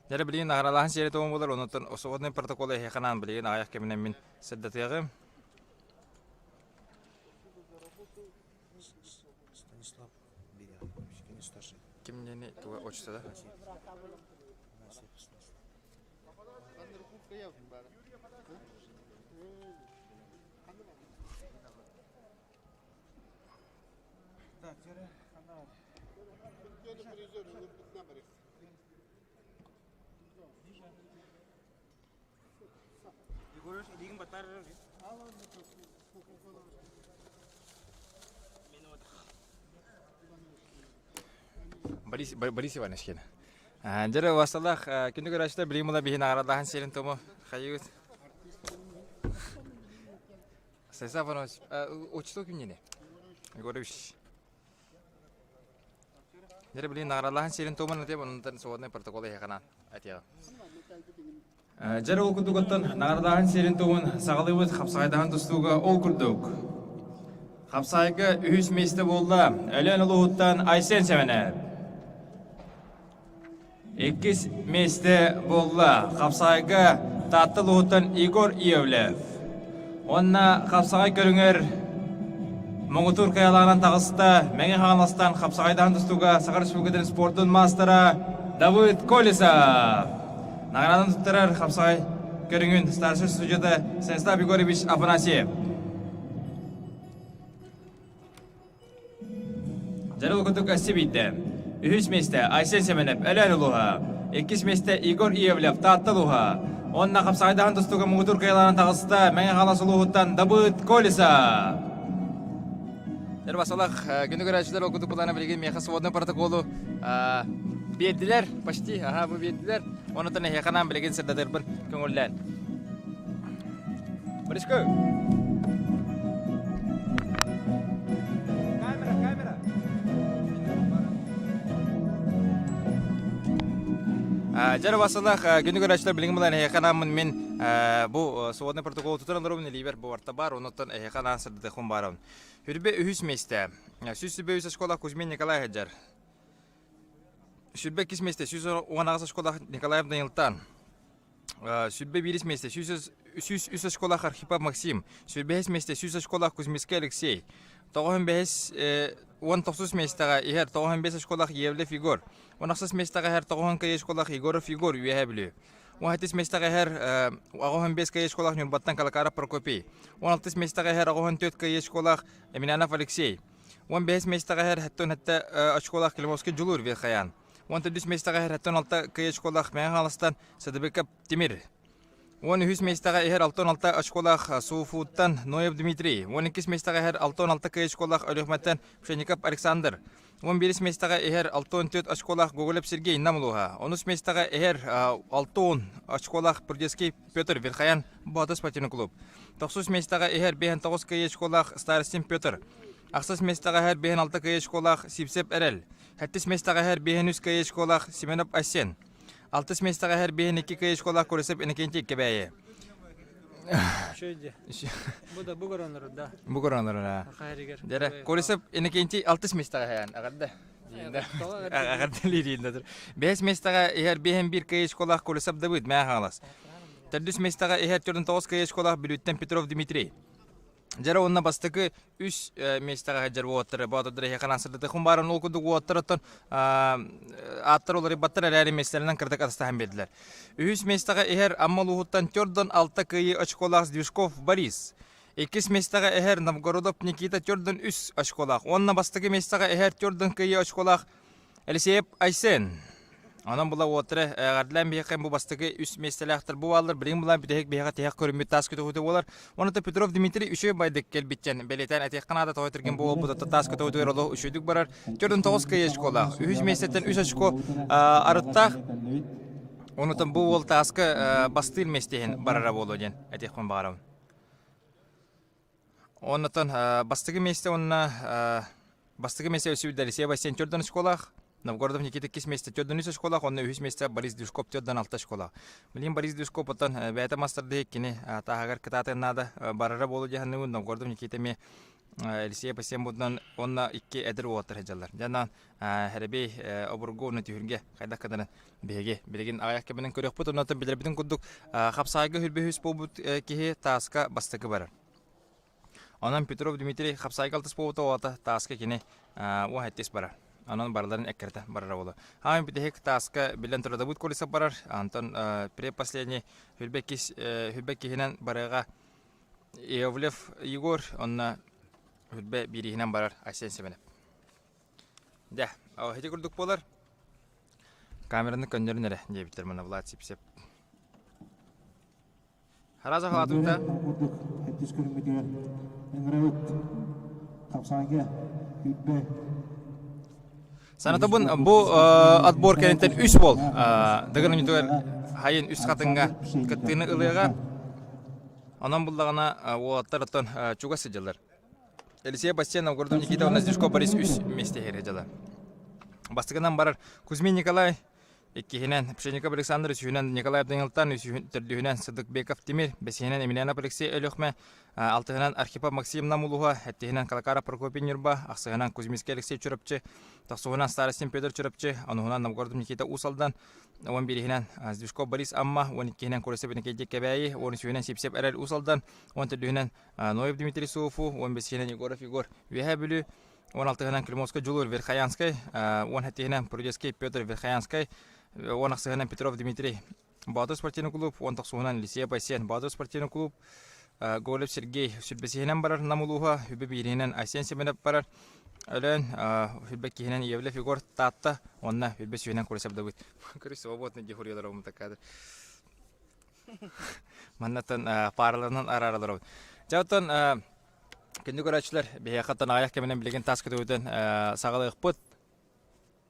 [SPEAKER 1] Дьэ билигин наҕараалааһын сиэрэ туом буолар, онуттан сводный протокол эһиэхэ анаан билигин аҕыйах кэминэн мин сырдатыаҕым.
[SPEAKER 4] Станислав Беряев, старший.
[SPEAKER 1] Ким диэни туга отчество да? Борис, Борис Иванович кэлэ. Дьэ, басталаах күндү көрөөччүлэр билигин була биһи наҕараадалаһан сиэрин тому хайыгыт. Станислав Иванович, отчество күннүнэ? Егорович. Дьэ, билигин наҕараадалаһан сиэрин томун этиэм, онтон сводный протокол эһиэхэ этиэҕим. Дьэ, ол курдук оттон наҕараадалааһын сиэрин туомун саҕалыыбыт хапсаҕайдаһан тустууга ол курдук. Хапсаайга үһүс миэстэ буолла Өлөөн улууһуттан Айсен Сэмэнэп. Иккис миэстэ буолла Хапсаайга Таатта улууһуттан Егор Иевлев. Уонна хапсаҕай көрүҥэр муҥутуур кыайалааҕынан таҕыста Мэҥэ Хаҥаластан хапсаҕайдаһан тустууга Саха Республикатын спордун маастара Давыд Колесов. Наҕарааданы туттарар хапсаҕай көрүҥүн старшай судьуйата Станислав Егорович Афанасьев. Дьарыл курдук өссө биирдэ. Үһүс миэстэ Айсен Семенов, Өлөөн улууһа. Иккис миэстэ Егор Иевлев, Таатта улууһа. Уонна хапсаҕайдаһан тустууга муҥутуур кыайалаан таҕыста Мэҥэ Хаҥалас улууһуттан Дабыт Колесов. Нервасалах күнү көрөөччүлэр ол курдук былаана билигин миэхэ сводный протоколу биэрдилэр почти аха бу биэрдилэр онутан эһиэхэ анаан билигин сырдатырбын көҥүллээн Бориско Камера, камера. Дьэ, Василах, күнү көрөөччүлэр билигин булан эһиэхэ анааммын мин Бу сводный протокол тутан олоробун илиибэр бу барта бар, онуттан эһиэхэ анаан сырдатыахпын баарабын. Хүрбэ үһүс миэстэ. 123 очколаах Кузьмин Николай сылдьар. 22 миэстэ 118 очколаах Николаев Данилтан. 101 миэстэ 103 очколаах Архипов Максим. 105 миэстэ 100 очколаах Кузьминский Алексей. 95 19 миэстэҕэ иһэр 95 очколаах Евлев Егор. 16 миэстэҕэ иһэр 90 очколаах Егоров Егор Үөһээ Бүлүү. 17 миэстэҕэ иһэр 85 кы очколаах Ньурбаттан Калакаров Прокопий. 16 миэстэҕэ иһэр 84 кы очколаах Емельянов Алексей. 15 миэстэҕэ иһэр 77 очколаах Климовский Дьулуур Верхоян. 14 миэстэҕэ иһэр 76 кы очколаах Мэҥэ Хаҥаластан Садыбыков Тимир. 13 миэстэҕэ иһэр 66 очколаах Суфуттан Ноев Дмитрий. 12 миэстэҕэ иһэр 66 кы очколаах Өлүөхүмэттэн Пшенников Александр. 11 миэстэҕэ иһэр 64 очколаах Гоголев Сергей Нам улууһа. 13 миэстэҕэ иһэр 60 очколаах Прудецкий Петр Верхоян Боотур спортивный клуб. 9 миэстэҕэ иһэр 59 кыайыы очколаах Старостин Петр. 8 миэстэҕэ иһэр 56 кыайыы очколаах Сивцев Эрэл. 7 миэстэҕэ иһэр 53 кыайыы очколаах Семенов Асен. 6 миэстэҕэ иһэр 52 кыайыы очколаах Курисов Иннокентий Кэбээйи.
[SPEAKER 5] Үчүгэй Бу да бу көрөнөр да.
[SPEAKER 1] Бу көрөнөр да. Дьэрэ, Курисов Иннокентий 6 миэстэҕэ иһэн аҕарда. Аҕардалиир Бэһис миэстэҕэ иһэр биэһин биир кыайыы очколаах Курисов Давыд Мэҥэ Хаҥалас. Төрдүс миэстэҕэ иһэр 49 кыайыы очколаах Бүлүүттэн Петров Дмитрий. Дьэрэ уонна бастакы үс миэстэҕэ сылдьар уолаттары боотурдары эһиэхэ анаан сырдатыахпын баарын ол курдук уолаттар оттон ааттар уларыйбаттар эрээри миэстэлэринэн кыратык атастаһан биэрдилэр. Үһүс миэстэҕэ иһэр Амма улууһуттан Тердон алта кыайыы очколаах Сдвижков Борис. Иккис миэстэҕэ иһэр Новгородов Никита Тердон үс очколаах. Уонна бастакы миэстэҕэ иһэр Тердон кыайыы очколаах Елисеев Айсен. Онон була уоттара эҕэрдэлээн биһиэхэ бу бастакы үс миэстэлээхтэр бу бааллар. Билигин булан бүтэһик биһиэхэ тиһэх көрүммүт таас көтөҕүүтэ буолар. Онон Петров Дмитрий үчүгэй байдык кэлбиттэн бэлиэтээн этиэххэ наада тоҕо түргэн буолбут таас көтөҕүүтүгэр олох үчүгэйдик барар. 49 кыайыы очколаах. Үһүс миэстэттэн үс очко арыттаах. Онутан бу уол тааска бастыыр миэстэ барара буолуо диэн этиэхпин баҕарабын. Оннотон бастакы миэстэ уонна бастакы миэстэ өссө Алексей Васильевич төрдөн очколаах, Новгородов Никита иккис миэстэ төрдөн үс очколаах, онно үһүс миэстэ Борис Дюшков төрдөн алта очколаах. Билигин Борис Дюшков оттон бэйэтэ мастардыы кини тааһыгар кытаатыан наада барара буолуо дии саныыбын. Новгородов Никита эмиэ Алексей Васильевич буутунан уонна икки эдэр уолаттар сылдьаллар. Дьэ, Хэрэбий обургу уонна түһүлгэ хайдах гынарын биһиги билигин аҕыйах кэминэн көрүөхпүт оннуттан билэрбитин курдук хапсаайга хүрбүһүс буолбут киһи тааска бастакы барар. Онон Петров Дмитрий хапсаайга алтыс буолбута уота тааска кини уон сэттис барар. Онон барыларын эккирэтэ барара буолуо. Аан бүтэһик тааска биллэн турар Давыд Колесов барар. Антон предпоследний хүрбэ киһинэн барыаҕа Иовлев Егор, онно хүрбэ биириһинэн барар Айсен Семенов. Дьэ, ити курдук буолар. Камераны көннөрүн эрэ диэбиттэр мына Влад Сипсеп. Хараза халаатыбыта.
[SPEAKER 2] Курдук хэттис көрүҥмүтүгэр ыҥырабыт хапсаайга үрбэ
[SPEAKER 1] Санатабын бу отбор кэнниттэн үс бол Дыгын оонньуутугар хайын үс хатыҥҥа кыттыыны ылыаҕа. Онон буллаҕына уолаттар оттон чугас сылдьаллар. Елисей Бастиан Новгородов Никита уонна Зюшко Борис үс миэстэ иһэр дьыла. Бастакынан барар Кузьмин Николай, иккиһинэн Пшенников Александр, үсүһүнэн Николай Данилтан, төрдүһүнэн Садыкбеков Тимир, бэсиһинэн Емельянов Алексей Өлүөхмэ, алтыһынан Архипов Максим Намулуһа, эттиһинэн Калакаров Прокопий Ньурба, ахсыһынан Кузьминский Алексей Чурапчы, тохсуһунан Старостин Петр Чурапчы, онуһунан Новгородов Никита Уус Алдан, он бириһинэн Сдвижков Борис Амма, он иккиһинэн Курасев Никита Кэбээйи, он үсүһүнэн Сипсев Эрэл Уус Алдан, он төрдүһүнэн Ноев Дмитрий Суофу, он бэсиһинэн Егоров Егор Үөһээ Бүлүү, он алтыһынан Климовскай Дьулуур Верхоянскай, он сэттиһинэн Прудецкий Петр Верхоянскай, он ахсыһынан Петров Дмитрий Боотур спортивный клуб, он тохсуһунан Лисия Байсен Боотур спортивный клуб, Голев Сергей сүрбэсиһинэн барар Нам улууһа, үбэ биириһинэн Айсен Семенов барар, Өлөөн сүрбэ киһинэн Иевлев Егор Таатта, уонна сүрбэ сүүһүнэн Курисов Давыд. Көрүс свободный дежурьялар умутаккаады. Маннаттан паараларынан арааралар. Дьэ оттон күндү көрөөччүлэр биһиэхэ оттон аҕыйах кэминэн билигин таас көтөҕүтүн саҕалыахпыт.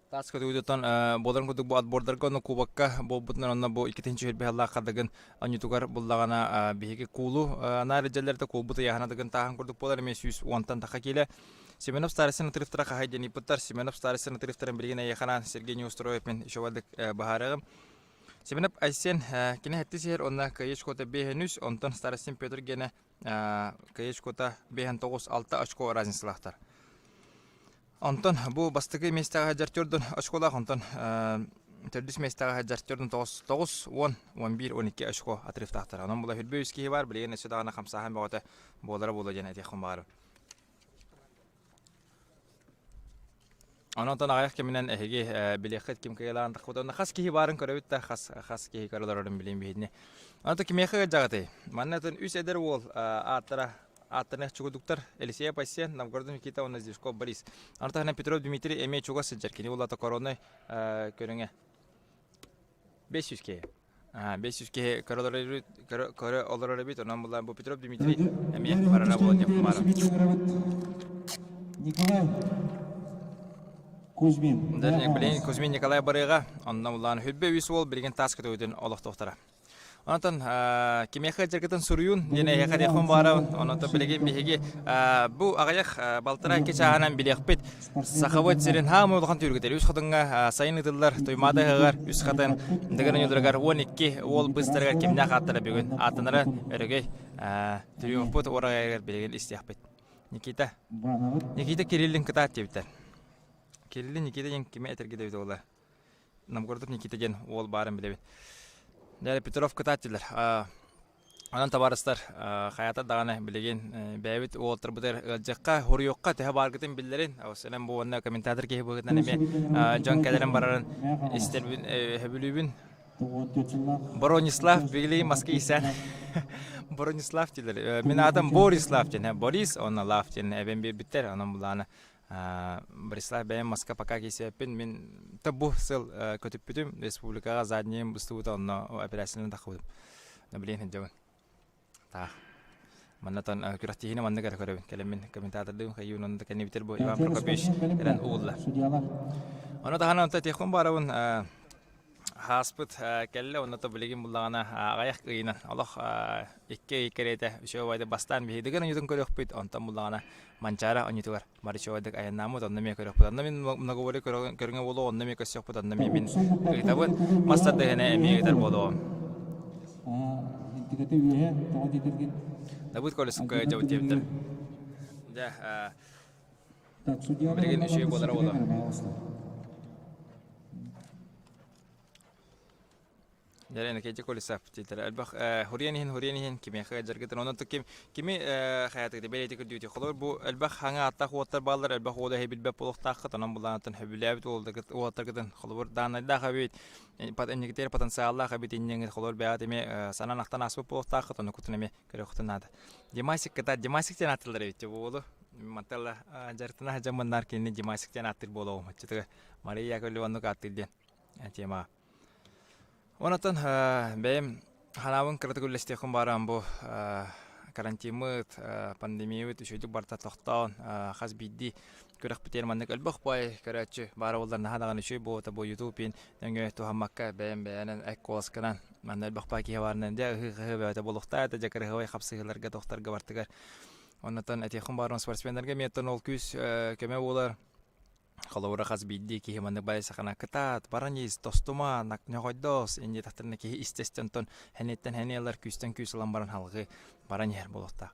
[SPEAKER 1] Таас көтөҕүтүттэн буоларын курдук бу отбордарга онно кубокка буолбутунан онно бу иккитинчи сүүрбэһэллээх хардыгын онньутугар буллаҕына биһиги куулу наар илдьэллэртэ куулбут ыйааһына дыгын тааһын курдук буолар эмиэ 110-тан таха киилэ. Семенов Старостин отрывтара хаһай диэн ыйыппыттар. Семенов Старостин отрывтарын билигин эйиэхэ анаан Сергей Неустроев мин еще баһаарыаҕым. Семенов Айсен кини сэттис иһэр уонна кыайыы очкота биэһин үс, онтон Старостин Петр гиэнэ кыайыы очкота биэһин тоҕус алта очко разницалаахтар. Онтон бу бастакы миэстэҕэ сылдьар төрдүн очколаах, онтон төрдүс миэстэҕэ сылдьар төрдүн тоҕус, тоҕус, уон, уон биир, уон икки очко отрывтаахтар. Онон була хүрбэ үс киһи баар, билигин өссө даҕаны хамсааһын бөҕөтө буолара буолуо диэн этиэхпин баҕарабын. Онон аҕыйах кэминэн эһиги билиэххит ким кыайалаан тахпыт уонна хас киһи баарын көрөбүт да хас хас киһи көрө олорорун билин биһидини. Онон кимиэхэ ыалдьаҕытый? Манна атын үс эдэр уол ааттара ааттарыах чугудуктар Елисеев Айсен, Новгородов Никита уонна Зишков Борис. Аны таһынан Петров Дмитрий эмиэ чугас сылдьар. Кини улаата коронай көрүҥэ. 500 киһи. 500 киһи көрө олорор эбит. Онон булан бу Петров Дмитрий эмиэ барара буолан диэн баар.
[SPEAKER 2] Николай Кузьмин.
[SPEAKER 1] Билигин Кузьмин Николай барыаҕа. Онно булан хүрбэ үс уол билигин таас көтөҕүтүн олохтоохторо. Онтон кимиэхэ дьаргытын суруйун диэн эһиэхэ диэхпин баҕарабын. Онон билигин биһиги бу аҕыйах балтараа икки чааһынан билиэхпит. Сахабыт сирин хаамыы улахан түһүлгэтэр үс хатыҥҥа сайын ыытыллар Туймаада ыһыаҕар үс хатын Дыгын оонньууларыгар 12 уол быстарыгар кимнээх ааттара бүгүн ааттанара өрөгөй триумфпут уораҕайыгар билигин истиэхпит. Никита. Никита Кириллин кытаат диэбиттэр. Кириллин Никита диэн кими этэргэ дэбит уола? Новгородов Никита диэн уол баарын билэбин. Дьэ, Петров кытаат дииллэр. Онон табаарыстар, хайата даҕаны билигин бэйэбит уолаттарбытыгар ыалдьыахха, хоруйуохха төһө бааргытын биллэрин, сэнэн бу уонна комментатор киһи быһыытынан эмиэ дьон кэлэрин барарын истэрбин сөбүлүүбүн. Бронислав билигин маска иисээн Бронислав дииллэр. Мин аатым Борислав диэн, Борис уонна Лав диэн эбэм биэрбиттэр. Онон булаана Борислав бэйэм маска пока киирсибэппин. Мин бу сыл көтүппүтүм республикаҕа заднийым быстыбыта онно операциянан таххыбытым. Билигин сылдьабын. Таах. Маннатан күрэхтиһиини маннык эрэ көрөбүн. Кэлэммин комментатордыым хайыын онно кэннибитер бу Иван Прокопьевич кэлэн угулла. Ону таһынан онто этиэхпин баарабын Ааспыт кэллэ уонна то билигин буллаҕына аҕыйах ыйынан олох икки ый кэриэтэ үчүгэй бастаан биһиги Дыгын оонньуутун көрүөхпүт, онтон буллаҕына Манчаары оонньуутугар бары үчүгэйдик айаннааммыт, онно эмиэ көрүөхпүт. Онно мин многоборье көрүҥэ буолуо, онно эмиэ көрсүөхпүт, онно эмиэ мин ыытабын. Мас тардыһына эмиэ ыытар буолуоҕум. Дабыт Колесовка дьабыт диэбиттэр. Дьэ, билигин үчүгэй буолара буолуо. Дьэ, Никита Колесов диэтэр элбэх хуриан иһин хуриан иһин кимиэхэ дьаргытын онон ким кими хаятыгыт бэлиэти көрдүүтү холор бу элбэх хаҥа ааттаах уоттар бааллар элбэх уола эһи билбэт буолуохтааххыт онон булаанаттан сөбүлээбит уолаттаргытын холобур дааннайдаах эбит инникитигэр потенциаллаах эбит инниҥит холобур бэйэҕит эмиэ санаан ахтан ааспыт буолуохтааххыт оннукутун эмиэ көрүөххүтүн наада Димасик кыта Димасик диэн ааттыыллар эбит бу уолу манталла дьарыктана сылдьаммыннар кинини Димасик диэн ааттыыр буолуоҕум оччотугар Мария Яковлева оннук ааттыыр диэн тема. Онотон бэйэм ханаабын кыратык үллэстиэхпин баарам бу карантиммыт, пандемиябыт үчүгэйдик барыта тохтоон хас биирдии күрэхпитигэр маннык элбэх бай көрөөччү баара буоллар наһаа даҕаны үчүгэй буолуо бу YouTube нөҥүө туһаммакка бэйэм бэйэнэн эк куоласканан манна элбэх бай киһи баарынан дьэ ыһыы-хаһыы бөҕөтө буолуохтаах этэ дьэ кырыһыбай хапсыһыыларга тохторго бартыгар оннотон этиэххин баарым спортсменнарга эмиэ оттон ол күүс көмө буолар Холобура хас биирдии киһи маннык баайы сахана кытаат, баран ис, тостума, ньоҕойдоос инньэ тахтарына киһи истэ-истэ онтон хэниэттэн хэниэ ылар, күүстэн күүс ылан баран халҕыы баран иһэр буолуохтаах.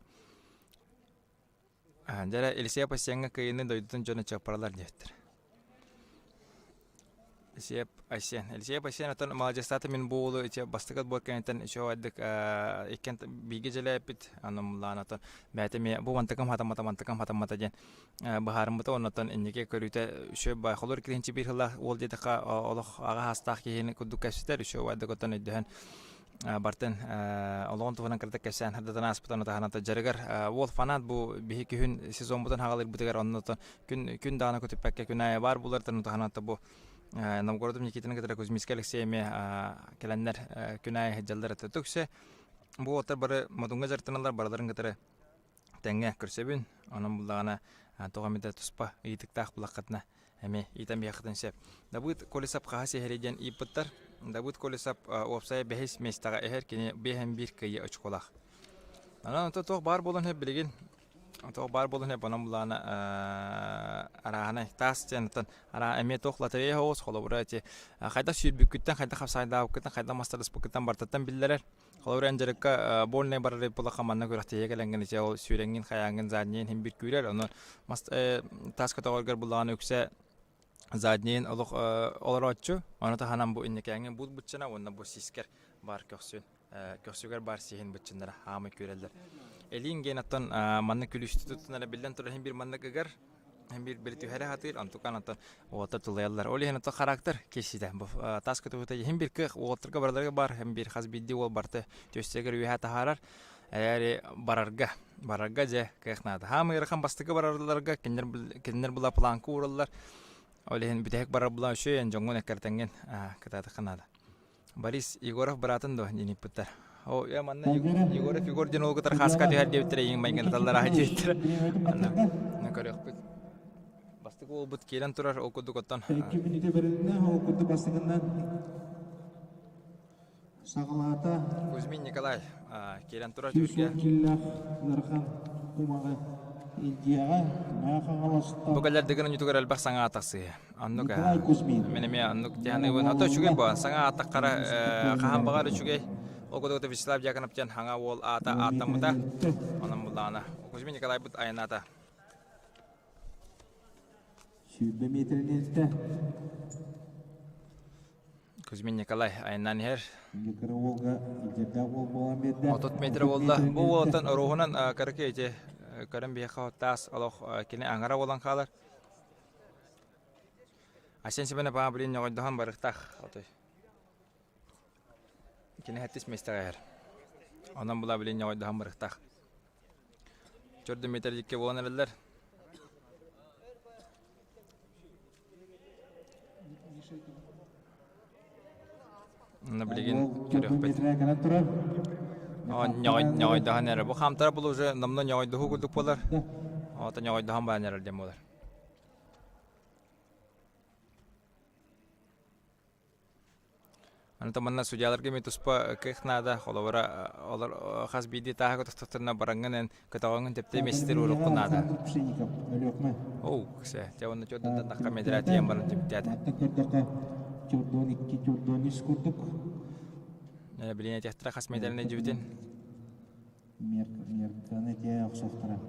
[SPEAKER 1] Дьэ Елисей Пасьяҥҥа кыайыыны дойдутун дьоно чыаппаралар диэбиттэр. Елисей Айсен. Елисей Айсен оттон маладьыастаата мин бу уолу ити бастакы отбор кэнниттэн үчүгэйдик иккиэн бииргэ дьэлээппит. Аны муллаан оттон бэйэтэ эмиэ бу мантыкам хатаммата мантыкам хатаммата диэн быһаарыммыта оннуттан инники көрүүтэ үчүгэй баай холор киринчи биир сыллаах уол диэтэххэ олох аҕа саастаах киһини курдук кэпсэтэр үчүгэй баайдык оттон өйдөһөн бартын олоҕун туһунан кыратык кэпсээн сырдатан ааспыт ону таһынан дьарыгар уол фанат бу биһи күһүн сезонбутун хаҕалыырбытыгар оннуттан күн күн даҕаны көтүппэккэ күн аайы баар булар ону таһынан бу Новгородов Никитины кытары Кузьминскай Алексей эмиэ кэлэннэр күн аайы сылдьаллар этэ үксэ бу уолаттар бары Модуҥҥа дьарыктаналлар барыларын кытары тэҥҥэ көрсөбүн. Онон буллаҕына тоҕо эмитэ туспа ыйытыктаах булаххытына эмиэ ыытан биһиэххитин сөп. Дабыт Колесов хаһа сиһэри диэн ыйыппыттар. Дабыт Колесов уопсайа бэһис миэстэҕэ иһэр, кини биэһэн биир кыайыы очколаах. Онон онто туох баар буолан иһэр билигин. Тоҕо баар буолан онон булаана арааһынай таас диэн оттон араа эмиэ туох лотерея оҕус холобура ити хайдах сүүрбүккүттэн хайдах хапсаайдаабыккыттан хайдах мастарыспыккыттан бартыттан биллэрэр. Холобура эн дьарыкка больнай барар буоллахха манна күрэхтэһиигэ кэлэҥҥин ити ол сүүрэҥҥин хайааҥҥын заднийын иһин бир күүрэр ону мас таас көтөҕөргөр буллаҕына үксэ заднийын олох олорооччу ону таһынан бу инникээҥҥин буут быччана уонна бу сискэр баар көхсүн көхсүгэр баар сиһин быччыннара хаамай күрэллэр. Элиин диэн оттон маннык күлүүстү туттунара биллэн турар иһин биир маннык ыгар, иһин биир били түһэрэ сатыыр, онтукан оттон уолаттар тулуйаллар. Ол иһин оттон характер киирситэ. Бу таас көтөҕүтэ иһин биир кыах уолаттарга барыларыгар баар, иһин биир хас биирдии уол барыта түөстэригэр үөһэ таһаарар. Эрээри барарга, барарга дьэ кыах наада. Хаамай ыарахан бастакы барарларга кинилэр кинилэр була планка уураллар. Ол иһин бүтэһик барар була үчүгэй дьоҥҥун эккиртэҥҥин кытаатахха наада. Борис Егоров быраатын дуо диэн ыйыппыттар. О, я манна Егоров Егор диэн уолу кытары хааска түһэр диэбиттэрэ иҥ майгынаталлар аһа диэбиттэрэ. Анна көрүөхпүт. Бастакы уолбут киирэн турар, ол курдук оттон.
[SPEAKER 2] Икки мүнүүтэ бэрилиннэ, ол курдук бастакыннан саҕалаата.
[SPEAKER 1] Кузьмин Николай киирэн турар түһүлгэ.
[SPEAKER 2] Киллэх ыарахан кумаҕы илдьиэҕэ Мэҥэ Хаҥаластан.
[SPEAKER 1] Бу кэлэр дыгын онньутугар элбэх саҥа тахсыа. Оннук
[SPEAKER 2] Николай Кузьмин.
[SPEAKER 1] Мин эмиэ оннук дьаһаныыбын. Ото үчүгэй буолан саҥа ааттаххара хаһан баҕар үчүгэй. Ол курдук Вячеслав Дьяконов диэн хаҥа уол аата ааттаммыта. Онон буллаҕына Кузьмин Николайбыт айанаата.
[SPEAKER 2] 20 метрин илтэ.
[SPEAKER 1] Кузьмин Николай айаннаан иһэр.
[SPEAKER 2] Кыра уолга илдьэрдээх уол буолан биэрдэ.
[SPEAKER 1] 30 метр буолла. Бу уолтан оруоһунан кыракый ити көрөн биһиэхэ таас олох кини аҥара буолан хаалар. Айсен Семенов аа блин ньоҕойдоһон барыхтаах отой. Кини хэттис миэстэҕэ иһэр. Онон була блин ньоҕойдоһон барыхтаах. Чөрдө метр буолан эрэллэр. Онно билигин көрүөхпүт. Ньоҕойдоһон эрэр. Бу хаамтара бұл уже номно ньоҕойдоһуу курдук буолар. Ото ньоҕойдоһон баран эрэр диэн буолар. Аны манна судьяларга эмиэ туспа кыах наада. Холобура, олор хас биирдии тааһы көтөхтөхтөрүнэ бараҥҥын эн көтөҕөҥҥүн тэптэ миэстэтигэр уруоххун наада.
[SPEAKER 2] Пшеников, Өлүөхүмэ.
[SPEAKER 1] Оу, ксэ, дьэ уонна чордон тахха метрэ тиийэн баран түмүктээтэ.
[SPEAKER 2] Мантан көрдөххө, чордон икки, чордон үс курдук.
[SPEAKER 1] Билин этиэхтэрэ хас метринэ дьибитин.
[SPEAKER 2] Мерканы этиэ охсуохтара.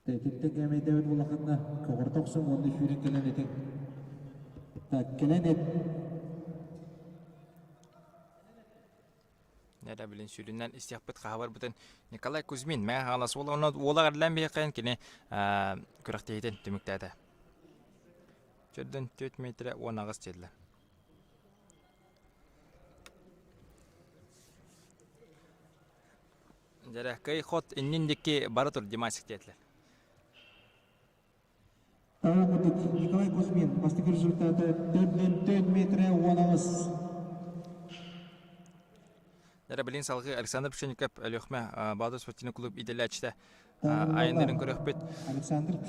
[SPEAKER 2] Итинтэн кээмэйдээбит улаханна көҕүрүтэ охсон уонна сүүрэн кэлэн этиҥ. Так, кэлэн эт.
[SPEAKER 1] Эрэ билин сүүрүнэн истиэхпит хаһабарбытын Николай Кузьмин Мэҥэ Хаҥалас уола уонна уола эҕэрдэлээн биһиэхэ кини күрэхтэһиитин түмүктээтэ. Чөрдөн 4 метрэ 18 диэллэр. Дьэрэ, кый хот иннин дикки бара тур Димасик диэтилэр.
[SPEAKER 2] Ол курдук Николай Кузьмин бастакы результата 4 метрэ 18.
[SPEAKER 1] Дьэрэ, билин салгыы Александр Пшеников Өлүөхмэ Баатыр спортивный клуб иитиллээччитэ айаннарын көрүөхпүт.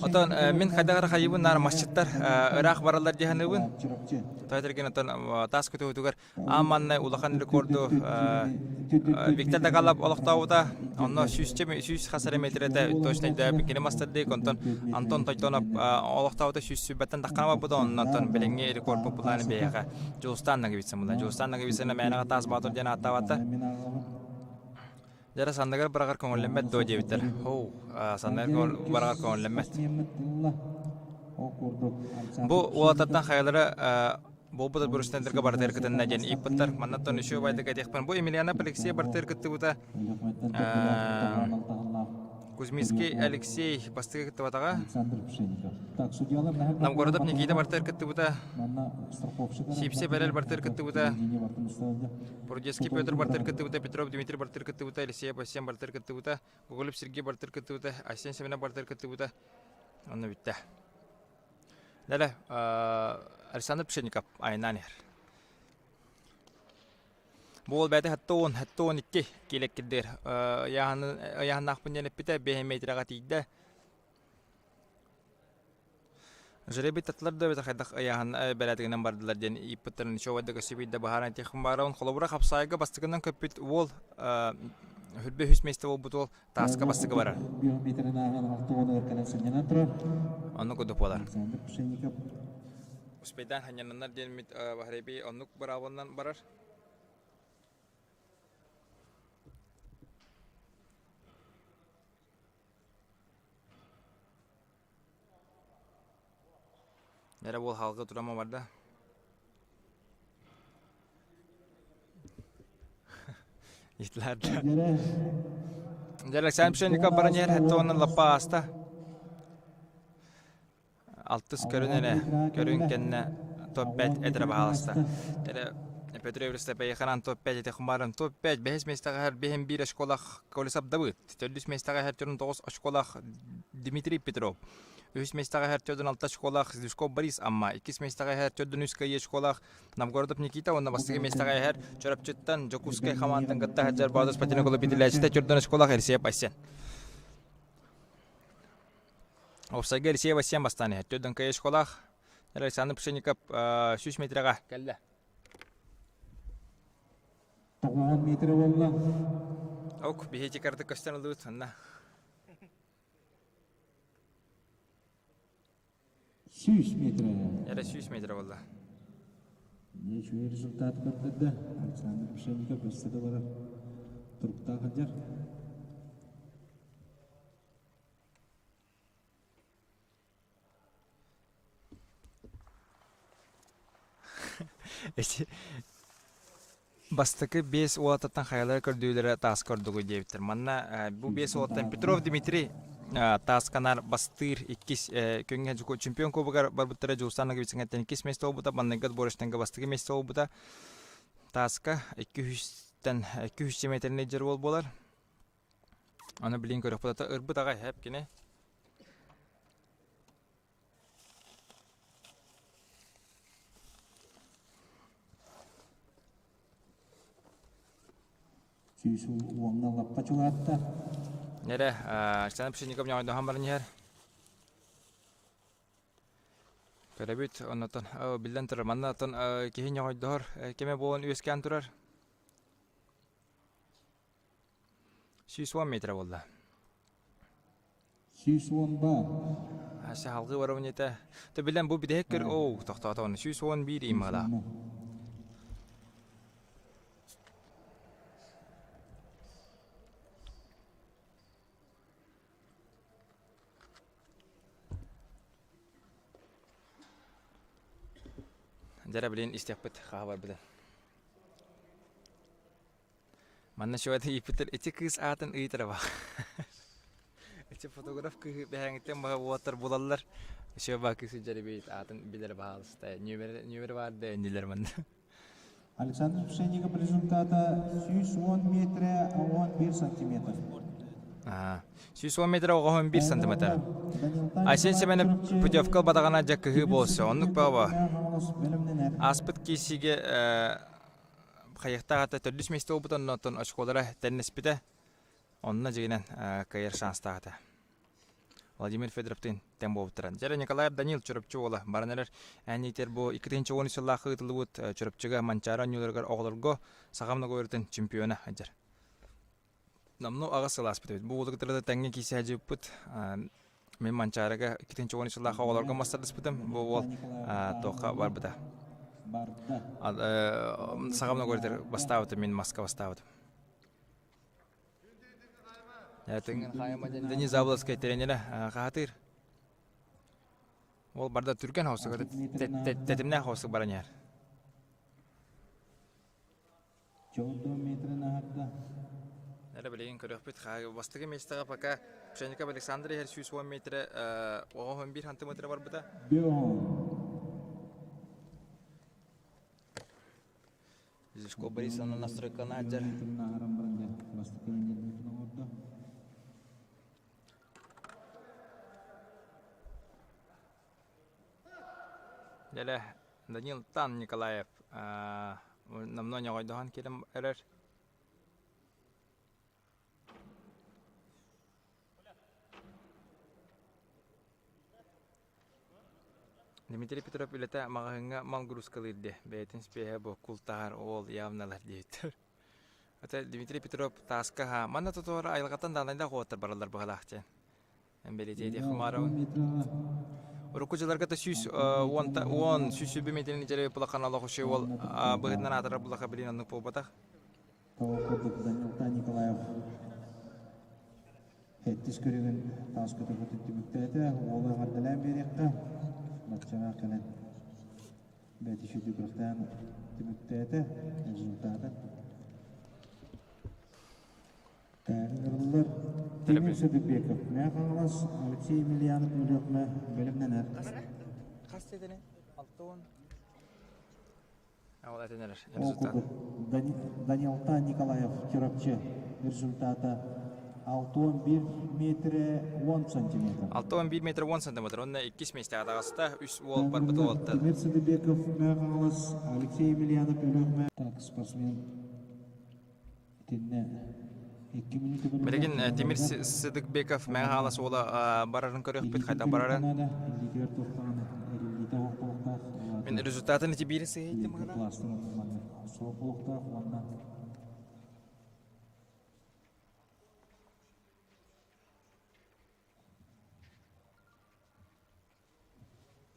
[SPEAKER 1] Отон мин хайдах эрэ хайыбын наар масчыттар ыраах бараллар дии саныыбын. Тойтергин отон таас көтөҕүтүгэр аан маннай улахан рекорду Виктор Дагалап олохтообута. Онно сүүсчэ сүүс хас эрэ метрэтэ точно өйдөөбүт кини мастардык. Онтон Антон Тойтонов олохтообута сүүс сүүрбэттэн таххана барбыта. Оннон онтон билиҥҥи рекорд популярный биһиэхэ Дьулустаан Наговицын була. Дьулустаан Наговицын мээнэҕэ таас баатыр диэн ааттаабаттар. Дьэ санныгар быраҕар көҥүллэммэт дуо диэбиттэр. Һоу, санныгар быраҕар көҥүллэммэт. Бу уолаттартан хайалара буолбут отборочнайдарга барытыгар кытынна диэн ыйыппыттар. Маннаттан үчүгэй байдык этиэхпин. Бу Емельянов Алексей барытыгар кыттыбыта. Кузьминский Алексей бастакы кыттыбатаҕа. Новгородов Никита барытыгар кыттыбыта. Сипсев Эрэл барытыгар кыттыбыта. Бурдецкий Петр бартыр кыттыбыта, Петров Дмитрий бартыр кыттыбыта, Елисеев Асен бартыр кыттыбыта, Гоголев Сергей бартыр кыттыбыта, Айсен Семенов бартыр кыттыбыта. Онно бүттэ. Далее Александр Пшенников айаннаан иһэр. Бу уол бэйэтэ 70, 72 киилэккирдиэр ыйааһыннаахпын диэн эппитэ, 5 метрэҕэ тиийдэ. Жеребий таттылар да эбэтэр хайдах ыйааһын бэрээдэгинэн бардылар диэн ииппиттэрин ничего да көстүбүйдэ быһааран этиэхпин баарабын. Холобура хапсаайга бастакынан көппүт уол хүрбэ үһүс миэстэ буолбут уол тааска бастакы барар.
[SPEAKER 2] Биометрин ааҕан алта уонугар кэлэн сынньанан турар.
[SPEAKER 1] Оннук курдук буолар.
[SPEAKER 2] Александр Пшенников.
[SPEAKER 1] Успейдаан ханньананнар диэммит Бахаребий оннук быраабыланан барар. Эрэ буол хаалга турама барда. Итларда. Дьэ Александр Пшенников баран иһэр хэтте уонна лаппа ааста. Алтыс көрүн эрэ, көрүн кэннэ топ-5 этэрэ баһааласта. Эрэ Петр Евростепейханан топ-5 этэ хумарын топ-5 бэһис миэстэҕэ иһэр биһин биир очколах Колесов Давыд, төрдүс миэстэҕэ иһэр төрүн тоҕус очколах Дмитрий Петров, үһүс миэстэҕэ иһэр төрдүн алта очколах Зюшков Борис Амма, иккис миэстэҕэ иһэр төрдүн үс кыайыы очколах Новгородов Никита уонна бастакы миэстэҕэ иһэр Чурапчыттан Дьокуускай хамаандатын кытта сылдьар Боотур спортивнай клуб иитиллээччитэ төрдүн очколах Елисеев Айсен. Уопсайга Елисеев Айсен бастаан иһэр. Төрдүн кыайыы очколах Александр Пшенников 100 метрэҕэ кэллэ.
[SPEAKER 2] 90 метр буолла.
[SPEAKER 1] Ок, биһиги картык көстөн ылыбыт онно.
[SPEAKER 2] 100 метр.
[SPEAKER 1] Эрэ 100 метр буолла.
[SPEAKER 2] Үчүгэй результат көрдөрдө. Александр Пшенников өссө да барар туруктаах сылдьар.
[SPEAKER 1] Ити бастакы биэс уолаттартан хайалара көрдүүлэрэ тааска ордугуй диэбиттэр. Манна бу биэс уолаттан Петров Дмитрий таасканар бастыыр иккис күҥҥэ чемпион кубогар барбыттара Дьулустан Ноговицыҥҥаттан иккис миэстэ буолбута, манныгы отборочнайга бастакы миэстэ буолбута. Тааска 200-тэн 200 метринэй дьер уол буолар. Аны билин көрөхпүт ата ырбыт аҕай хэп кини.
[SPEAKER 2] Сүүс уоҥҥа лаппа чугаатта.
[SPEAKER 1] Нэрэ, Александр Пшенников ньоҕойдоһон баран иһэр. Көрөбүт, оннотон биллэн турар, манна оттон киһи ньоҕойдоһор кэмэ буолан үөскээн турар. 110 метр буолла.
[SPEAKER 2] 110 баар.
[SPEAKER 1] Ася халгыы барабын этэ. Тэ билэн бу бүтэһик көр оу тохтоото оны 111 иммала. Дьэрэ билин истиэхпит хаһа барбытын. Манна чугас ииппиттэр ити кыыс аатын ыйытара баар. Ити фотограф кыыһы бэһээҥиттэн баһа уолаттар булаллар. Еще баа кыыс дьэрибиит аатын билэр баһаалыста. Нүөмэр нүөмэр баар да иннилэр манна.
[SPEAKER 2] Александр Пшенников результата 110 метрэ 11 сантиметр.
[SPEAKER 1] 110 метр 11 сантиметр. Айсен Семенов путевка ылбатаҕына дьэ кыһыы буолсу. Оннук баба. Ааспыт киисигэ хайыахтаах ата төрдүс миэстэ буолбута оннуттан очколара тэннэспитэ. Онно дьигинэн кыайар шанстаах этэ. Владимир Федоровтыын тэҥ буолбуттара. Дьэ Николаев Данил Чурапчы уола баран эрэр эн бу 2010 сыллаах ыытыллыбыт Чурапчыга Манчаары оонньууларыгар оҕолорго саха многоборьетын чемпиона сылдьар. Номнуо аҕыс сыл ааспыт эбит. Бу уолу кытары тэҥҥэ киирсэ сылдьыбыппыт. Мин Манчаарыга 2010 сыллаах оҕолорго мастардыспытым. Бу уол туохха барбыта. Саха многоборьетыгар бастаабытым, мин маска бастаабытым. Денис Заболоцкай тренерэ хаһатыыр. Ол барда түргэн хоосуга тэтимнээх хоосук баран иһэр.
[SPEAKER 2] Чолдо метрин аһарда.
[SPEAKER 1] Эрэ билигин көрүөхпүт. Бастакы миэстэҕэ пока Пшенников Александр иһэр 110 метрэ 11 сантиметра барбыта. Зишко Борисовна настройканы сылдьар. Дэлэ Данил Тан Николаев номнуо ньоҕойдоһон кэлэн эрэр. Дмитрий Петров үлэтэ маҕаһыыҥҥа мал грузкалыыр диэ, бэйэтин спеһэ бу култаһар уол явналар диэбиттэр. Ата Дмитрий Петров тааска ха манна тотуора айылҕаттан даҕанайдаах уолаттар бараллар быһалаах диэн. Бэлиэтиэтиэх Хумаровын. Урукку дьылларга да 110 120 метрин дьэрэ булахан олох үчүгэй уол быһытынан аатырар булаха билин оннук буолбатах.
[SPEAKER 2] Того курдук Данилта Николаев Сэттис көрүҥүн таас көтөхөтүн түмүктээтэ. Уолу эҕэрдэлээн биэриэххэ. Баччаҕа кэлэн бэйэтэ үчүгэйдик күрэхтээн түмүктээтэ. Результата. Ыҥырыллар Тимир Садыкбеков, Мэҥэ Хаҥалас, Алексей Емельянов Өлүөхүмэ бэлэмнэнэр.
[SPEAKER 1] Хас тетини? 60. Ол этэн эрэр
[SPEAKER 2] Ол
[SPEAKER 1] результат.
[SPEAKER 2] курдук Данилта Николаев Чурапчы результата 61 метрэ 10 сантиметр.
[SPEAKER 1] 61 метр 10 сантиметр. Онно иккис миэстэҕэ таҕыста. Үс уол барбыт уолаттар.
[SPEAKER 2] Тимир Садыбеков Мэҥэ Хаҥалас, Алексей Емельянов Өлүөхүмэ. Так, спортсмен итиннэ 2 мүнүүтэ
[SPEAKER 1] Билигин Тимир Сыдыкбеков Мэҥэ Хаҥалас уола барарын көрүөхпүт, хайдах барарын.
[SPEAKER 2] Илиитигэр туохтаҕына эриллиитэ оһох
[SPEAKER 1] Мин результатын ити биири сыһыйтым гына.
[SPEAKER 2] Суох буолуохтаах уонна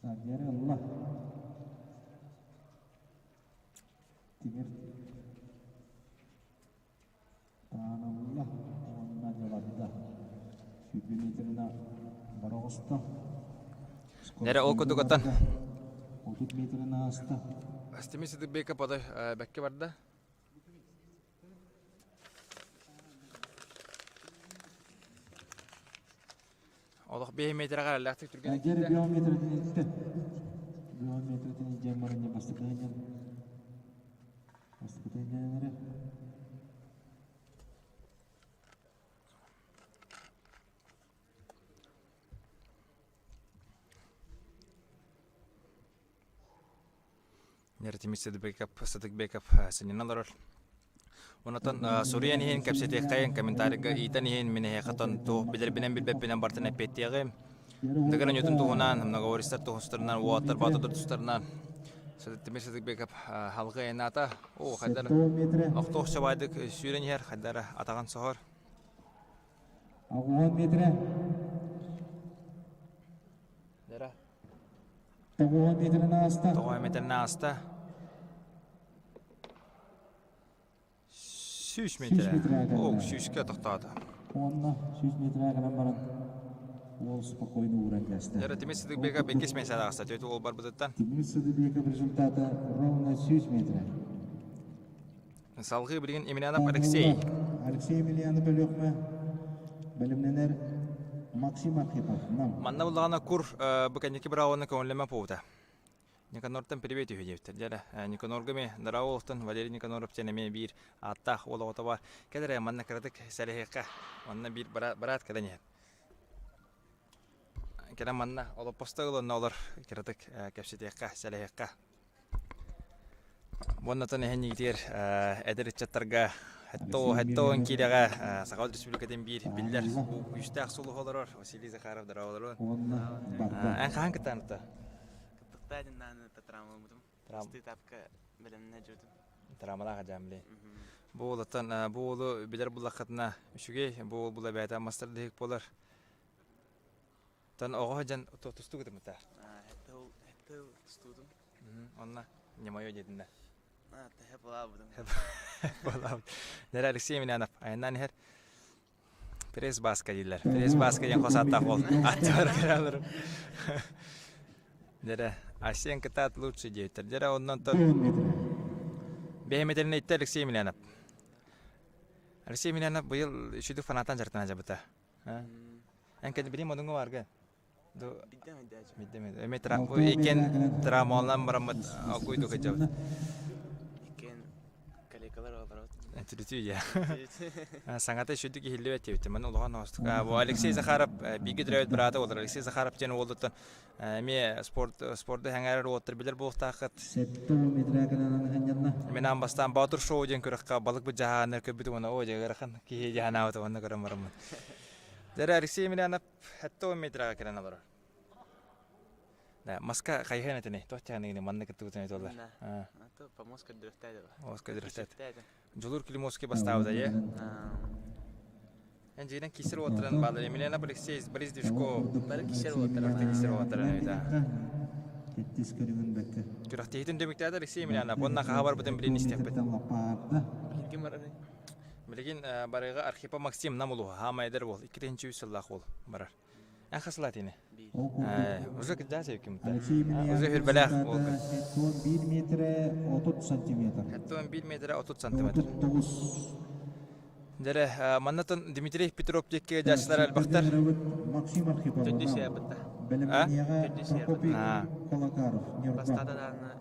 [SPEAKER 2] Сардиары ылла. Тимир таанылла уонна дьабарда. Сүүрбэ метрина бара оҕуста.
[SPEAKER 1] Нэрэ ол курдук оттон.
[SPEAKER 2] 30 метрин ааста.
[SPEAKER 1] Тимир Сыдыкбеков отой бэккэ барда. Олох 5 метрэҕэ эрэллээхтик түргэнник
[SPEAKER 2] Дьэ
[SPEAKER 1] киирдэ.
[SPEAKER 2] биометратын иттэ. Биометратын илдьэн баран дьэ бастакы бастакы эрэ.
[SPEAKER 1] Нэртимис Сыдыкбеков, Сыдыкбеков сынньана олорор. Онотон суруйан иһин кэпсэтиэххэйин, комментарийга ыытан иһин мин эһиэхэ туох билэрбинэн билбэппинэн бартын эппиэттиэҕим. Дыгын онньутун туһунан, многовористар туһустарынан, уолаттар баатырдар тустарынан Тимир Сыдыкбеков халҕы айанаата. О, хайдар охтоох чабайдык сүүрэн иһэр, хайдара атаҕын соһор.
[SPEAKER 2] 60 метрэ.
[SPEAKER 1] Дара.
[SPEAKER 2] 90 метрин ааста.
[SPEAKER 1] 90 метрин ааста. 100 метр. О, сүүскэ тохтоото.
[SPEAKER 2] Уонна 100 метрэ кэлэн баран уол спокойно ууран кээстэ.
[SPEAKER 1] Дьэ, Тимир Сыдыкбеков иккис миэстэҕэ таҕыста. Түөрт уол барбытыттан.
[SPEAKER 2] Тимир Сыдыкбеков результата ровно 100 метрэ.
[SPEAKER 1] Салгыы билигин Емельянов Алексей.
[SPEAKER 2] Алексей Емельянов Өлүөхүмэ бэлэмнэнэр Максим Архипов Нам.
[SPEAKER 1] Манна буллаҕына кур бу кэнники быраабаны көҥүллэмэ буолбута. Никанортан привет үһү диэбиттэр. Дьэ, Никанорга эмиэ Дараоловтан Валерий Никаноров диэн эмиэ биир ааттаах уол оҕото бар. Кэл эрэ манна кыратык сэлэһиэххэ. Онно биир быраат кэлэн иһэр. Кэлэн манна олоппосто ылынна олор кыратык кэпсэтиэххэ, сэлэһиэххэ. Уоннатан эһэнньигитигэр эдэр ыччаттарга 70 киилэҕэ Саха Республикатын биир биллэр күүстээх сулуһу олорор Василий Захаров дорооболорун. Эн хаһан кыттаанытта?
[SPEAKER 4] Кыттыктаа диннааны травмалабытым. Бастыы этапка бэлэмнэ дьүтүм.
[SPEAKER 1] Травмалаах ажаам билей. Бу уолуттан бу уолу билэр буллаххытына үчүгэй, бу уол була бэйэтэ мастер дыһык буолар. Тон оҕо сылдьан тустуу гытымыта.
[SPEAKER 4] Хэтте тустуудум.
[SPEAKER 1] Онно не мое диэтиннэ.
[SPEAKER 4] Тэһэ булаабытым.
[SPEAKER 1] Булаабыт. Нэрэ Алексей Емельянов айаннаан иһэр. Пресс баска дииллэр. Пресс баска диэн хос ааттаах буол. Аттыбар кэлэлэрим. Дэрэ, Асен кытаат лучше диэбиттэр. Дэрэ, оннон тон бэйэмэтэрин ыйтта Алексей Емельянов. Алексей Емельянов быйыл үчүдүк фанатан дьарыктана дьабыта. Эн кэлин билим одуҥҥа баарга?
[SPEAKER 4] Биддем
[SPEAKER 1] Эми иккен травмаланан бараммыт огуйду кыдьабыт.
[SPEAKER 4] Иккен коллегалар олорот.
[SPEAKER 1] Түлүтүү я. Саҥата үчүдүк иһиллибэт диэбитим. Маны улахан оостук. Бу Алексей Захаров бииргэ төрөөбүт быраата олор. Алексей Захаров диэн уолуттан эмиэ спорт спорду сэҥээрэр уолаттар билэр буолуохтааххыт. Мин аан бастаан Боотур шоу диэн күрэххэ балык быдьаһааннар көрбүтүм уонна оо дьэ ыарахан киһи дьаһанаабыт уонна көрөн бараммын. Дьэ Алексей Емельянов 70 метраҕа кэлэн олорор. Да, маска хайыһан этини, туох тяныгыны манна кыттыбытын этоллар.
[SPEAKER 4] А то помост көрдөрөхтээдэ.
[SPEAKER 1] Ос көрдөрөхтээдэ. Дьулуур Климовский бастаабыта, е? Эн дьиэнэн кисер уоттаран баалар. Емельянов Алексей, Борис Движков.
[SPEAKER 4] Бары кисер уоттара.
[SPEAKER 1] Кисер уоттара да.
[SPEAKER 2] Кеттис көрүҥүн бэккэ.
[SPEAKER 1] Күрэхтэһиитин түмүктээтэ Алексей Емельянов. Уонна хаһа барбытын билин истиэхпит.
[SPEAKER 4] Билигин барар.
[SPEAKER 1] Билигин барыга Архипа Максим нам улуһа хаама эдэр уол. 2 сыллаах уол барар. Эн хасылаат ини? Уже кырдьаа сөйкүм.
[SPEAKER 2] Алексей
[SPEAKER 1] Уже хүрбэлээх уол.
[SPEAKER 2] 1 метрэ 30 сантиметр.
[SPEAKER 1] 1 метрэ 30 сантиметр.
[SPEAKER 2] 39.
[SPEAKER 1] Дьэрэ, маннатын Дмитрий Петров диэки дьаачылар элбэхтэр.
[SPEAKER 2] Максим Архипов.
[SPEAKER 4] Төрдүс сыабытта.
[SPEAKER 2] Бэлэмнэниэҕэ Прокопий Колокаров, Ньурба.
[SPEAKER 4] Бастаата даҕаны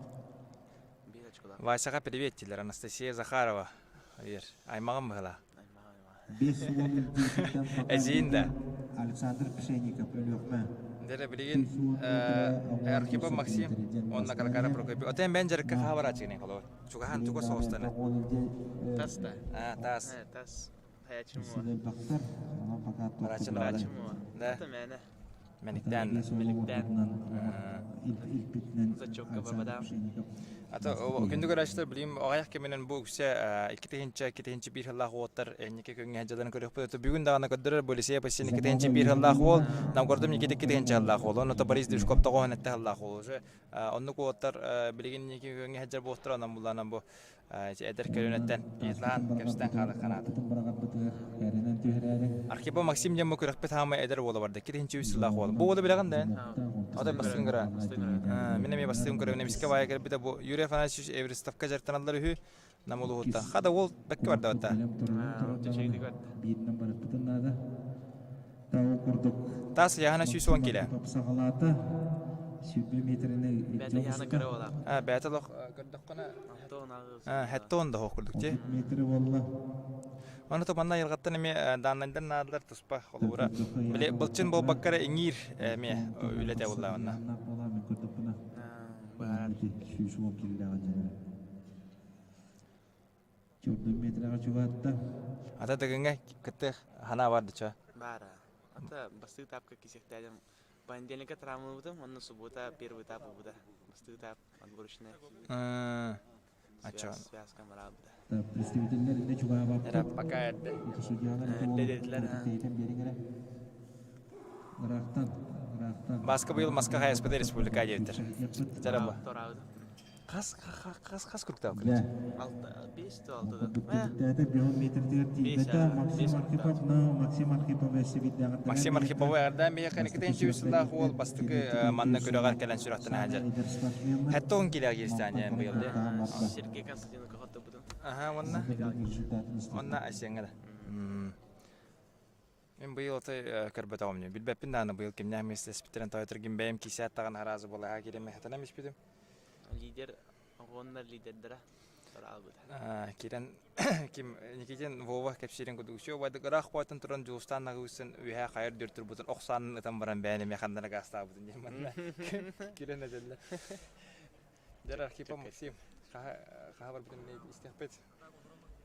[SPEAKER 4] биир очколаах.
[SPEAKER 1] Васяҕа привет дииллэр Анастасия Захарова. Вер, аймаҕым быһыла.
[SPEAKER 2] 5 уол
[SPEAKER 1] Эдьиийин да.
[SPEAKER 2] Александр Пшенников, Өлүөхүмэ.
[SPEAKER 1] Дьэрэ билигин Архипов Максим уонна Каракара Прокопий. Отен бэн дьарыкка хаһа барааччыгын холобур. Чугаһан туга соҕустаны.
[SPEAKER 4] Тас да.
[SPEAKER 1] А, таас.
[SPEAKER 4] Тас. Хаячым
[SPEAKER 1] Барааччы Да.
[SPEAKER 4] Мээнэ.
[SPEAKER 1] Мэниктээн.
[SPEAKER 4] Мэниктээн. Зачетка барбадам.
[SPEAKER 1] Ата күндү көрөөччүлэр билим аҕыйах кэминэн бу үксэ 2-2-1 сыллаах уоттар энники күҥҥэ дьаларын көрүөхпүт. Бүгүн даҕаны көрдөрөр бу Елисей Пасин 2-1 сыллаах уол, Намгордум Никита 2 сыллаах уол, онно Борис Движков тоҕоһун этте сыллаах уол. Уже оннук уоттар билигин инники күҥҥэ сылдьар буолтар, онон булланан бу эдэр көлүөнэттэн ыйыталаан кэпсэтэн хаалар ханаата. Архипа Максим диэн бу күрэхпит хаамай эдэр уола барда. 2-3 сыллаах уол. Бу уолу билэҕин да эн? Отой бастыҥ көрө. Мин эмиэ бастыҥ көрөбүн. Эмискэ баайа кэлбитэ бу Юрий Афанасьевич Эверестовка дьарыктаналлар үһү. Нам улууһуттан. Хада уол бэккэ барда батта.
[SPEAKER 2] Бииринэн барыппытын наада. Тау курдук.
[SPEAKER 1] Таас ыйааһына 110 килэ.
[SPEAKER 2] Саҕалаата. 100 метрини
[SPEAKER 4] Бэйэтэ ыйаана кыра буолар.
[SPEAKER 1] Бэйэтэ олох көрдөххүнэ Хэттон да курдук ти.
[SPEAKER 2] Метры буолла.
[SPEAKER 1] Ону то манна айылҕаттан эмиэ дааннайдар наадалар туспа холобура. Били былчын буолбакка эрэ иҥиир эмиэ үлэтэ буолла онно.
[SPEAKER 2] Чордун метрэҕэ чугаатта.
[SPEAKER 1] Ата дыгыҥҥа кыттыах ханаа бар дыча.
[SPEAKER 4] Баара. Ата бастыы этапка кисиэхтээдим. Понедельникка травмалабытым, уонна суббота первый этап буолбута. Бастыы этап отборочная.
[SPEAKER 1] Ачча.
[SPEAKER 4] Связка бараабыта.
[SPEAKER 2] Представителлэр инде чугаабаппыт.
[SPEAKER 1] Эрэ пока эрдэ.
[SPEAKER 2] Судьялар
[SPEAKER 4] Эрдэ
[SPEAKER 2] биэриҥ эрэ. Ыраахтан, ыраахтан.
[SPEAKER 1] Баска быйыл Москва хайаспыта республика диэбиттэр. Дьара бу.
[SPEAKER 4] Тораабыт.
[SPEAKER 1] Хас хас хас кругтаах
[SPEAKER 2] Дэ.
[SPEAKER 4] Алта, бес алтыда.
[SPEAKER 2] Бүттээти биһон метрдигэр тиийбэтэ Максим Архипов, но Максим Архипов өссө биирдээҕиттэн
[SPEAKER 1] Максим Архиповы эрдээн биһиэхэ Никита сыллаах уол бастакы манна күрэҕэр кэлэн сүрэхтэнэ сылдьар. Хэттон килэҕ киирсээн быйыл дии.
[SPEAKER 4] Сергей Константиновка хоттобутун.
[SPEAKER 1] Аха, уонна уонна Айсеҥҥа да. Мин быйыл отой көрбөтөҕүм дии. Билбэппин даҕаны быйыл кимнээх миэстэлэспиттэрин тоойторгин бэйэм киисээт даҕаны араазы буолаһа киирэн хатанам испитим.
[SPEAKER 4] Лидер оҕоннор лидердара тараалбыта.
[SPEAKER 1] Киирэн ким Никитин Вова кэпсиирин курдук үчүгэй убайдык ыраах буолан туран Дьулустаан Наҕыыссын үөһээ хайыр дүр турбутун ох саанын ытан баран бэйэн эмиэ ханна гаастаабытын диэн манна киирэн этэллэр. Дьэр Архипов Максим хаһа барбытын истиэхпит.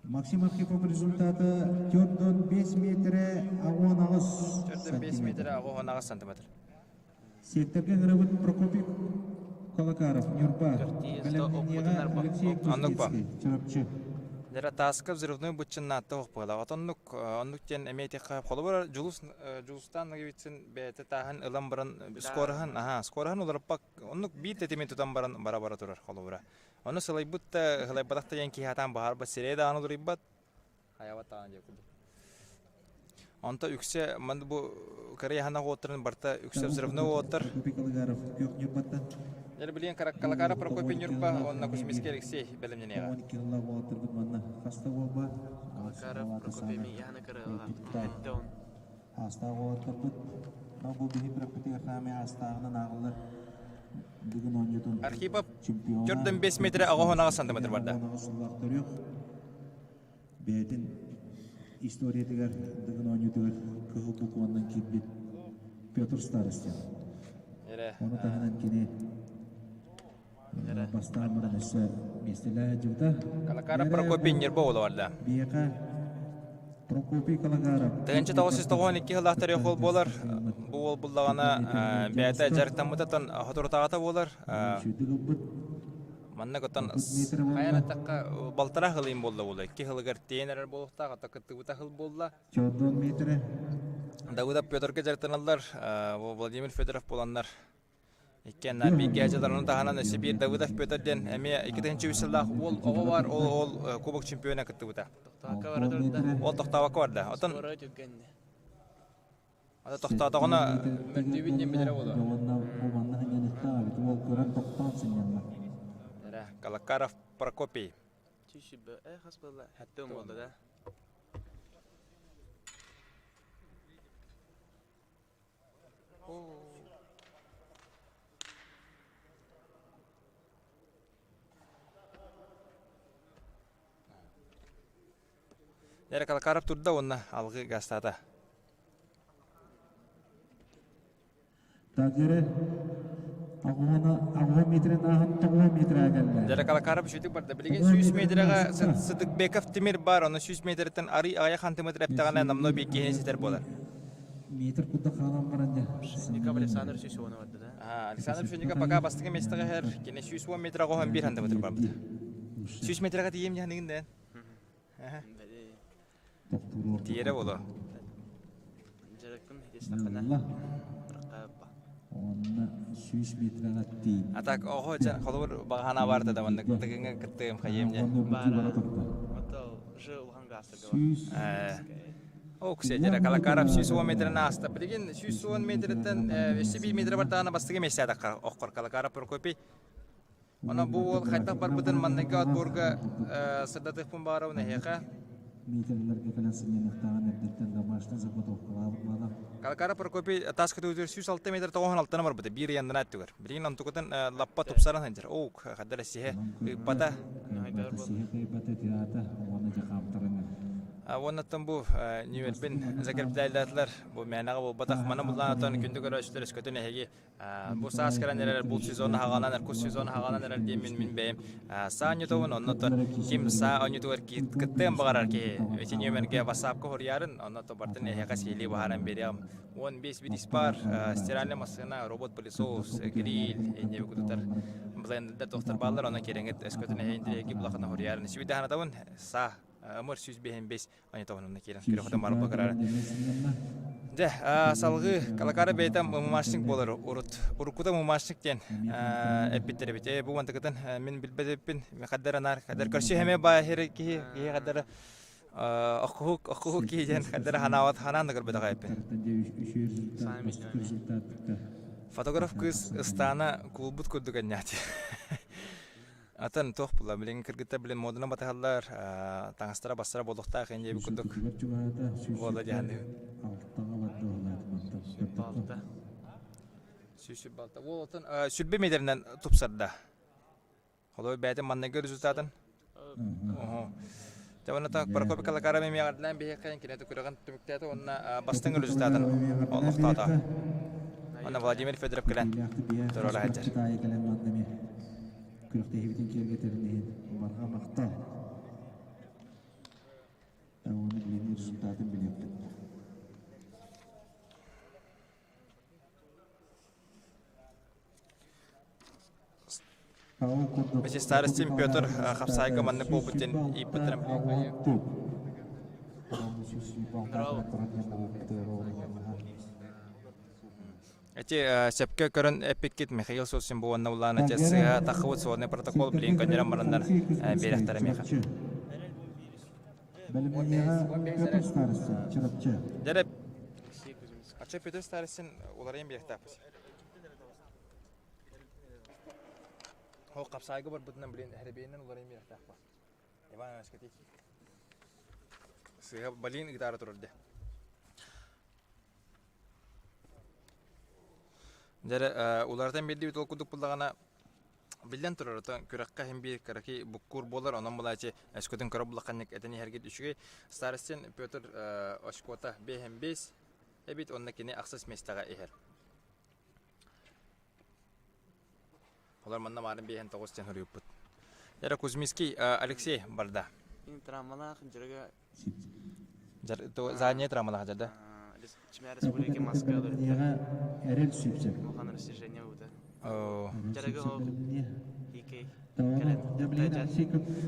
[SPEAKER 2] Максим Архипов результата 4,5 метрэ 68
[SPEAKER 1] 4,5 метрэ 68 сантиметр.
[SPEAKER 2] Секторга ыҥырабыт Прокопий Колокаров, Ньурба, Бэлэмнэниэҕэ Алексей Кузнецкий, Чурапчы.
[SPEAKER 1] Дьэ, тааска взрывной быччыннаатта охпуолаах. Отоннук, оннук диэн эмиэ этиэххэ, холобура, Дьулус, Дьулустаан Ноговицын бэйэтэ тааһын ылан баран, скороһын, аха, скороһын уларыппак, оннук биир тэтими тутан баран бара-бара турар, холобура. Ону сылайбыт да, сылайбатах да диэн киһи атаан баһаарбат, сирэйэ даҕаны уларыйбат, хайабат даҕаны диэн курдук. Онто үксэ ман бу кырай ханаах уоттарын барыта үксэ взрывной уоттар.
[SPEAKER 2] Прокопий Калыгаров күөх Ньурбаттан.
[SPEAKER 1] Дьэ билигин Калакара Прокопий Ньурба уонна Кузьминский Алексей бэлэмнэниэҕэ.
[SPEAKER 2] 12 сыллаах уолаттарбыт манна хаста уолба.
[SPEAKER 4] Калакаров Прокопий Мияна кырыла. Эттон.
[SPEAKER 2] Аастаах уолаттарбыт. Бу биһи күрэхпитигэр хаамай аастааҕынан ааҕыллар. Бүгүн оонньуутун
[SPEAKER 1] Архипов
[SPEAKER 2] чемпиона.
[SPEAKER 1] 4,5 метрэ 98 сантиметр барда.
[SPEAKER 2] сыллаах төрүөх. Бэйэтин историятыгар Дыгын оонньуутугар кыһыл букваннан киирбит Петр Старостин.
[SPEAKER 1] Эрэ.
[SPEAKER 2] Ону таһынан кини бастаан баран өссө миэстэлээх дьыбыта.
[SPEAKER 1] Калакара Прокопий Нербо буола барда.
[SPEAKER 2] Биһиэхэ Прокопий Калагаров.
[SPEAKER 1] 1992 сыллаах төрүөх буолар. Бу уол буллаҕына бэйэтэ дьарыктаммытыттан соторутааҕыта буолар. Манна оттон хайан эттэххэ балтараа сыл ыйын буолла буолла. Икки сылыгар тиийэн эрэр буолуохтаах, ата кыттыбыта сыл буолла.
[SPEAKER 2] Чордон метрэ.
[SPEAKER 1] Давыдов Петрга дьарыктаналлар, Владимир Федоров буоланнар Иккиэннээх бииргэ дьылларын таһынан өссө биир Давыдов Петр диэн эмиэ 2003 сыллаах уол оҕо бар, ол ол кубок чемпиона кыттыбыта.
[SPEAKER 4] Тохтообокко бара турда.
[SPEAKER 1] Ол тохтообокко барда. Оттон
[SPEAKER 4] Скоро түргэннэ.
[SPEAKER 1] ата тохтоотоҕуна мөлтүүбүт диэн билэрэ буолуо.
[SPEAKER 2] Уонна бу манна сынньаныктаах эбит. Уол көрөн тохтоон сынньанна.
[SPEAKER 1] Эрэ, Калакаров Прокопий.
[SPEAKER 4] Чүчүбэ э хас буолла? Хэттэ буолла да.
[SPEAKER 1] Эрэ Калакаров турда уонна алгыы гаастаата.
[SPEAKER 2] Тагеры аҕуһана аҕуһа метрин ааһан тоҕуһа метрэ кэллэ.
[SPEAKER 1] Дьэ Калакаров үчүгдүк барда. Билигин 100 метрэҕэ Сыдыкбеков Тимир бар, ону 100 метртэн арый аҕыйах сантиметр эптэҕинэ номнуо биир киһини ситэр буолар.
[SPEAKER 2] Метр курдук хаалан баран дьэ.
[SPEAKER 4] Пшенников Александр 110 барда да.
[SPEAKER 1] Александр Пшенников пока бастакы миэстэҕэ иһэр. Кини 110 метр оҕоһон 1 сантиметр барбыт. 100 метрэҕэ тиийиэм дьаһаныгын да. Тиэрэ буолуо.
[SPEAKER 4] Дьарыкпын хитистэххинэ
[SPEAKER 2] Онно 100 метрэҕэ тиий.
[SPEAKER 1] А так оҕо дьэ холобур баҕаһана барда да маннык тыгыҥҥа кыттыым хайыам дьэ.
[SPEAKER 4] Баара. Ото уже улахан гаастарга бар.
[SPEAKER 1] Оксе дьэ Калакаров 110 метрин ааста. Билигин 110 метртэн өссө 1 метр бартаҕына бастакы миэстэ оххор Калакаров Прокопий. Онон бу уол хайдах барбытын манныгы отборга сырдатыахпын баҕарабын эһиэхэ.
[SPEAKER 2] Метрлерге кэлэн сынньаныахтааҕын эрдэттэн домашний заготовкалаабыт буолан.
[SPEAKER 1] Калакара Прокопий таас көтүүтүгэр 106 метр 96 барбыта биир ыйаннана өттүгэр. Билигин онтукутун лаппа тупсаран сылдьар. Оук, хаддар сиһэ ыыппата.
[SPEAKER 2] Сиһэ кыайбата тираата уонна дьэ хаамтаран
[SPEAKER 1] Уоннаттан бу нүөлбин закрепляллаатылар. Бу мээнэҕэ буолбатах. Маны буллаан отон күндү көрөөччүлэр өскөтүн эһиги Бу саас кэлэн эрэр булт сезона хаҕаланан эрэр, кус сезона хаҕаланан эрэр диэммин мин бэйэм саа онньутубун, оннуттан ким саа онньутугар кыттыан баҕарар киһи ити нүөмэргэ ватсапка суруйарын, онно бартын эһиэхэ сиһилии быһааран биэриэҕим. 15 бириис баар, стиральная массыына, робот-пылесос, гриль, инньэ кутутар блендердэр туохтар бааллар, онон кирэҥит өскөтүн эһэ интириэһиргии булахына суруйарын. Сүүйдэханатабын саа ымыр 105 Анитовна киирэн күрөхөтөн баран бакырара. Дьэ, салгыы Калакара бэйэтэ мумашник буолар урут. Уруккута мумашник диэн эппиттэр эбит. Ээ, бу мантыкытын мин билбэт эбиппин. Хаддар анаар, хаддар көрсү хэмэ баахир киһи, киһи хаддар охкуһук, охкуһук киһи диэн хаддар ханаават ханаан да көрбөтөх эппин. Фотограф кыыс ыстаана куулбут курдук энньаати. Атын туох була билигин кыргыттар билин муодунан батыһаллар, таҥастара бастара буолуохтаах ин диэбит курдук буола дьаһаныы.
[SPEAKER 4] Балта.
[SPEAKER 1] Сүүсүп балта. Уол отон сүрбэ метринэн тупсарда. Холобур бэйэтин манныгы результатын. Оһо. Дьэ уонна так Прокопий Калакаров эмиэ эҕэрдэлээн биһиэхэ кинини күрэҕин түмүктээтэ уонна бастыҥ результатын олохтоото. Уонна Владимир Федоров кэлэн туруора сылдьар.
[SPEAKER 2] Күрэхтэһиибитин киэргэтэрин иһин барҕа махтал. Уонна билиҥҥи результатын билиэхпит.
[SPEAKER 1] Эти старостин Петр хапсаайга маннык буолбут диэн ииппиттэрин Эти сөпкө көрөн эппиккит Михаил Сосин бу уонна улаан эти сыһа таххыбыт сводный протокол билин көннөрөн бараннар биэрэхтэрэ миэхэ.
[SPEAKER 2] Бэлэмнэниэҕэ Петр Старостин, Чурапчы.
[SPEAKER 1] Дьэ, Ача Петр Старостин уларыйан биэрэхтээхпит. Ол хапсаайга барбытынан билин эһэрбиэннэн уларыйан биэрэхтээхпит. Иван Иванович кэтий. Сыһа балин гитара турар де. Дьэ, уларытан биэрдибит ол курдук буллаҕына биллэн турар, оттон күрэххэ иһин биир кыракый буккуур буолар, онон булааччы өскөтүн көрө буллахханнык этэн иһэргит үчүгэй. Старостин Петр очкота 5 эбит, онно кини ахсыс миэстэҕэ иһэр. Олор манна маарын 5 диэн суруйбут. Дьэ, Кузьминский Алексей барда.
[SPEAKER 4] Травмалаах дьарыга.
[SPEAKER 1] Задняя травмалаах дьарда.
[SPEAKER 4] Чимээ республика маска ылырда.
[SPEAKER 2] Эрэл сүпсэ.
[SPEAKER 4] Улахан растяжение бута. Дьарыгы икей.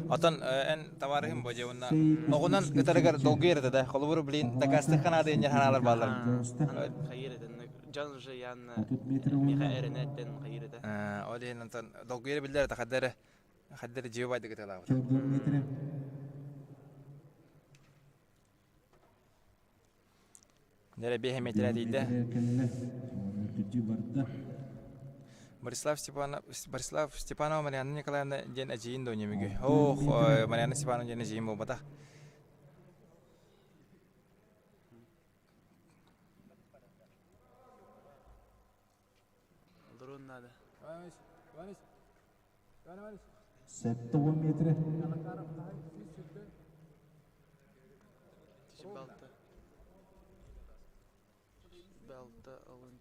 [SPEAKER 1] Отон эн товарыһым бо дьэ уонна оҕунан ытарыгар долгуйар этэ да холобур блин дакаастык ханаада инньэ ханаалар бааллар.
[SPEAKER 4] Хайыр этэ дьон уже янна миха эрэнэттен хайыр этэ.
[SPEAKER 1] Ол иһин онтон долгуйар биллэр этэ хаддары хаддары дьиэ байдык ыталаабыт. Дэрэ биэһэ миэтэрэ тиийдэ. Борислав Степанов, Борислав Степанова Марианна Николаевна диэн эдьиийин да ньүмүгү. Ох, Марианна Степановна диэн эдьиийим буолбатах.
[SPEAKER 4] Олоруон наада.
[SPEAKER 2] 70 метрэ.
[SPEAKER 4] Балта. Балта алын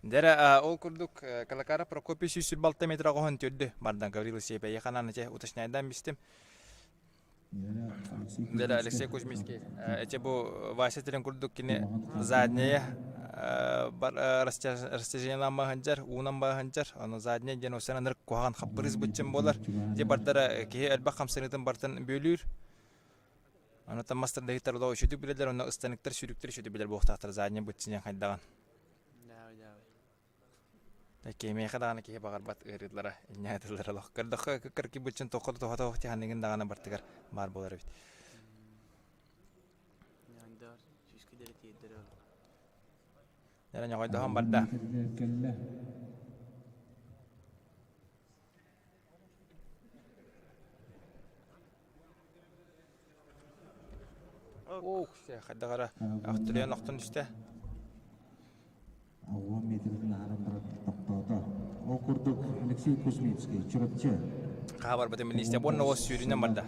[SPEAKER 1] Дэрэ ол курдук Калакара Прокопий 126 метр оҕоһун түрдү бардан Гаврил Сиэпэйи ханан эче уточняйдан бистим. Дэрэ Алексей Кузьминский эче бу Вася тилин курдук кини задняя растяжениелан баһынчар, уунан баһынчар, ону задняя диэн осен аныр куһаҕан хаппырыс быччын буолар. Дьэ бардара киһи элбэх хамсаныытын бартын бүөлүүр. Онутан мастардаһыттар олоо үчүдүк билэллэр, онно ыстаныктар, сүүрүктэр үчүдүк билэр буолуохтаахтар задняя быччын хайдаҕын. Кимиэхэ даҕаны киһи баҕарбат ыарыылара, инньэ олох. Көрдөххө, кыркы быччын тоққо тоһо тиһанныгын даҕаны бартыгар баар буолар эбит. Дьэ, ньоҕойдоһон барда. Ох, хайдах эрэ охтулуйан охтон түстэ.
[SPEAKER 2] 10 метрин аһаран баран тохтоото. Ол курдук Алексей Кузьминский, Чурапчы.
[SPEAKER 1] Хаһа барбытын билиистэ. Уонна ол сүүрүнэн барда.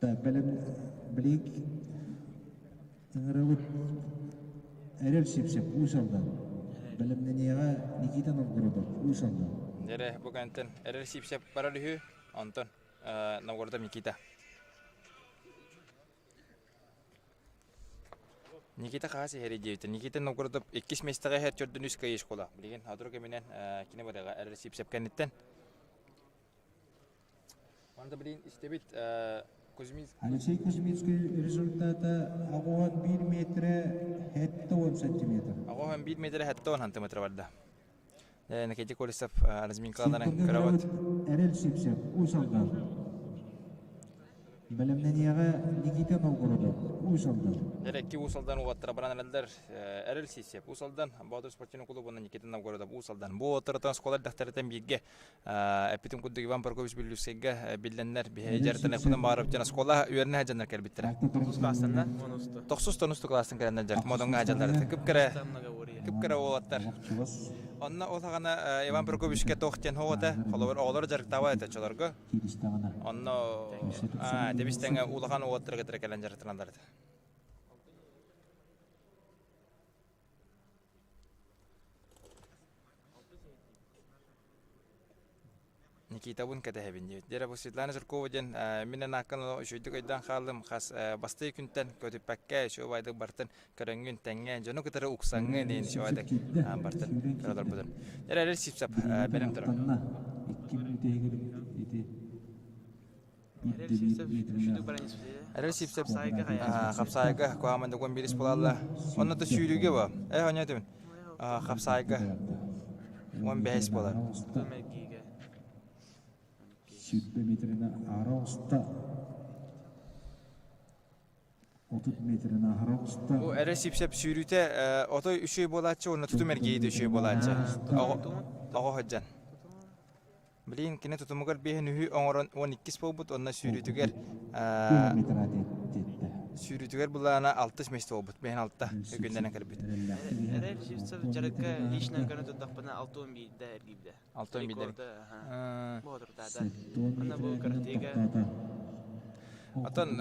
[SPEAKER 2] Бэлэм билик ыҥырабыт Эрэл Сипсеп Уус Алдан. Бэлэмнэниэҕэ Никита Новгородов Уус Алдан.
[SPEAKER 1] Дьэрэ, бу кэнтэн Эрэл Сипсеп барар үһү, онтон Новгородов Никита. Никита хаһас иһэрий диэбитэ. Никита Новгородов иккис миэстэҕэ иһэр төрдүн үс кыайыы школа. Билигин сотору кэминэн кини барыаҕа Эрэл Сипсеп кэнниттэн. Онто билигин истэбит Кузьминский.
[SPEAKER 2] Алексей Кузьминский результата аҕуһан биир метрэ 70 сантиметр.
[SPEAKER 1] Аҕуһан биир метрэ 70 сантиметр барда. Никита Колесов разминкаларын көрөбүт.
[SPEAKER 2] Эрэл Сипсев, Уус Алдан. Бэлэмнэниэҕэ Никита Новгородов, Уус Алдан.
[SPEAKER 1] Эрэкки Уус Алдан уолаттара баран эрэллэр. Эрэл Сипсев, Уус Алдан, Боотур спортивный клубунан Никита Новгородов, Уус Алдан. Бу уолаттарыттан оскуола эрдэхтэриттэн бииргэ эппитим курдук Иван Прокопьевич Бүллүскэйгэ биллэннэр биһиги дьарыктаныахпытын баҕарабыт дьон оскуола үөрэнэ сылдьаннар кэлбиттэрэ.
[SPEAKER 4] Тохсус класстан да? Онусту.
[SPEAKER 1] Тохсус тонусту класстан кэлэннэр дьарык модоҥҥо сылдьаллар этэ. Кып-кэрэ кып-кэрэ уолаттар. Онно ол саҕана Иван Прокопьевичка туох диэн хоҕо этэ, холобур оҕолору дьарыктаабат этэ оччолорго. Онно тэбис тэҥэ улахан уолаттары кытары кэлэн дьарыктаналлар этэ. Никитабын кэтэһэбин диэбит. Дьэ бу Светлана Жиркова диэн мин анааккан үчүгэйдик өйдөөн хааллым. Хас бастыы күнтэн көтүппэккэ үчүгэй бартын көрөҥҥүн тэҥҥэ дьону кытары уксаҥҥын диэн үчүгэйдик бартын көрө олорбутун. Дьэ эрэл Сипсап бэлэм турар.
[SPEAKER 2] Икки мүнүүтэ ити
[SPEAKER 1] Эрэл Сипсеп хапсаайга куһааман докуон биирис буолалла. Онно то сүүрүүгэ бо. Э оня түмүн. Хапсаайга 15 буолар.
[SPEAKER 2] Сүүрбэ метрина аара оста. 30 метрина аара оста.
[SPEAKER 1] Бу Эрэл Сипсеп сүүрүүтэ отой үчүгэй буолааччы уонна тутум эргийиитэ үчүгэй буолааччы. Оҕо сылдьан. Билигин кини тутумугар биэһин үһү оҥорон уон иккис буолбут уонна сүүрүүтүгэр сүүрүүтүгэр былаана алтыс миэстэ буолбут биэһин алта үгүннэнэн кэлбит.
[SPEAKER 4] Эрэл Сивцев дьарыкка лично көрөн турдахпына алта уон биирдэ эргийбитэ.
[SPEAKER 1] Алта уон биирдэ.
[SPEAKER 4] Боотурдаата. Онно бу картига
[SPEAKER 1] Оттон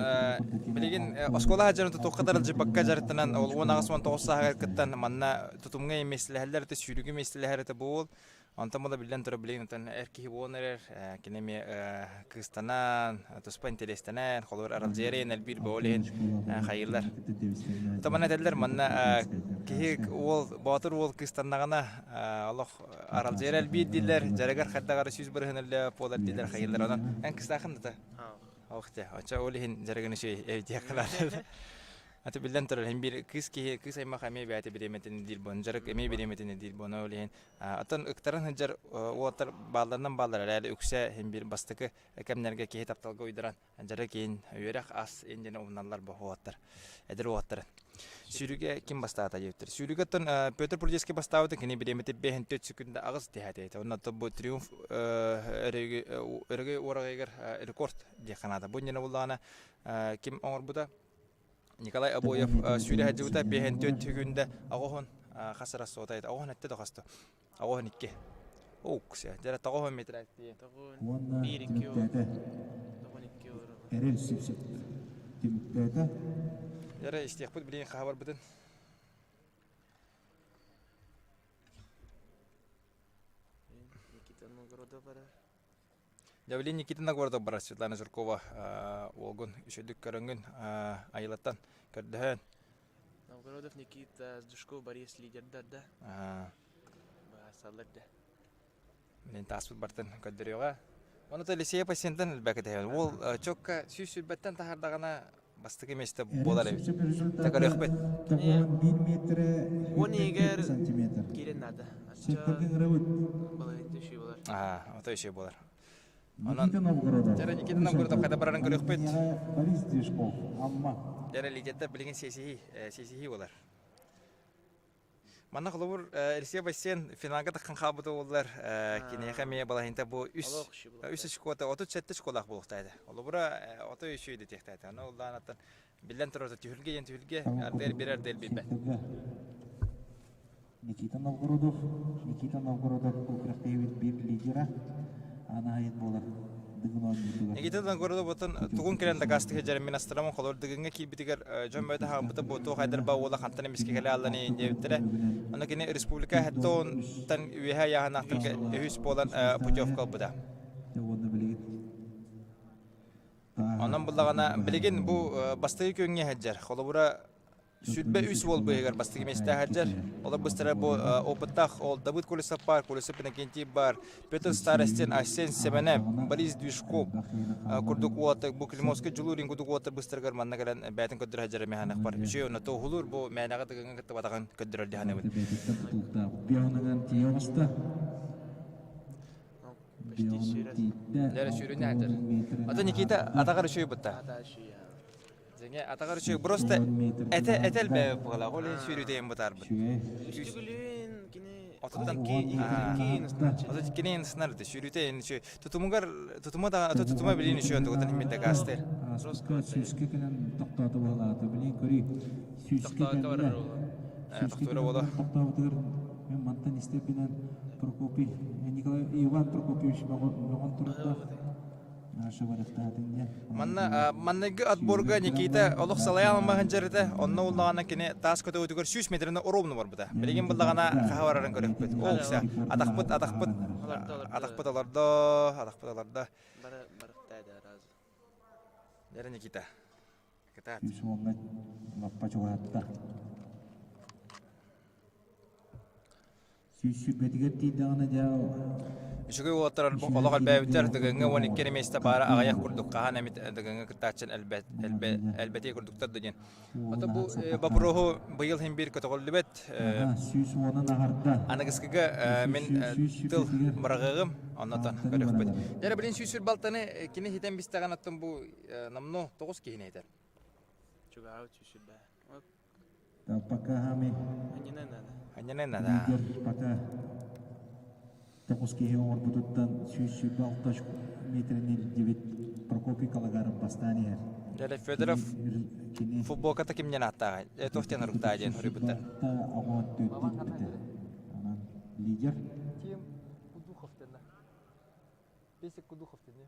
[SPEAKER 1] билигин оскуола сылдьан тутуохха дарылдьыппакка дьарыктанан ол 18-19 сааһыгар кыттан манна тутумҥа миэстэлэһэллэр этэ, сүүрүүгэ миэстэлэһэр этэ буол. Онтон була биллэн турар билигин оттон эр киһи буолан эрэр, кини эмиэ кыыстанан, туспа интэриэстэнэн, холобур аралдьыйар элбиир бөҕө иһин хайыыллар. Оттон манна этэллэр, манна киһи уол, боотур уол кыыстаннаҕына олох аралдьыйар элбиир дииллэр, дьарыгар хайдах эрэ 100% өллөө буолар дииллэр хайыыллар. Онон эн кыстаахын да Ох дьэ, оччо ол иһин дьарыгын үчүгэй эбитиэххэ наада. Аты биллэн турар, иһин биир кыыс киһи, кыыс аймах эмиэ бэйэтэ бириэмэтин диир буон, дьарык эмиэ бириэмэтин диир буон, ол иһин оттон ыктаран сылдьар уолаттар баалларынан бааллар эрээри үксэ иһин биир бастакы кэмнэргэ киһи тапталга уйдаран дьарык иһин үөрэх ас иһин диэн умналлар бу уолаттар, эдэр уолаттары. Сүүрүгэ ким бастаата диэбиттэр. Сүүрүгэ оттон Петр Прудецкий бастаабыта кини бириэмэтэ 5 секунда 8 тиһээтэ. Онно бу триумф өрөгөй уораҕайыгар рекорд диэххэ наада. Бу иннинэ буллаҕына ким оҥорбута? Николай Обоев сүүрэ сылдьыбыта 54 секунда аҕыһын хас раз суотай аҕыһын эттэ да хаста аҕыһын икки Оукся дьэ тоҕуһун метр
[SPEAKER 2] Уонна түмүктээтэ. Эрэл Сипсип түмүктээтэ.
[SPEAKER 1] Дьэ истиэхпит билигин хаһа барбытын.
[SPEAKER 4] Никита Новгородов барар.
[SPEAKER 1] Давлин Никита Новгородов барар Светлана Жиркова уолгун үчүгдүк көрөҥҥүн айылаттан көрдөһөн.
[SPEAKER 4] Новгородов Никита, Сдюшков Борис лидердар да. Баасалар да.
[SPEAKER 1] Мин тааспыт бартын көрдөрүөҕэ. Оны Елисея пациентан элбэк этэ. Уол чокка сүүс сүүрбэттэн таһаардаҕына бастакы миэстэ буолар эбит. Көрүөхпүт.
[SPEAKER 2] 1 метр
[SPEAKER 4] Уон иһигэр
[SPEAKER 2] сантиметр.
[SPEAKER 4] киирэн наада.
[SPEAKER 2] Секторга ырабыт.
[SPEAKER 4] Балайын төшүй болар.
[SPEAKER 1] Аа, ото еще болар. Онон
[SPEAKER 2] Никита Новгородов.
[SPEAKER 1] Дьэрэ Никита Новгородов хайда барарын көрүөхпүт.
[SPEAKER 2] Борис Движков, Амма.
[SPEAKER 1] Дьэрэ лидердэр билигин сиэсиһии, сиэсиһии болар. Манна холобур Алексей Бассен финалга таххан хаалбыта буоллар, киниэхэ эмиэ балаһыйта бу үс үс очкота 37 очколаах буолуохтаах этэ. Холобура ото үчүгэй дэтиэхтээх этэ. Аны улаанаттан биллэн турар түһүлгэ диэн түһүлгэ ардыгар биэрэр ардыгар биэрбэт.
[SPEAKER 2] Никита Новгородов, Никита Новгородов бу күрэхтэһиибит биир лидера, анаһайын буолар.
[SPEAKER 1] Никита Новгородов оттон тугун кэлэн дакаастыһы дьэрэммин астырамын холор дыгыҥҥа киирбитигэр дьон бөтө хааммыта бу туох айдарба уола хантан эмискэ кэлэ аллан диэбиттэрэ. Ону кини республика хэттоонтан үөһэ ыйааһынаахтарга үһүс буолан путевка ылбыта. Онон буллаҕына билигин бу бастакы күҥҥэ сылдьар. Холобура 23 уол быыһыгар бастакы миэстэ сылдьар. Олор быстара бу опыттаах ол Давыд Колесов баар, Колесов Иннокентий баар, Петр Старостин, Арсен Семенев, Борис Движков курдук уолаттар бу Климовский Дьулуурин курдук уолаттар быстарыгар манна кэлэн бэйэтин көрдөрө сылдьар эмиэ бар. Үчүгэй онно туоһулуур бу мээнэҕэ дыгыҥҥа кыттыбатаҕын көрдөрөр дии саныыбын. Дьэ, сүүрүнэ сылдьар. Ата Никита атаҕар үчүгэй бутта. Дьиҥэ атаҕар үчүгэй просто этэ этэ элбээбит буолла ол иһин сүүрүүтэйэн бытаарбыт.
[SPEAKER 4] Үстүгүлүүн кини
[SPEAKER 1] Отуттан Ото кини инснар да сүүрүүтэйэн үчүгэй тутумугар тутума да ото тутума билин үчүгэй онтугутан химмит дакаастыр.
[SPEAKER 2] Ааспыкка сүүскэ кэлэн тохтоото баһылаата. Билин көрүй сүүскэ кэллэ. Сүүскэ кэлэн тохтообутугар мен мантан истэрбинэн Прокопий Николай Иван Прокопьевич мөҕөн турардаах.
[SPEAKER 1] Манна манныгы отборга Никита олох салайа алмаһын дьарыта, онно уллаҕана кини таас көтөҕүтүгэр 100 метрини оруобуна барбыта. Билигин буллаҕына хаһа барарын көрүөхпүт. Ол кися атахпыт атахпыт атахпыт олордо, атахпыт олордо. Дьэрэ Никита. Кытаат.
[SPEAKER 2] Үс уоҥҥа лаппа чугаһатта. Сүүс сүүрбэтигэр тиийдэҕинэ дьэ
[SPEAKER 1] Үчүгэй уолаттар олох элбээбиттэр Дыгыҥҥа 12 эрэ миэстэ баара аҕыйах курдук хаһан эмит Дыгыҥҥа кыттааччын элбэт элбэтиэ курдуктар да диэн. Ото бу боппуруоһу быйыл иһин биир көтөҕүллүбэт.
[SPEAKER 2] Сүүс уонун аһарда.
[SPEAKER 1] Аныгыскыга мин тыл быраҕыаҕым, оннотон көрүөхпүт. Дьэ билин сүүс сүр балтаны кини хитэн бистэҕин оттон бу номнуо тоҕус киһини этэр.
[SPEAKER 4] Чугаһаабыт сүүс сүрбэ.
[SPEAKER 2] Пока хами
[SPEAKER 1] Анньанай надо.
[SPEAKER 2] Лидер пока тоҕус киһи оҥорбутуттан 126 метрини илдьибит Прокопий Калагаров бастаан иһэр.
[SPEAKER 1] Дьэ Федоров футболката кимнен ааттааҕай? Туох диэн уруктаа диэн хоруйбуттар.
[SPEAKER 2] Онон лидер.
[SPEAKER 5] Тим Кудухов диэн. Бесик Кудухов диэн.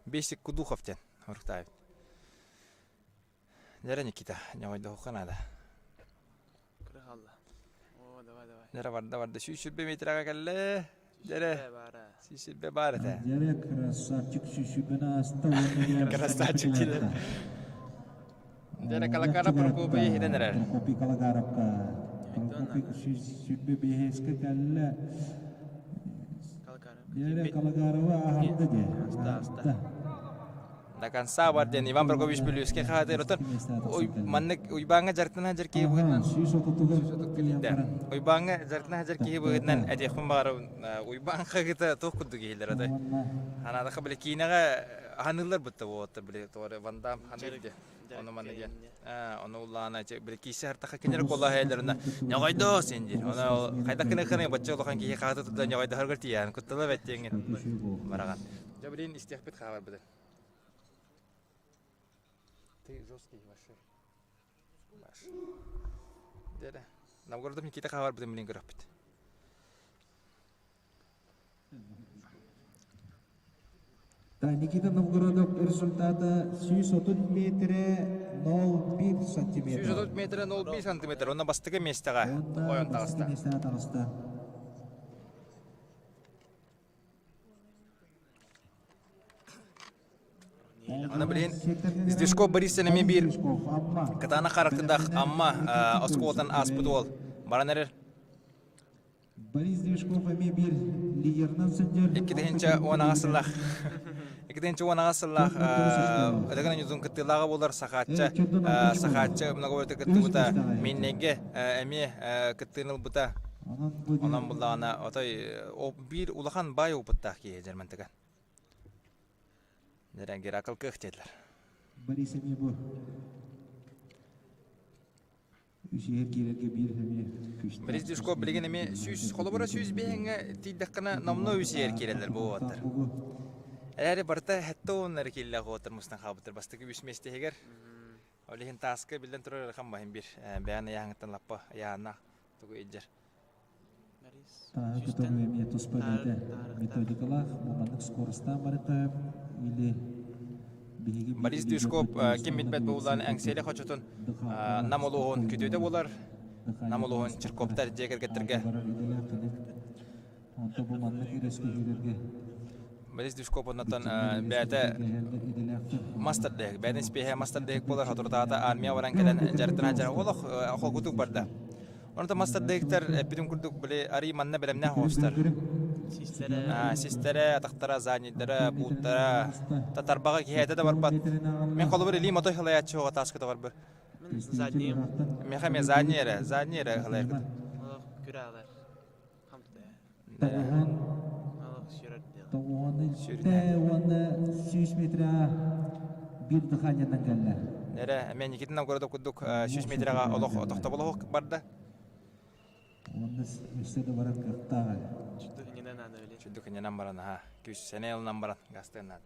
[SPEAKER 1] Бесик Кудухов диэн уруктаабыт. Дьэрэ Никита, ньоҕойдоһуохха наада.
[SPEAKER 4] Кыра хаалла. О, давай, давай.
[SPEAKER 1] Дьэрэ барда барда. 120 метрэҕэ кэллэ. Дьэрэ. 120 баар этэ.
[SPEAKER 2] Дьэрэ красавчик сүүсүбэни ааста уонна
[SPEAKER 1] Красавчик диилэр. Дьэрэ Калакара Прокопий иһитэн эрэр.
[SPEAKER 2] Прокопий Калагаровка. Прокопий сүүрбэ биэһэскэ кэллэ. Дьэрэ Калагарова аһарда дии.
[SPEAKER 4] Аста, аста.
[SPEAKER 1] До конца бар диэн Иван Прокопьевич Бүлүүскэ хаатыр отон маннык Уйбааҥҥа дьарыктана сылдьар киһи быһыытынан Уйбааҥҥа дьарыктана сылдьар киһи быһыытынан этиэхпин баҕарабын Уйбаан хаһыыта туох курдук иһиллэр отой ханаатахха били киинэҕэ ханыыллар бытта буолуоттар били тоҕо Ван Дам ханыыр диye ону манна диэн ону улаана били киисэ хартаха кинилэр куолаһайаларына ньоҕойдоо син диир ону хайдах гына кыны бачча улахан киһи хаата тутан ньоҕойдоһоргор тиийэн куттала бэттиэҥин бараҕан дьэ билин истиэхпит хааларбытын Ты жесткий вообще. Баш. Дere. Новгородов Никита хааларбытын билин көрөхпүт.
[SPEAKER 2] Да, Никита Новгородов результата 130 метре 0,1 сантиметр.
[SPEAKER 1] 130 метре 0,1 сантиметр. Онно бастакы миэстэҕэ ойон таҕыста.
[SPEAKER 2] Миэстэҕэ таҕыста.
[SPEAKER 1] Аны билин Сдвижков Борис эмиэ биир кытаанах характырдаах Амма оскуолатан ааспыт уол баран эрэр.
[SPEAKER 2] Борис Движков эмиэ биир лидерынан сылдьар.
[SPEAKER 1] 2010 сыллаах 2010 сыллаах Ытыгын Ньузун кыттыылааҕа буолар Сахаачча Сахаачча многовойта кыттыбыта Миннэйгэ эмиэ кыттыыны ылбыта. Онон буллаҕына отой биир улахан баай опыттаах киһи Дьэрмантыган. Дэрэн Геракл кыах диэтилэр.
[SPEAKER 2] Борис эмиэ бу үсүһэр киирэргэ биир эмиэ күүстээх.
[SPEAKER 1] Борис Дюшков билигин эмиэ сүүс холобура сүүс биэһиҥҥэ тиийдэххинэ номнуо үсүһэр киирэллэр бу уолаттар. Эрээри барыта сэттэ уоннары киирэллэх уолаттар мустан хаалбыттар бастакы үс миэстэһигэр. Ол иһин тааска биллэн турар ыарахан баһын биир бэйэн ыйааһыҥыттан лаппа ыйааһыннаах тугу илдьэр.
[SPEAKER 2] Тааһы көтөҕүү эмиэ туспа бэйэтэ методикалаах, маннык скоростаан барыта или биһиги
[SPEAKER 1] Борис Дюшков ким билбэт буолан Эҥсиэли хочотун Нам улууһун күтүөтэ буолар. Нам улууһун Чирковтар дьиэ кэргэттэргэ.
[SPEAKER 2] Онто бу маннык өрөспүүбүлүкэлэргэ
[SPEAKER 1] Борис Дюшков оннуттан бэйэтэ мастер дэһик, бэйэтин спеһэ мастер дэһик буолар, соторутааҕыта армия баран кэлэн дьарыктана дьара олох холкутук барда. Онон мастер дэһиктэр эппитим курдук били арый манна бэлэмнээх оҕустар. Систэрэ, атахтара, заднийдара, бууттара, татарбаҕа киһи да барбат. Мен холобур илии мотой халайааччы оҕо тааска тоҕорбор.
[SPEAKER 4] Мин заднийым.
[SPEAKER 1] Меха ме задний эрэ, задний эрэ халайаргыт.
[SPEAKER 4] Олох күрэ алар.
[SPEAKER 2] Тоҕуһун тоҕуһун уонна сүүс метра биир дыханиянан кэллэ.
[SPEAKER 1] Эрэ, мен Никитин Новгородов курдук 100 метраҕа олох тохтоболоһук барда.
[SPEAKER 2] Уонна өссө да барар кыахтаах.
[SPEAKER 4] Чүдүк надо били.
[SPEAKER 1] Чүдүк иннинэн баран, аха. Күс сэнэ ылынан баран, гастыан наада.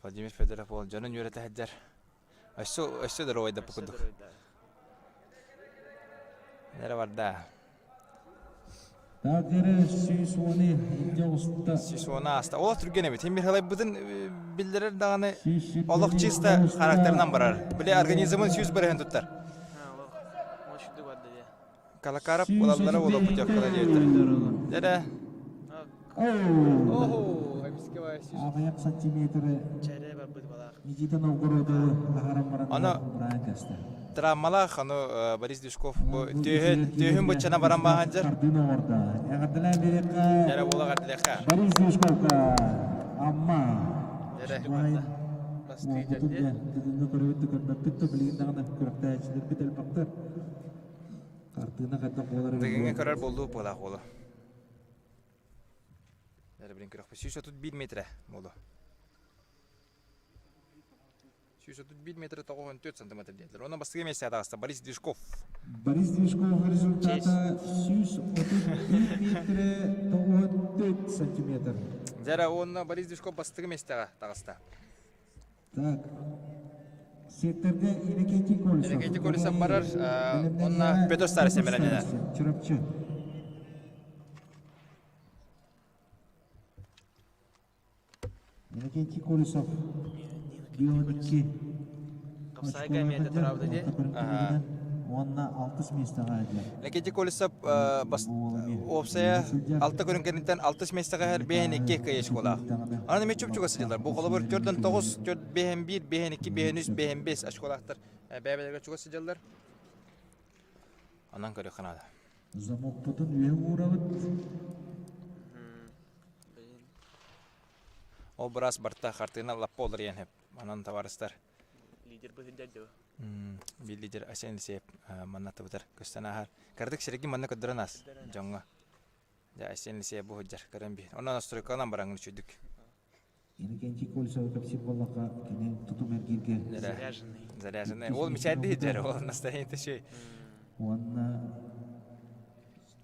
[SPEAKER 1] Владимир Федоров уол дьонун үөрэтэ сылдьар. Өссө өссө доруобайдаппыт курдук. Эрэ барда.
[SPEAKER 2] Так эрэ 110 илдьэ оҕуста.
[SPEAKER 1] 110 ааста. Ол түргэн эбит. Михайлайбытын биллэрэр даҕаны олох чисто характерынан барар. Били организмын 100% туттар. Калакаров ылаллара буолуо путевкала диэбиттэр. Дьэ Оху,
[SPEAKER 2] Аҕыйах сантиметры Никита Новгородовы аһаран баран
[SPEAKER 1] Аны
[SPEAKER 2] быраан кэстэ.
[SPEAKER 1] травмалаах, аны Борис Дюшков бу түөһүн түөһүн быччана баран бааһан дьэр.
[SPEAKER 2] Тардыын оҥордо. Эҕэрдэлээн биэриэххэ
[SPEAKER 1] Дьэрэ буола эҕэрдэлиэххэ.
[SPEAKER 2] Борис Дюшковка Амма.
[SPEAKER 1] Дьэрэ.
[SPEAKER 2] Уолбутун дьэ бүгүҥҥү көрөбүт да көрбөппүт да билигин даҕаны күрэхтэһээччилэрбит элбэхтэр. Хартыына хайдах буолар
[SPEAKER 1] Дыгыҥҥа көрөр буоллуу буолаах уолу. Эрэ билин көрөхпүт. 131 метрэ буолу. 131 метр 94 сантиметр диэтилэр. Онон бастакы миэстэҕэ таҕыста Борис Движков.
[SPEAKER 2] Борис Движков результата 131 метрэ 94 сантиметр.
[SPEAKER 1] Дьэрэ уонна Борис Движков бастакы миэстэҕэ таҕыста.
[SPEAKER 2] Так, секторга Иннокентий Колесов.
[SPEAKER 1] Иннокентий Колесов барар, онна Петр Старостин бэлэмнэнэр.
[SPEAKER 2] Чурапчы. Иннокентий Колесов 12
[SPEAKER 4] Хапсаайга эмиэ да тураабыта дии.
[SPEAKER 2] Уонна алтыс миэстэҕэ этилэр.
[SPEAKER 1] Иннокентий Колесов уопсайа алта көрүҥ кэнниттэн алтыс миэстэҕэ иһэр биэһин икки кыайа очколаах. Онон эмиэ чуп-чугас сылдьаллар. Бу холобур төрдөн тоҕус, төрт биэһин биир, биэһин икки, биэһин үс, биэһин биэс очколаахтар бэйэ-бэйэлэригэр чугас сылдьаллар. Онон көрүөххэ наада.
[SPEAKER 2] Замокпутун үөһэ уурабыт.
[SPEAKER 1] Ол быраас барта хартыына лаппа уларыйан сөп. Онон табаарыстар.
[SPEAKER 4] Лидер быһыдьар дьо.
[SPEAKER 1] Биир лидер Асен Алексеев манна аттыбытар көстөн ааһар. Кыратык сирэги манна көрдөрөн аас дьоҥҥо. Дьэ Асен Алексеев бу сылдьар көрөн биир. Онон настройкаланан бараҥын үчүйдүк.
[SPEAKER 2] Иннокентий Колесовы кэпсиир буоллахха, кини тутум эргииргэ
[SPEAKER 4] Заряженный.
[SPEAKER 1] Заряженный. Ол мичээрдии дьэр, ол настроение үчүгэй.
[SPEAKER 2] Уонна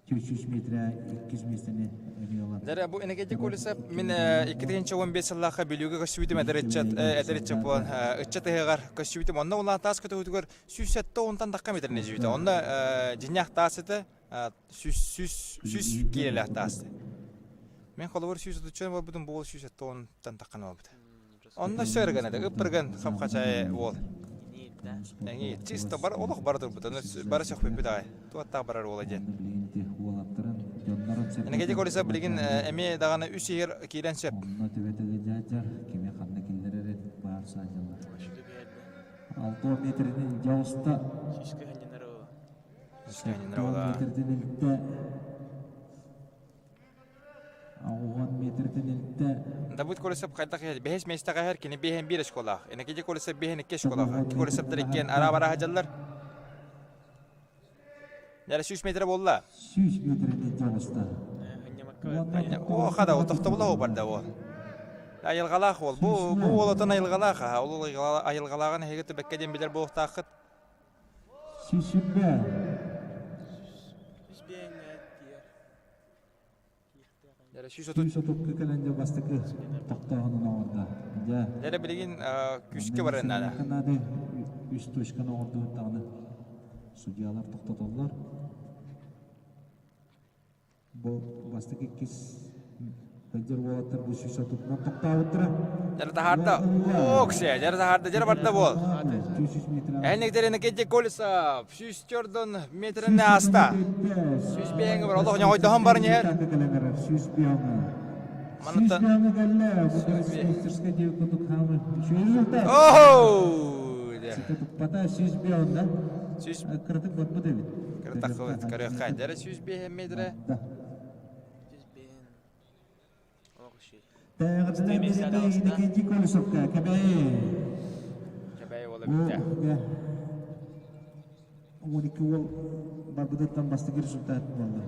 [SPEAKER 2] 400 метрэ иккис миэстэни эмиэ ылан.
[SPEAKER 1] Дьэ, бу Иннокентий Колесов мин 2015 сыллаахха Бүлүүгэ көстүбүтүм эдэр ыччат эдэр ыччат буолан ыччат ыһыаҕар көстүбүтүм. Онно улахан таас көтөҕүтүгэр 170 тахха метрини дьүүтэ. Онно дьиннээх таас этэ 100 киилэлээх таас. Мен холобур 130 буолбутум, бу уол 170 таххан буолбут. Онно сөргөн этэ, ыппырган хап-хачай уол. Эҥи чисто бар олох бара турбут. Оны бары сөхпүппүт аҕай. Туаттаах барар уола диэн. Энергетик Колеса билигин эмиэ даҕаны үс иһигэр киирэн сөп.
[SPEAKER 2] Онно түбэтэ дьаадьар кими ханна киллэрэр баар саадьалар. Алты метринин дьоҕуста. Метрден илтэ. Оҕон метрден илтэ.
[SPEAKER 1] Давыд Колесов хайдах иһэр? Бэһис миэстэҕэ иһэр, кини биэһин биир очколаах. Иннокентий Колесов биэһин икки очколаах. Икки Колесовтар иккиэн араа-бараа сылдьаллар. Дьэ, 100 метр буолла.
[SPEAKER 2] 100 метрден дьоҕуста.
[SPEAKER 1] О, хада, ол тохтобула барда ол. Айылҕалаах уол. Бу бу уол отон айылҕалаах аха. Ол айылҕалааҕын эһиги түбэккэ диэн билэр буолуохтааххыт.
[SPEAKER 2] Сүүсүрбэ.
[SPEAKER 1] Дьэ, 130
[SPEAKER 2] Сүүс отукка кэлэн дьэ бастакы тохтооһунун оҥордо. Дьэ.
[SPEAKER 1] Дьэ, билигин күүскэ барыан наада.
[SPEAKER 2] Наада үс точканы оҥордубут даҕаны судьялар тохтотоллор. Бу бастакы иккис сылдьар уолаттар бу 130-нан тохтообуттара.
[SPEAKER 1] Дьэ таһаарда. Оксе, дьэ таһаарда, дьэ барда буол. Энниктер Иннокентий Колесов 104 метрин ааста. 105 бар. Олох ньоҕойдоһон баран иһэр. Манна Оһоо!
[SPEAKER 2] Туппата 105 да. Кыратык барбыт эбит.
[SPEAKER 1] Кыратак көрүөххэ. Дьэ 105 метрэ.
[SPEAKER 2] Иннокентий Колесовка Кэбээйи.
[SPEAKER 1] Кэбээйи уола бүттэ.
[SPEAKER 2] 12 уол барбытыттан бастакы результат буолла.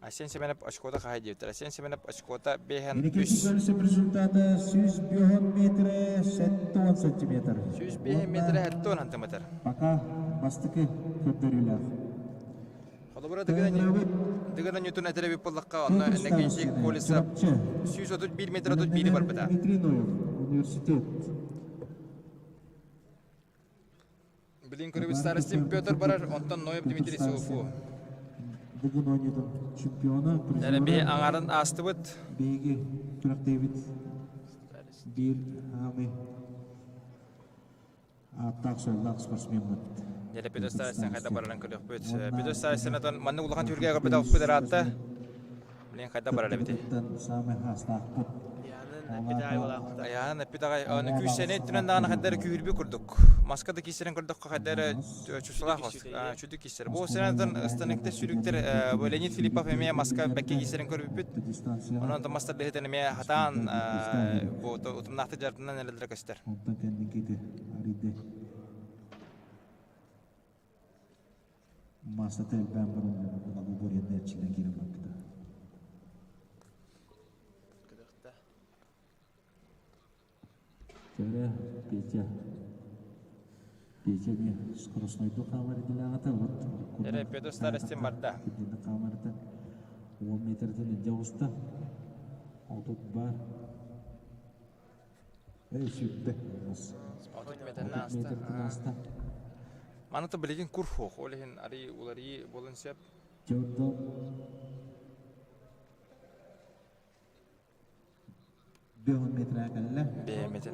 [SPEAKER 1] Айсен Семенов очкота хаһай диэбиттэр. Айсен Семенов очкота биэһэн
[SPEAKER 2] Иннокентий
[SPEAKER 1] үс.
[SPEAKER 2] Колесов результата 105 метрэ 70 сантиметр.
[SPEAKER 1] 105 метрэ 70 сантиметр.
[SPEAKER 2] Пока бастакы көрдөрүүлээх.
[SPEAKER 1] Холобура Дыгын Ньютон этэр эбит буоллахха, онно Иннокентий Колесов 131 метр 31 барбыта.
[SPEAKER 2] Дмитрий Ноев, университет.
[SPEAKER 1] Билин көрөбүт Старостин Петр барар, онтон Ноев Дмитрий Силуфу.
[SPEAKER 2] Дыгын оонньуутун чемпиона,
[SPEAKER 1] Дьэ, биһи аҥарын аастыбыт.
[SPEAKER 2] Биһиги күрэхтэһиибит биир аамый ааттаах-суоллаах спортсмеммыт.
[SPEAKER 1] Дьэ, Петр Старостин хайда барарын көрүөхпүт. Петр Старостин отон маннык улахан түһүлгэҕэ көрбөтөхпүт ыраатта. Билин хайда барар эбитий?
[SPEAKER 2] Саамай хаастаахпыт.
[SPEAKER 1] Айаанын эппит аҕай аны күүстэни өттүнэн даҕаны хайда эрэ күүһүрбүт курдук. Маска да киирсэрин көрдөххө хайда эрэ чувстволаах чудук киирсэр. Бу сенатор станыкта сүрүктэр Леонид Филиппов эмиэ маска бэккэ киирсэрин көрбүппүт. Онон мастар бэһитэн эмиэ хатаан бу утумнаахтык дьарытынан эрэллэрэ көстөр.
[SPEAKER 2] Онтон кэнники арыйды. Массата элбээн баран многоборьены эрчиллэн киирэн барбыта. Чөрө Петя Петя эмиэ скоростнойду хаамар идэлээҕитэ вот
[SPEAKER 1] Эрэ Петр Старостин барда.
[SPEAKER 2] Кирдинэ хаамарыта 10 метрден илдьэ оҕуста. Отут бар. Эй сүүрдэ.
[SPEAKER 1] 30 метрден ааста. Маны то билигин кур хуох. Ол иһин арый уларыы буолан сөп.
[SPEAKER 2] Дьордон. 5 метр кэллэ.
[SPEAKER 1] 5 метр.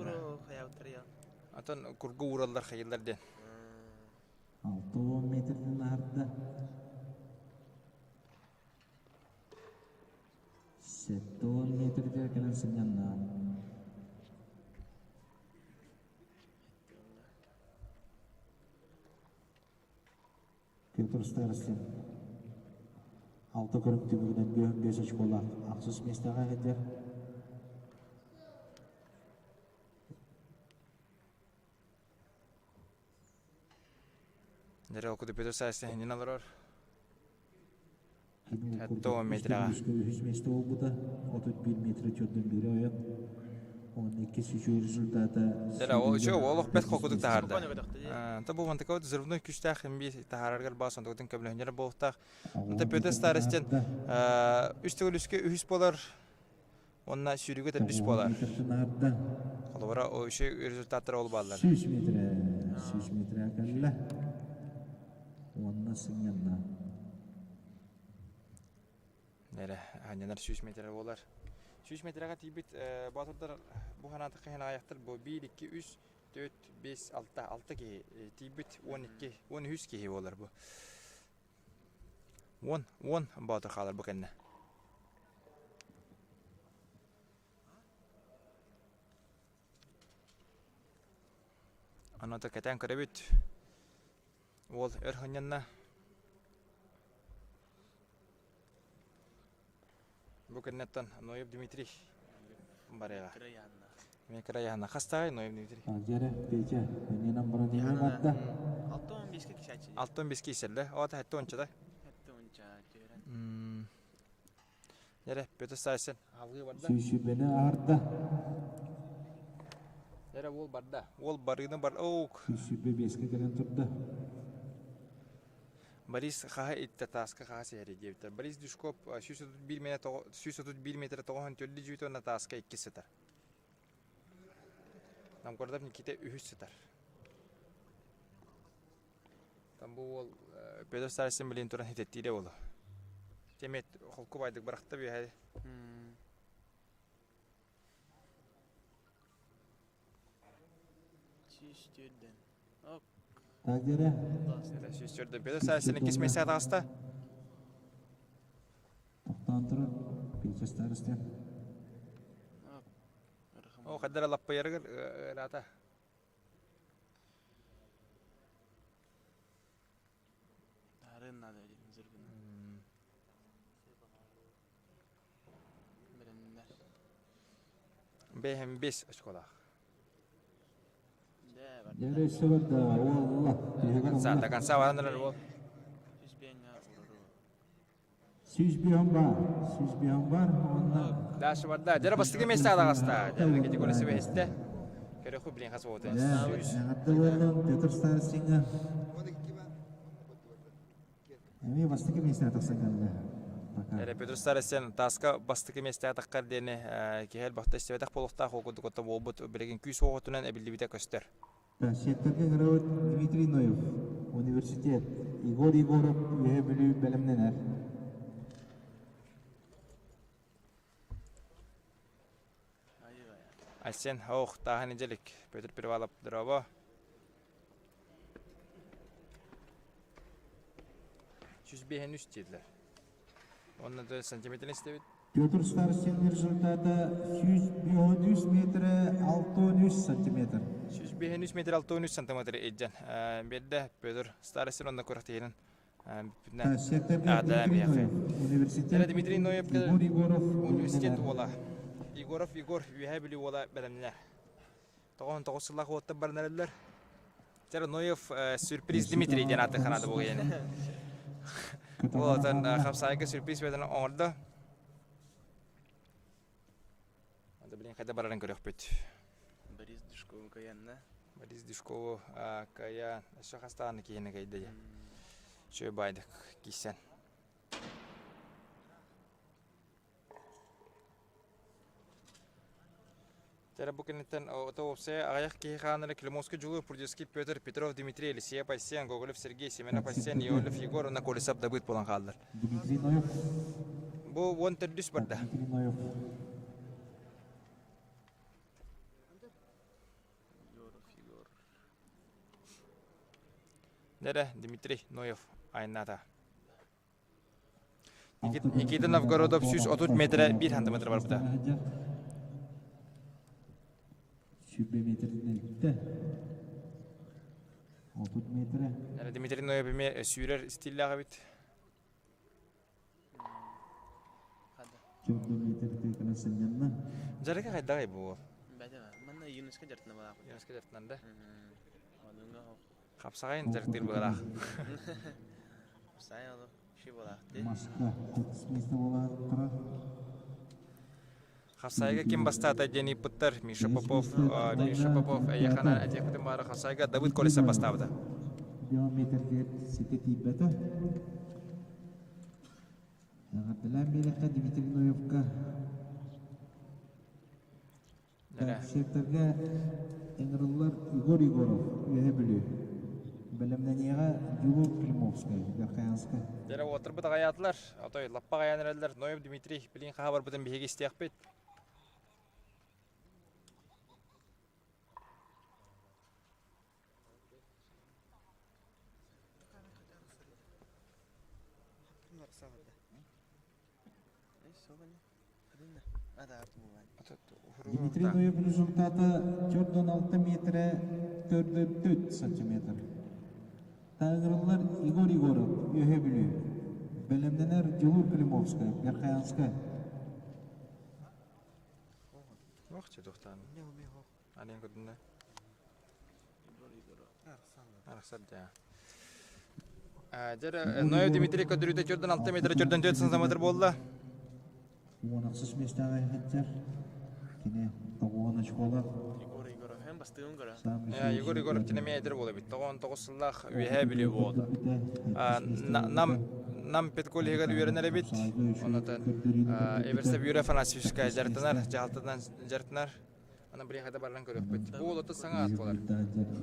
[SPEAKER 1] Атын кургу уураллар хайыллар диэн.
[SPEAKER 2] 60 метрден аһарда. 70 метрдер кэлэн сынньанна. Петр Старостин алта көрүҥ түмүгүнэн 55 очколаах ахсыс миэстэҕэ иһиллэр.
[SPEAKER 1] Дьэ, ол курдук Петр Старостин иһинэн олорор. 70 метраҕа.
[SPEAKER 2] Үһүс миэстэ буолбута. 31 метр төрдөн биирэ ойон. 12 үчүгэй результата.
[SPEAKER 1] Дьэ, ол үчүгэй олох бэрт холкутук таһаарда. Та бу мантыка взрывной күүстээх имби таһаараргар баас онтугутун көмөлөһүннэр буолуохтаах. Онто Петр Старостин үс төгүл үскэ үһүс буолар уонна сүүрүүгэ төрдүс буолар. Холобура, үчүгэй результаттар ол бааллар.
[SPEAKER 2] 100 метр, 100 метр кэллэ. Уонна сынньанна.
[SPEAKER 1] Эрэ, анньанар 100 метр буолар. 100 метрга тиийбит боотурдар бу ханаатык хаһан аҕыйахтар бу 1, 2, 3, 4, 5, 6, 6 киһи тиийбит 12, 13 киһи буолар бу. 10, 10 боотур хаалар бу кэннэ. Ону кэтээн көрөбүт. Уол өр ханньанна. Бу кэнниттэн Ноев Дмитрий барыаҕа. Мен кырайаанна. Хастаай Ноев Дмитрий?
[SPEAKER 2] Дьэрэ, Петя, эннинэн баран иһэ барда.
[SPEAKER 4] 65-ке кисээччи.
[SPEAKER 1] 65-ке исэллэ. Ота хэтте ончада.
[SPEAKER 4] Хэтте онча түөрэн.
[SPEAKER 1] Дьэрэ, Петр Сайсен алгыы барда.
[SPEAKER 2] Сүүсүбэни аарда.
[SPEAKER 1] Дьэрэ, уол барда. Уол барыыны бар. Оук.
[SPEAKER 2] Сүүсүбэ биэскэ кэлэн турда.
[SPEAKER 1] Борис хаһа иттэ тааска хаһа сиһэри диэбиттэр. Борис Дюшков 131 метр 94 дьүүтэ уонна тааска иккис сытар. Намгордов Никита үһүс сытар. Там бу уол Петр Старостин билин туран хитеттиирэ буолу. Темет холку байдык бырахта биһэ.
[SPEAKER 4] Сүүс төрдөн.
[SPEAKER 2] Тагдера.
[SPEAKER 1] 104 Петр Старостин иккис месте таҕыста.
[SPEAKER 2] Тохтоон турар Петя Старостин.
[SPEAKER 1] О, хаддара лаппайарыгар ыраата.
[SPEAKER 4] Таарыан наада диэн зыргын. Бэлэмнэр.
[SPEAKER 1] Бэһэн бес очколаах.
[SPEAKER 2] Дьэ, өссө барда, уолла.
[SPEAKER 1] Конца, до конца баран эрэр уол.
[SPEAKER 2] 101 бар, 101 бар, уонна
[SPEAKER 1] Даша барда. Дьэ, бастакы миэстэ адаҕаста. Дьэ, категория себеһистэ. Көрөхү билин хас буолута.
[SPEAKER 2] Эҕэрдэ буоллун Петр Старостиҥҥа. Эмиэ бастакы миэстэҕэ тахсан кэллэ.
[SPEAKER 1] Эрэ Петр Старостин тааска бастакы миэстэҕэ таххар диэни киһи элбэхтэ истибэтэх буолуохтаах ол курдук отто буолбут билигин күүс уоҕутунан эбиллибитэ көстөр.
[SPEAKER 2] Секторга ыҥырабыт Дмитрий Ноев, университет, Егор Егоров Үөһэ Бүлүү бэлэмнэнэр.
[SPEAKER 1] Айсен, ох, тааһын иделик. Петр Перевалов, дорообо. 105 диэтилэр. Уонна да сантиметрин истэбит.
[SPEAKER 2] Петр Старостин результата 153 метр 63 сантиметр.
[SPEAKER 1] 153 метр 63 сантиметр илдьэн биэрдэ Петр Старостин онно күрэхтэһиинэн
[SPEAKER 2] Дмитрий Ноев, университет
[SPEAKER 1] Дмитрий Ноев
[SPEAKER 2] Егор Егоров
[SPEAKER 1] университет уола. Егоров Егор Үөһээ Бүлүү уола бэлэмнэнэр. 99 сыллаах уоттар баран эрэллэр. Чара Ноев сюрприз Дмитрий диэн ааты ханаады бугайаны. Уолатан хапсаайга сюрприз бэдэн оҥордо. Анда билин хайда барарын көрөхпүт.
[SPEAKER 4] Борис Душкову каянна.
[SPEAKER 1] Борис Душкову кая өссө хастааны киһини кайда Чөй байдык кисэн. Тера бу кэнниттэн уопсайа аҕыйах киһи хааннара Климовский Дьулуур, Прудецкий Петр, Петров Дмитрий, Елисеев Айсен, Гоголев Сергей, Семенов Айсен, Иолев Егор уонна Колесов Давыд буолан хааллар.
[SPEAKER 2] Дмитрий Ноев.
[SPEAKER 1] Бу 14 барда.
[SPEAKER 2] Дмитрий Ноев.
[SPEAKER 1] Нэрэ Дмитрий Ноев айаннаата. Никита Новгородов 130 метрэ 1 сантиметр барбыта.
[SPEAKER 2] Сүүрбэ метрден элбитэ. 30 метрэ.
[SPEAKER 1] Дмитрий Ноев эмиэ сүүрэр стиллээх эбит.
[SPEAKER 2] Сүүрбэ метр тыыкына сынньанна.
[SPEAKER 1] Дьарыга хайдаҕый бу уол?
[SPEAKER 4] Манна юношка дьарытына балаах.
[SPEAKER 1] Юношка дьарытынан да? Хапсаҕайын дьарыктыыр быһалаах.
[SPEAKER 4] Хапсаҕай олох
[SPEAKER 2] Маска 30 миэстэ буолан турар.
[SPEAKER 1] Хасайга ким бастаата диэн ыйыппыттар. Миша Попов, Миша Попов эйиэхэ этиэхпитин баара Хасайга Давыд Колесов бастаабыта.
[SPEAKER 2] Биометрдиэт ситэ тиийбэтэ. Эҕэрдэлээн биэриэххэ Дмитрий Ноевка. Секторга ыҥырыллар Егор Егоров, Үөһэ Бүлүү. Бэлэмнэниэҕэ Дьулуур Климовскай, Верхоянскай.
[SPEAKER 1] Дьэ, уотарбыт аҕайаатылар. Отой лаппа аҕайаан эрэллэр. Ноев Дмитрий билигин хаһа барбытын биһиги истиэхпит.
[SPEAKER 2] Дмитрий Ноев результата 4,6 метрэ 4,4 сантиметр. Тааҥырыллар Егор Егоров, Үөһэ Бүлүү. Бэлэмнэнэр Дьулуур Климовскай, Верхоянскай.
[SPEAKER 1] Ох, чудохтан. Анен көрдүнэ. Арахсар даа. Дьэ, Ноев Дмитрий көрдөрүүтэ 4,6 метр 4,4 сантиметр буолла.
[SPEAKER 2] 16 миэстэҕэ иһиттэр. Кини 9 очколаах.
[SPEAKER 4] Егор Егоров эн бастыгын көрө.
[SPEAKER 1] Егор Егоров тин эмиэ эдэр буола бит. 99 сыллаах Үөһээ Бүлүү буолда. Нам Нам педколлегар үөрэнэр эбит. Онотон Эверстов Юрий Афанасьевичка дьарыктанар, дьаһалтатынан дьарыктанар. Аны билиэхэ да баран көрүөхпүт. Бу уол саҥа аат буолар.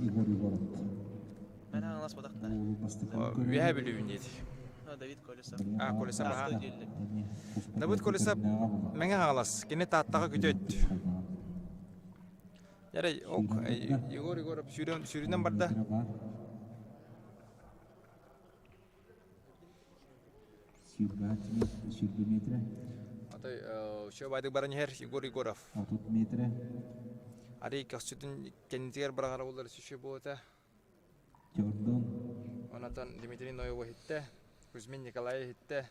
[SPEAKER 2] Егор Егоров.
[SPEAKER 4] Мен аҥалас бодахта.
[SPEAKER 1] Үөһээ Бүлүүбүн диэти.
[SPEAKER 4] Давид Колесов.
[SPEAKER 1] А, Колесов аха. Давид Колесов Мэҥэ Хаҥалас. Кини Тааттаҕа күтүөт. Ярай, ок, Егор Егоров сүүрүнэн барда.
[SPEAKER 2] Сүүрбэ метрэ.
[SPEAKER 1] Атай Шөбайдык баран иһэр Егор Егоров.
[SPEAKER 2] 30 метрэ.
[SPEAKER 1] Арый көхсүтүн кэннитигэр быраҕара буоллар сүшү буолута.
[SPEAKER 2] Jordan.
[SPEAKER 1] Онатан Дмитрий Ноеву иһиттэ, Кузьмин Николай иһиттэ,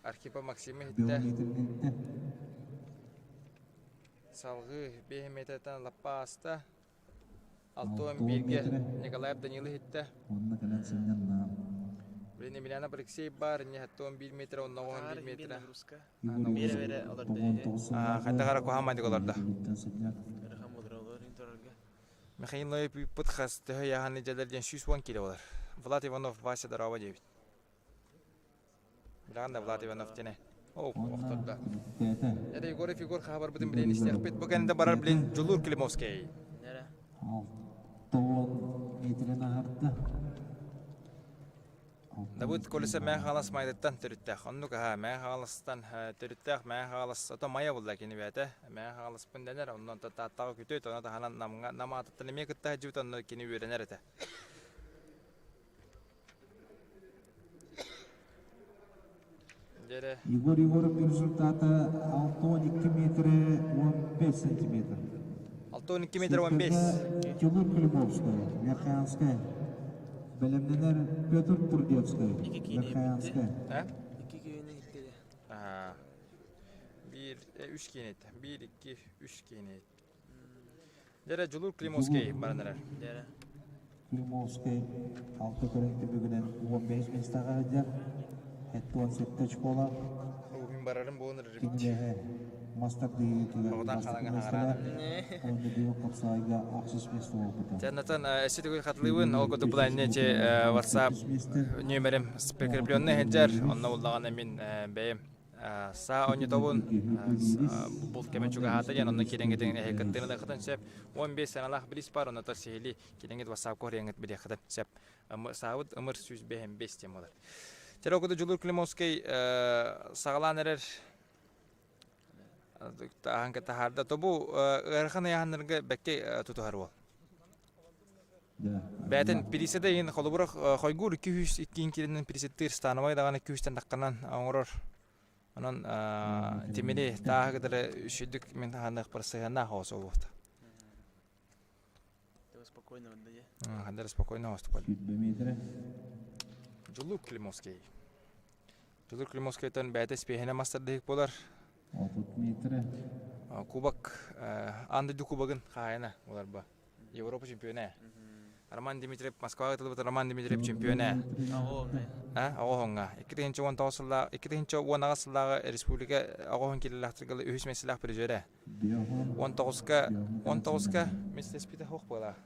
[SPEAKER 1] Архипа Максима иһиттэ. Салгыы 5 метртэн лаппа ааста. 61-ге Николаев Данил иһиттэ.
[SPEAKER 2] Онно кэлэн сынньанна.
[SPEAKER 1] Блин, Емельянов Алексей бар, не 71 метр, онно 11 метр. Хайдах ара куһаамайдык олордо. Михаил Ноев ыыппыт хас төһө яһаны дьэлэр диэн 110 кило болар. Влад Иванов Вася Дорова диэбит. Билэҕин да Влад Иванов диэни. Оо, охтордо. Это Егор Егор хаабарбытын билэн истиэхпит. Бу кэннэ барар билин Дьулуур Климовский.
[SPEAKER 2] Алтон метрин аһарда.
[SPEAKER 1] Давыд Колеса Мэҥэ Хаҥалас Майдыттан төрүттээх. Оннук аһа Мэҥэ Хаҥаластан төрүттээх Мэҥэ Хаҥалас ото Майа булла кини бэйэтэ. Мэҥэ Хаҥаласпын дэнэр, онно Тааттаҕа күтүөт, ону таһынан Намҥа Нам аатыттан эмиэ кытта сылдьыбыт, онно кини үөрэнэр этэ. Дьэрэ.
[SPEAKER 2] Егор Егоров результата 6,2 метрэ 15 сантиметр.
[SPEAKER 1] 6,2 метр 15.
[SPEAKER 2] Тимур Климовскай, Верхоянскай. Бэлэмнэнэр Петр Турдецкай, Верхоянскай.
[SPEAKER 4] Икки киһини иттиле.
[SPEAKER 1] Биир, үс киһини итте. Биир, икки, үс киһини Дьэрэ Дьулуур Климовский баран эрэр.
[SPEAKER 4] Дьэрэ.
[SPEAKER 2] Климовский алта көрүҥ түмүгүнэн 15 миэстэҕэ сылдьар. 77 очколаах.
[SPEAKER 1] Мин барарым буолан эрэр эбит.
[SPEAKER 2] Кинилэһэ мас тардыһыытыгар
[SPEAKER 1] Оҕотон
[SPEAKER 2] бастакы
[SPEAKER 1] хаалаҥа
[SPEAKER 2] миэстэлээх
[SPEAKER 1] хараата.
[SPEAKER 2] уонна биир хапсаҕайга ахсыс миэстэ буолбута.
[SPEAKER 1] Дьэ, өссө төгүл хатылыыбын. Ол курдук былаанньа WhatsApp нүөмэрим прикрепленный сылдьар. Онно буллаҕына мин бэйэм саа оонньотобун булт кэмэ чугаһаата диэн онно киирэҥҥитин эһи кыттыыны ылыаххытын сөп 15 сыаналаах билис бар онно сиһилии киирэҥҥит ватсапка хоруйаҥҥыт билиэххитин сөп саабыт ымыр 105 диэн буолар Терокуда Дьулуур Климовский саҕалаан эрэр таһаарда то бу ыарахан ыйааһыннарга бэккэ тутуһар уол. Бэйэтин пилисэдэ иһин холобура хойгуур 202 киилэнэн пилисэттиир становой даҕаны күүстэн тахханан оҥорор. Онон тимири тааһы кытары үчүгдүк мин ханыахпар сыһыаннаах оҕус буолуохта.
[SPEAKER 4] Спокойно дьэ.
[SPEAKER 1] Хандар спокойно оҕустук Дьулуур Климовский. Дьулуур Климовскайтан бэйэтэ испиэһинэ мастардыһык буолар.
[SPEAKER 2] 30 метрэ.
[SPEAKER 1] Кубок аан дойду кубогын хаһаайына буолар Европа чемпиона. Роман Дмитриев Москваҕа ыытыллыбыт Роман Дмитриев чемпиона. Оҕоһоҥҥо. 2019 сыллаах 2018 сыллааҕы республика оҕоһон киирэлээхтэргэ үһүс миэстэлээх призерэ. 19-ка 19-ка миэстэлэспитэ суох буолаа.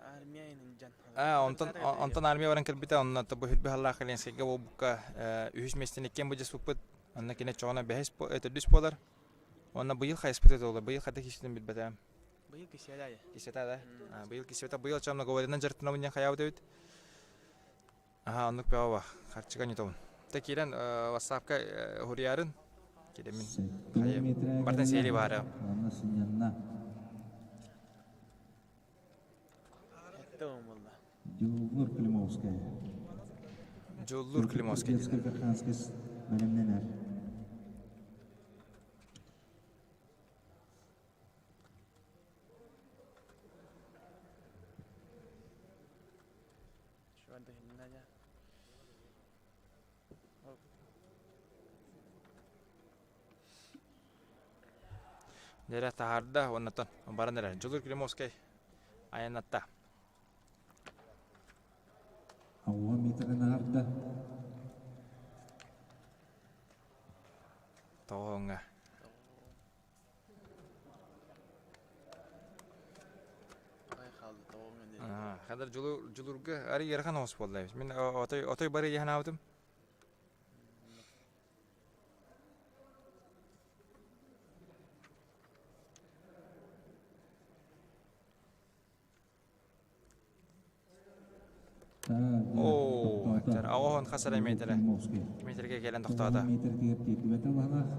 [SPEAKER 4] Армия инжан.
[SPEAKER 1] Аа, онтон онтон армия баран кэлбитэ, онно бу хүрбэ халлаах Ленскэйгэ буолбукка үһүс миэстэни иккиэн былдьаспыппыт. Онно кини чоҕуна бэһис төрдүс буолар. Уонна быйыл хайыспыт этэ быйыл хайдах киирситин билбэтим.
[SPEAKER 4] Быйыл кисиэдэ.
[SPEAKER 1] Кисиэтэ да? Быйыл кисиэтэ. Быйыл чам наговорынан дьарыктанабын диэн хайаабыт эбит. Аха, оннук бөҕө харчыга ньутабын. Та киирэн ватсапка уһуруйаарын киирэммин. Бартан сиэли баара.
[SPEAKER 2] Дьуллур Климовская.
[SPEAKER 1] Дьуллур Климовская.
[SPEAKER 2] Детскай Верханскай бэлэмнэнэр.
[SPEAKER 1] Дьэрэ таһаарда уоннатан баран эрэр. Дьулур Климовскай айаннатта.
[SPEAKER 2] Ауа метрын аарда.
[SPEAKER 1] Тоҕоҥҥа. Хадыр дьулурга ары ыарахан оҕус буолла эбит. Мин отой отой бары яһанаабытым. Оо, оҕоһун хас эрэ метрэ метргэ кэлэн тохтоото.
[SPEAKER 2] Метргэр тиэрдибэтэ баһылаах.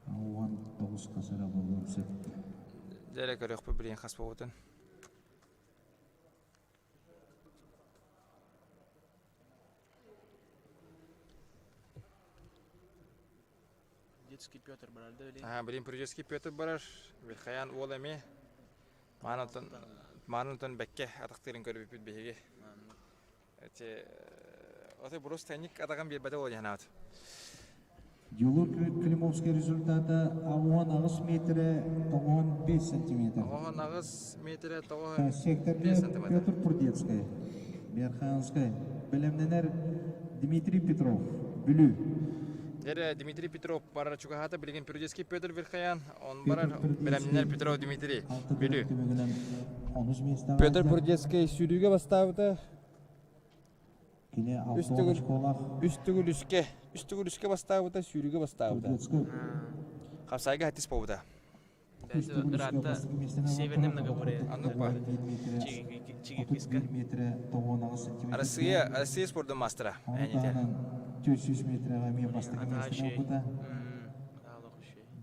[SPEAKER 2] 19 хас эрэ буолуон сөп.
[SPEAKER 1] Дьэ көрүөхпүт билигин хас буолбутун.
[SPEAKER 4] Детский Петр барар да билин.
[SPEAKER 1] Аа, билин Прудецкий Петр барар. Вильхаян уол эмиэ. Маанантан маанантан бэккэ атахтыырын көрбүппүт биһиги. Эти отой брус тайник атаҕын биэрбэтэ буолуо диэн аат.
[SPEAKER 2] Дьулур Климовский результата 18 метрэ 95 сантиметр.
[SPEAKER 1] 18 метрэ 95
[SPEAKER 2] Секторга
[SPEAKER 1] сантиметр.
[SPEAKER 2] Петр Прудецкай, Верханскай, бэлэмнэнэр Дмитрий Петров, Бүлүү.
[SPEAKER 1] Дьэ Дмитрий Петров барар чугаһаата билигин Прудецкий Петр Верхоян, он барар бэлэмнэнэр Петров Дмитрий, Бүлүү. Петр Прудецкий сүүрүүгэ бастаабыта.
[SPEAKER 2] Кини 60 очколаах.
[SPEAKER 1] Үс төгүл үскэ, үс төгүл үскэ бастаабыта, сүүрүүгэ бастаабыта. Хапсайга хаттис буолбута.
[SPEAKER 4] Ыраатта Северный многоборье.
[SPEAKER 1] Аннук ба.
[SPEAKER 4] Чигиркиска.
[SPEAKER 1] Россия, Россия спордун мастера.
[SPEAKER 2] Ону таһынан 400 метрэҕэ эмиэ бастакы миэстэни ылбыта.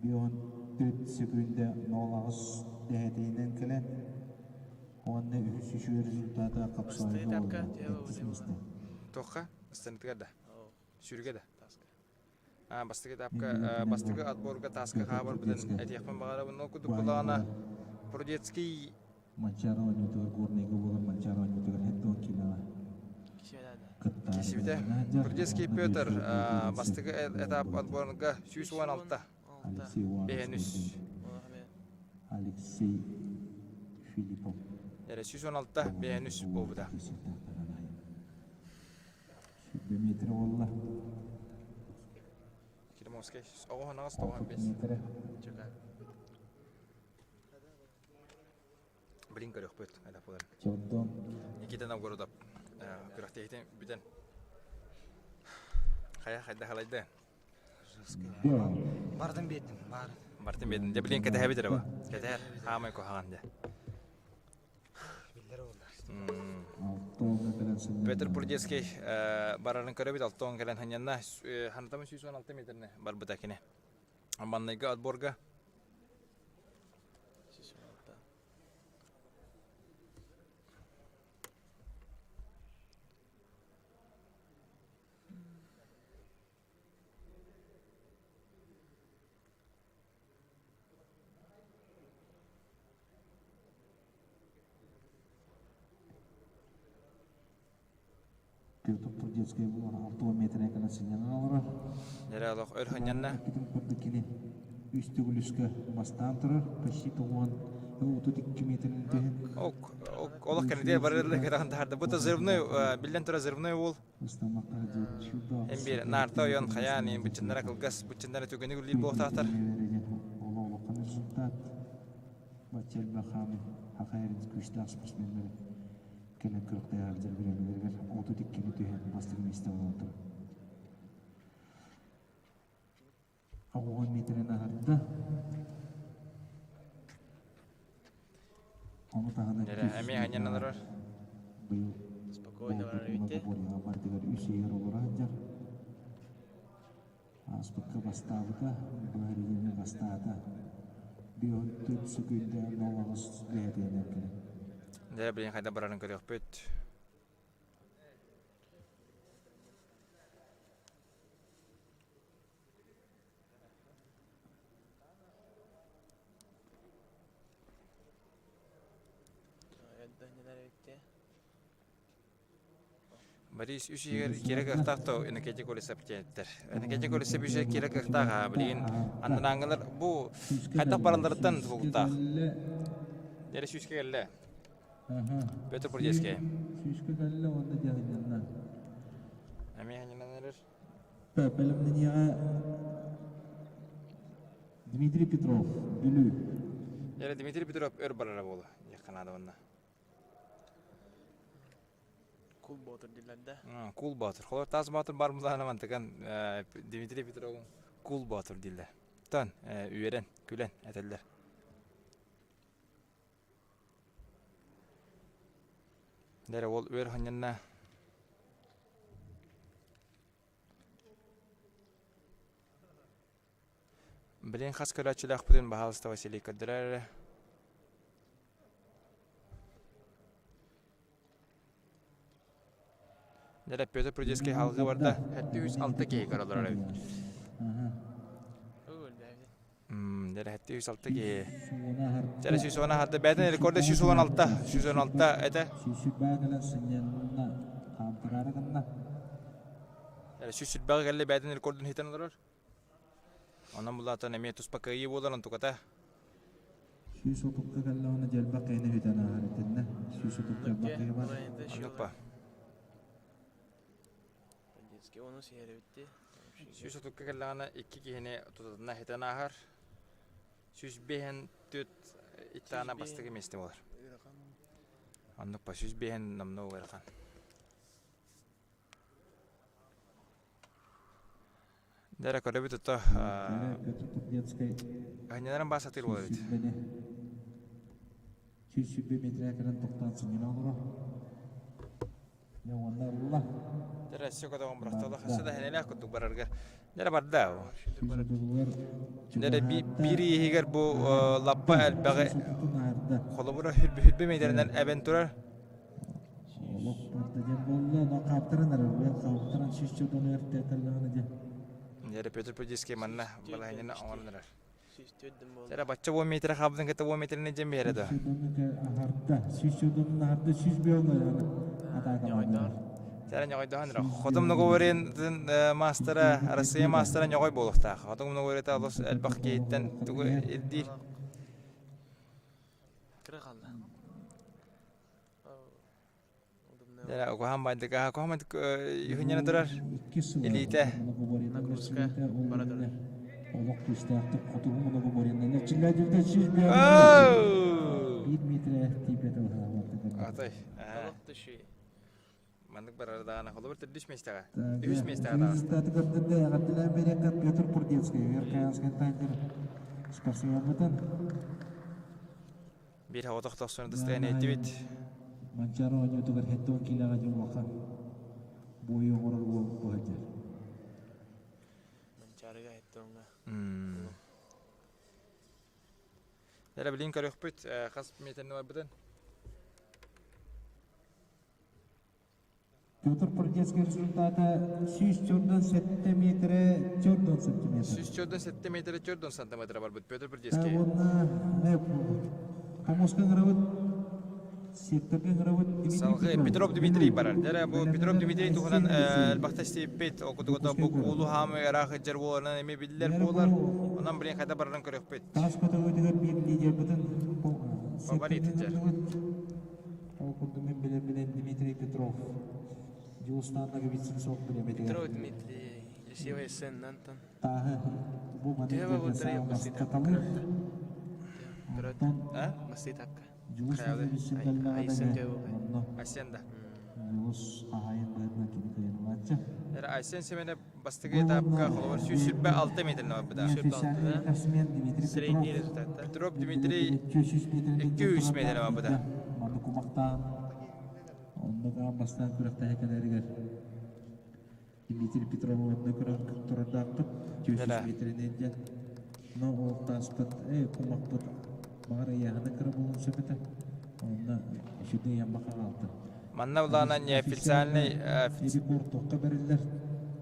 [SPEAKER 2] Бион 4 секүндэ 0,8 дэһэтиинэн кэлэн уонна үһүс үчүгэй результата хапсаҕайга буолла сэттис миэстэ.
[SPEAKER 1] Туохха? Станытыгар да? Сүүрүгэ да? Бастакы этапка бастакы отборга тааска хаабарбытын этиэхпин баҕарабын. Ол курдук булаҕына Прудецкий
[SPEAKER 2] Манчаары оонньуутугар Горнайга буолар Манчаары оонньуутугар 70 киилэҕэ
[SPEAKER 1] Кисибитэ. Прудецкий Петр бастакы этап отборга 116
[SPEAKER 2] Алексей
[SPEAKER 1] үс.
[SPEAKER 2] Алексей Филиппов.
[SPEAKER 1] Эрэ 116 бэйэн үс буолбута.
[SPEAKER 2] Сүүрбэ метр буолла.
[SPEAKER 1] Килимовскай оҕо аҕыс тоҕо бес.
[SPEAKER 2] Метрэ.
[SPEAKER 1] Блин көрөхпүт айда буолар.
[SPEAKER 2] Чордон.
[SPEAKER 1] Никита Новгородов күрэхтэһиитин бүтэн хайа хайда халайда.
[SPEAKER 6] Бардым биэрдим, баар.
[SPEAKER 1] Бартын биэрдим. Дьэ билин кэтэһэбит эрэ ба. Кэтэһэр хаамай куһаҕан дьэ.
[SPEAKER 6] Биллэр буолла.
[SPEAKER 1] Петр Прудецкий барарын көрөбүт алтон кэлэн ханньанна хантамы 116 метрне барбыта кини. Маннайга отборга.
[SPEAKER 2] Петр Прудецкай буолан 60 метрэ кэлэн сынньанан олорор.
[SPEAKER 1] Дьэрэ олох өр ханньанна.
[SPEAKER 2] Эппитим курдук кини үс төгүл үскэ бастаан турар, почти 32 метрин түһэн.
[SPEAKER 1] Олох кэннитигэр барылла кэтэҕин таһаарда. Бу взрывной, биллэн турар взрывной уол. Эн биир наарта ойон хайаан иин быччыннара кылгас, быччыннара түгэни үллиир буолуохтаахтар.
[SPEAKER 2] Олох улахан результат. Бачча элбэх хааны хахайарын күүстээх спортсменнары кэлэн күрэхтэһэр бириэмэлэригэр 32-ни түһэн бастакы миэстэ буолан турар. 90 метрин аһарда. Ону таһынан
[SPEAKER 1] эмиэ анньан олорор.
[SPEAKER 2] Быйыл
[SPEAKER 4] Спокойно барар эбитти.
[SPEAKER 2] Бардыгар үс иһигэр олоро сылдьар. Ааспыкка бастаабыта, быһарыыны бастаата. Биһоттут сүкүйдэ нолаҕас бэйэтинэн кэлэн.
[SPEAKER 1] Дьэ, билин хайда барарын көрүөхпүт. Борис үс иһигэр киирэ кыахтаах то Иннокентий Колесов диэттэр. Иннокентий Колесов үс иһигэр киирэ кыахтаах аа билигин аннынааңылар бу хайдах баралларыттан тутулуктаах. Дьэрэ сүүскэ кэллэ. Петр Прудецкий.
[SPEAKER 2] Сүүскэ кэллэ уонна дьаһанньанна.
[SPEAKER 1] Эмиэ ханньанан эрэр.
[SPEAKER 2] Бэлэмнэниэҕэ Дмитрий Петров, Бүлүү.
[SPEAKER 1] Дьэрэ Дмитрий Петров өр барара буолла. Диэххэ наада уонна.
[SPEAKER 4] Кул Боотур дииллэр да.
[SPEAKER 1] Кул Боотур. Холор Таас Боотур бар булаана мантыкан Дмитрий Петровун Кул Боотур дииллэр. Тон үөрэн, күлэн этэллэр. Дэрэ ол үөр ханньанна Билин хас көрөөччүлээхпитин баһаалыста Василий көрдөрөр эрэ. Дэрэ Петр Прудецкий халгы барда. 706 киһи көрөлөр эбит. Дэрэ 706 киһи. Дэрэ 110 аһарда. Бэйэтин рекорда 116. 116 этэ.
[SPEAKER 2] Сүүсүрбэҕэ кэлэн сынньанна, хаамтараары гынна.
[SPEAKER 1] Дэрэ 120 кэллэ бэйэтин рекордун хитэн олорор. Онон булаатан эмиэ туспа кыайыы буолар онтуката.
[SPEAKER 2] 130-ка кэллэҕинэ дьэлбэх киһини бүтэн ааһар итиннэ. 130-ка элбэх киһи бар.
[SPEAKER 1] Оннукпа.
[SPEAKER 4] Детский ону сиһэрибитти.
[SPEAKER 1] 130-ка кэллэҕинэ икки киһини тутатына хитэн ааһар. 105 иттаана бастакы миэстэ буолар. Оннукпа 105 намно ыарахан. Дэрэ көрөбүт ото Анньанарын баа сатыыр буолар эбит.
[SPEAKER 2] 120 метрэ кэлэн тохтоон сынньана олоро. Дьэ уонна ылла.
[SPEAKER 1] Дэрэ өссө көтөҕөн бырахталла хасса да хэнэлээх курдук барарга. Дэрэ барда. Дэрэ биир иһигэр бу лаппа элбэҕи холобура хүрбэ метринэн эбэн турар.
[SPEAKER 2] Олох барда диэн буолла, но хаптаран эрэр, быйыл хаптаран сүүсчэ дьону эртэтэллэҕинэ диэн.
[SPEAKER 1] Дьэ, Петр Прудецкий манна балаһыанньаны оҥорон эрэр. Дьэ, бачча 10 метр хаалбытын кытта 10 метрини дьэн биэрэ да.
[SPEAKER 2] Аһарда, 100 дьонун аһарда, 100 миллион атаакалаан
[SPEAKER 1] Дьэ, ньоҕойдоһон эрэр. Хотум договорин маастара, Россия маастара ньоҕой буолуохтаах. Хотум договорита олус элбэх киһиттэн тугу ирдиир.
[SPEAKER 4] Кыра хаалла.
[SPEAKER 1] Дьэ, куһаҕан баайдык куһаҕан баайдык үһүнньэнэ турар илиитэ.
[SPEAKER 4] Нагрузка бара турар.
[SPEAKER 2] Олох күүстээхтик хотугу многоборьеннан эрчиллээдилдэ биир метрэ тиийбэтэ
[SPEAKER 1] Атай.
[SPEAKER 4] Олох түшүй.
[SPEAKER 1] Маннык барар даҕаны холобур төрдүс миэстэҕэ. Үһүс миэстэҕэ таҕыста.
[SPEAKER 2] Результаты көрдөрдө эҕэрдэлээн биэриэххэ Петр Прудецкий, Верхоянскай тайдер спортсменмытын.
[SPEAKER 1] Биир оҕотох тохсуну тыстыган эттибит.
[SPEAKER 2] Манчаары оонньуутугар 70 киилэҕэ дьон улахан буойу оҥорор уол бу сылдьар.
[SPEAKER 4] Манчаарыга 70-ҥа.
[SPEAKER 1] Эрэ билин көрүөхпүт хас метрни барбытын.
[SPEAKER 2] Петр Прудецкий результата 147 метрэ 4 сантиметр.
[SPEAKER 1] 147 метрэ 4 сантиметр барбыт Петр Прудецкий.
[SPEAKER 2] Уонна Помоска ыҥырабыт.
[SPEAKER 1] Салгыы Петров Дмитрий барар. Дьэ бу Петров Дмитрий туһунан элбэхтэ истибиппит. Ол курдук бу куулу хаамыы ыраах сылдьар буоларынан эмиэ биллэр буолар. Онон билигин хайда барарын көрүөхпүт.
[SPEAKER 2] Таас көтөҕүүтүгэр биир лидербытын
[SPEAKER 1] Фаворит сылдьар.
[SPEAKER 2] Ол курдук мин билэрбинэн Дмитрий Петров Дьулустаан Ноговицын суох бириэмэтигэр.
[SPEAKER 4] Петров Дмитрий, Елисеева Есен Антон.
[SPEAKER 2] Тааһы бу маны
[SPEAKER 4] Төһө
[SPEAKER 2] дьэ бастаталыыр. Онтон
[SPEAKER 4] Бастыы этапка.
[SPEAKER 2] Дьулус Ноговицын кэллэҕинэ онно
[SPEAKER 1] Айсен да.
[SPEAKER 2] Дьулус хаһаайын быһыытынан кини кыайан
[SPEAKER 1] Эрэ Айсен Семенов бастакы этапка холобур 126 метринэн барбыта.
[SPEAKER 4] Средний результат.
[SPEAKER 1] Петров Дмитрий 200 метринэн барбыта.
[SPEAKER 2] Манны кумахтаан онно аан бастаан күрэхтэһэ кэлэригэр Дмитрий Петров онно көрөн турардаахпыт 400 метринэн диэн но ол тааспыт э кумахпыт баҕар ыйааһына кыра буолуон сөп этэ онно үчүгэй ыйаммаха хаалта
[SPEAKER 1] Манна улаана неофициальный
[SPEAKER 2] рекорд туохха бэриллэр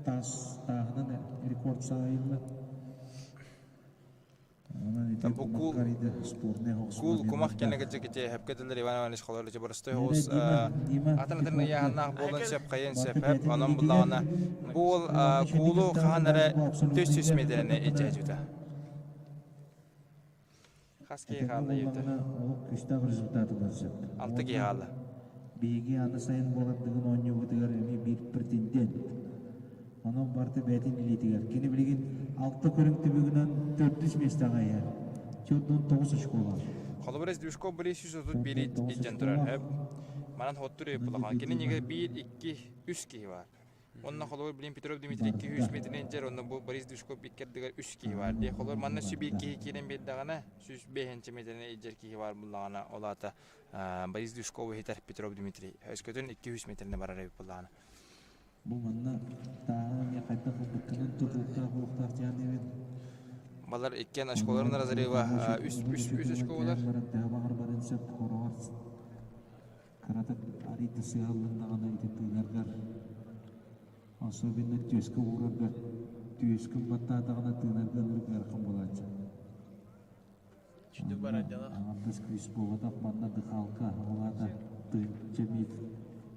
[SPEAKER 2] таас тааһынан рекорд саайыллар
[SPEAKER 1] Бу куул куул кумах кэннэ кэччэкичэ хэпкэ дылыр Иван Иванович холоручу боростой оҕус атын атын ыйааһыннаах буолан сөп хайын сөп хэп онон буллаҕына бу уол куулу хаһан эрэ 400 метрэни ичээчүтэ хас киһи хаалла ийэтэ
[SPEAKER 2] күүстээх результаты ылар сөп.
[SPEAKER 1] Алта киһи хаалла.
[SPEAKER 2] Биһиги аны сайын буолардыгын оонньуубутугар эмиэ биир претендент. Онон барыта бэйэтин илиитигэр. Кини билигин алта көрүҥ түмүгүнэн төрдүс миэстэҕэ иһэр. 49 очколаах.
[SPEAKER 1] Холобур, Сдвижков били 131 илдьэн турар. Манан хоттур улахан. Кини нигэ 1, 2, 3 киһи бар. Онно холобур билин Петров Дмитрий 200 метринэн дьэр, онно бу Борис Движков иккэрдигэр 3 киһи бар. Дии холобур манна 101 киһи киирэн биэрдэҕинэ, 105 метринэн илдьэр киһи бар буллаҕына, ол аата Борис Движкову иһитэр Петров Дмитрий. Өскөтүн 200 метринэн барар эбит буллаҕына.
[SPEAKER 2] Бу манна тааһы эмиэ хайдах ылбыккынан тутулуктаах буолуохтаах диэн эбит.
[SPEAKER 1] Балар иккиэн очколарын разрыва үс үс үс очко болар.
[SPEAKER 2] Төһө баҕар сөп хороҕор кыратык арыйда сыһаллыннаҕына ити тыынаргар особенно түөскэ уураргар түөскүн баттаатаҕына тыынарга ынырык ыарахан буолааччы.
[SPEAKER 4] Чүдүк барар дьала.
[SPEAKER 2] Аҥардас күүс буолбатах манна дыхалка ол аата тыһыынча метр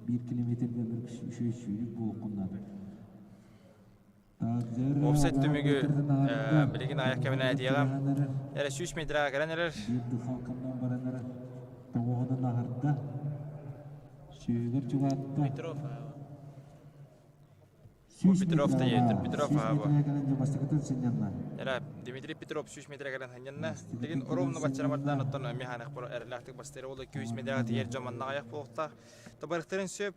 [SPEAKER 2] биир километрга ынырык үчүгэй сүүрүк буолуоххун наада.
[SPEAKER 1] Уопсай түмүгү билигин аҕыйах кэминэн этиэҕим. Эрэ 100 метрга кэлэн эрэр.
[SPEAKER 2] Биир дыхалканан баран эрэр. Тоҕуһунан аһарда. Сүүһүгэр чугаатта.
[SPEAKER 4] Петров
[SPEAKER 1] Петров да Петров аҕа Эрэ Дмитрий Петров 100 метрга кэлэн ханньанна. Билигин ровно баччара оттон механик эрэлээхтик бастыыр ол 200 метрга тиийэр дьон манна аҕыйах буолуохтаах. Табарыхтарын сөп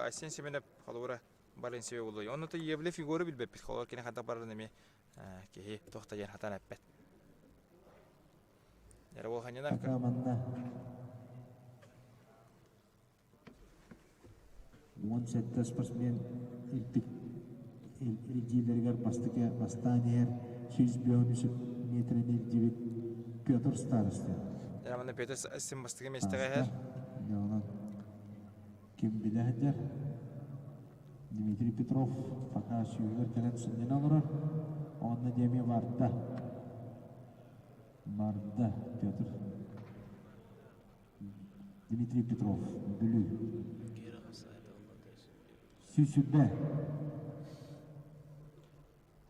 [SPEAKER 1] Айсен Семенов холобура барын сөбө буолуой. Онно то Евлев Егору билбэппит. Холобур кини хата барарын эмиэ киһи туох да диэн хатан эппэт. Эрэ ол ханньанар.
[SPEAKER 2] Манна 17 спортсмен илпит илдьиилэригэр бастакы бастаан иһэр 153 метрин илдьибит Петр Старостин.
[SPEAKER 1] Эрэ манна Петр син бастакы миэстэҕэ иһэр.
[SPEAKER 2] Онон ким билэ сылдьар. Дмитрий Петров пока сүүһүгэр кэлэн сынньана олорор. Онно диэми барда. Барда Петр. Дмитрий Петров, Бүлүү. Сүүсүрбэ.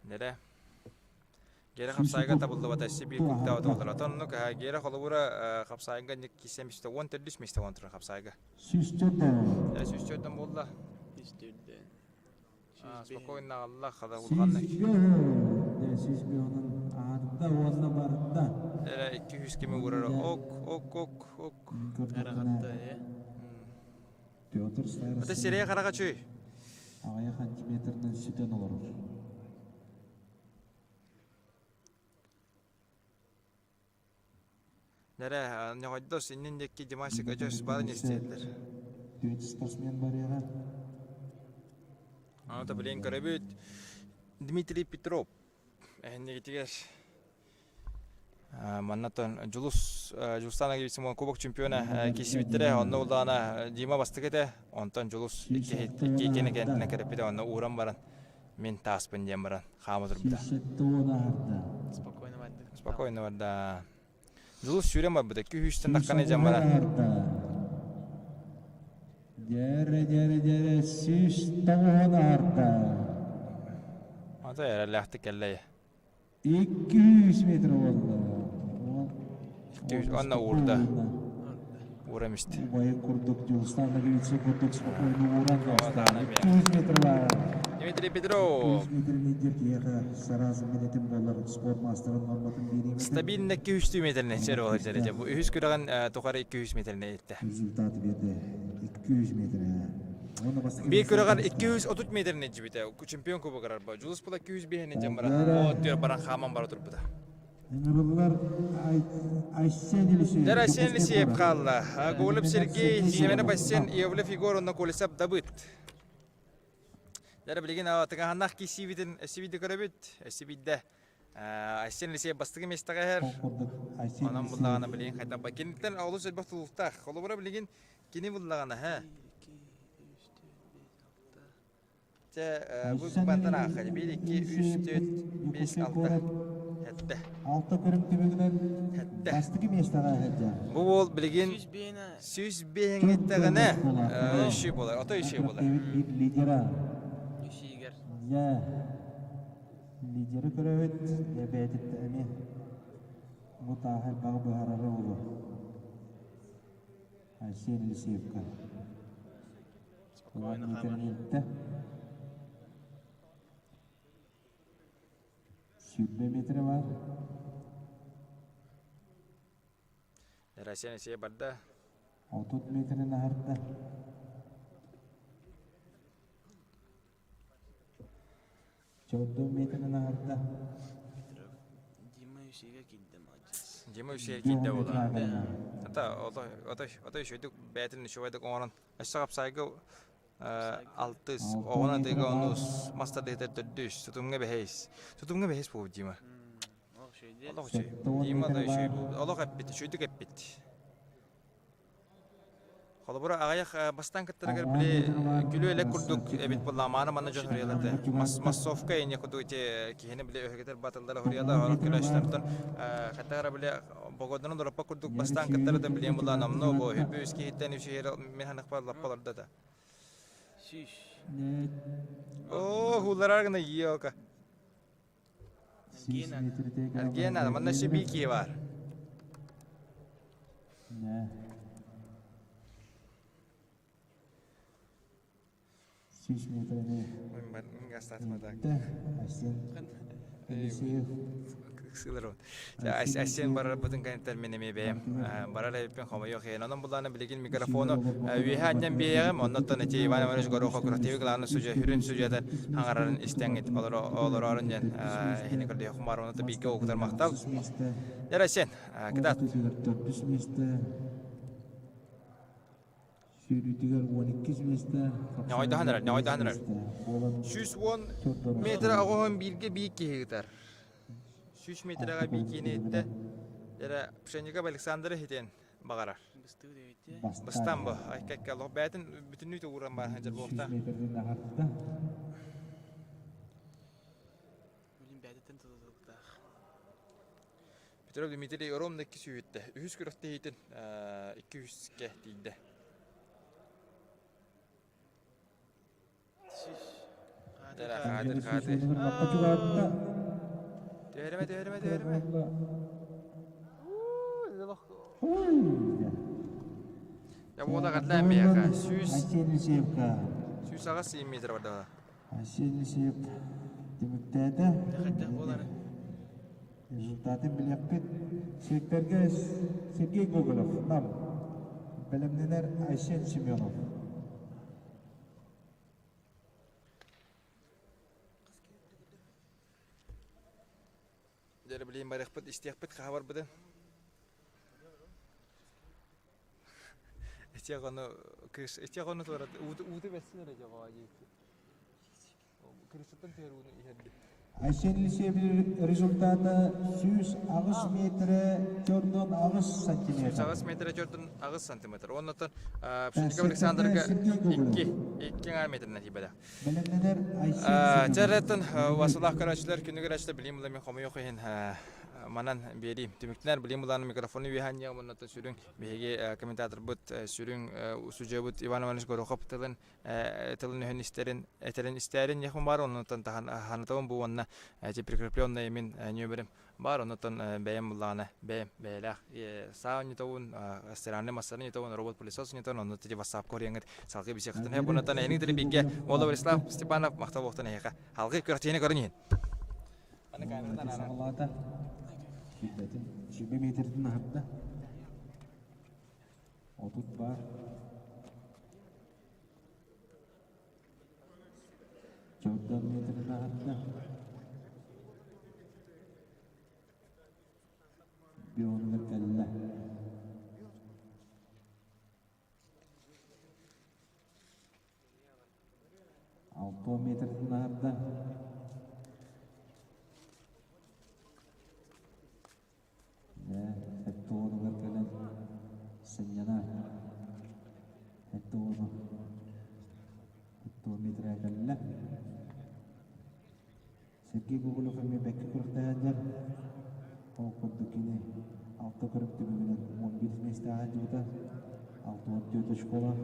[SPEAKER 1] Нэрэ. Гера хапсаайга табыллыбата өссө биир куктаабат буолар. Отон оннук Гера холобура хапсаайга киирсэн миэстэ 14 миэстэ буолан турар хапсаайга.
[SPEAKER 2] 104
[SPEAKER 1] 104 буолла.
[SPEAKER 4] 104
[SPEAKER 1] Спокойно алла хада улаханнык.
[SPEAKER 2] 105 онун аатта уонна барда.
[SPEAKER 1] Эрэ 200 кими уурар ок ок ок ок.
[SPEAKER 4] Араҕатта э.
[SPEAKER 2] Петр Старостин.
[SPEAKER 1] Это сирэй хараҕа чүй.
[SPEAKER 2] Аҕыйах сантиметрынан сүтэн олорор.
[SPEAKER 1] Нэрэ, ньоҕойдос иннин диэки Димасик өчөс баарын истиэллэр.
[SPEAKER 2] Түөрт спортсмен барыаҕа.
[SPEAKER 1] Аны билин көрөбүт. Дмитрий Петров эһиннигитигэр маннаттан Дьулус Дьулустаан Агевич Кубок чемпиона киирсибиттэрэ. Онно улаана Дима бастакы этэ. Онтон Дьулус икки иккини кэнтинэ кэрэппитэ. Онно ууран баран мин тааспын диэн баран хаама турбута.
[SPEAKER 4] Спокойно барды.
[SPEAKER 1] Спокойно барда. Дьулус сүүрэн барбыта. Күһүүстэн таххан дьан баран.
[SPEAKER 2] Дьэрэ, дьэрэ, дьэрэ, 190 аһарда.
[SPEAKER 1] Ата эрэллээхтик кэллэй.
[SPEAKER 2] 200 метр буолла.
[SPEAKER 1] 200 онно уурда. Уура мисти.
[SPEAKER 2] Убайын курдук Дьулустан Ноговицын курдук спокойно ууран таҕыста. 200 метр баар.
[SPEAKER 1] Дмитрий Петров.
[SPEAKER 2] 200 метр лидер киһиэхэ сараас минэтин буолар спорт маастарын норматын биэриэмэтин.
[SPEAKER 1] Стабильно 200 метринэн сэр ол дьэ бу үһүс күрэҕин тухары 200 метринэн иттэ.
[SPEAKER 2] Результат биэрдэ 200 метр.
[SPEAKER 1] Биир күрэҕэр 230 метринэн дьибитэ. Чемпион кубогар арба. Дьулус була 205 дьэн баран, о түөр баран хааман бара турбута.
[SPEAKER 2] Ыҥырыллар Айсен Елисеев.
[SPEAKER 1] Дэр Айсен Елисеев хаалла. Голуб Сергей, Семенов Айсен, Иовлев Егор онно Колесов Давыд. Дэр билигин тыгаһаннах киисиибитин эсибийди көрөбүт. Эсибийдэ Айсен Елисеев бастакы миэстэҕэ иһэр. Онон буллаҕына билигин хайдах Киниттэн олус элбэх тулуктаах. Холобура билигин кини буллаҕына һэ. Чэ, бу бантан аахха. 1, 2, 3, 4, 5, 6, 7.
[SPEAKER 2] Алта көрүҥ түмүгүнэн
[SPEAKER 1] Сэттэ.
[SPEAKER 2] бастакы миэстэҕэ сылдьар.
[SPEAKER 1] Бу уол билигин 105 эттэҕинэ үсүү буолар, ото үсүү буолар.
[SPEAKER 2] Биир лидера.
[SPEAKER 4] Үсүүгэр.
[SPEAKER 2] Дьэ, лидери көрөбүт, дьэ бэйэтиттэ эмиэ бу тааһы элбэҕи быһаарара буолуо. Айсен Елисеевка.
[SPEAKER 4] Спокойно хаамар.
[SPEAKER 2] 20 метр бар.
[SPEAKER 1] Россия Россия барда.
[SPEAKER 2] 30 метрин аһарда. Чордун метрин аһарда.
[SPEAKER 4] Дима үсүгэ киирдэ молодец.
[SPEAKER 1] Дима үсүгэ киирдэ буолла. Ата ото ото ото үчүгдүк бэйэтин үчүгэйдик оҥорон өссө хапсайга алтыс, оҕону тыга онус, мас тардыһытар төрдүс, тутумҥа бэһис. Тутумҥа бэһис буолбут Дима. Олох үчүгэй. Дима да үчүгэй буолбут. Олох эппит, үчүгэйдик эппит. Холобура аҕыйах бастаан кыттарыгар били күлүү элек курдук эбит буолла мааны манна дьон хоруйалар массовка инне курдук ити киһини били өһүгэтэр батыллара хоруйалар орон көрөөччүлэртэн хаттара били богодунун дороппа курдук бастаан кыттары да билиэн була намно бу үс киһиттэн үс мин ханыкпар лаппаларда да
[SPEAKER 4] Сүүс.
[SPEAKER 1] Оо, хуулларар гына иока. Эргиэн манна сибики бар.
[SPEAKER 2] 100 метрини
[SPEAKER 1] Айсен барарбытын кэнниттэн мин эмиэ бэйэм барар эбиппин хомойуох иһин. Онон буллаана билигин микрофону үөһэ анньан биэйэҕим. Оннуттан ити Иван Иванович Горохов куративы главный судья хүрүн судьята хаҥарарын истэҥҥит олороорун диэн иһини көрдөөх хумаар онута бииргэ окутар махтал. Дьэ Айсен, кытаат.
[SPEAKER 2] Сүүрүүтүгэр 12 миэстэ.
[SPEAKER 1] Ньоҕойдоһон эрэр, ньоҕойдоһон эрэр. 110 метр оҕоһун бииргэ биир киһи ыытар. 100 метрэҕэ биир киһини иттэ. Эрэ Пшенников Александр иһитин баҕарар. Бастан бу. Айкакка лох бээтин бүтүннүү тугуран баар сылдьар буолта.
[SPEAKER 2] 100 метрден аһарда.
[SPEAKER 4] Билин бээтиттэн тутулуктаах.
[SPEAKER 1] Петров Дмитрий ровно икки сүүһүттэ. Үһүс күрэхтэһиитин икки үһүскэ тиийдэ. Хаатыр, хаатыр. Түһэримэ, түһэримэ, түһэримэ. Я буола катла миэхэ. 108 метр барда.
[SPEAKER 2] Айсен Елисеев түмүктээтэ.
[SPEAKER 4] Хайдах буолары?
[SPEAKER 2] Результатын билиэхпит. Сирдэргэ Сергей Гоголев, Нам. Бэлэмнэнэр Айсен Семенов.
[SPEAKER 1] Дьэ, билигин барыахпыт, истиэхпит хаһа барбытын. Итиэх ону кыыс, итиэх ону туора ууту бэссин эрэ дьоҕоо диэки. Кырысыттан түһэр ууну иһэрди.
[SPEAKER 2] Айсен Елисеев результата 108 метрэ 48 сантиметр.
[SPEAKER 1] 108 метрэ 48 сантиметр. Оннотон Пшенников Александрга 2 2 метринэн тиийбэтэ.
[SPEAKER 2] Бэлэмнэнэр Айсен
[SPEAKER 1] Чэреттен Василах көрөөччүлэр күнүгэр ачта билим мен хомойуох иһин. Манан биэриим. Түмүктэнэр билим булаан микрофону үөһээн муннаттан сүрүн биһиги комментаторбыт сүрүн судьуйабыт Иван Иванович Горохов тылын тылын өһөн истэрин этэрин истээрин яхун бар оннуттан тахан ханатабын бу уонна эти прикрепленные мин нөмерим бар оннуттан бэйэм буллаҕына бэйэм бэйэлээх саа ньутабын стиральный массаны ньутабын робот пылесос ньутабын онну тити ватсапка ориэҥҥит салгыы бисиэхтин һэ бунатан эһини тири бигэ уола Борислав Степанов махтал буохтан эһиэхэ алгыы күрэхтиини көрүн иһин
[SPEAKER 2] Саҕалаата. Сүүрбэтин, 20 метрдин аһарда. 30 баар. Чордон метрин аһарда. Бионугар кэллэ. 60 метрдин аһарда. Дьэ, сэттэ уонугар кэлэн сынньана 70 70 метрэ кэллэ. Сергей Гоголев эмиэ бэккэ күрэхтэһэллэр. Ол курдук кини алта көрүҥ түмүгүнэн 11 миэстэҕэ сылдьыбыта. 64 очколаах.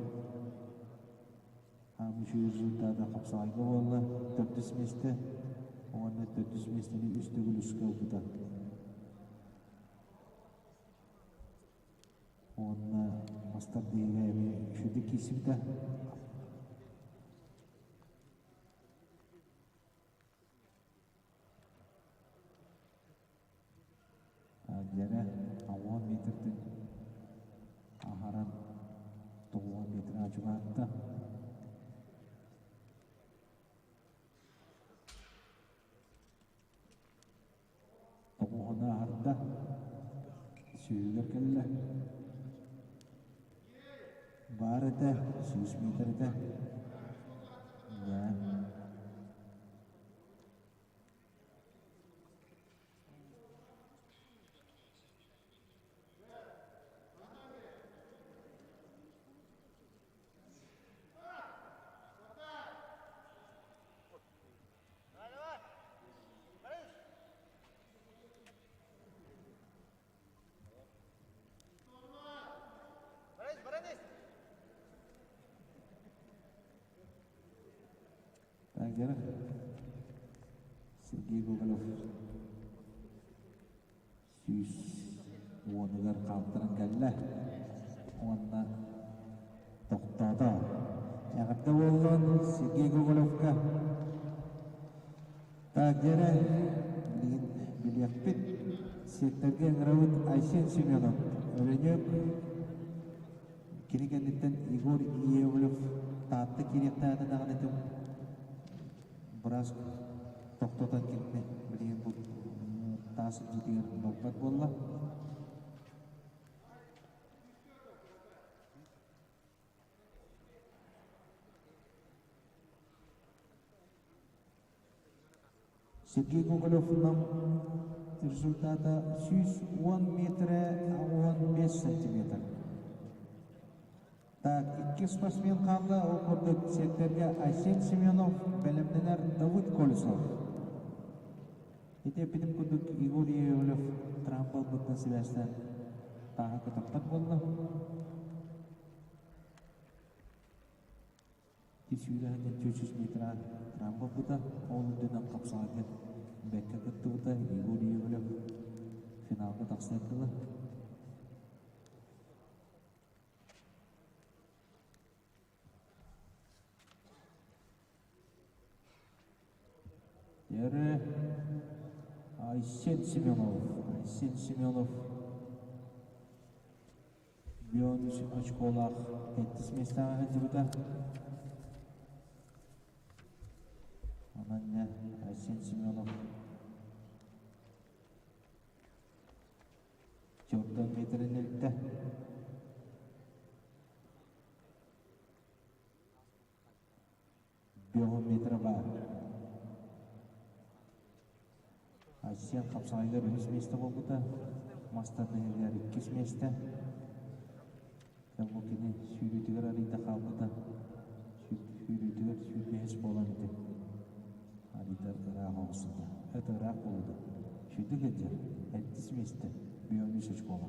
[SPEAKER 2] Хаамыы үчүгэй результата хапсаҕайга буолла. Төрдүс миэстэ уонна төрдүс миэстэни үс төгүл үскэ ылбыта. Уонна мастар диэги эмиэ үчүгэйдик киирсибитэ. Дьэрэ 10 метртэн аһаран 90 метрга чугаһатта. Тоҕуһуна аһарда, сүүһүгэр кэллэ. Баар этэ, 100 метр этэ. Дьэ. Тагер Сергей Гоголев 110-угар хаалтаран кэллэ уонна тохтоото. Эҕэрдэ буоллун Сергей Гоголевка. Так, дьэрэ, билигин билиэхпит. Сиэттэргэ ыҥырабыт Айсен Семенов, Өрөнүк, кини кэнниттэн Егор Иевлев Таатта киириэхтээҕин даҕаны этим быраас тохтотон кинини билигин бу таас илдьитигэр барбат буолла. Сергей Гоголев Нам результата 110 метрэ 15 сантиметр. Так, икки спортсмен хаалла, ол курдук сиэттэргэ Айсен Семенов, бэлэмнэнэр Давыд Колесов. Ити эппитим курдук Егор Иевлев трамп ылбытынан сибээстээн тааһы көтөхпөт буолла. Сүүрэһинэн 400 метра трамп ылбыта, ол үрдүнэн хапсаҕайга бэккэ кыттыбыта Егор Иевлев финалга тахсар дылы. Эрэ Айсен Семенов. Айсен Семенов Бионус очколаах сэттис миэстэҕэ сылдьыбыта. Онон дьэ Айсен Семенов Чордон метрин илтэ. Биометра баар. Айсен хапсаҕайыгар үһүс миэстэ буолбута. Мас тардыһыытыгар иккис миэстэ. Бу кини сүүрүүтүгэр арыйда хаалбыта. Сүүрүүтүгэр 25 буолан ити. Арыйдар ыраах оҕустута. Это ыраах буолута. Үчүгэйдик сылдьар. Сэттис миэстэ, 5 очкоҕа.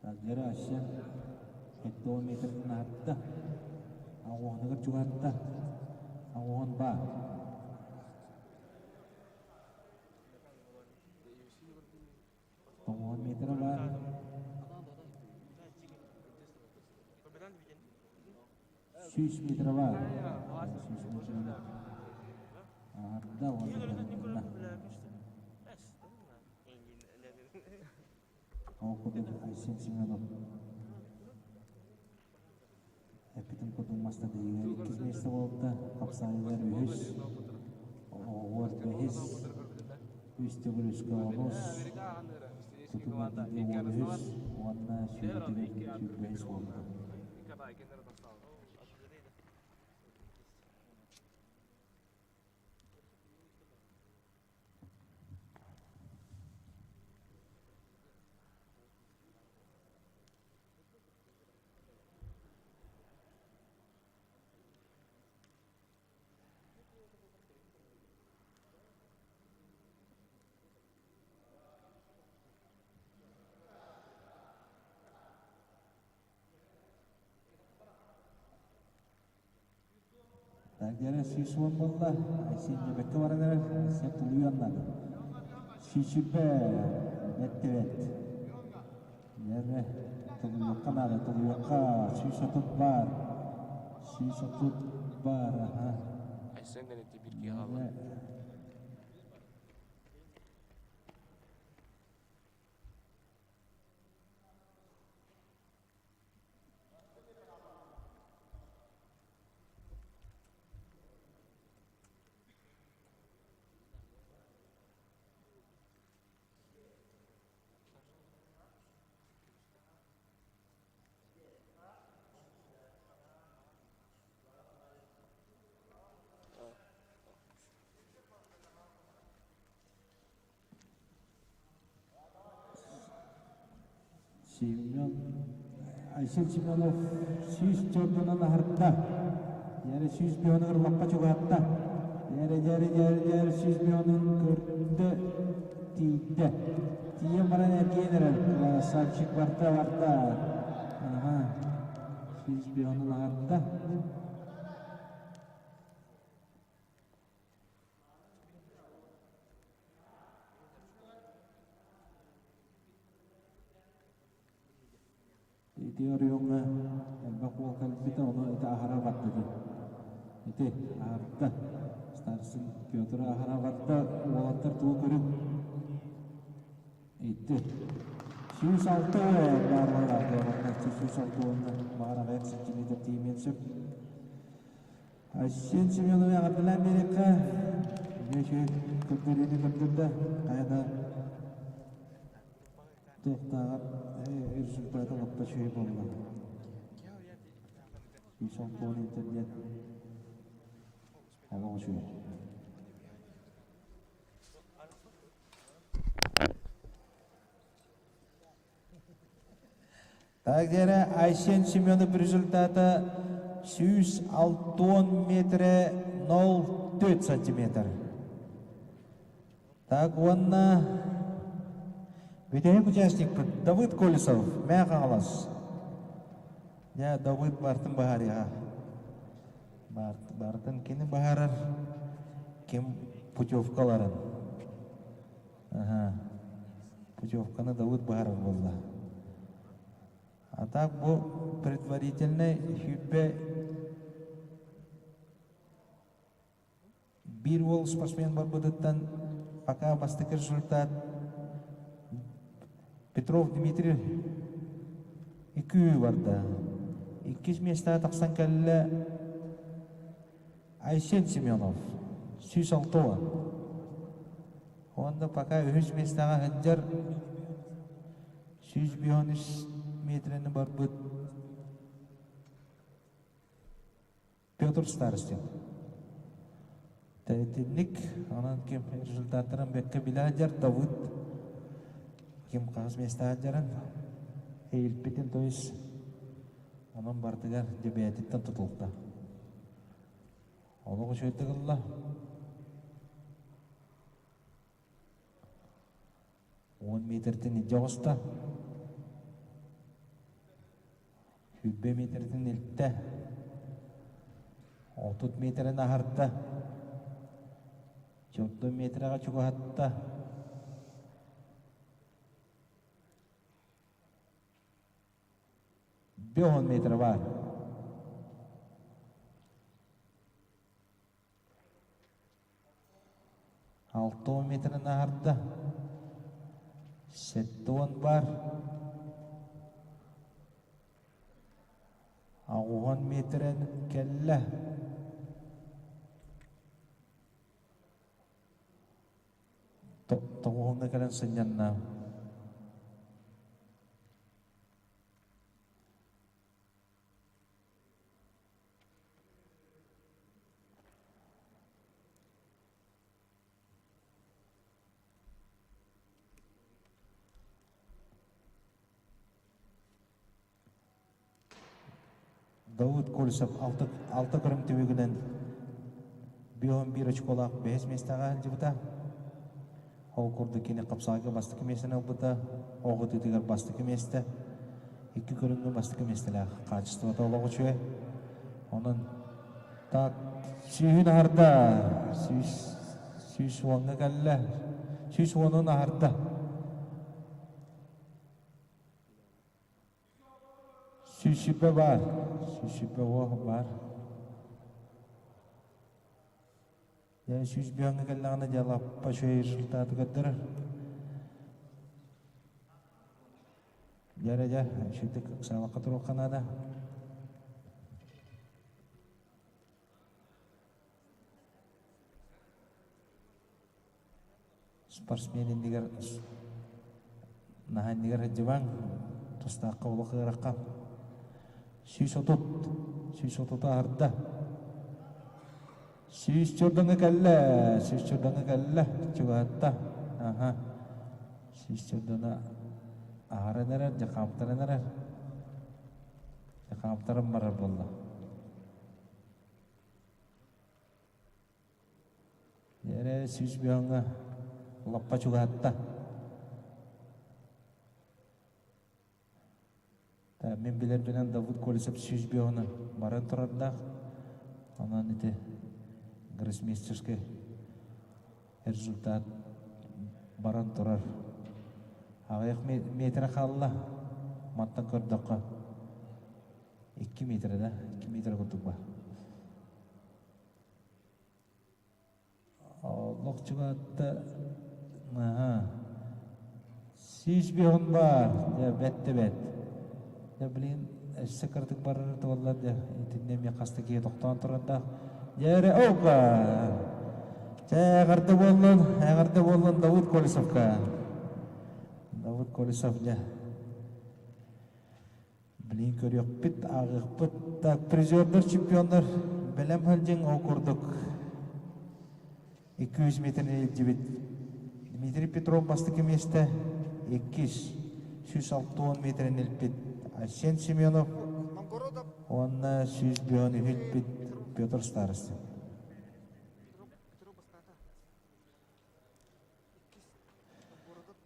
[SPEAKER 2] Тагдера Асен хектометрын аһатта, аҕуһаныгар чугаһатта, аҕуһан баар. Тоҕуһан метра баар. 100 метра баар. 100 метра. Аһарда уонна Ол курдук Айсен Семенов эппитин курдук мастардыгар иккис миэстэ буолта, хапсаайыгар үһүс, оҕуор бэһис, үс төгүл үскэ онус, тутум эргииргэ уон үһүс уонна сүүрүүтүгэр 25 буолбута. Дьиэрэ 110 буолла. Айсен Дьэбэккэ баран эрэр. Айсен тулуйуон наада. Сүүсүрбэ бэрт эбэт. Дьиэрэ тулуйуохха наада, тулуйуохха. 130 баар. 130 баар, аха.
[SPEAKER 4] Айсен дэнити биир киһи хаалла.
[SPEAKER 2] Семен Айсен Семенов 104-нан аһарда. Дьиэрэ 105-ын лаппа чугаһатта. Дьиэрэ, дьиэрэ, дьиэрэ, дьиэрэ 105-ын көрдө, тиийдэ. Тиийэн баран эргийэн эрэр. Красавчик барда, барда. Аха. 105-ын аһарда. Ити оройуоҥҥа элбэх уол кэлбитэ, ону ити аһара барда дии. Ити аһарда. Старшин Петр аһара барда, уолаттар тугу көрүҥ. Ити 106 баар буолар, 106 уонна баҕар аҕыйах сантиметр тиийимиэн сөп. Айсен Семеновы эҕэрдэлээн биэриэххэ. Эмиэ үчүгэй көрдөрүүнү көрдөрдө. Хайа да туохтааҕар результата лаппа үчүгэй буолла. 160 интернет олох үчүгэй. Так диэри Айсен Семенов результата 160 метрэ 0,4 сантиметр. Так уонна бүтэһик участникпыт Давыд Колесов, Мээ Хаҥалас. Дьэ, Давыд бартын баһаарыаҕа. Бартын кини баһаарар, ким путевкаларын. Аха. Путевканы Давыд баһарар буолла. А так бу предварительнай 21 уол спортсмен барбытыттан пока бастакы результат Петров Дмитрий 2 барда. Иккис миэстэҕэ тахсан кэллэ Айсен Семенов 106. Онно пока үһүс миэстэҕэ сылдьар 153 метрэни барбыт Петр Старостин. Итинник, онон ким результаттарын бэккэ билэ сылдьар Давыд ким хаһыс миэстэҕэ сылдьарын иһилпитин то есть онон барытыгар дьэ бэйэтиттэн тутулта. Олох үчүгэйдик ылла. 10 метртэн илдьэ оҕуста. 20 метртэн илтэ. 30 метрин аһарда. 40 метрэҕэ чугаһатта. 50 метр баар. 60 метрин аһарда. 70 бар. 80 метрин кэллэ. Тоҕуһуҥҥа кэлэн сынньанна. Давыд Колесов алта көрүҥ түмүгүнэн 51 очколаах бэһис миэстэҕэ сылдьыбыта. Ол курдук кини хапсаҕайга бастакы миэстэни ылбыта, оҕо ытыытыгар бастакы миэстэ, икки көрүҥҥэ бастакы миэстэлээх. Хаачыстыбата олох үчүгэй. Онон так сүүһүн аһарда, 110-ҥа кэллэ, 110-ун аһарда. Сүүсүбэ баар, сүүсүбэ уох баар. Дьэ 105-ҥэ кэллэҕинэ дьэ лаппа үчүгэй результаты көрдөрөр. Дьэ эрэ дьэ, үчүгэйдик ыксаабакка туруохха наада. Спортсмен иннигэр наһаа иннигэр сылдьыбаҥ, тустаахха олох ыарахан. 130, 130 аһарда. 140 кэллэ, 140 кэллэ, чугаһатта. Аха. 140 аһаран эрэр, дьэ хаамтаран эрэр. Дьэ хаамтаран барар буолла. Эрэ 100 бөҕөҥө лаппа чугаһатта. Мин билэрбинэн Давыд Колесов 100 бөҕөнү баран турардаах. Онон ити гроссмейстерскай результат баран турар. Аҕыйах метрэ хаалла. Мантан көрдөххө 2 метрэ да, 2 метрэ курдук бар. Олохчугаатта аха 105 баар дьэ бэт да бэт дьэ блин өссө кыратык барар буоллар дьэ итиннэ эмиэ хаста киһи тохтоон турардаах дьэ эрэ опа чэ эҕэрдэ буоллун эҕэрдэ буоллун Давыд Колесовка Давыд Колесов дьэ Блин, көрүөхпүт, ааҕыахпыт. Так, призердар, чемпионнар бэлэм сылдьыҥ ол курдук 200 метрни илдьибит. Дмитрий Петров бастакы миэстэ, иккис 160 метрин илпит Айсен Семенов уонна 105 илпит Петр Старостин.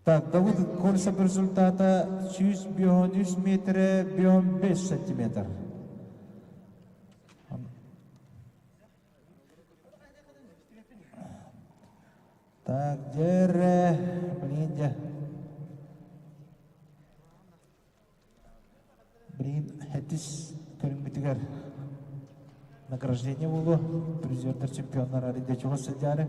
[SPEAKER 2] Так, Давыд Колесов результата 153 метрэ 5 сантиметр. Так, дьэ блин, дьэ. Блин, хэтис көрүҥмүтүгэр награждение буолуо. Призердар, чемпионнар арыйда чугас сылдьаары.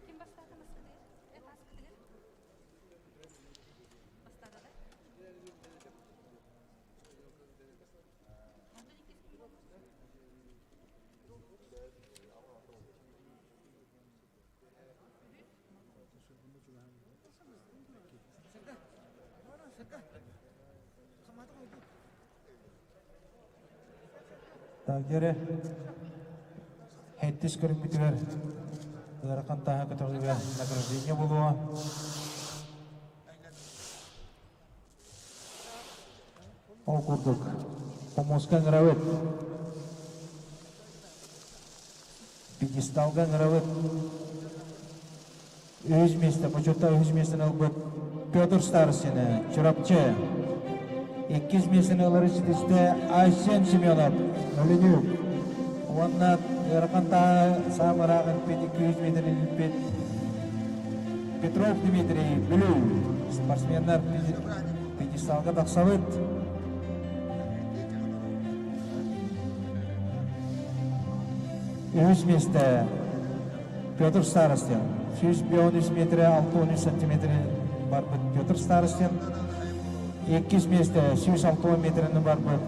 [SPEAKER 6] Ким бастаата маскытыгар? Э, пааскытыгар? Бастаата да? Онтон иккис ким буолбут?
[SPEAKER 2] Дьэрэ Хэттис көрүҥмүтүгэр ыарахан тааһы көтөҕүүгэ награждение буолуо. Ол курдук, хомуска ыҥырабыт, пьедесталга ыҥырабыт. Үһүс миэстэ, бочуоттаах үһүс миэстэни ылбыт Петр Старостины, Чурапчы. Иккис миэстэни ылары ситистэ Айсен Семенов, Өлүнүк. Уонна ыарахан тааһы саамай ыраах илпит 200 метр илпит Петров Дмитрий, Бүлүү. Спортсменнар пьедесталга тахсабыт. Үһүс миэстэ Петр Старостин 113 метрэ 63 сантиметры барбыт Петр Старостин. Иккис миэстэ 160 метрини барбыт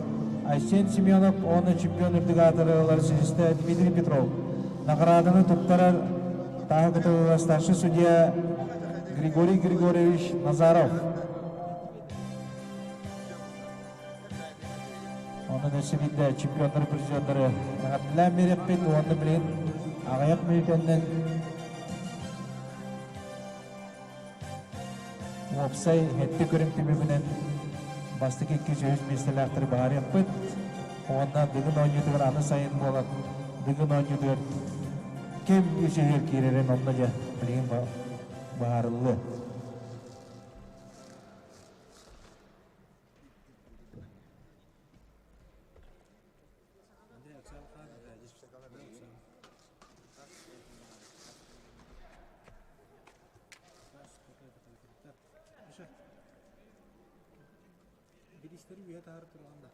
[SPEAKER 2] Айсен Семенов уонна чемпион үрдүк аатыры ылар ситистэ Дмитрий Петров. Награданы туттарар тааһы кытылыгар старший судья Григорий Григорьевич Назаров. Онон өссө биирдэ чемпионнары, призердары эҕэрдэлээн биэриэхпит уонна билигин аҕыйах мүнүүтэннэн уопсай хэттэ көрүҥ түмүгүнэн бастакы 200 миэстэлээхтэри баһаарыахпыт уонна Дыгын оонньуутугар аны сайын буолан Дыгын оонньуутугар ким үсүһүгэр киирэрин онно дьэ билигин быһаарыллыа.
[SPEAKER 5] Биристэри үөһэ таһаарар турган да.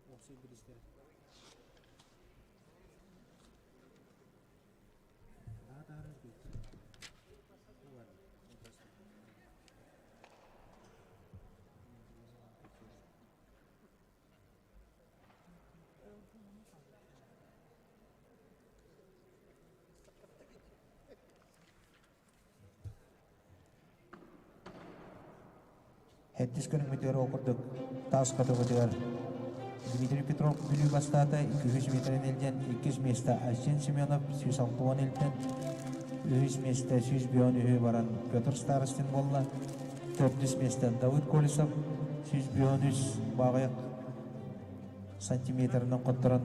[SPEAKER 5] Уопсай биристэри. Наһаа таһаарар
[SPEAKER 2] Хэттис көрүҥмүтүгэр ол курдук таас хотугутугар Дмитрий Петров Бүлүү бастаата 200 метрин илдьэн, иккис миэстэ Айсен Семенов 160 илтэн, үһүс миэстэ 153 үһү баран Петр Старостин буолла. Төрдүс миэстэ Давыд Колесов 153 баҕайах сантиметрынан хотторон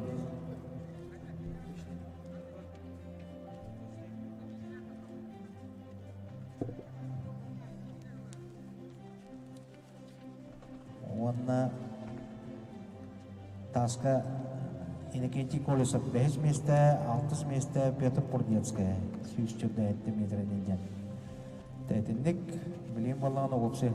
[SPEAKER 2] Уонна тааска Иннокентий Колесов бэһис миэстэ, алтыс миэстэ Петр Курнецкая 147 метринэн диэн. Тэтинник билигин буоллаҕына уопсай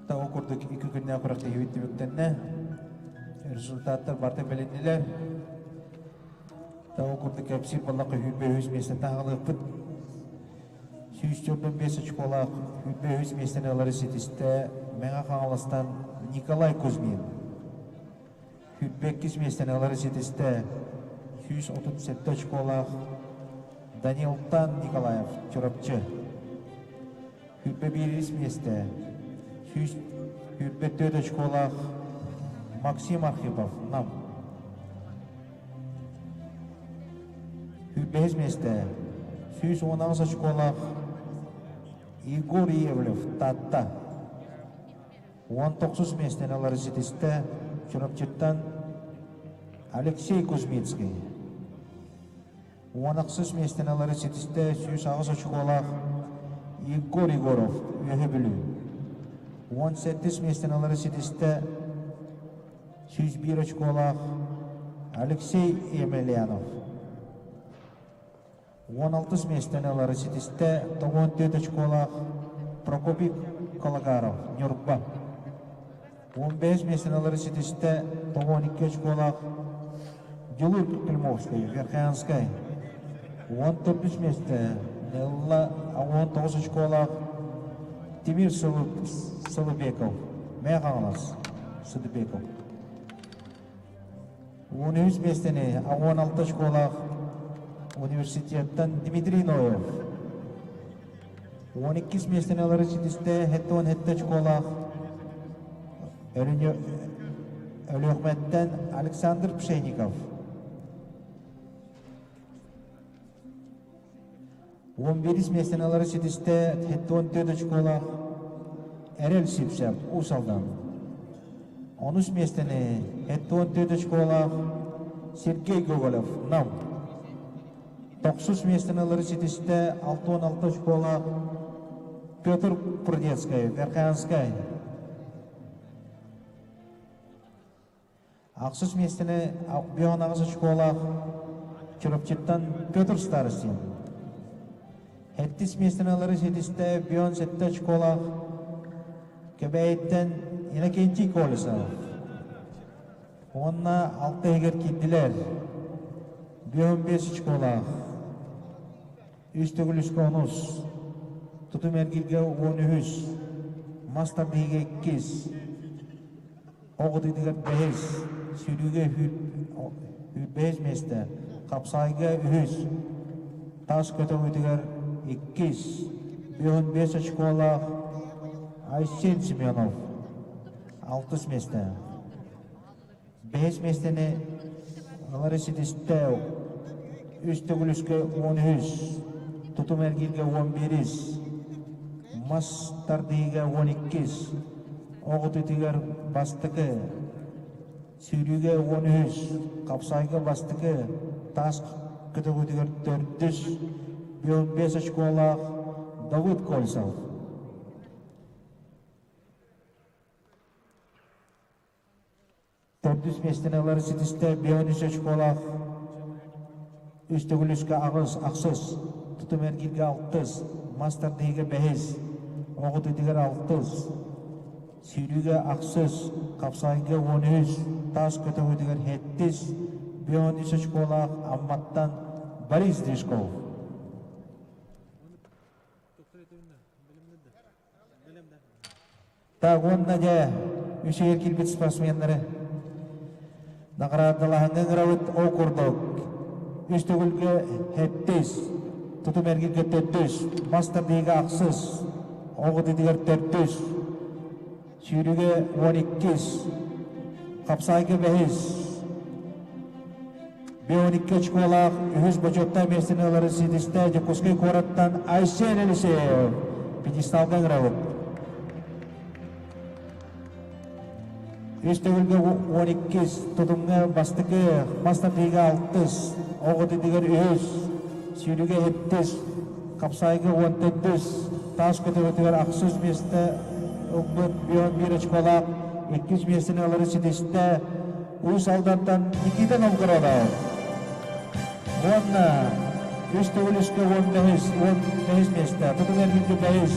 [SPEAKER 2] Ол курдук икки күннээх күрэхтэһиибит түмүктэннэ. Результаттар барыта билиннилэр. Ол курдук кэпсиир буоллахха 105 миэстэтин аҕалыахпыт. 145 очколаах 105 миэстэни ылары ситистэ Мэҥэ Хаҥаластан Николай Кузьмин. 102 миэстэни ылары ситистэ 137 очколаах Данилтан Николаев, Чурапчы. 101 миэстэ 124 очколаах Максим Архипов, Нам. 105 миэстэ 118 очколаах Егор Иевлев, Таатта. 19 миэстэни ылары ситистэ Чурапчыттан Алексей Кузьминский. 18 миэстэни ылары ситистэ 108 очколаах Егор Егоров, Үөһэ Бүлүү. 18 миэстэни ылары ситистэ 101 очколаах Алексей Емельянов. 16 миэстэни ылары ситистэ 94 очколаах Прокопий Калагаров, Ньурба. 15 миэстэни ылары ситистэ 92 очколаах Дьулуур Климовскай, Верхоянскай. 14 миэстэ ылла 19 очколаах Тимир Сылыбеков, Мэҥэ Хаҥалас Сыдыбеков. 13 миэстэни 16 очколаах университеттан Дмитрий Ноев. 12 миэстэни ылары ситистэ 77 очколаах Өлүөхүмэттэн Александр Пшеников. 11 миэстэни ылары ситистэ 74 очколаах Эрэл Сипсэп Уус Алдан. Онус миэстэни 74 очколаах Сергей Гоголев Нам. Тохсус миэстэни ылары ситистэ 66 очколаах Петр Прудецкай, Верхоянскай. Ахсыс миэстэни 58 очколаах Чурапчыттан Петр Старостин. Сэттис миэстэни ылары ситистэ 57 очколаах Кэбээйиттэн Иннокентий Колесов. Уонна алта иһигэр киирдилэр. 55 очколаах. Үс төгүл үскэ онус. Тутум эргиргэ 13. Мас тардыһыыга иккис. Оҕутуутугар бэһис. Сүүрүүгэ бэһис миэстэ. Хапсаайга үһүс. Тас көтөҕүүтүгэр иккис. 55 очколаах Айсен Семенов. Алтыс миэстэ. Бэһис миэстэни ылары ситистэ үс төгүл үскэ 13, тутум эргииргэ 11-ис, мас тардыыга 12-ис, оҕутутугар бастакы, сүүрүүгэ 13, хапсаайга бастакы, таас көтөҕүүтүгэр төрдүс, 5 очколаах Давыд Кольцов. Төрдүс миэстэни ылары ситистэ 53 очколаах үс төгүл үскэ аҕыс, ахсыс, тутум эргииргэ алтыс, мас тардыһыыга бэһис, оҕутуутугар алтыс, сүүрүүгэ ахсыс, хапсаайга 13, таас көтөҕүүтүгэр сэттис, 53 очколаах Амматтан Борис Движков. Так уонна дьэ үчүгэй киирбит спортсменнары наҕараадалаһыҥҥа ыҥырабыт ол курдук үс төгүлгэ сэттис. Тутум эргиргэ төрдүс, мас тардыыга ахсыс, оҕо тытыгар төрдүс, сүүрүүгэ 12-ис, хапсаайга бэһис, 12 очколаах үһүс бочуоттай миэстэни ылары ситистэ Дьокуускай куораттан Айсен Елисеев пьедесталга ыҥырабыт. Үс төгүлгэ 12-ис, тутумҥа бастакы, мас тардыыга алтыс, оҕо тытыгар үһүс, сүүрүүгэ сэттис, хапсаайга 14-үс, таас көтөҕөтүгэр ахсыс миэстэ ылбыт 11 очколаах иккис миэстэни ылары ситистэ Уус Алдантан Никита Новгородов. Уонна үс төгүл үскэ 15, 15 миэстэ, тутум эргингэ бэһис,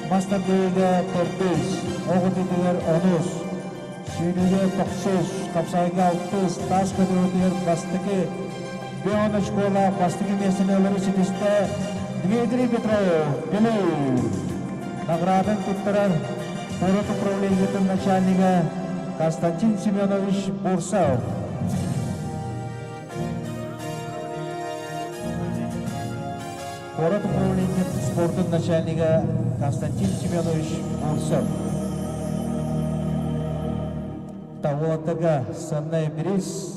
[SPEAKER 2] мас тардыыга төрдүс, оҕо тытыгар онус, сүүрүүгэ тохсус, хапсаайга алтыс, таас көтөҕөтүгэр бастакы Беон очколаах бастакы миэстэни ылары ситистэ Дмитрий Петров, Бүлүү. Наградын туттарар куорат управлениетын начальнига Константин Семенович Бурсов. Куорат управлениетын спордун начальнига Константин Семенович Бурсов. Тавуотага сценный бириз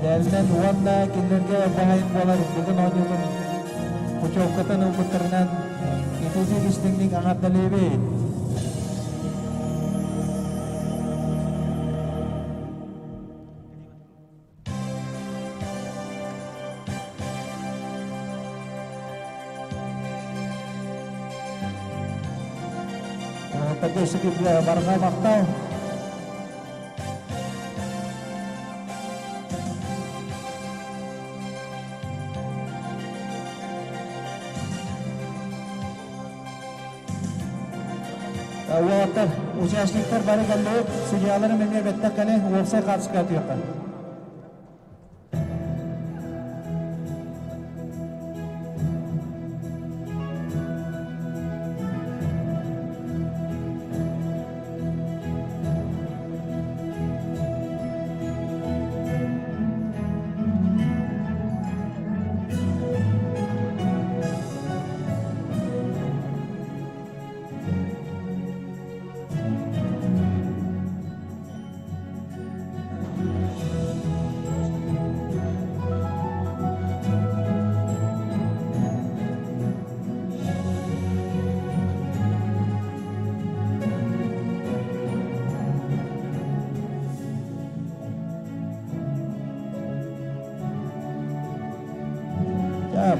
[SPEAKER 2] Мэдээлинэн уонна кинилэргэ баһайын буолар бүгүн оонньуутун путевкатын ылбыттарынан ититик истиҥник аҥардалыыбыт. Тогда барҕа махтал. Уолаттар, участниктар бары кэллибит, судьяларым эмиэ бэттэх кэлин уопсай хаартыска түһүөххэ.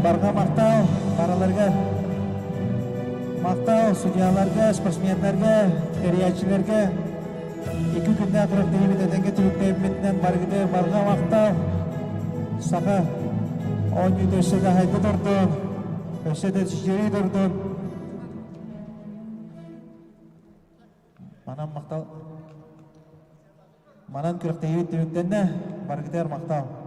[SPEAKER 2] Барҕа махтал барыларга, махтал судьяларга, спортсменнарга, тэрийээччилэргэ. Икки күннээх күрэхтэһиибит этэҥҥэ түмүктэммитинэн барыгыты барҕа махтал. Саха оонньуута өссө да хайда турдун, өссө да чичирии турдун. Манан махтал. Манан күрэхтэһиибит түмүктэннэ. Барыгытыгар махтал.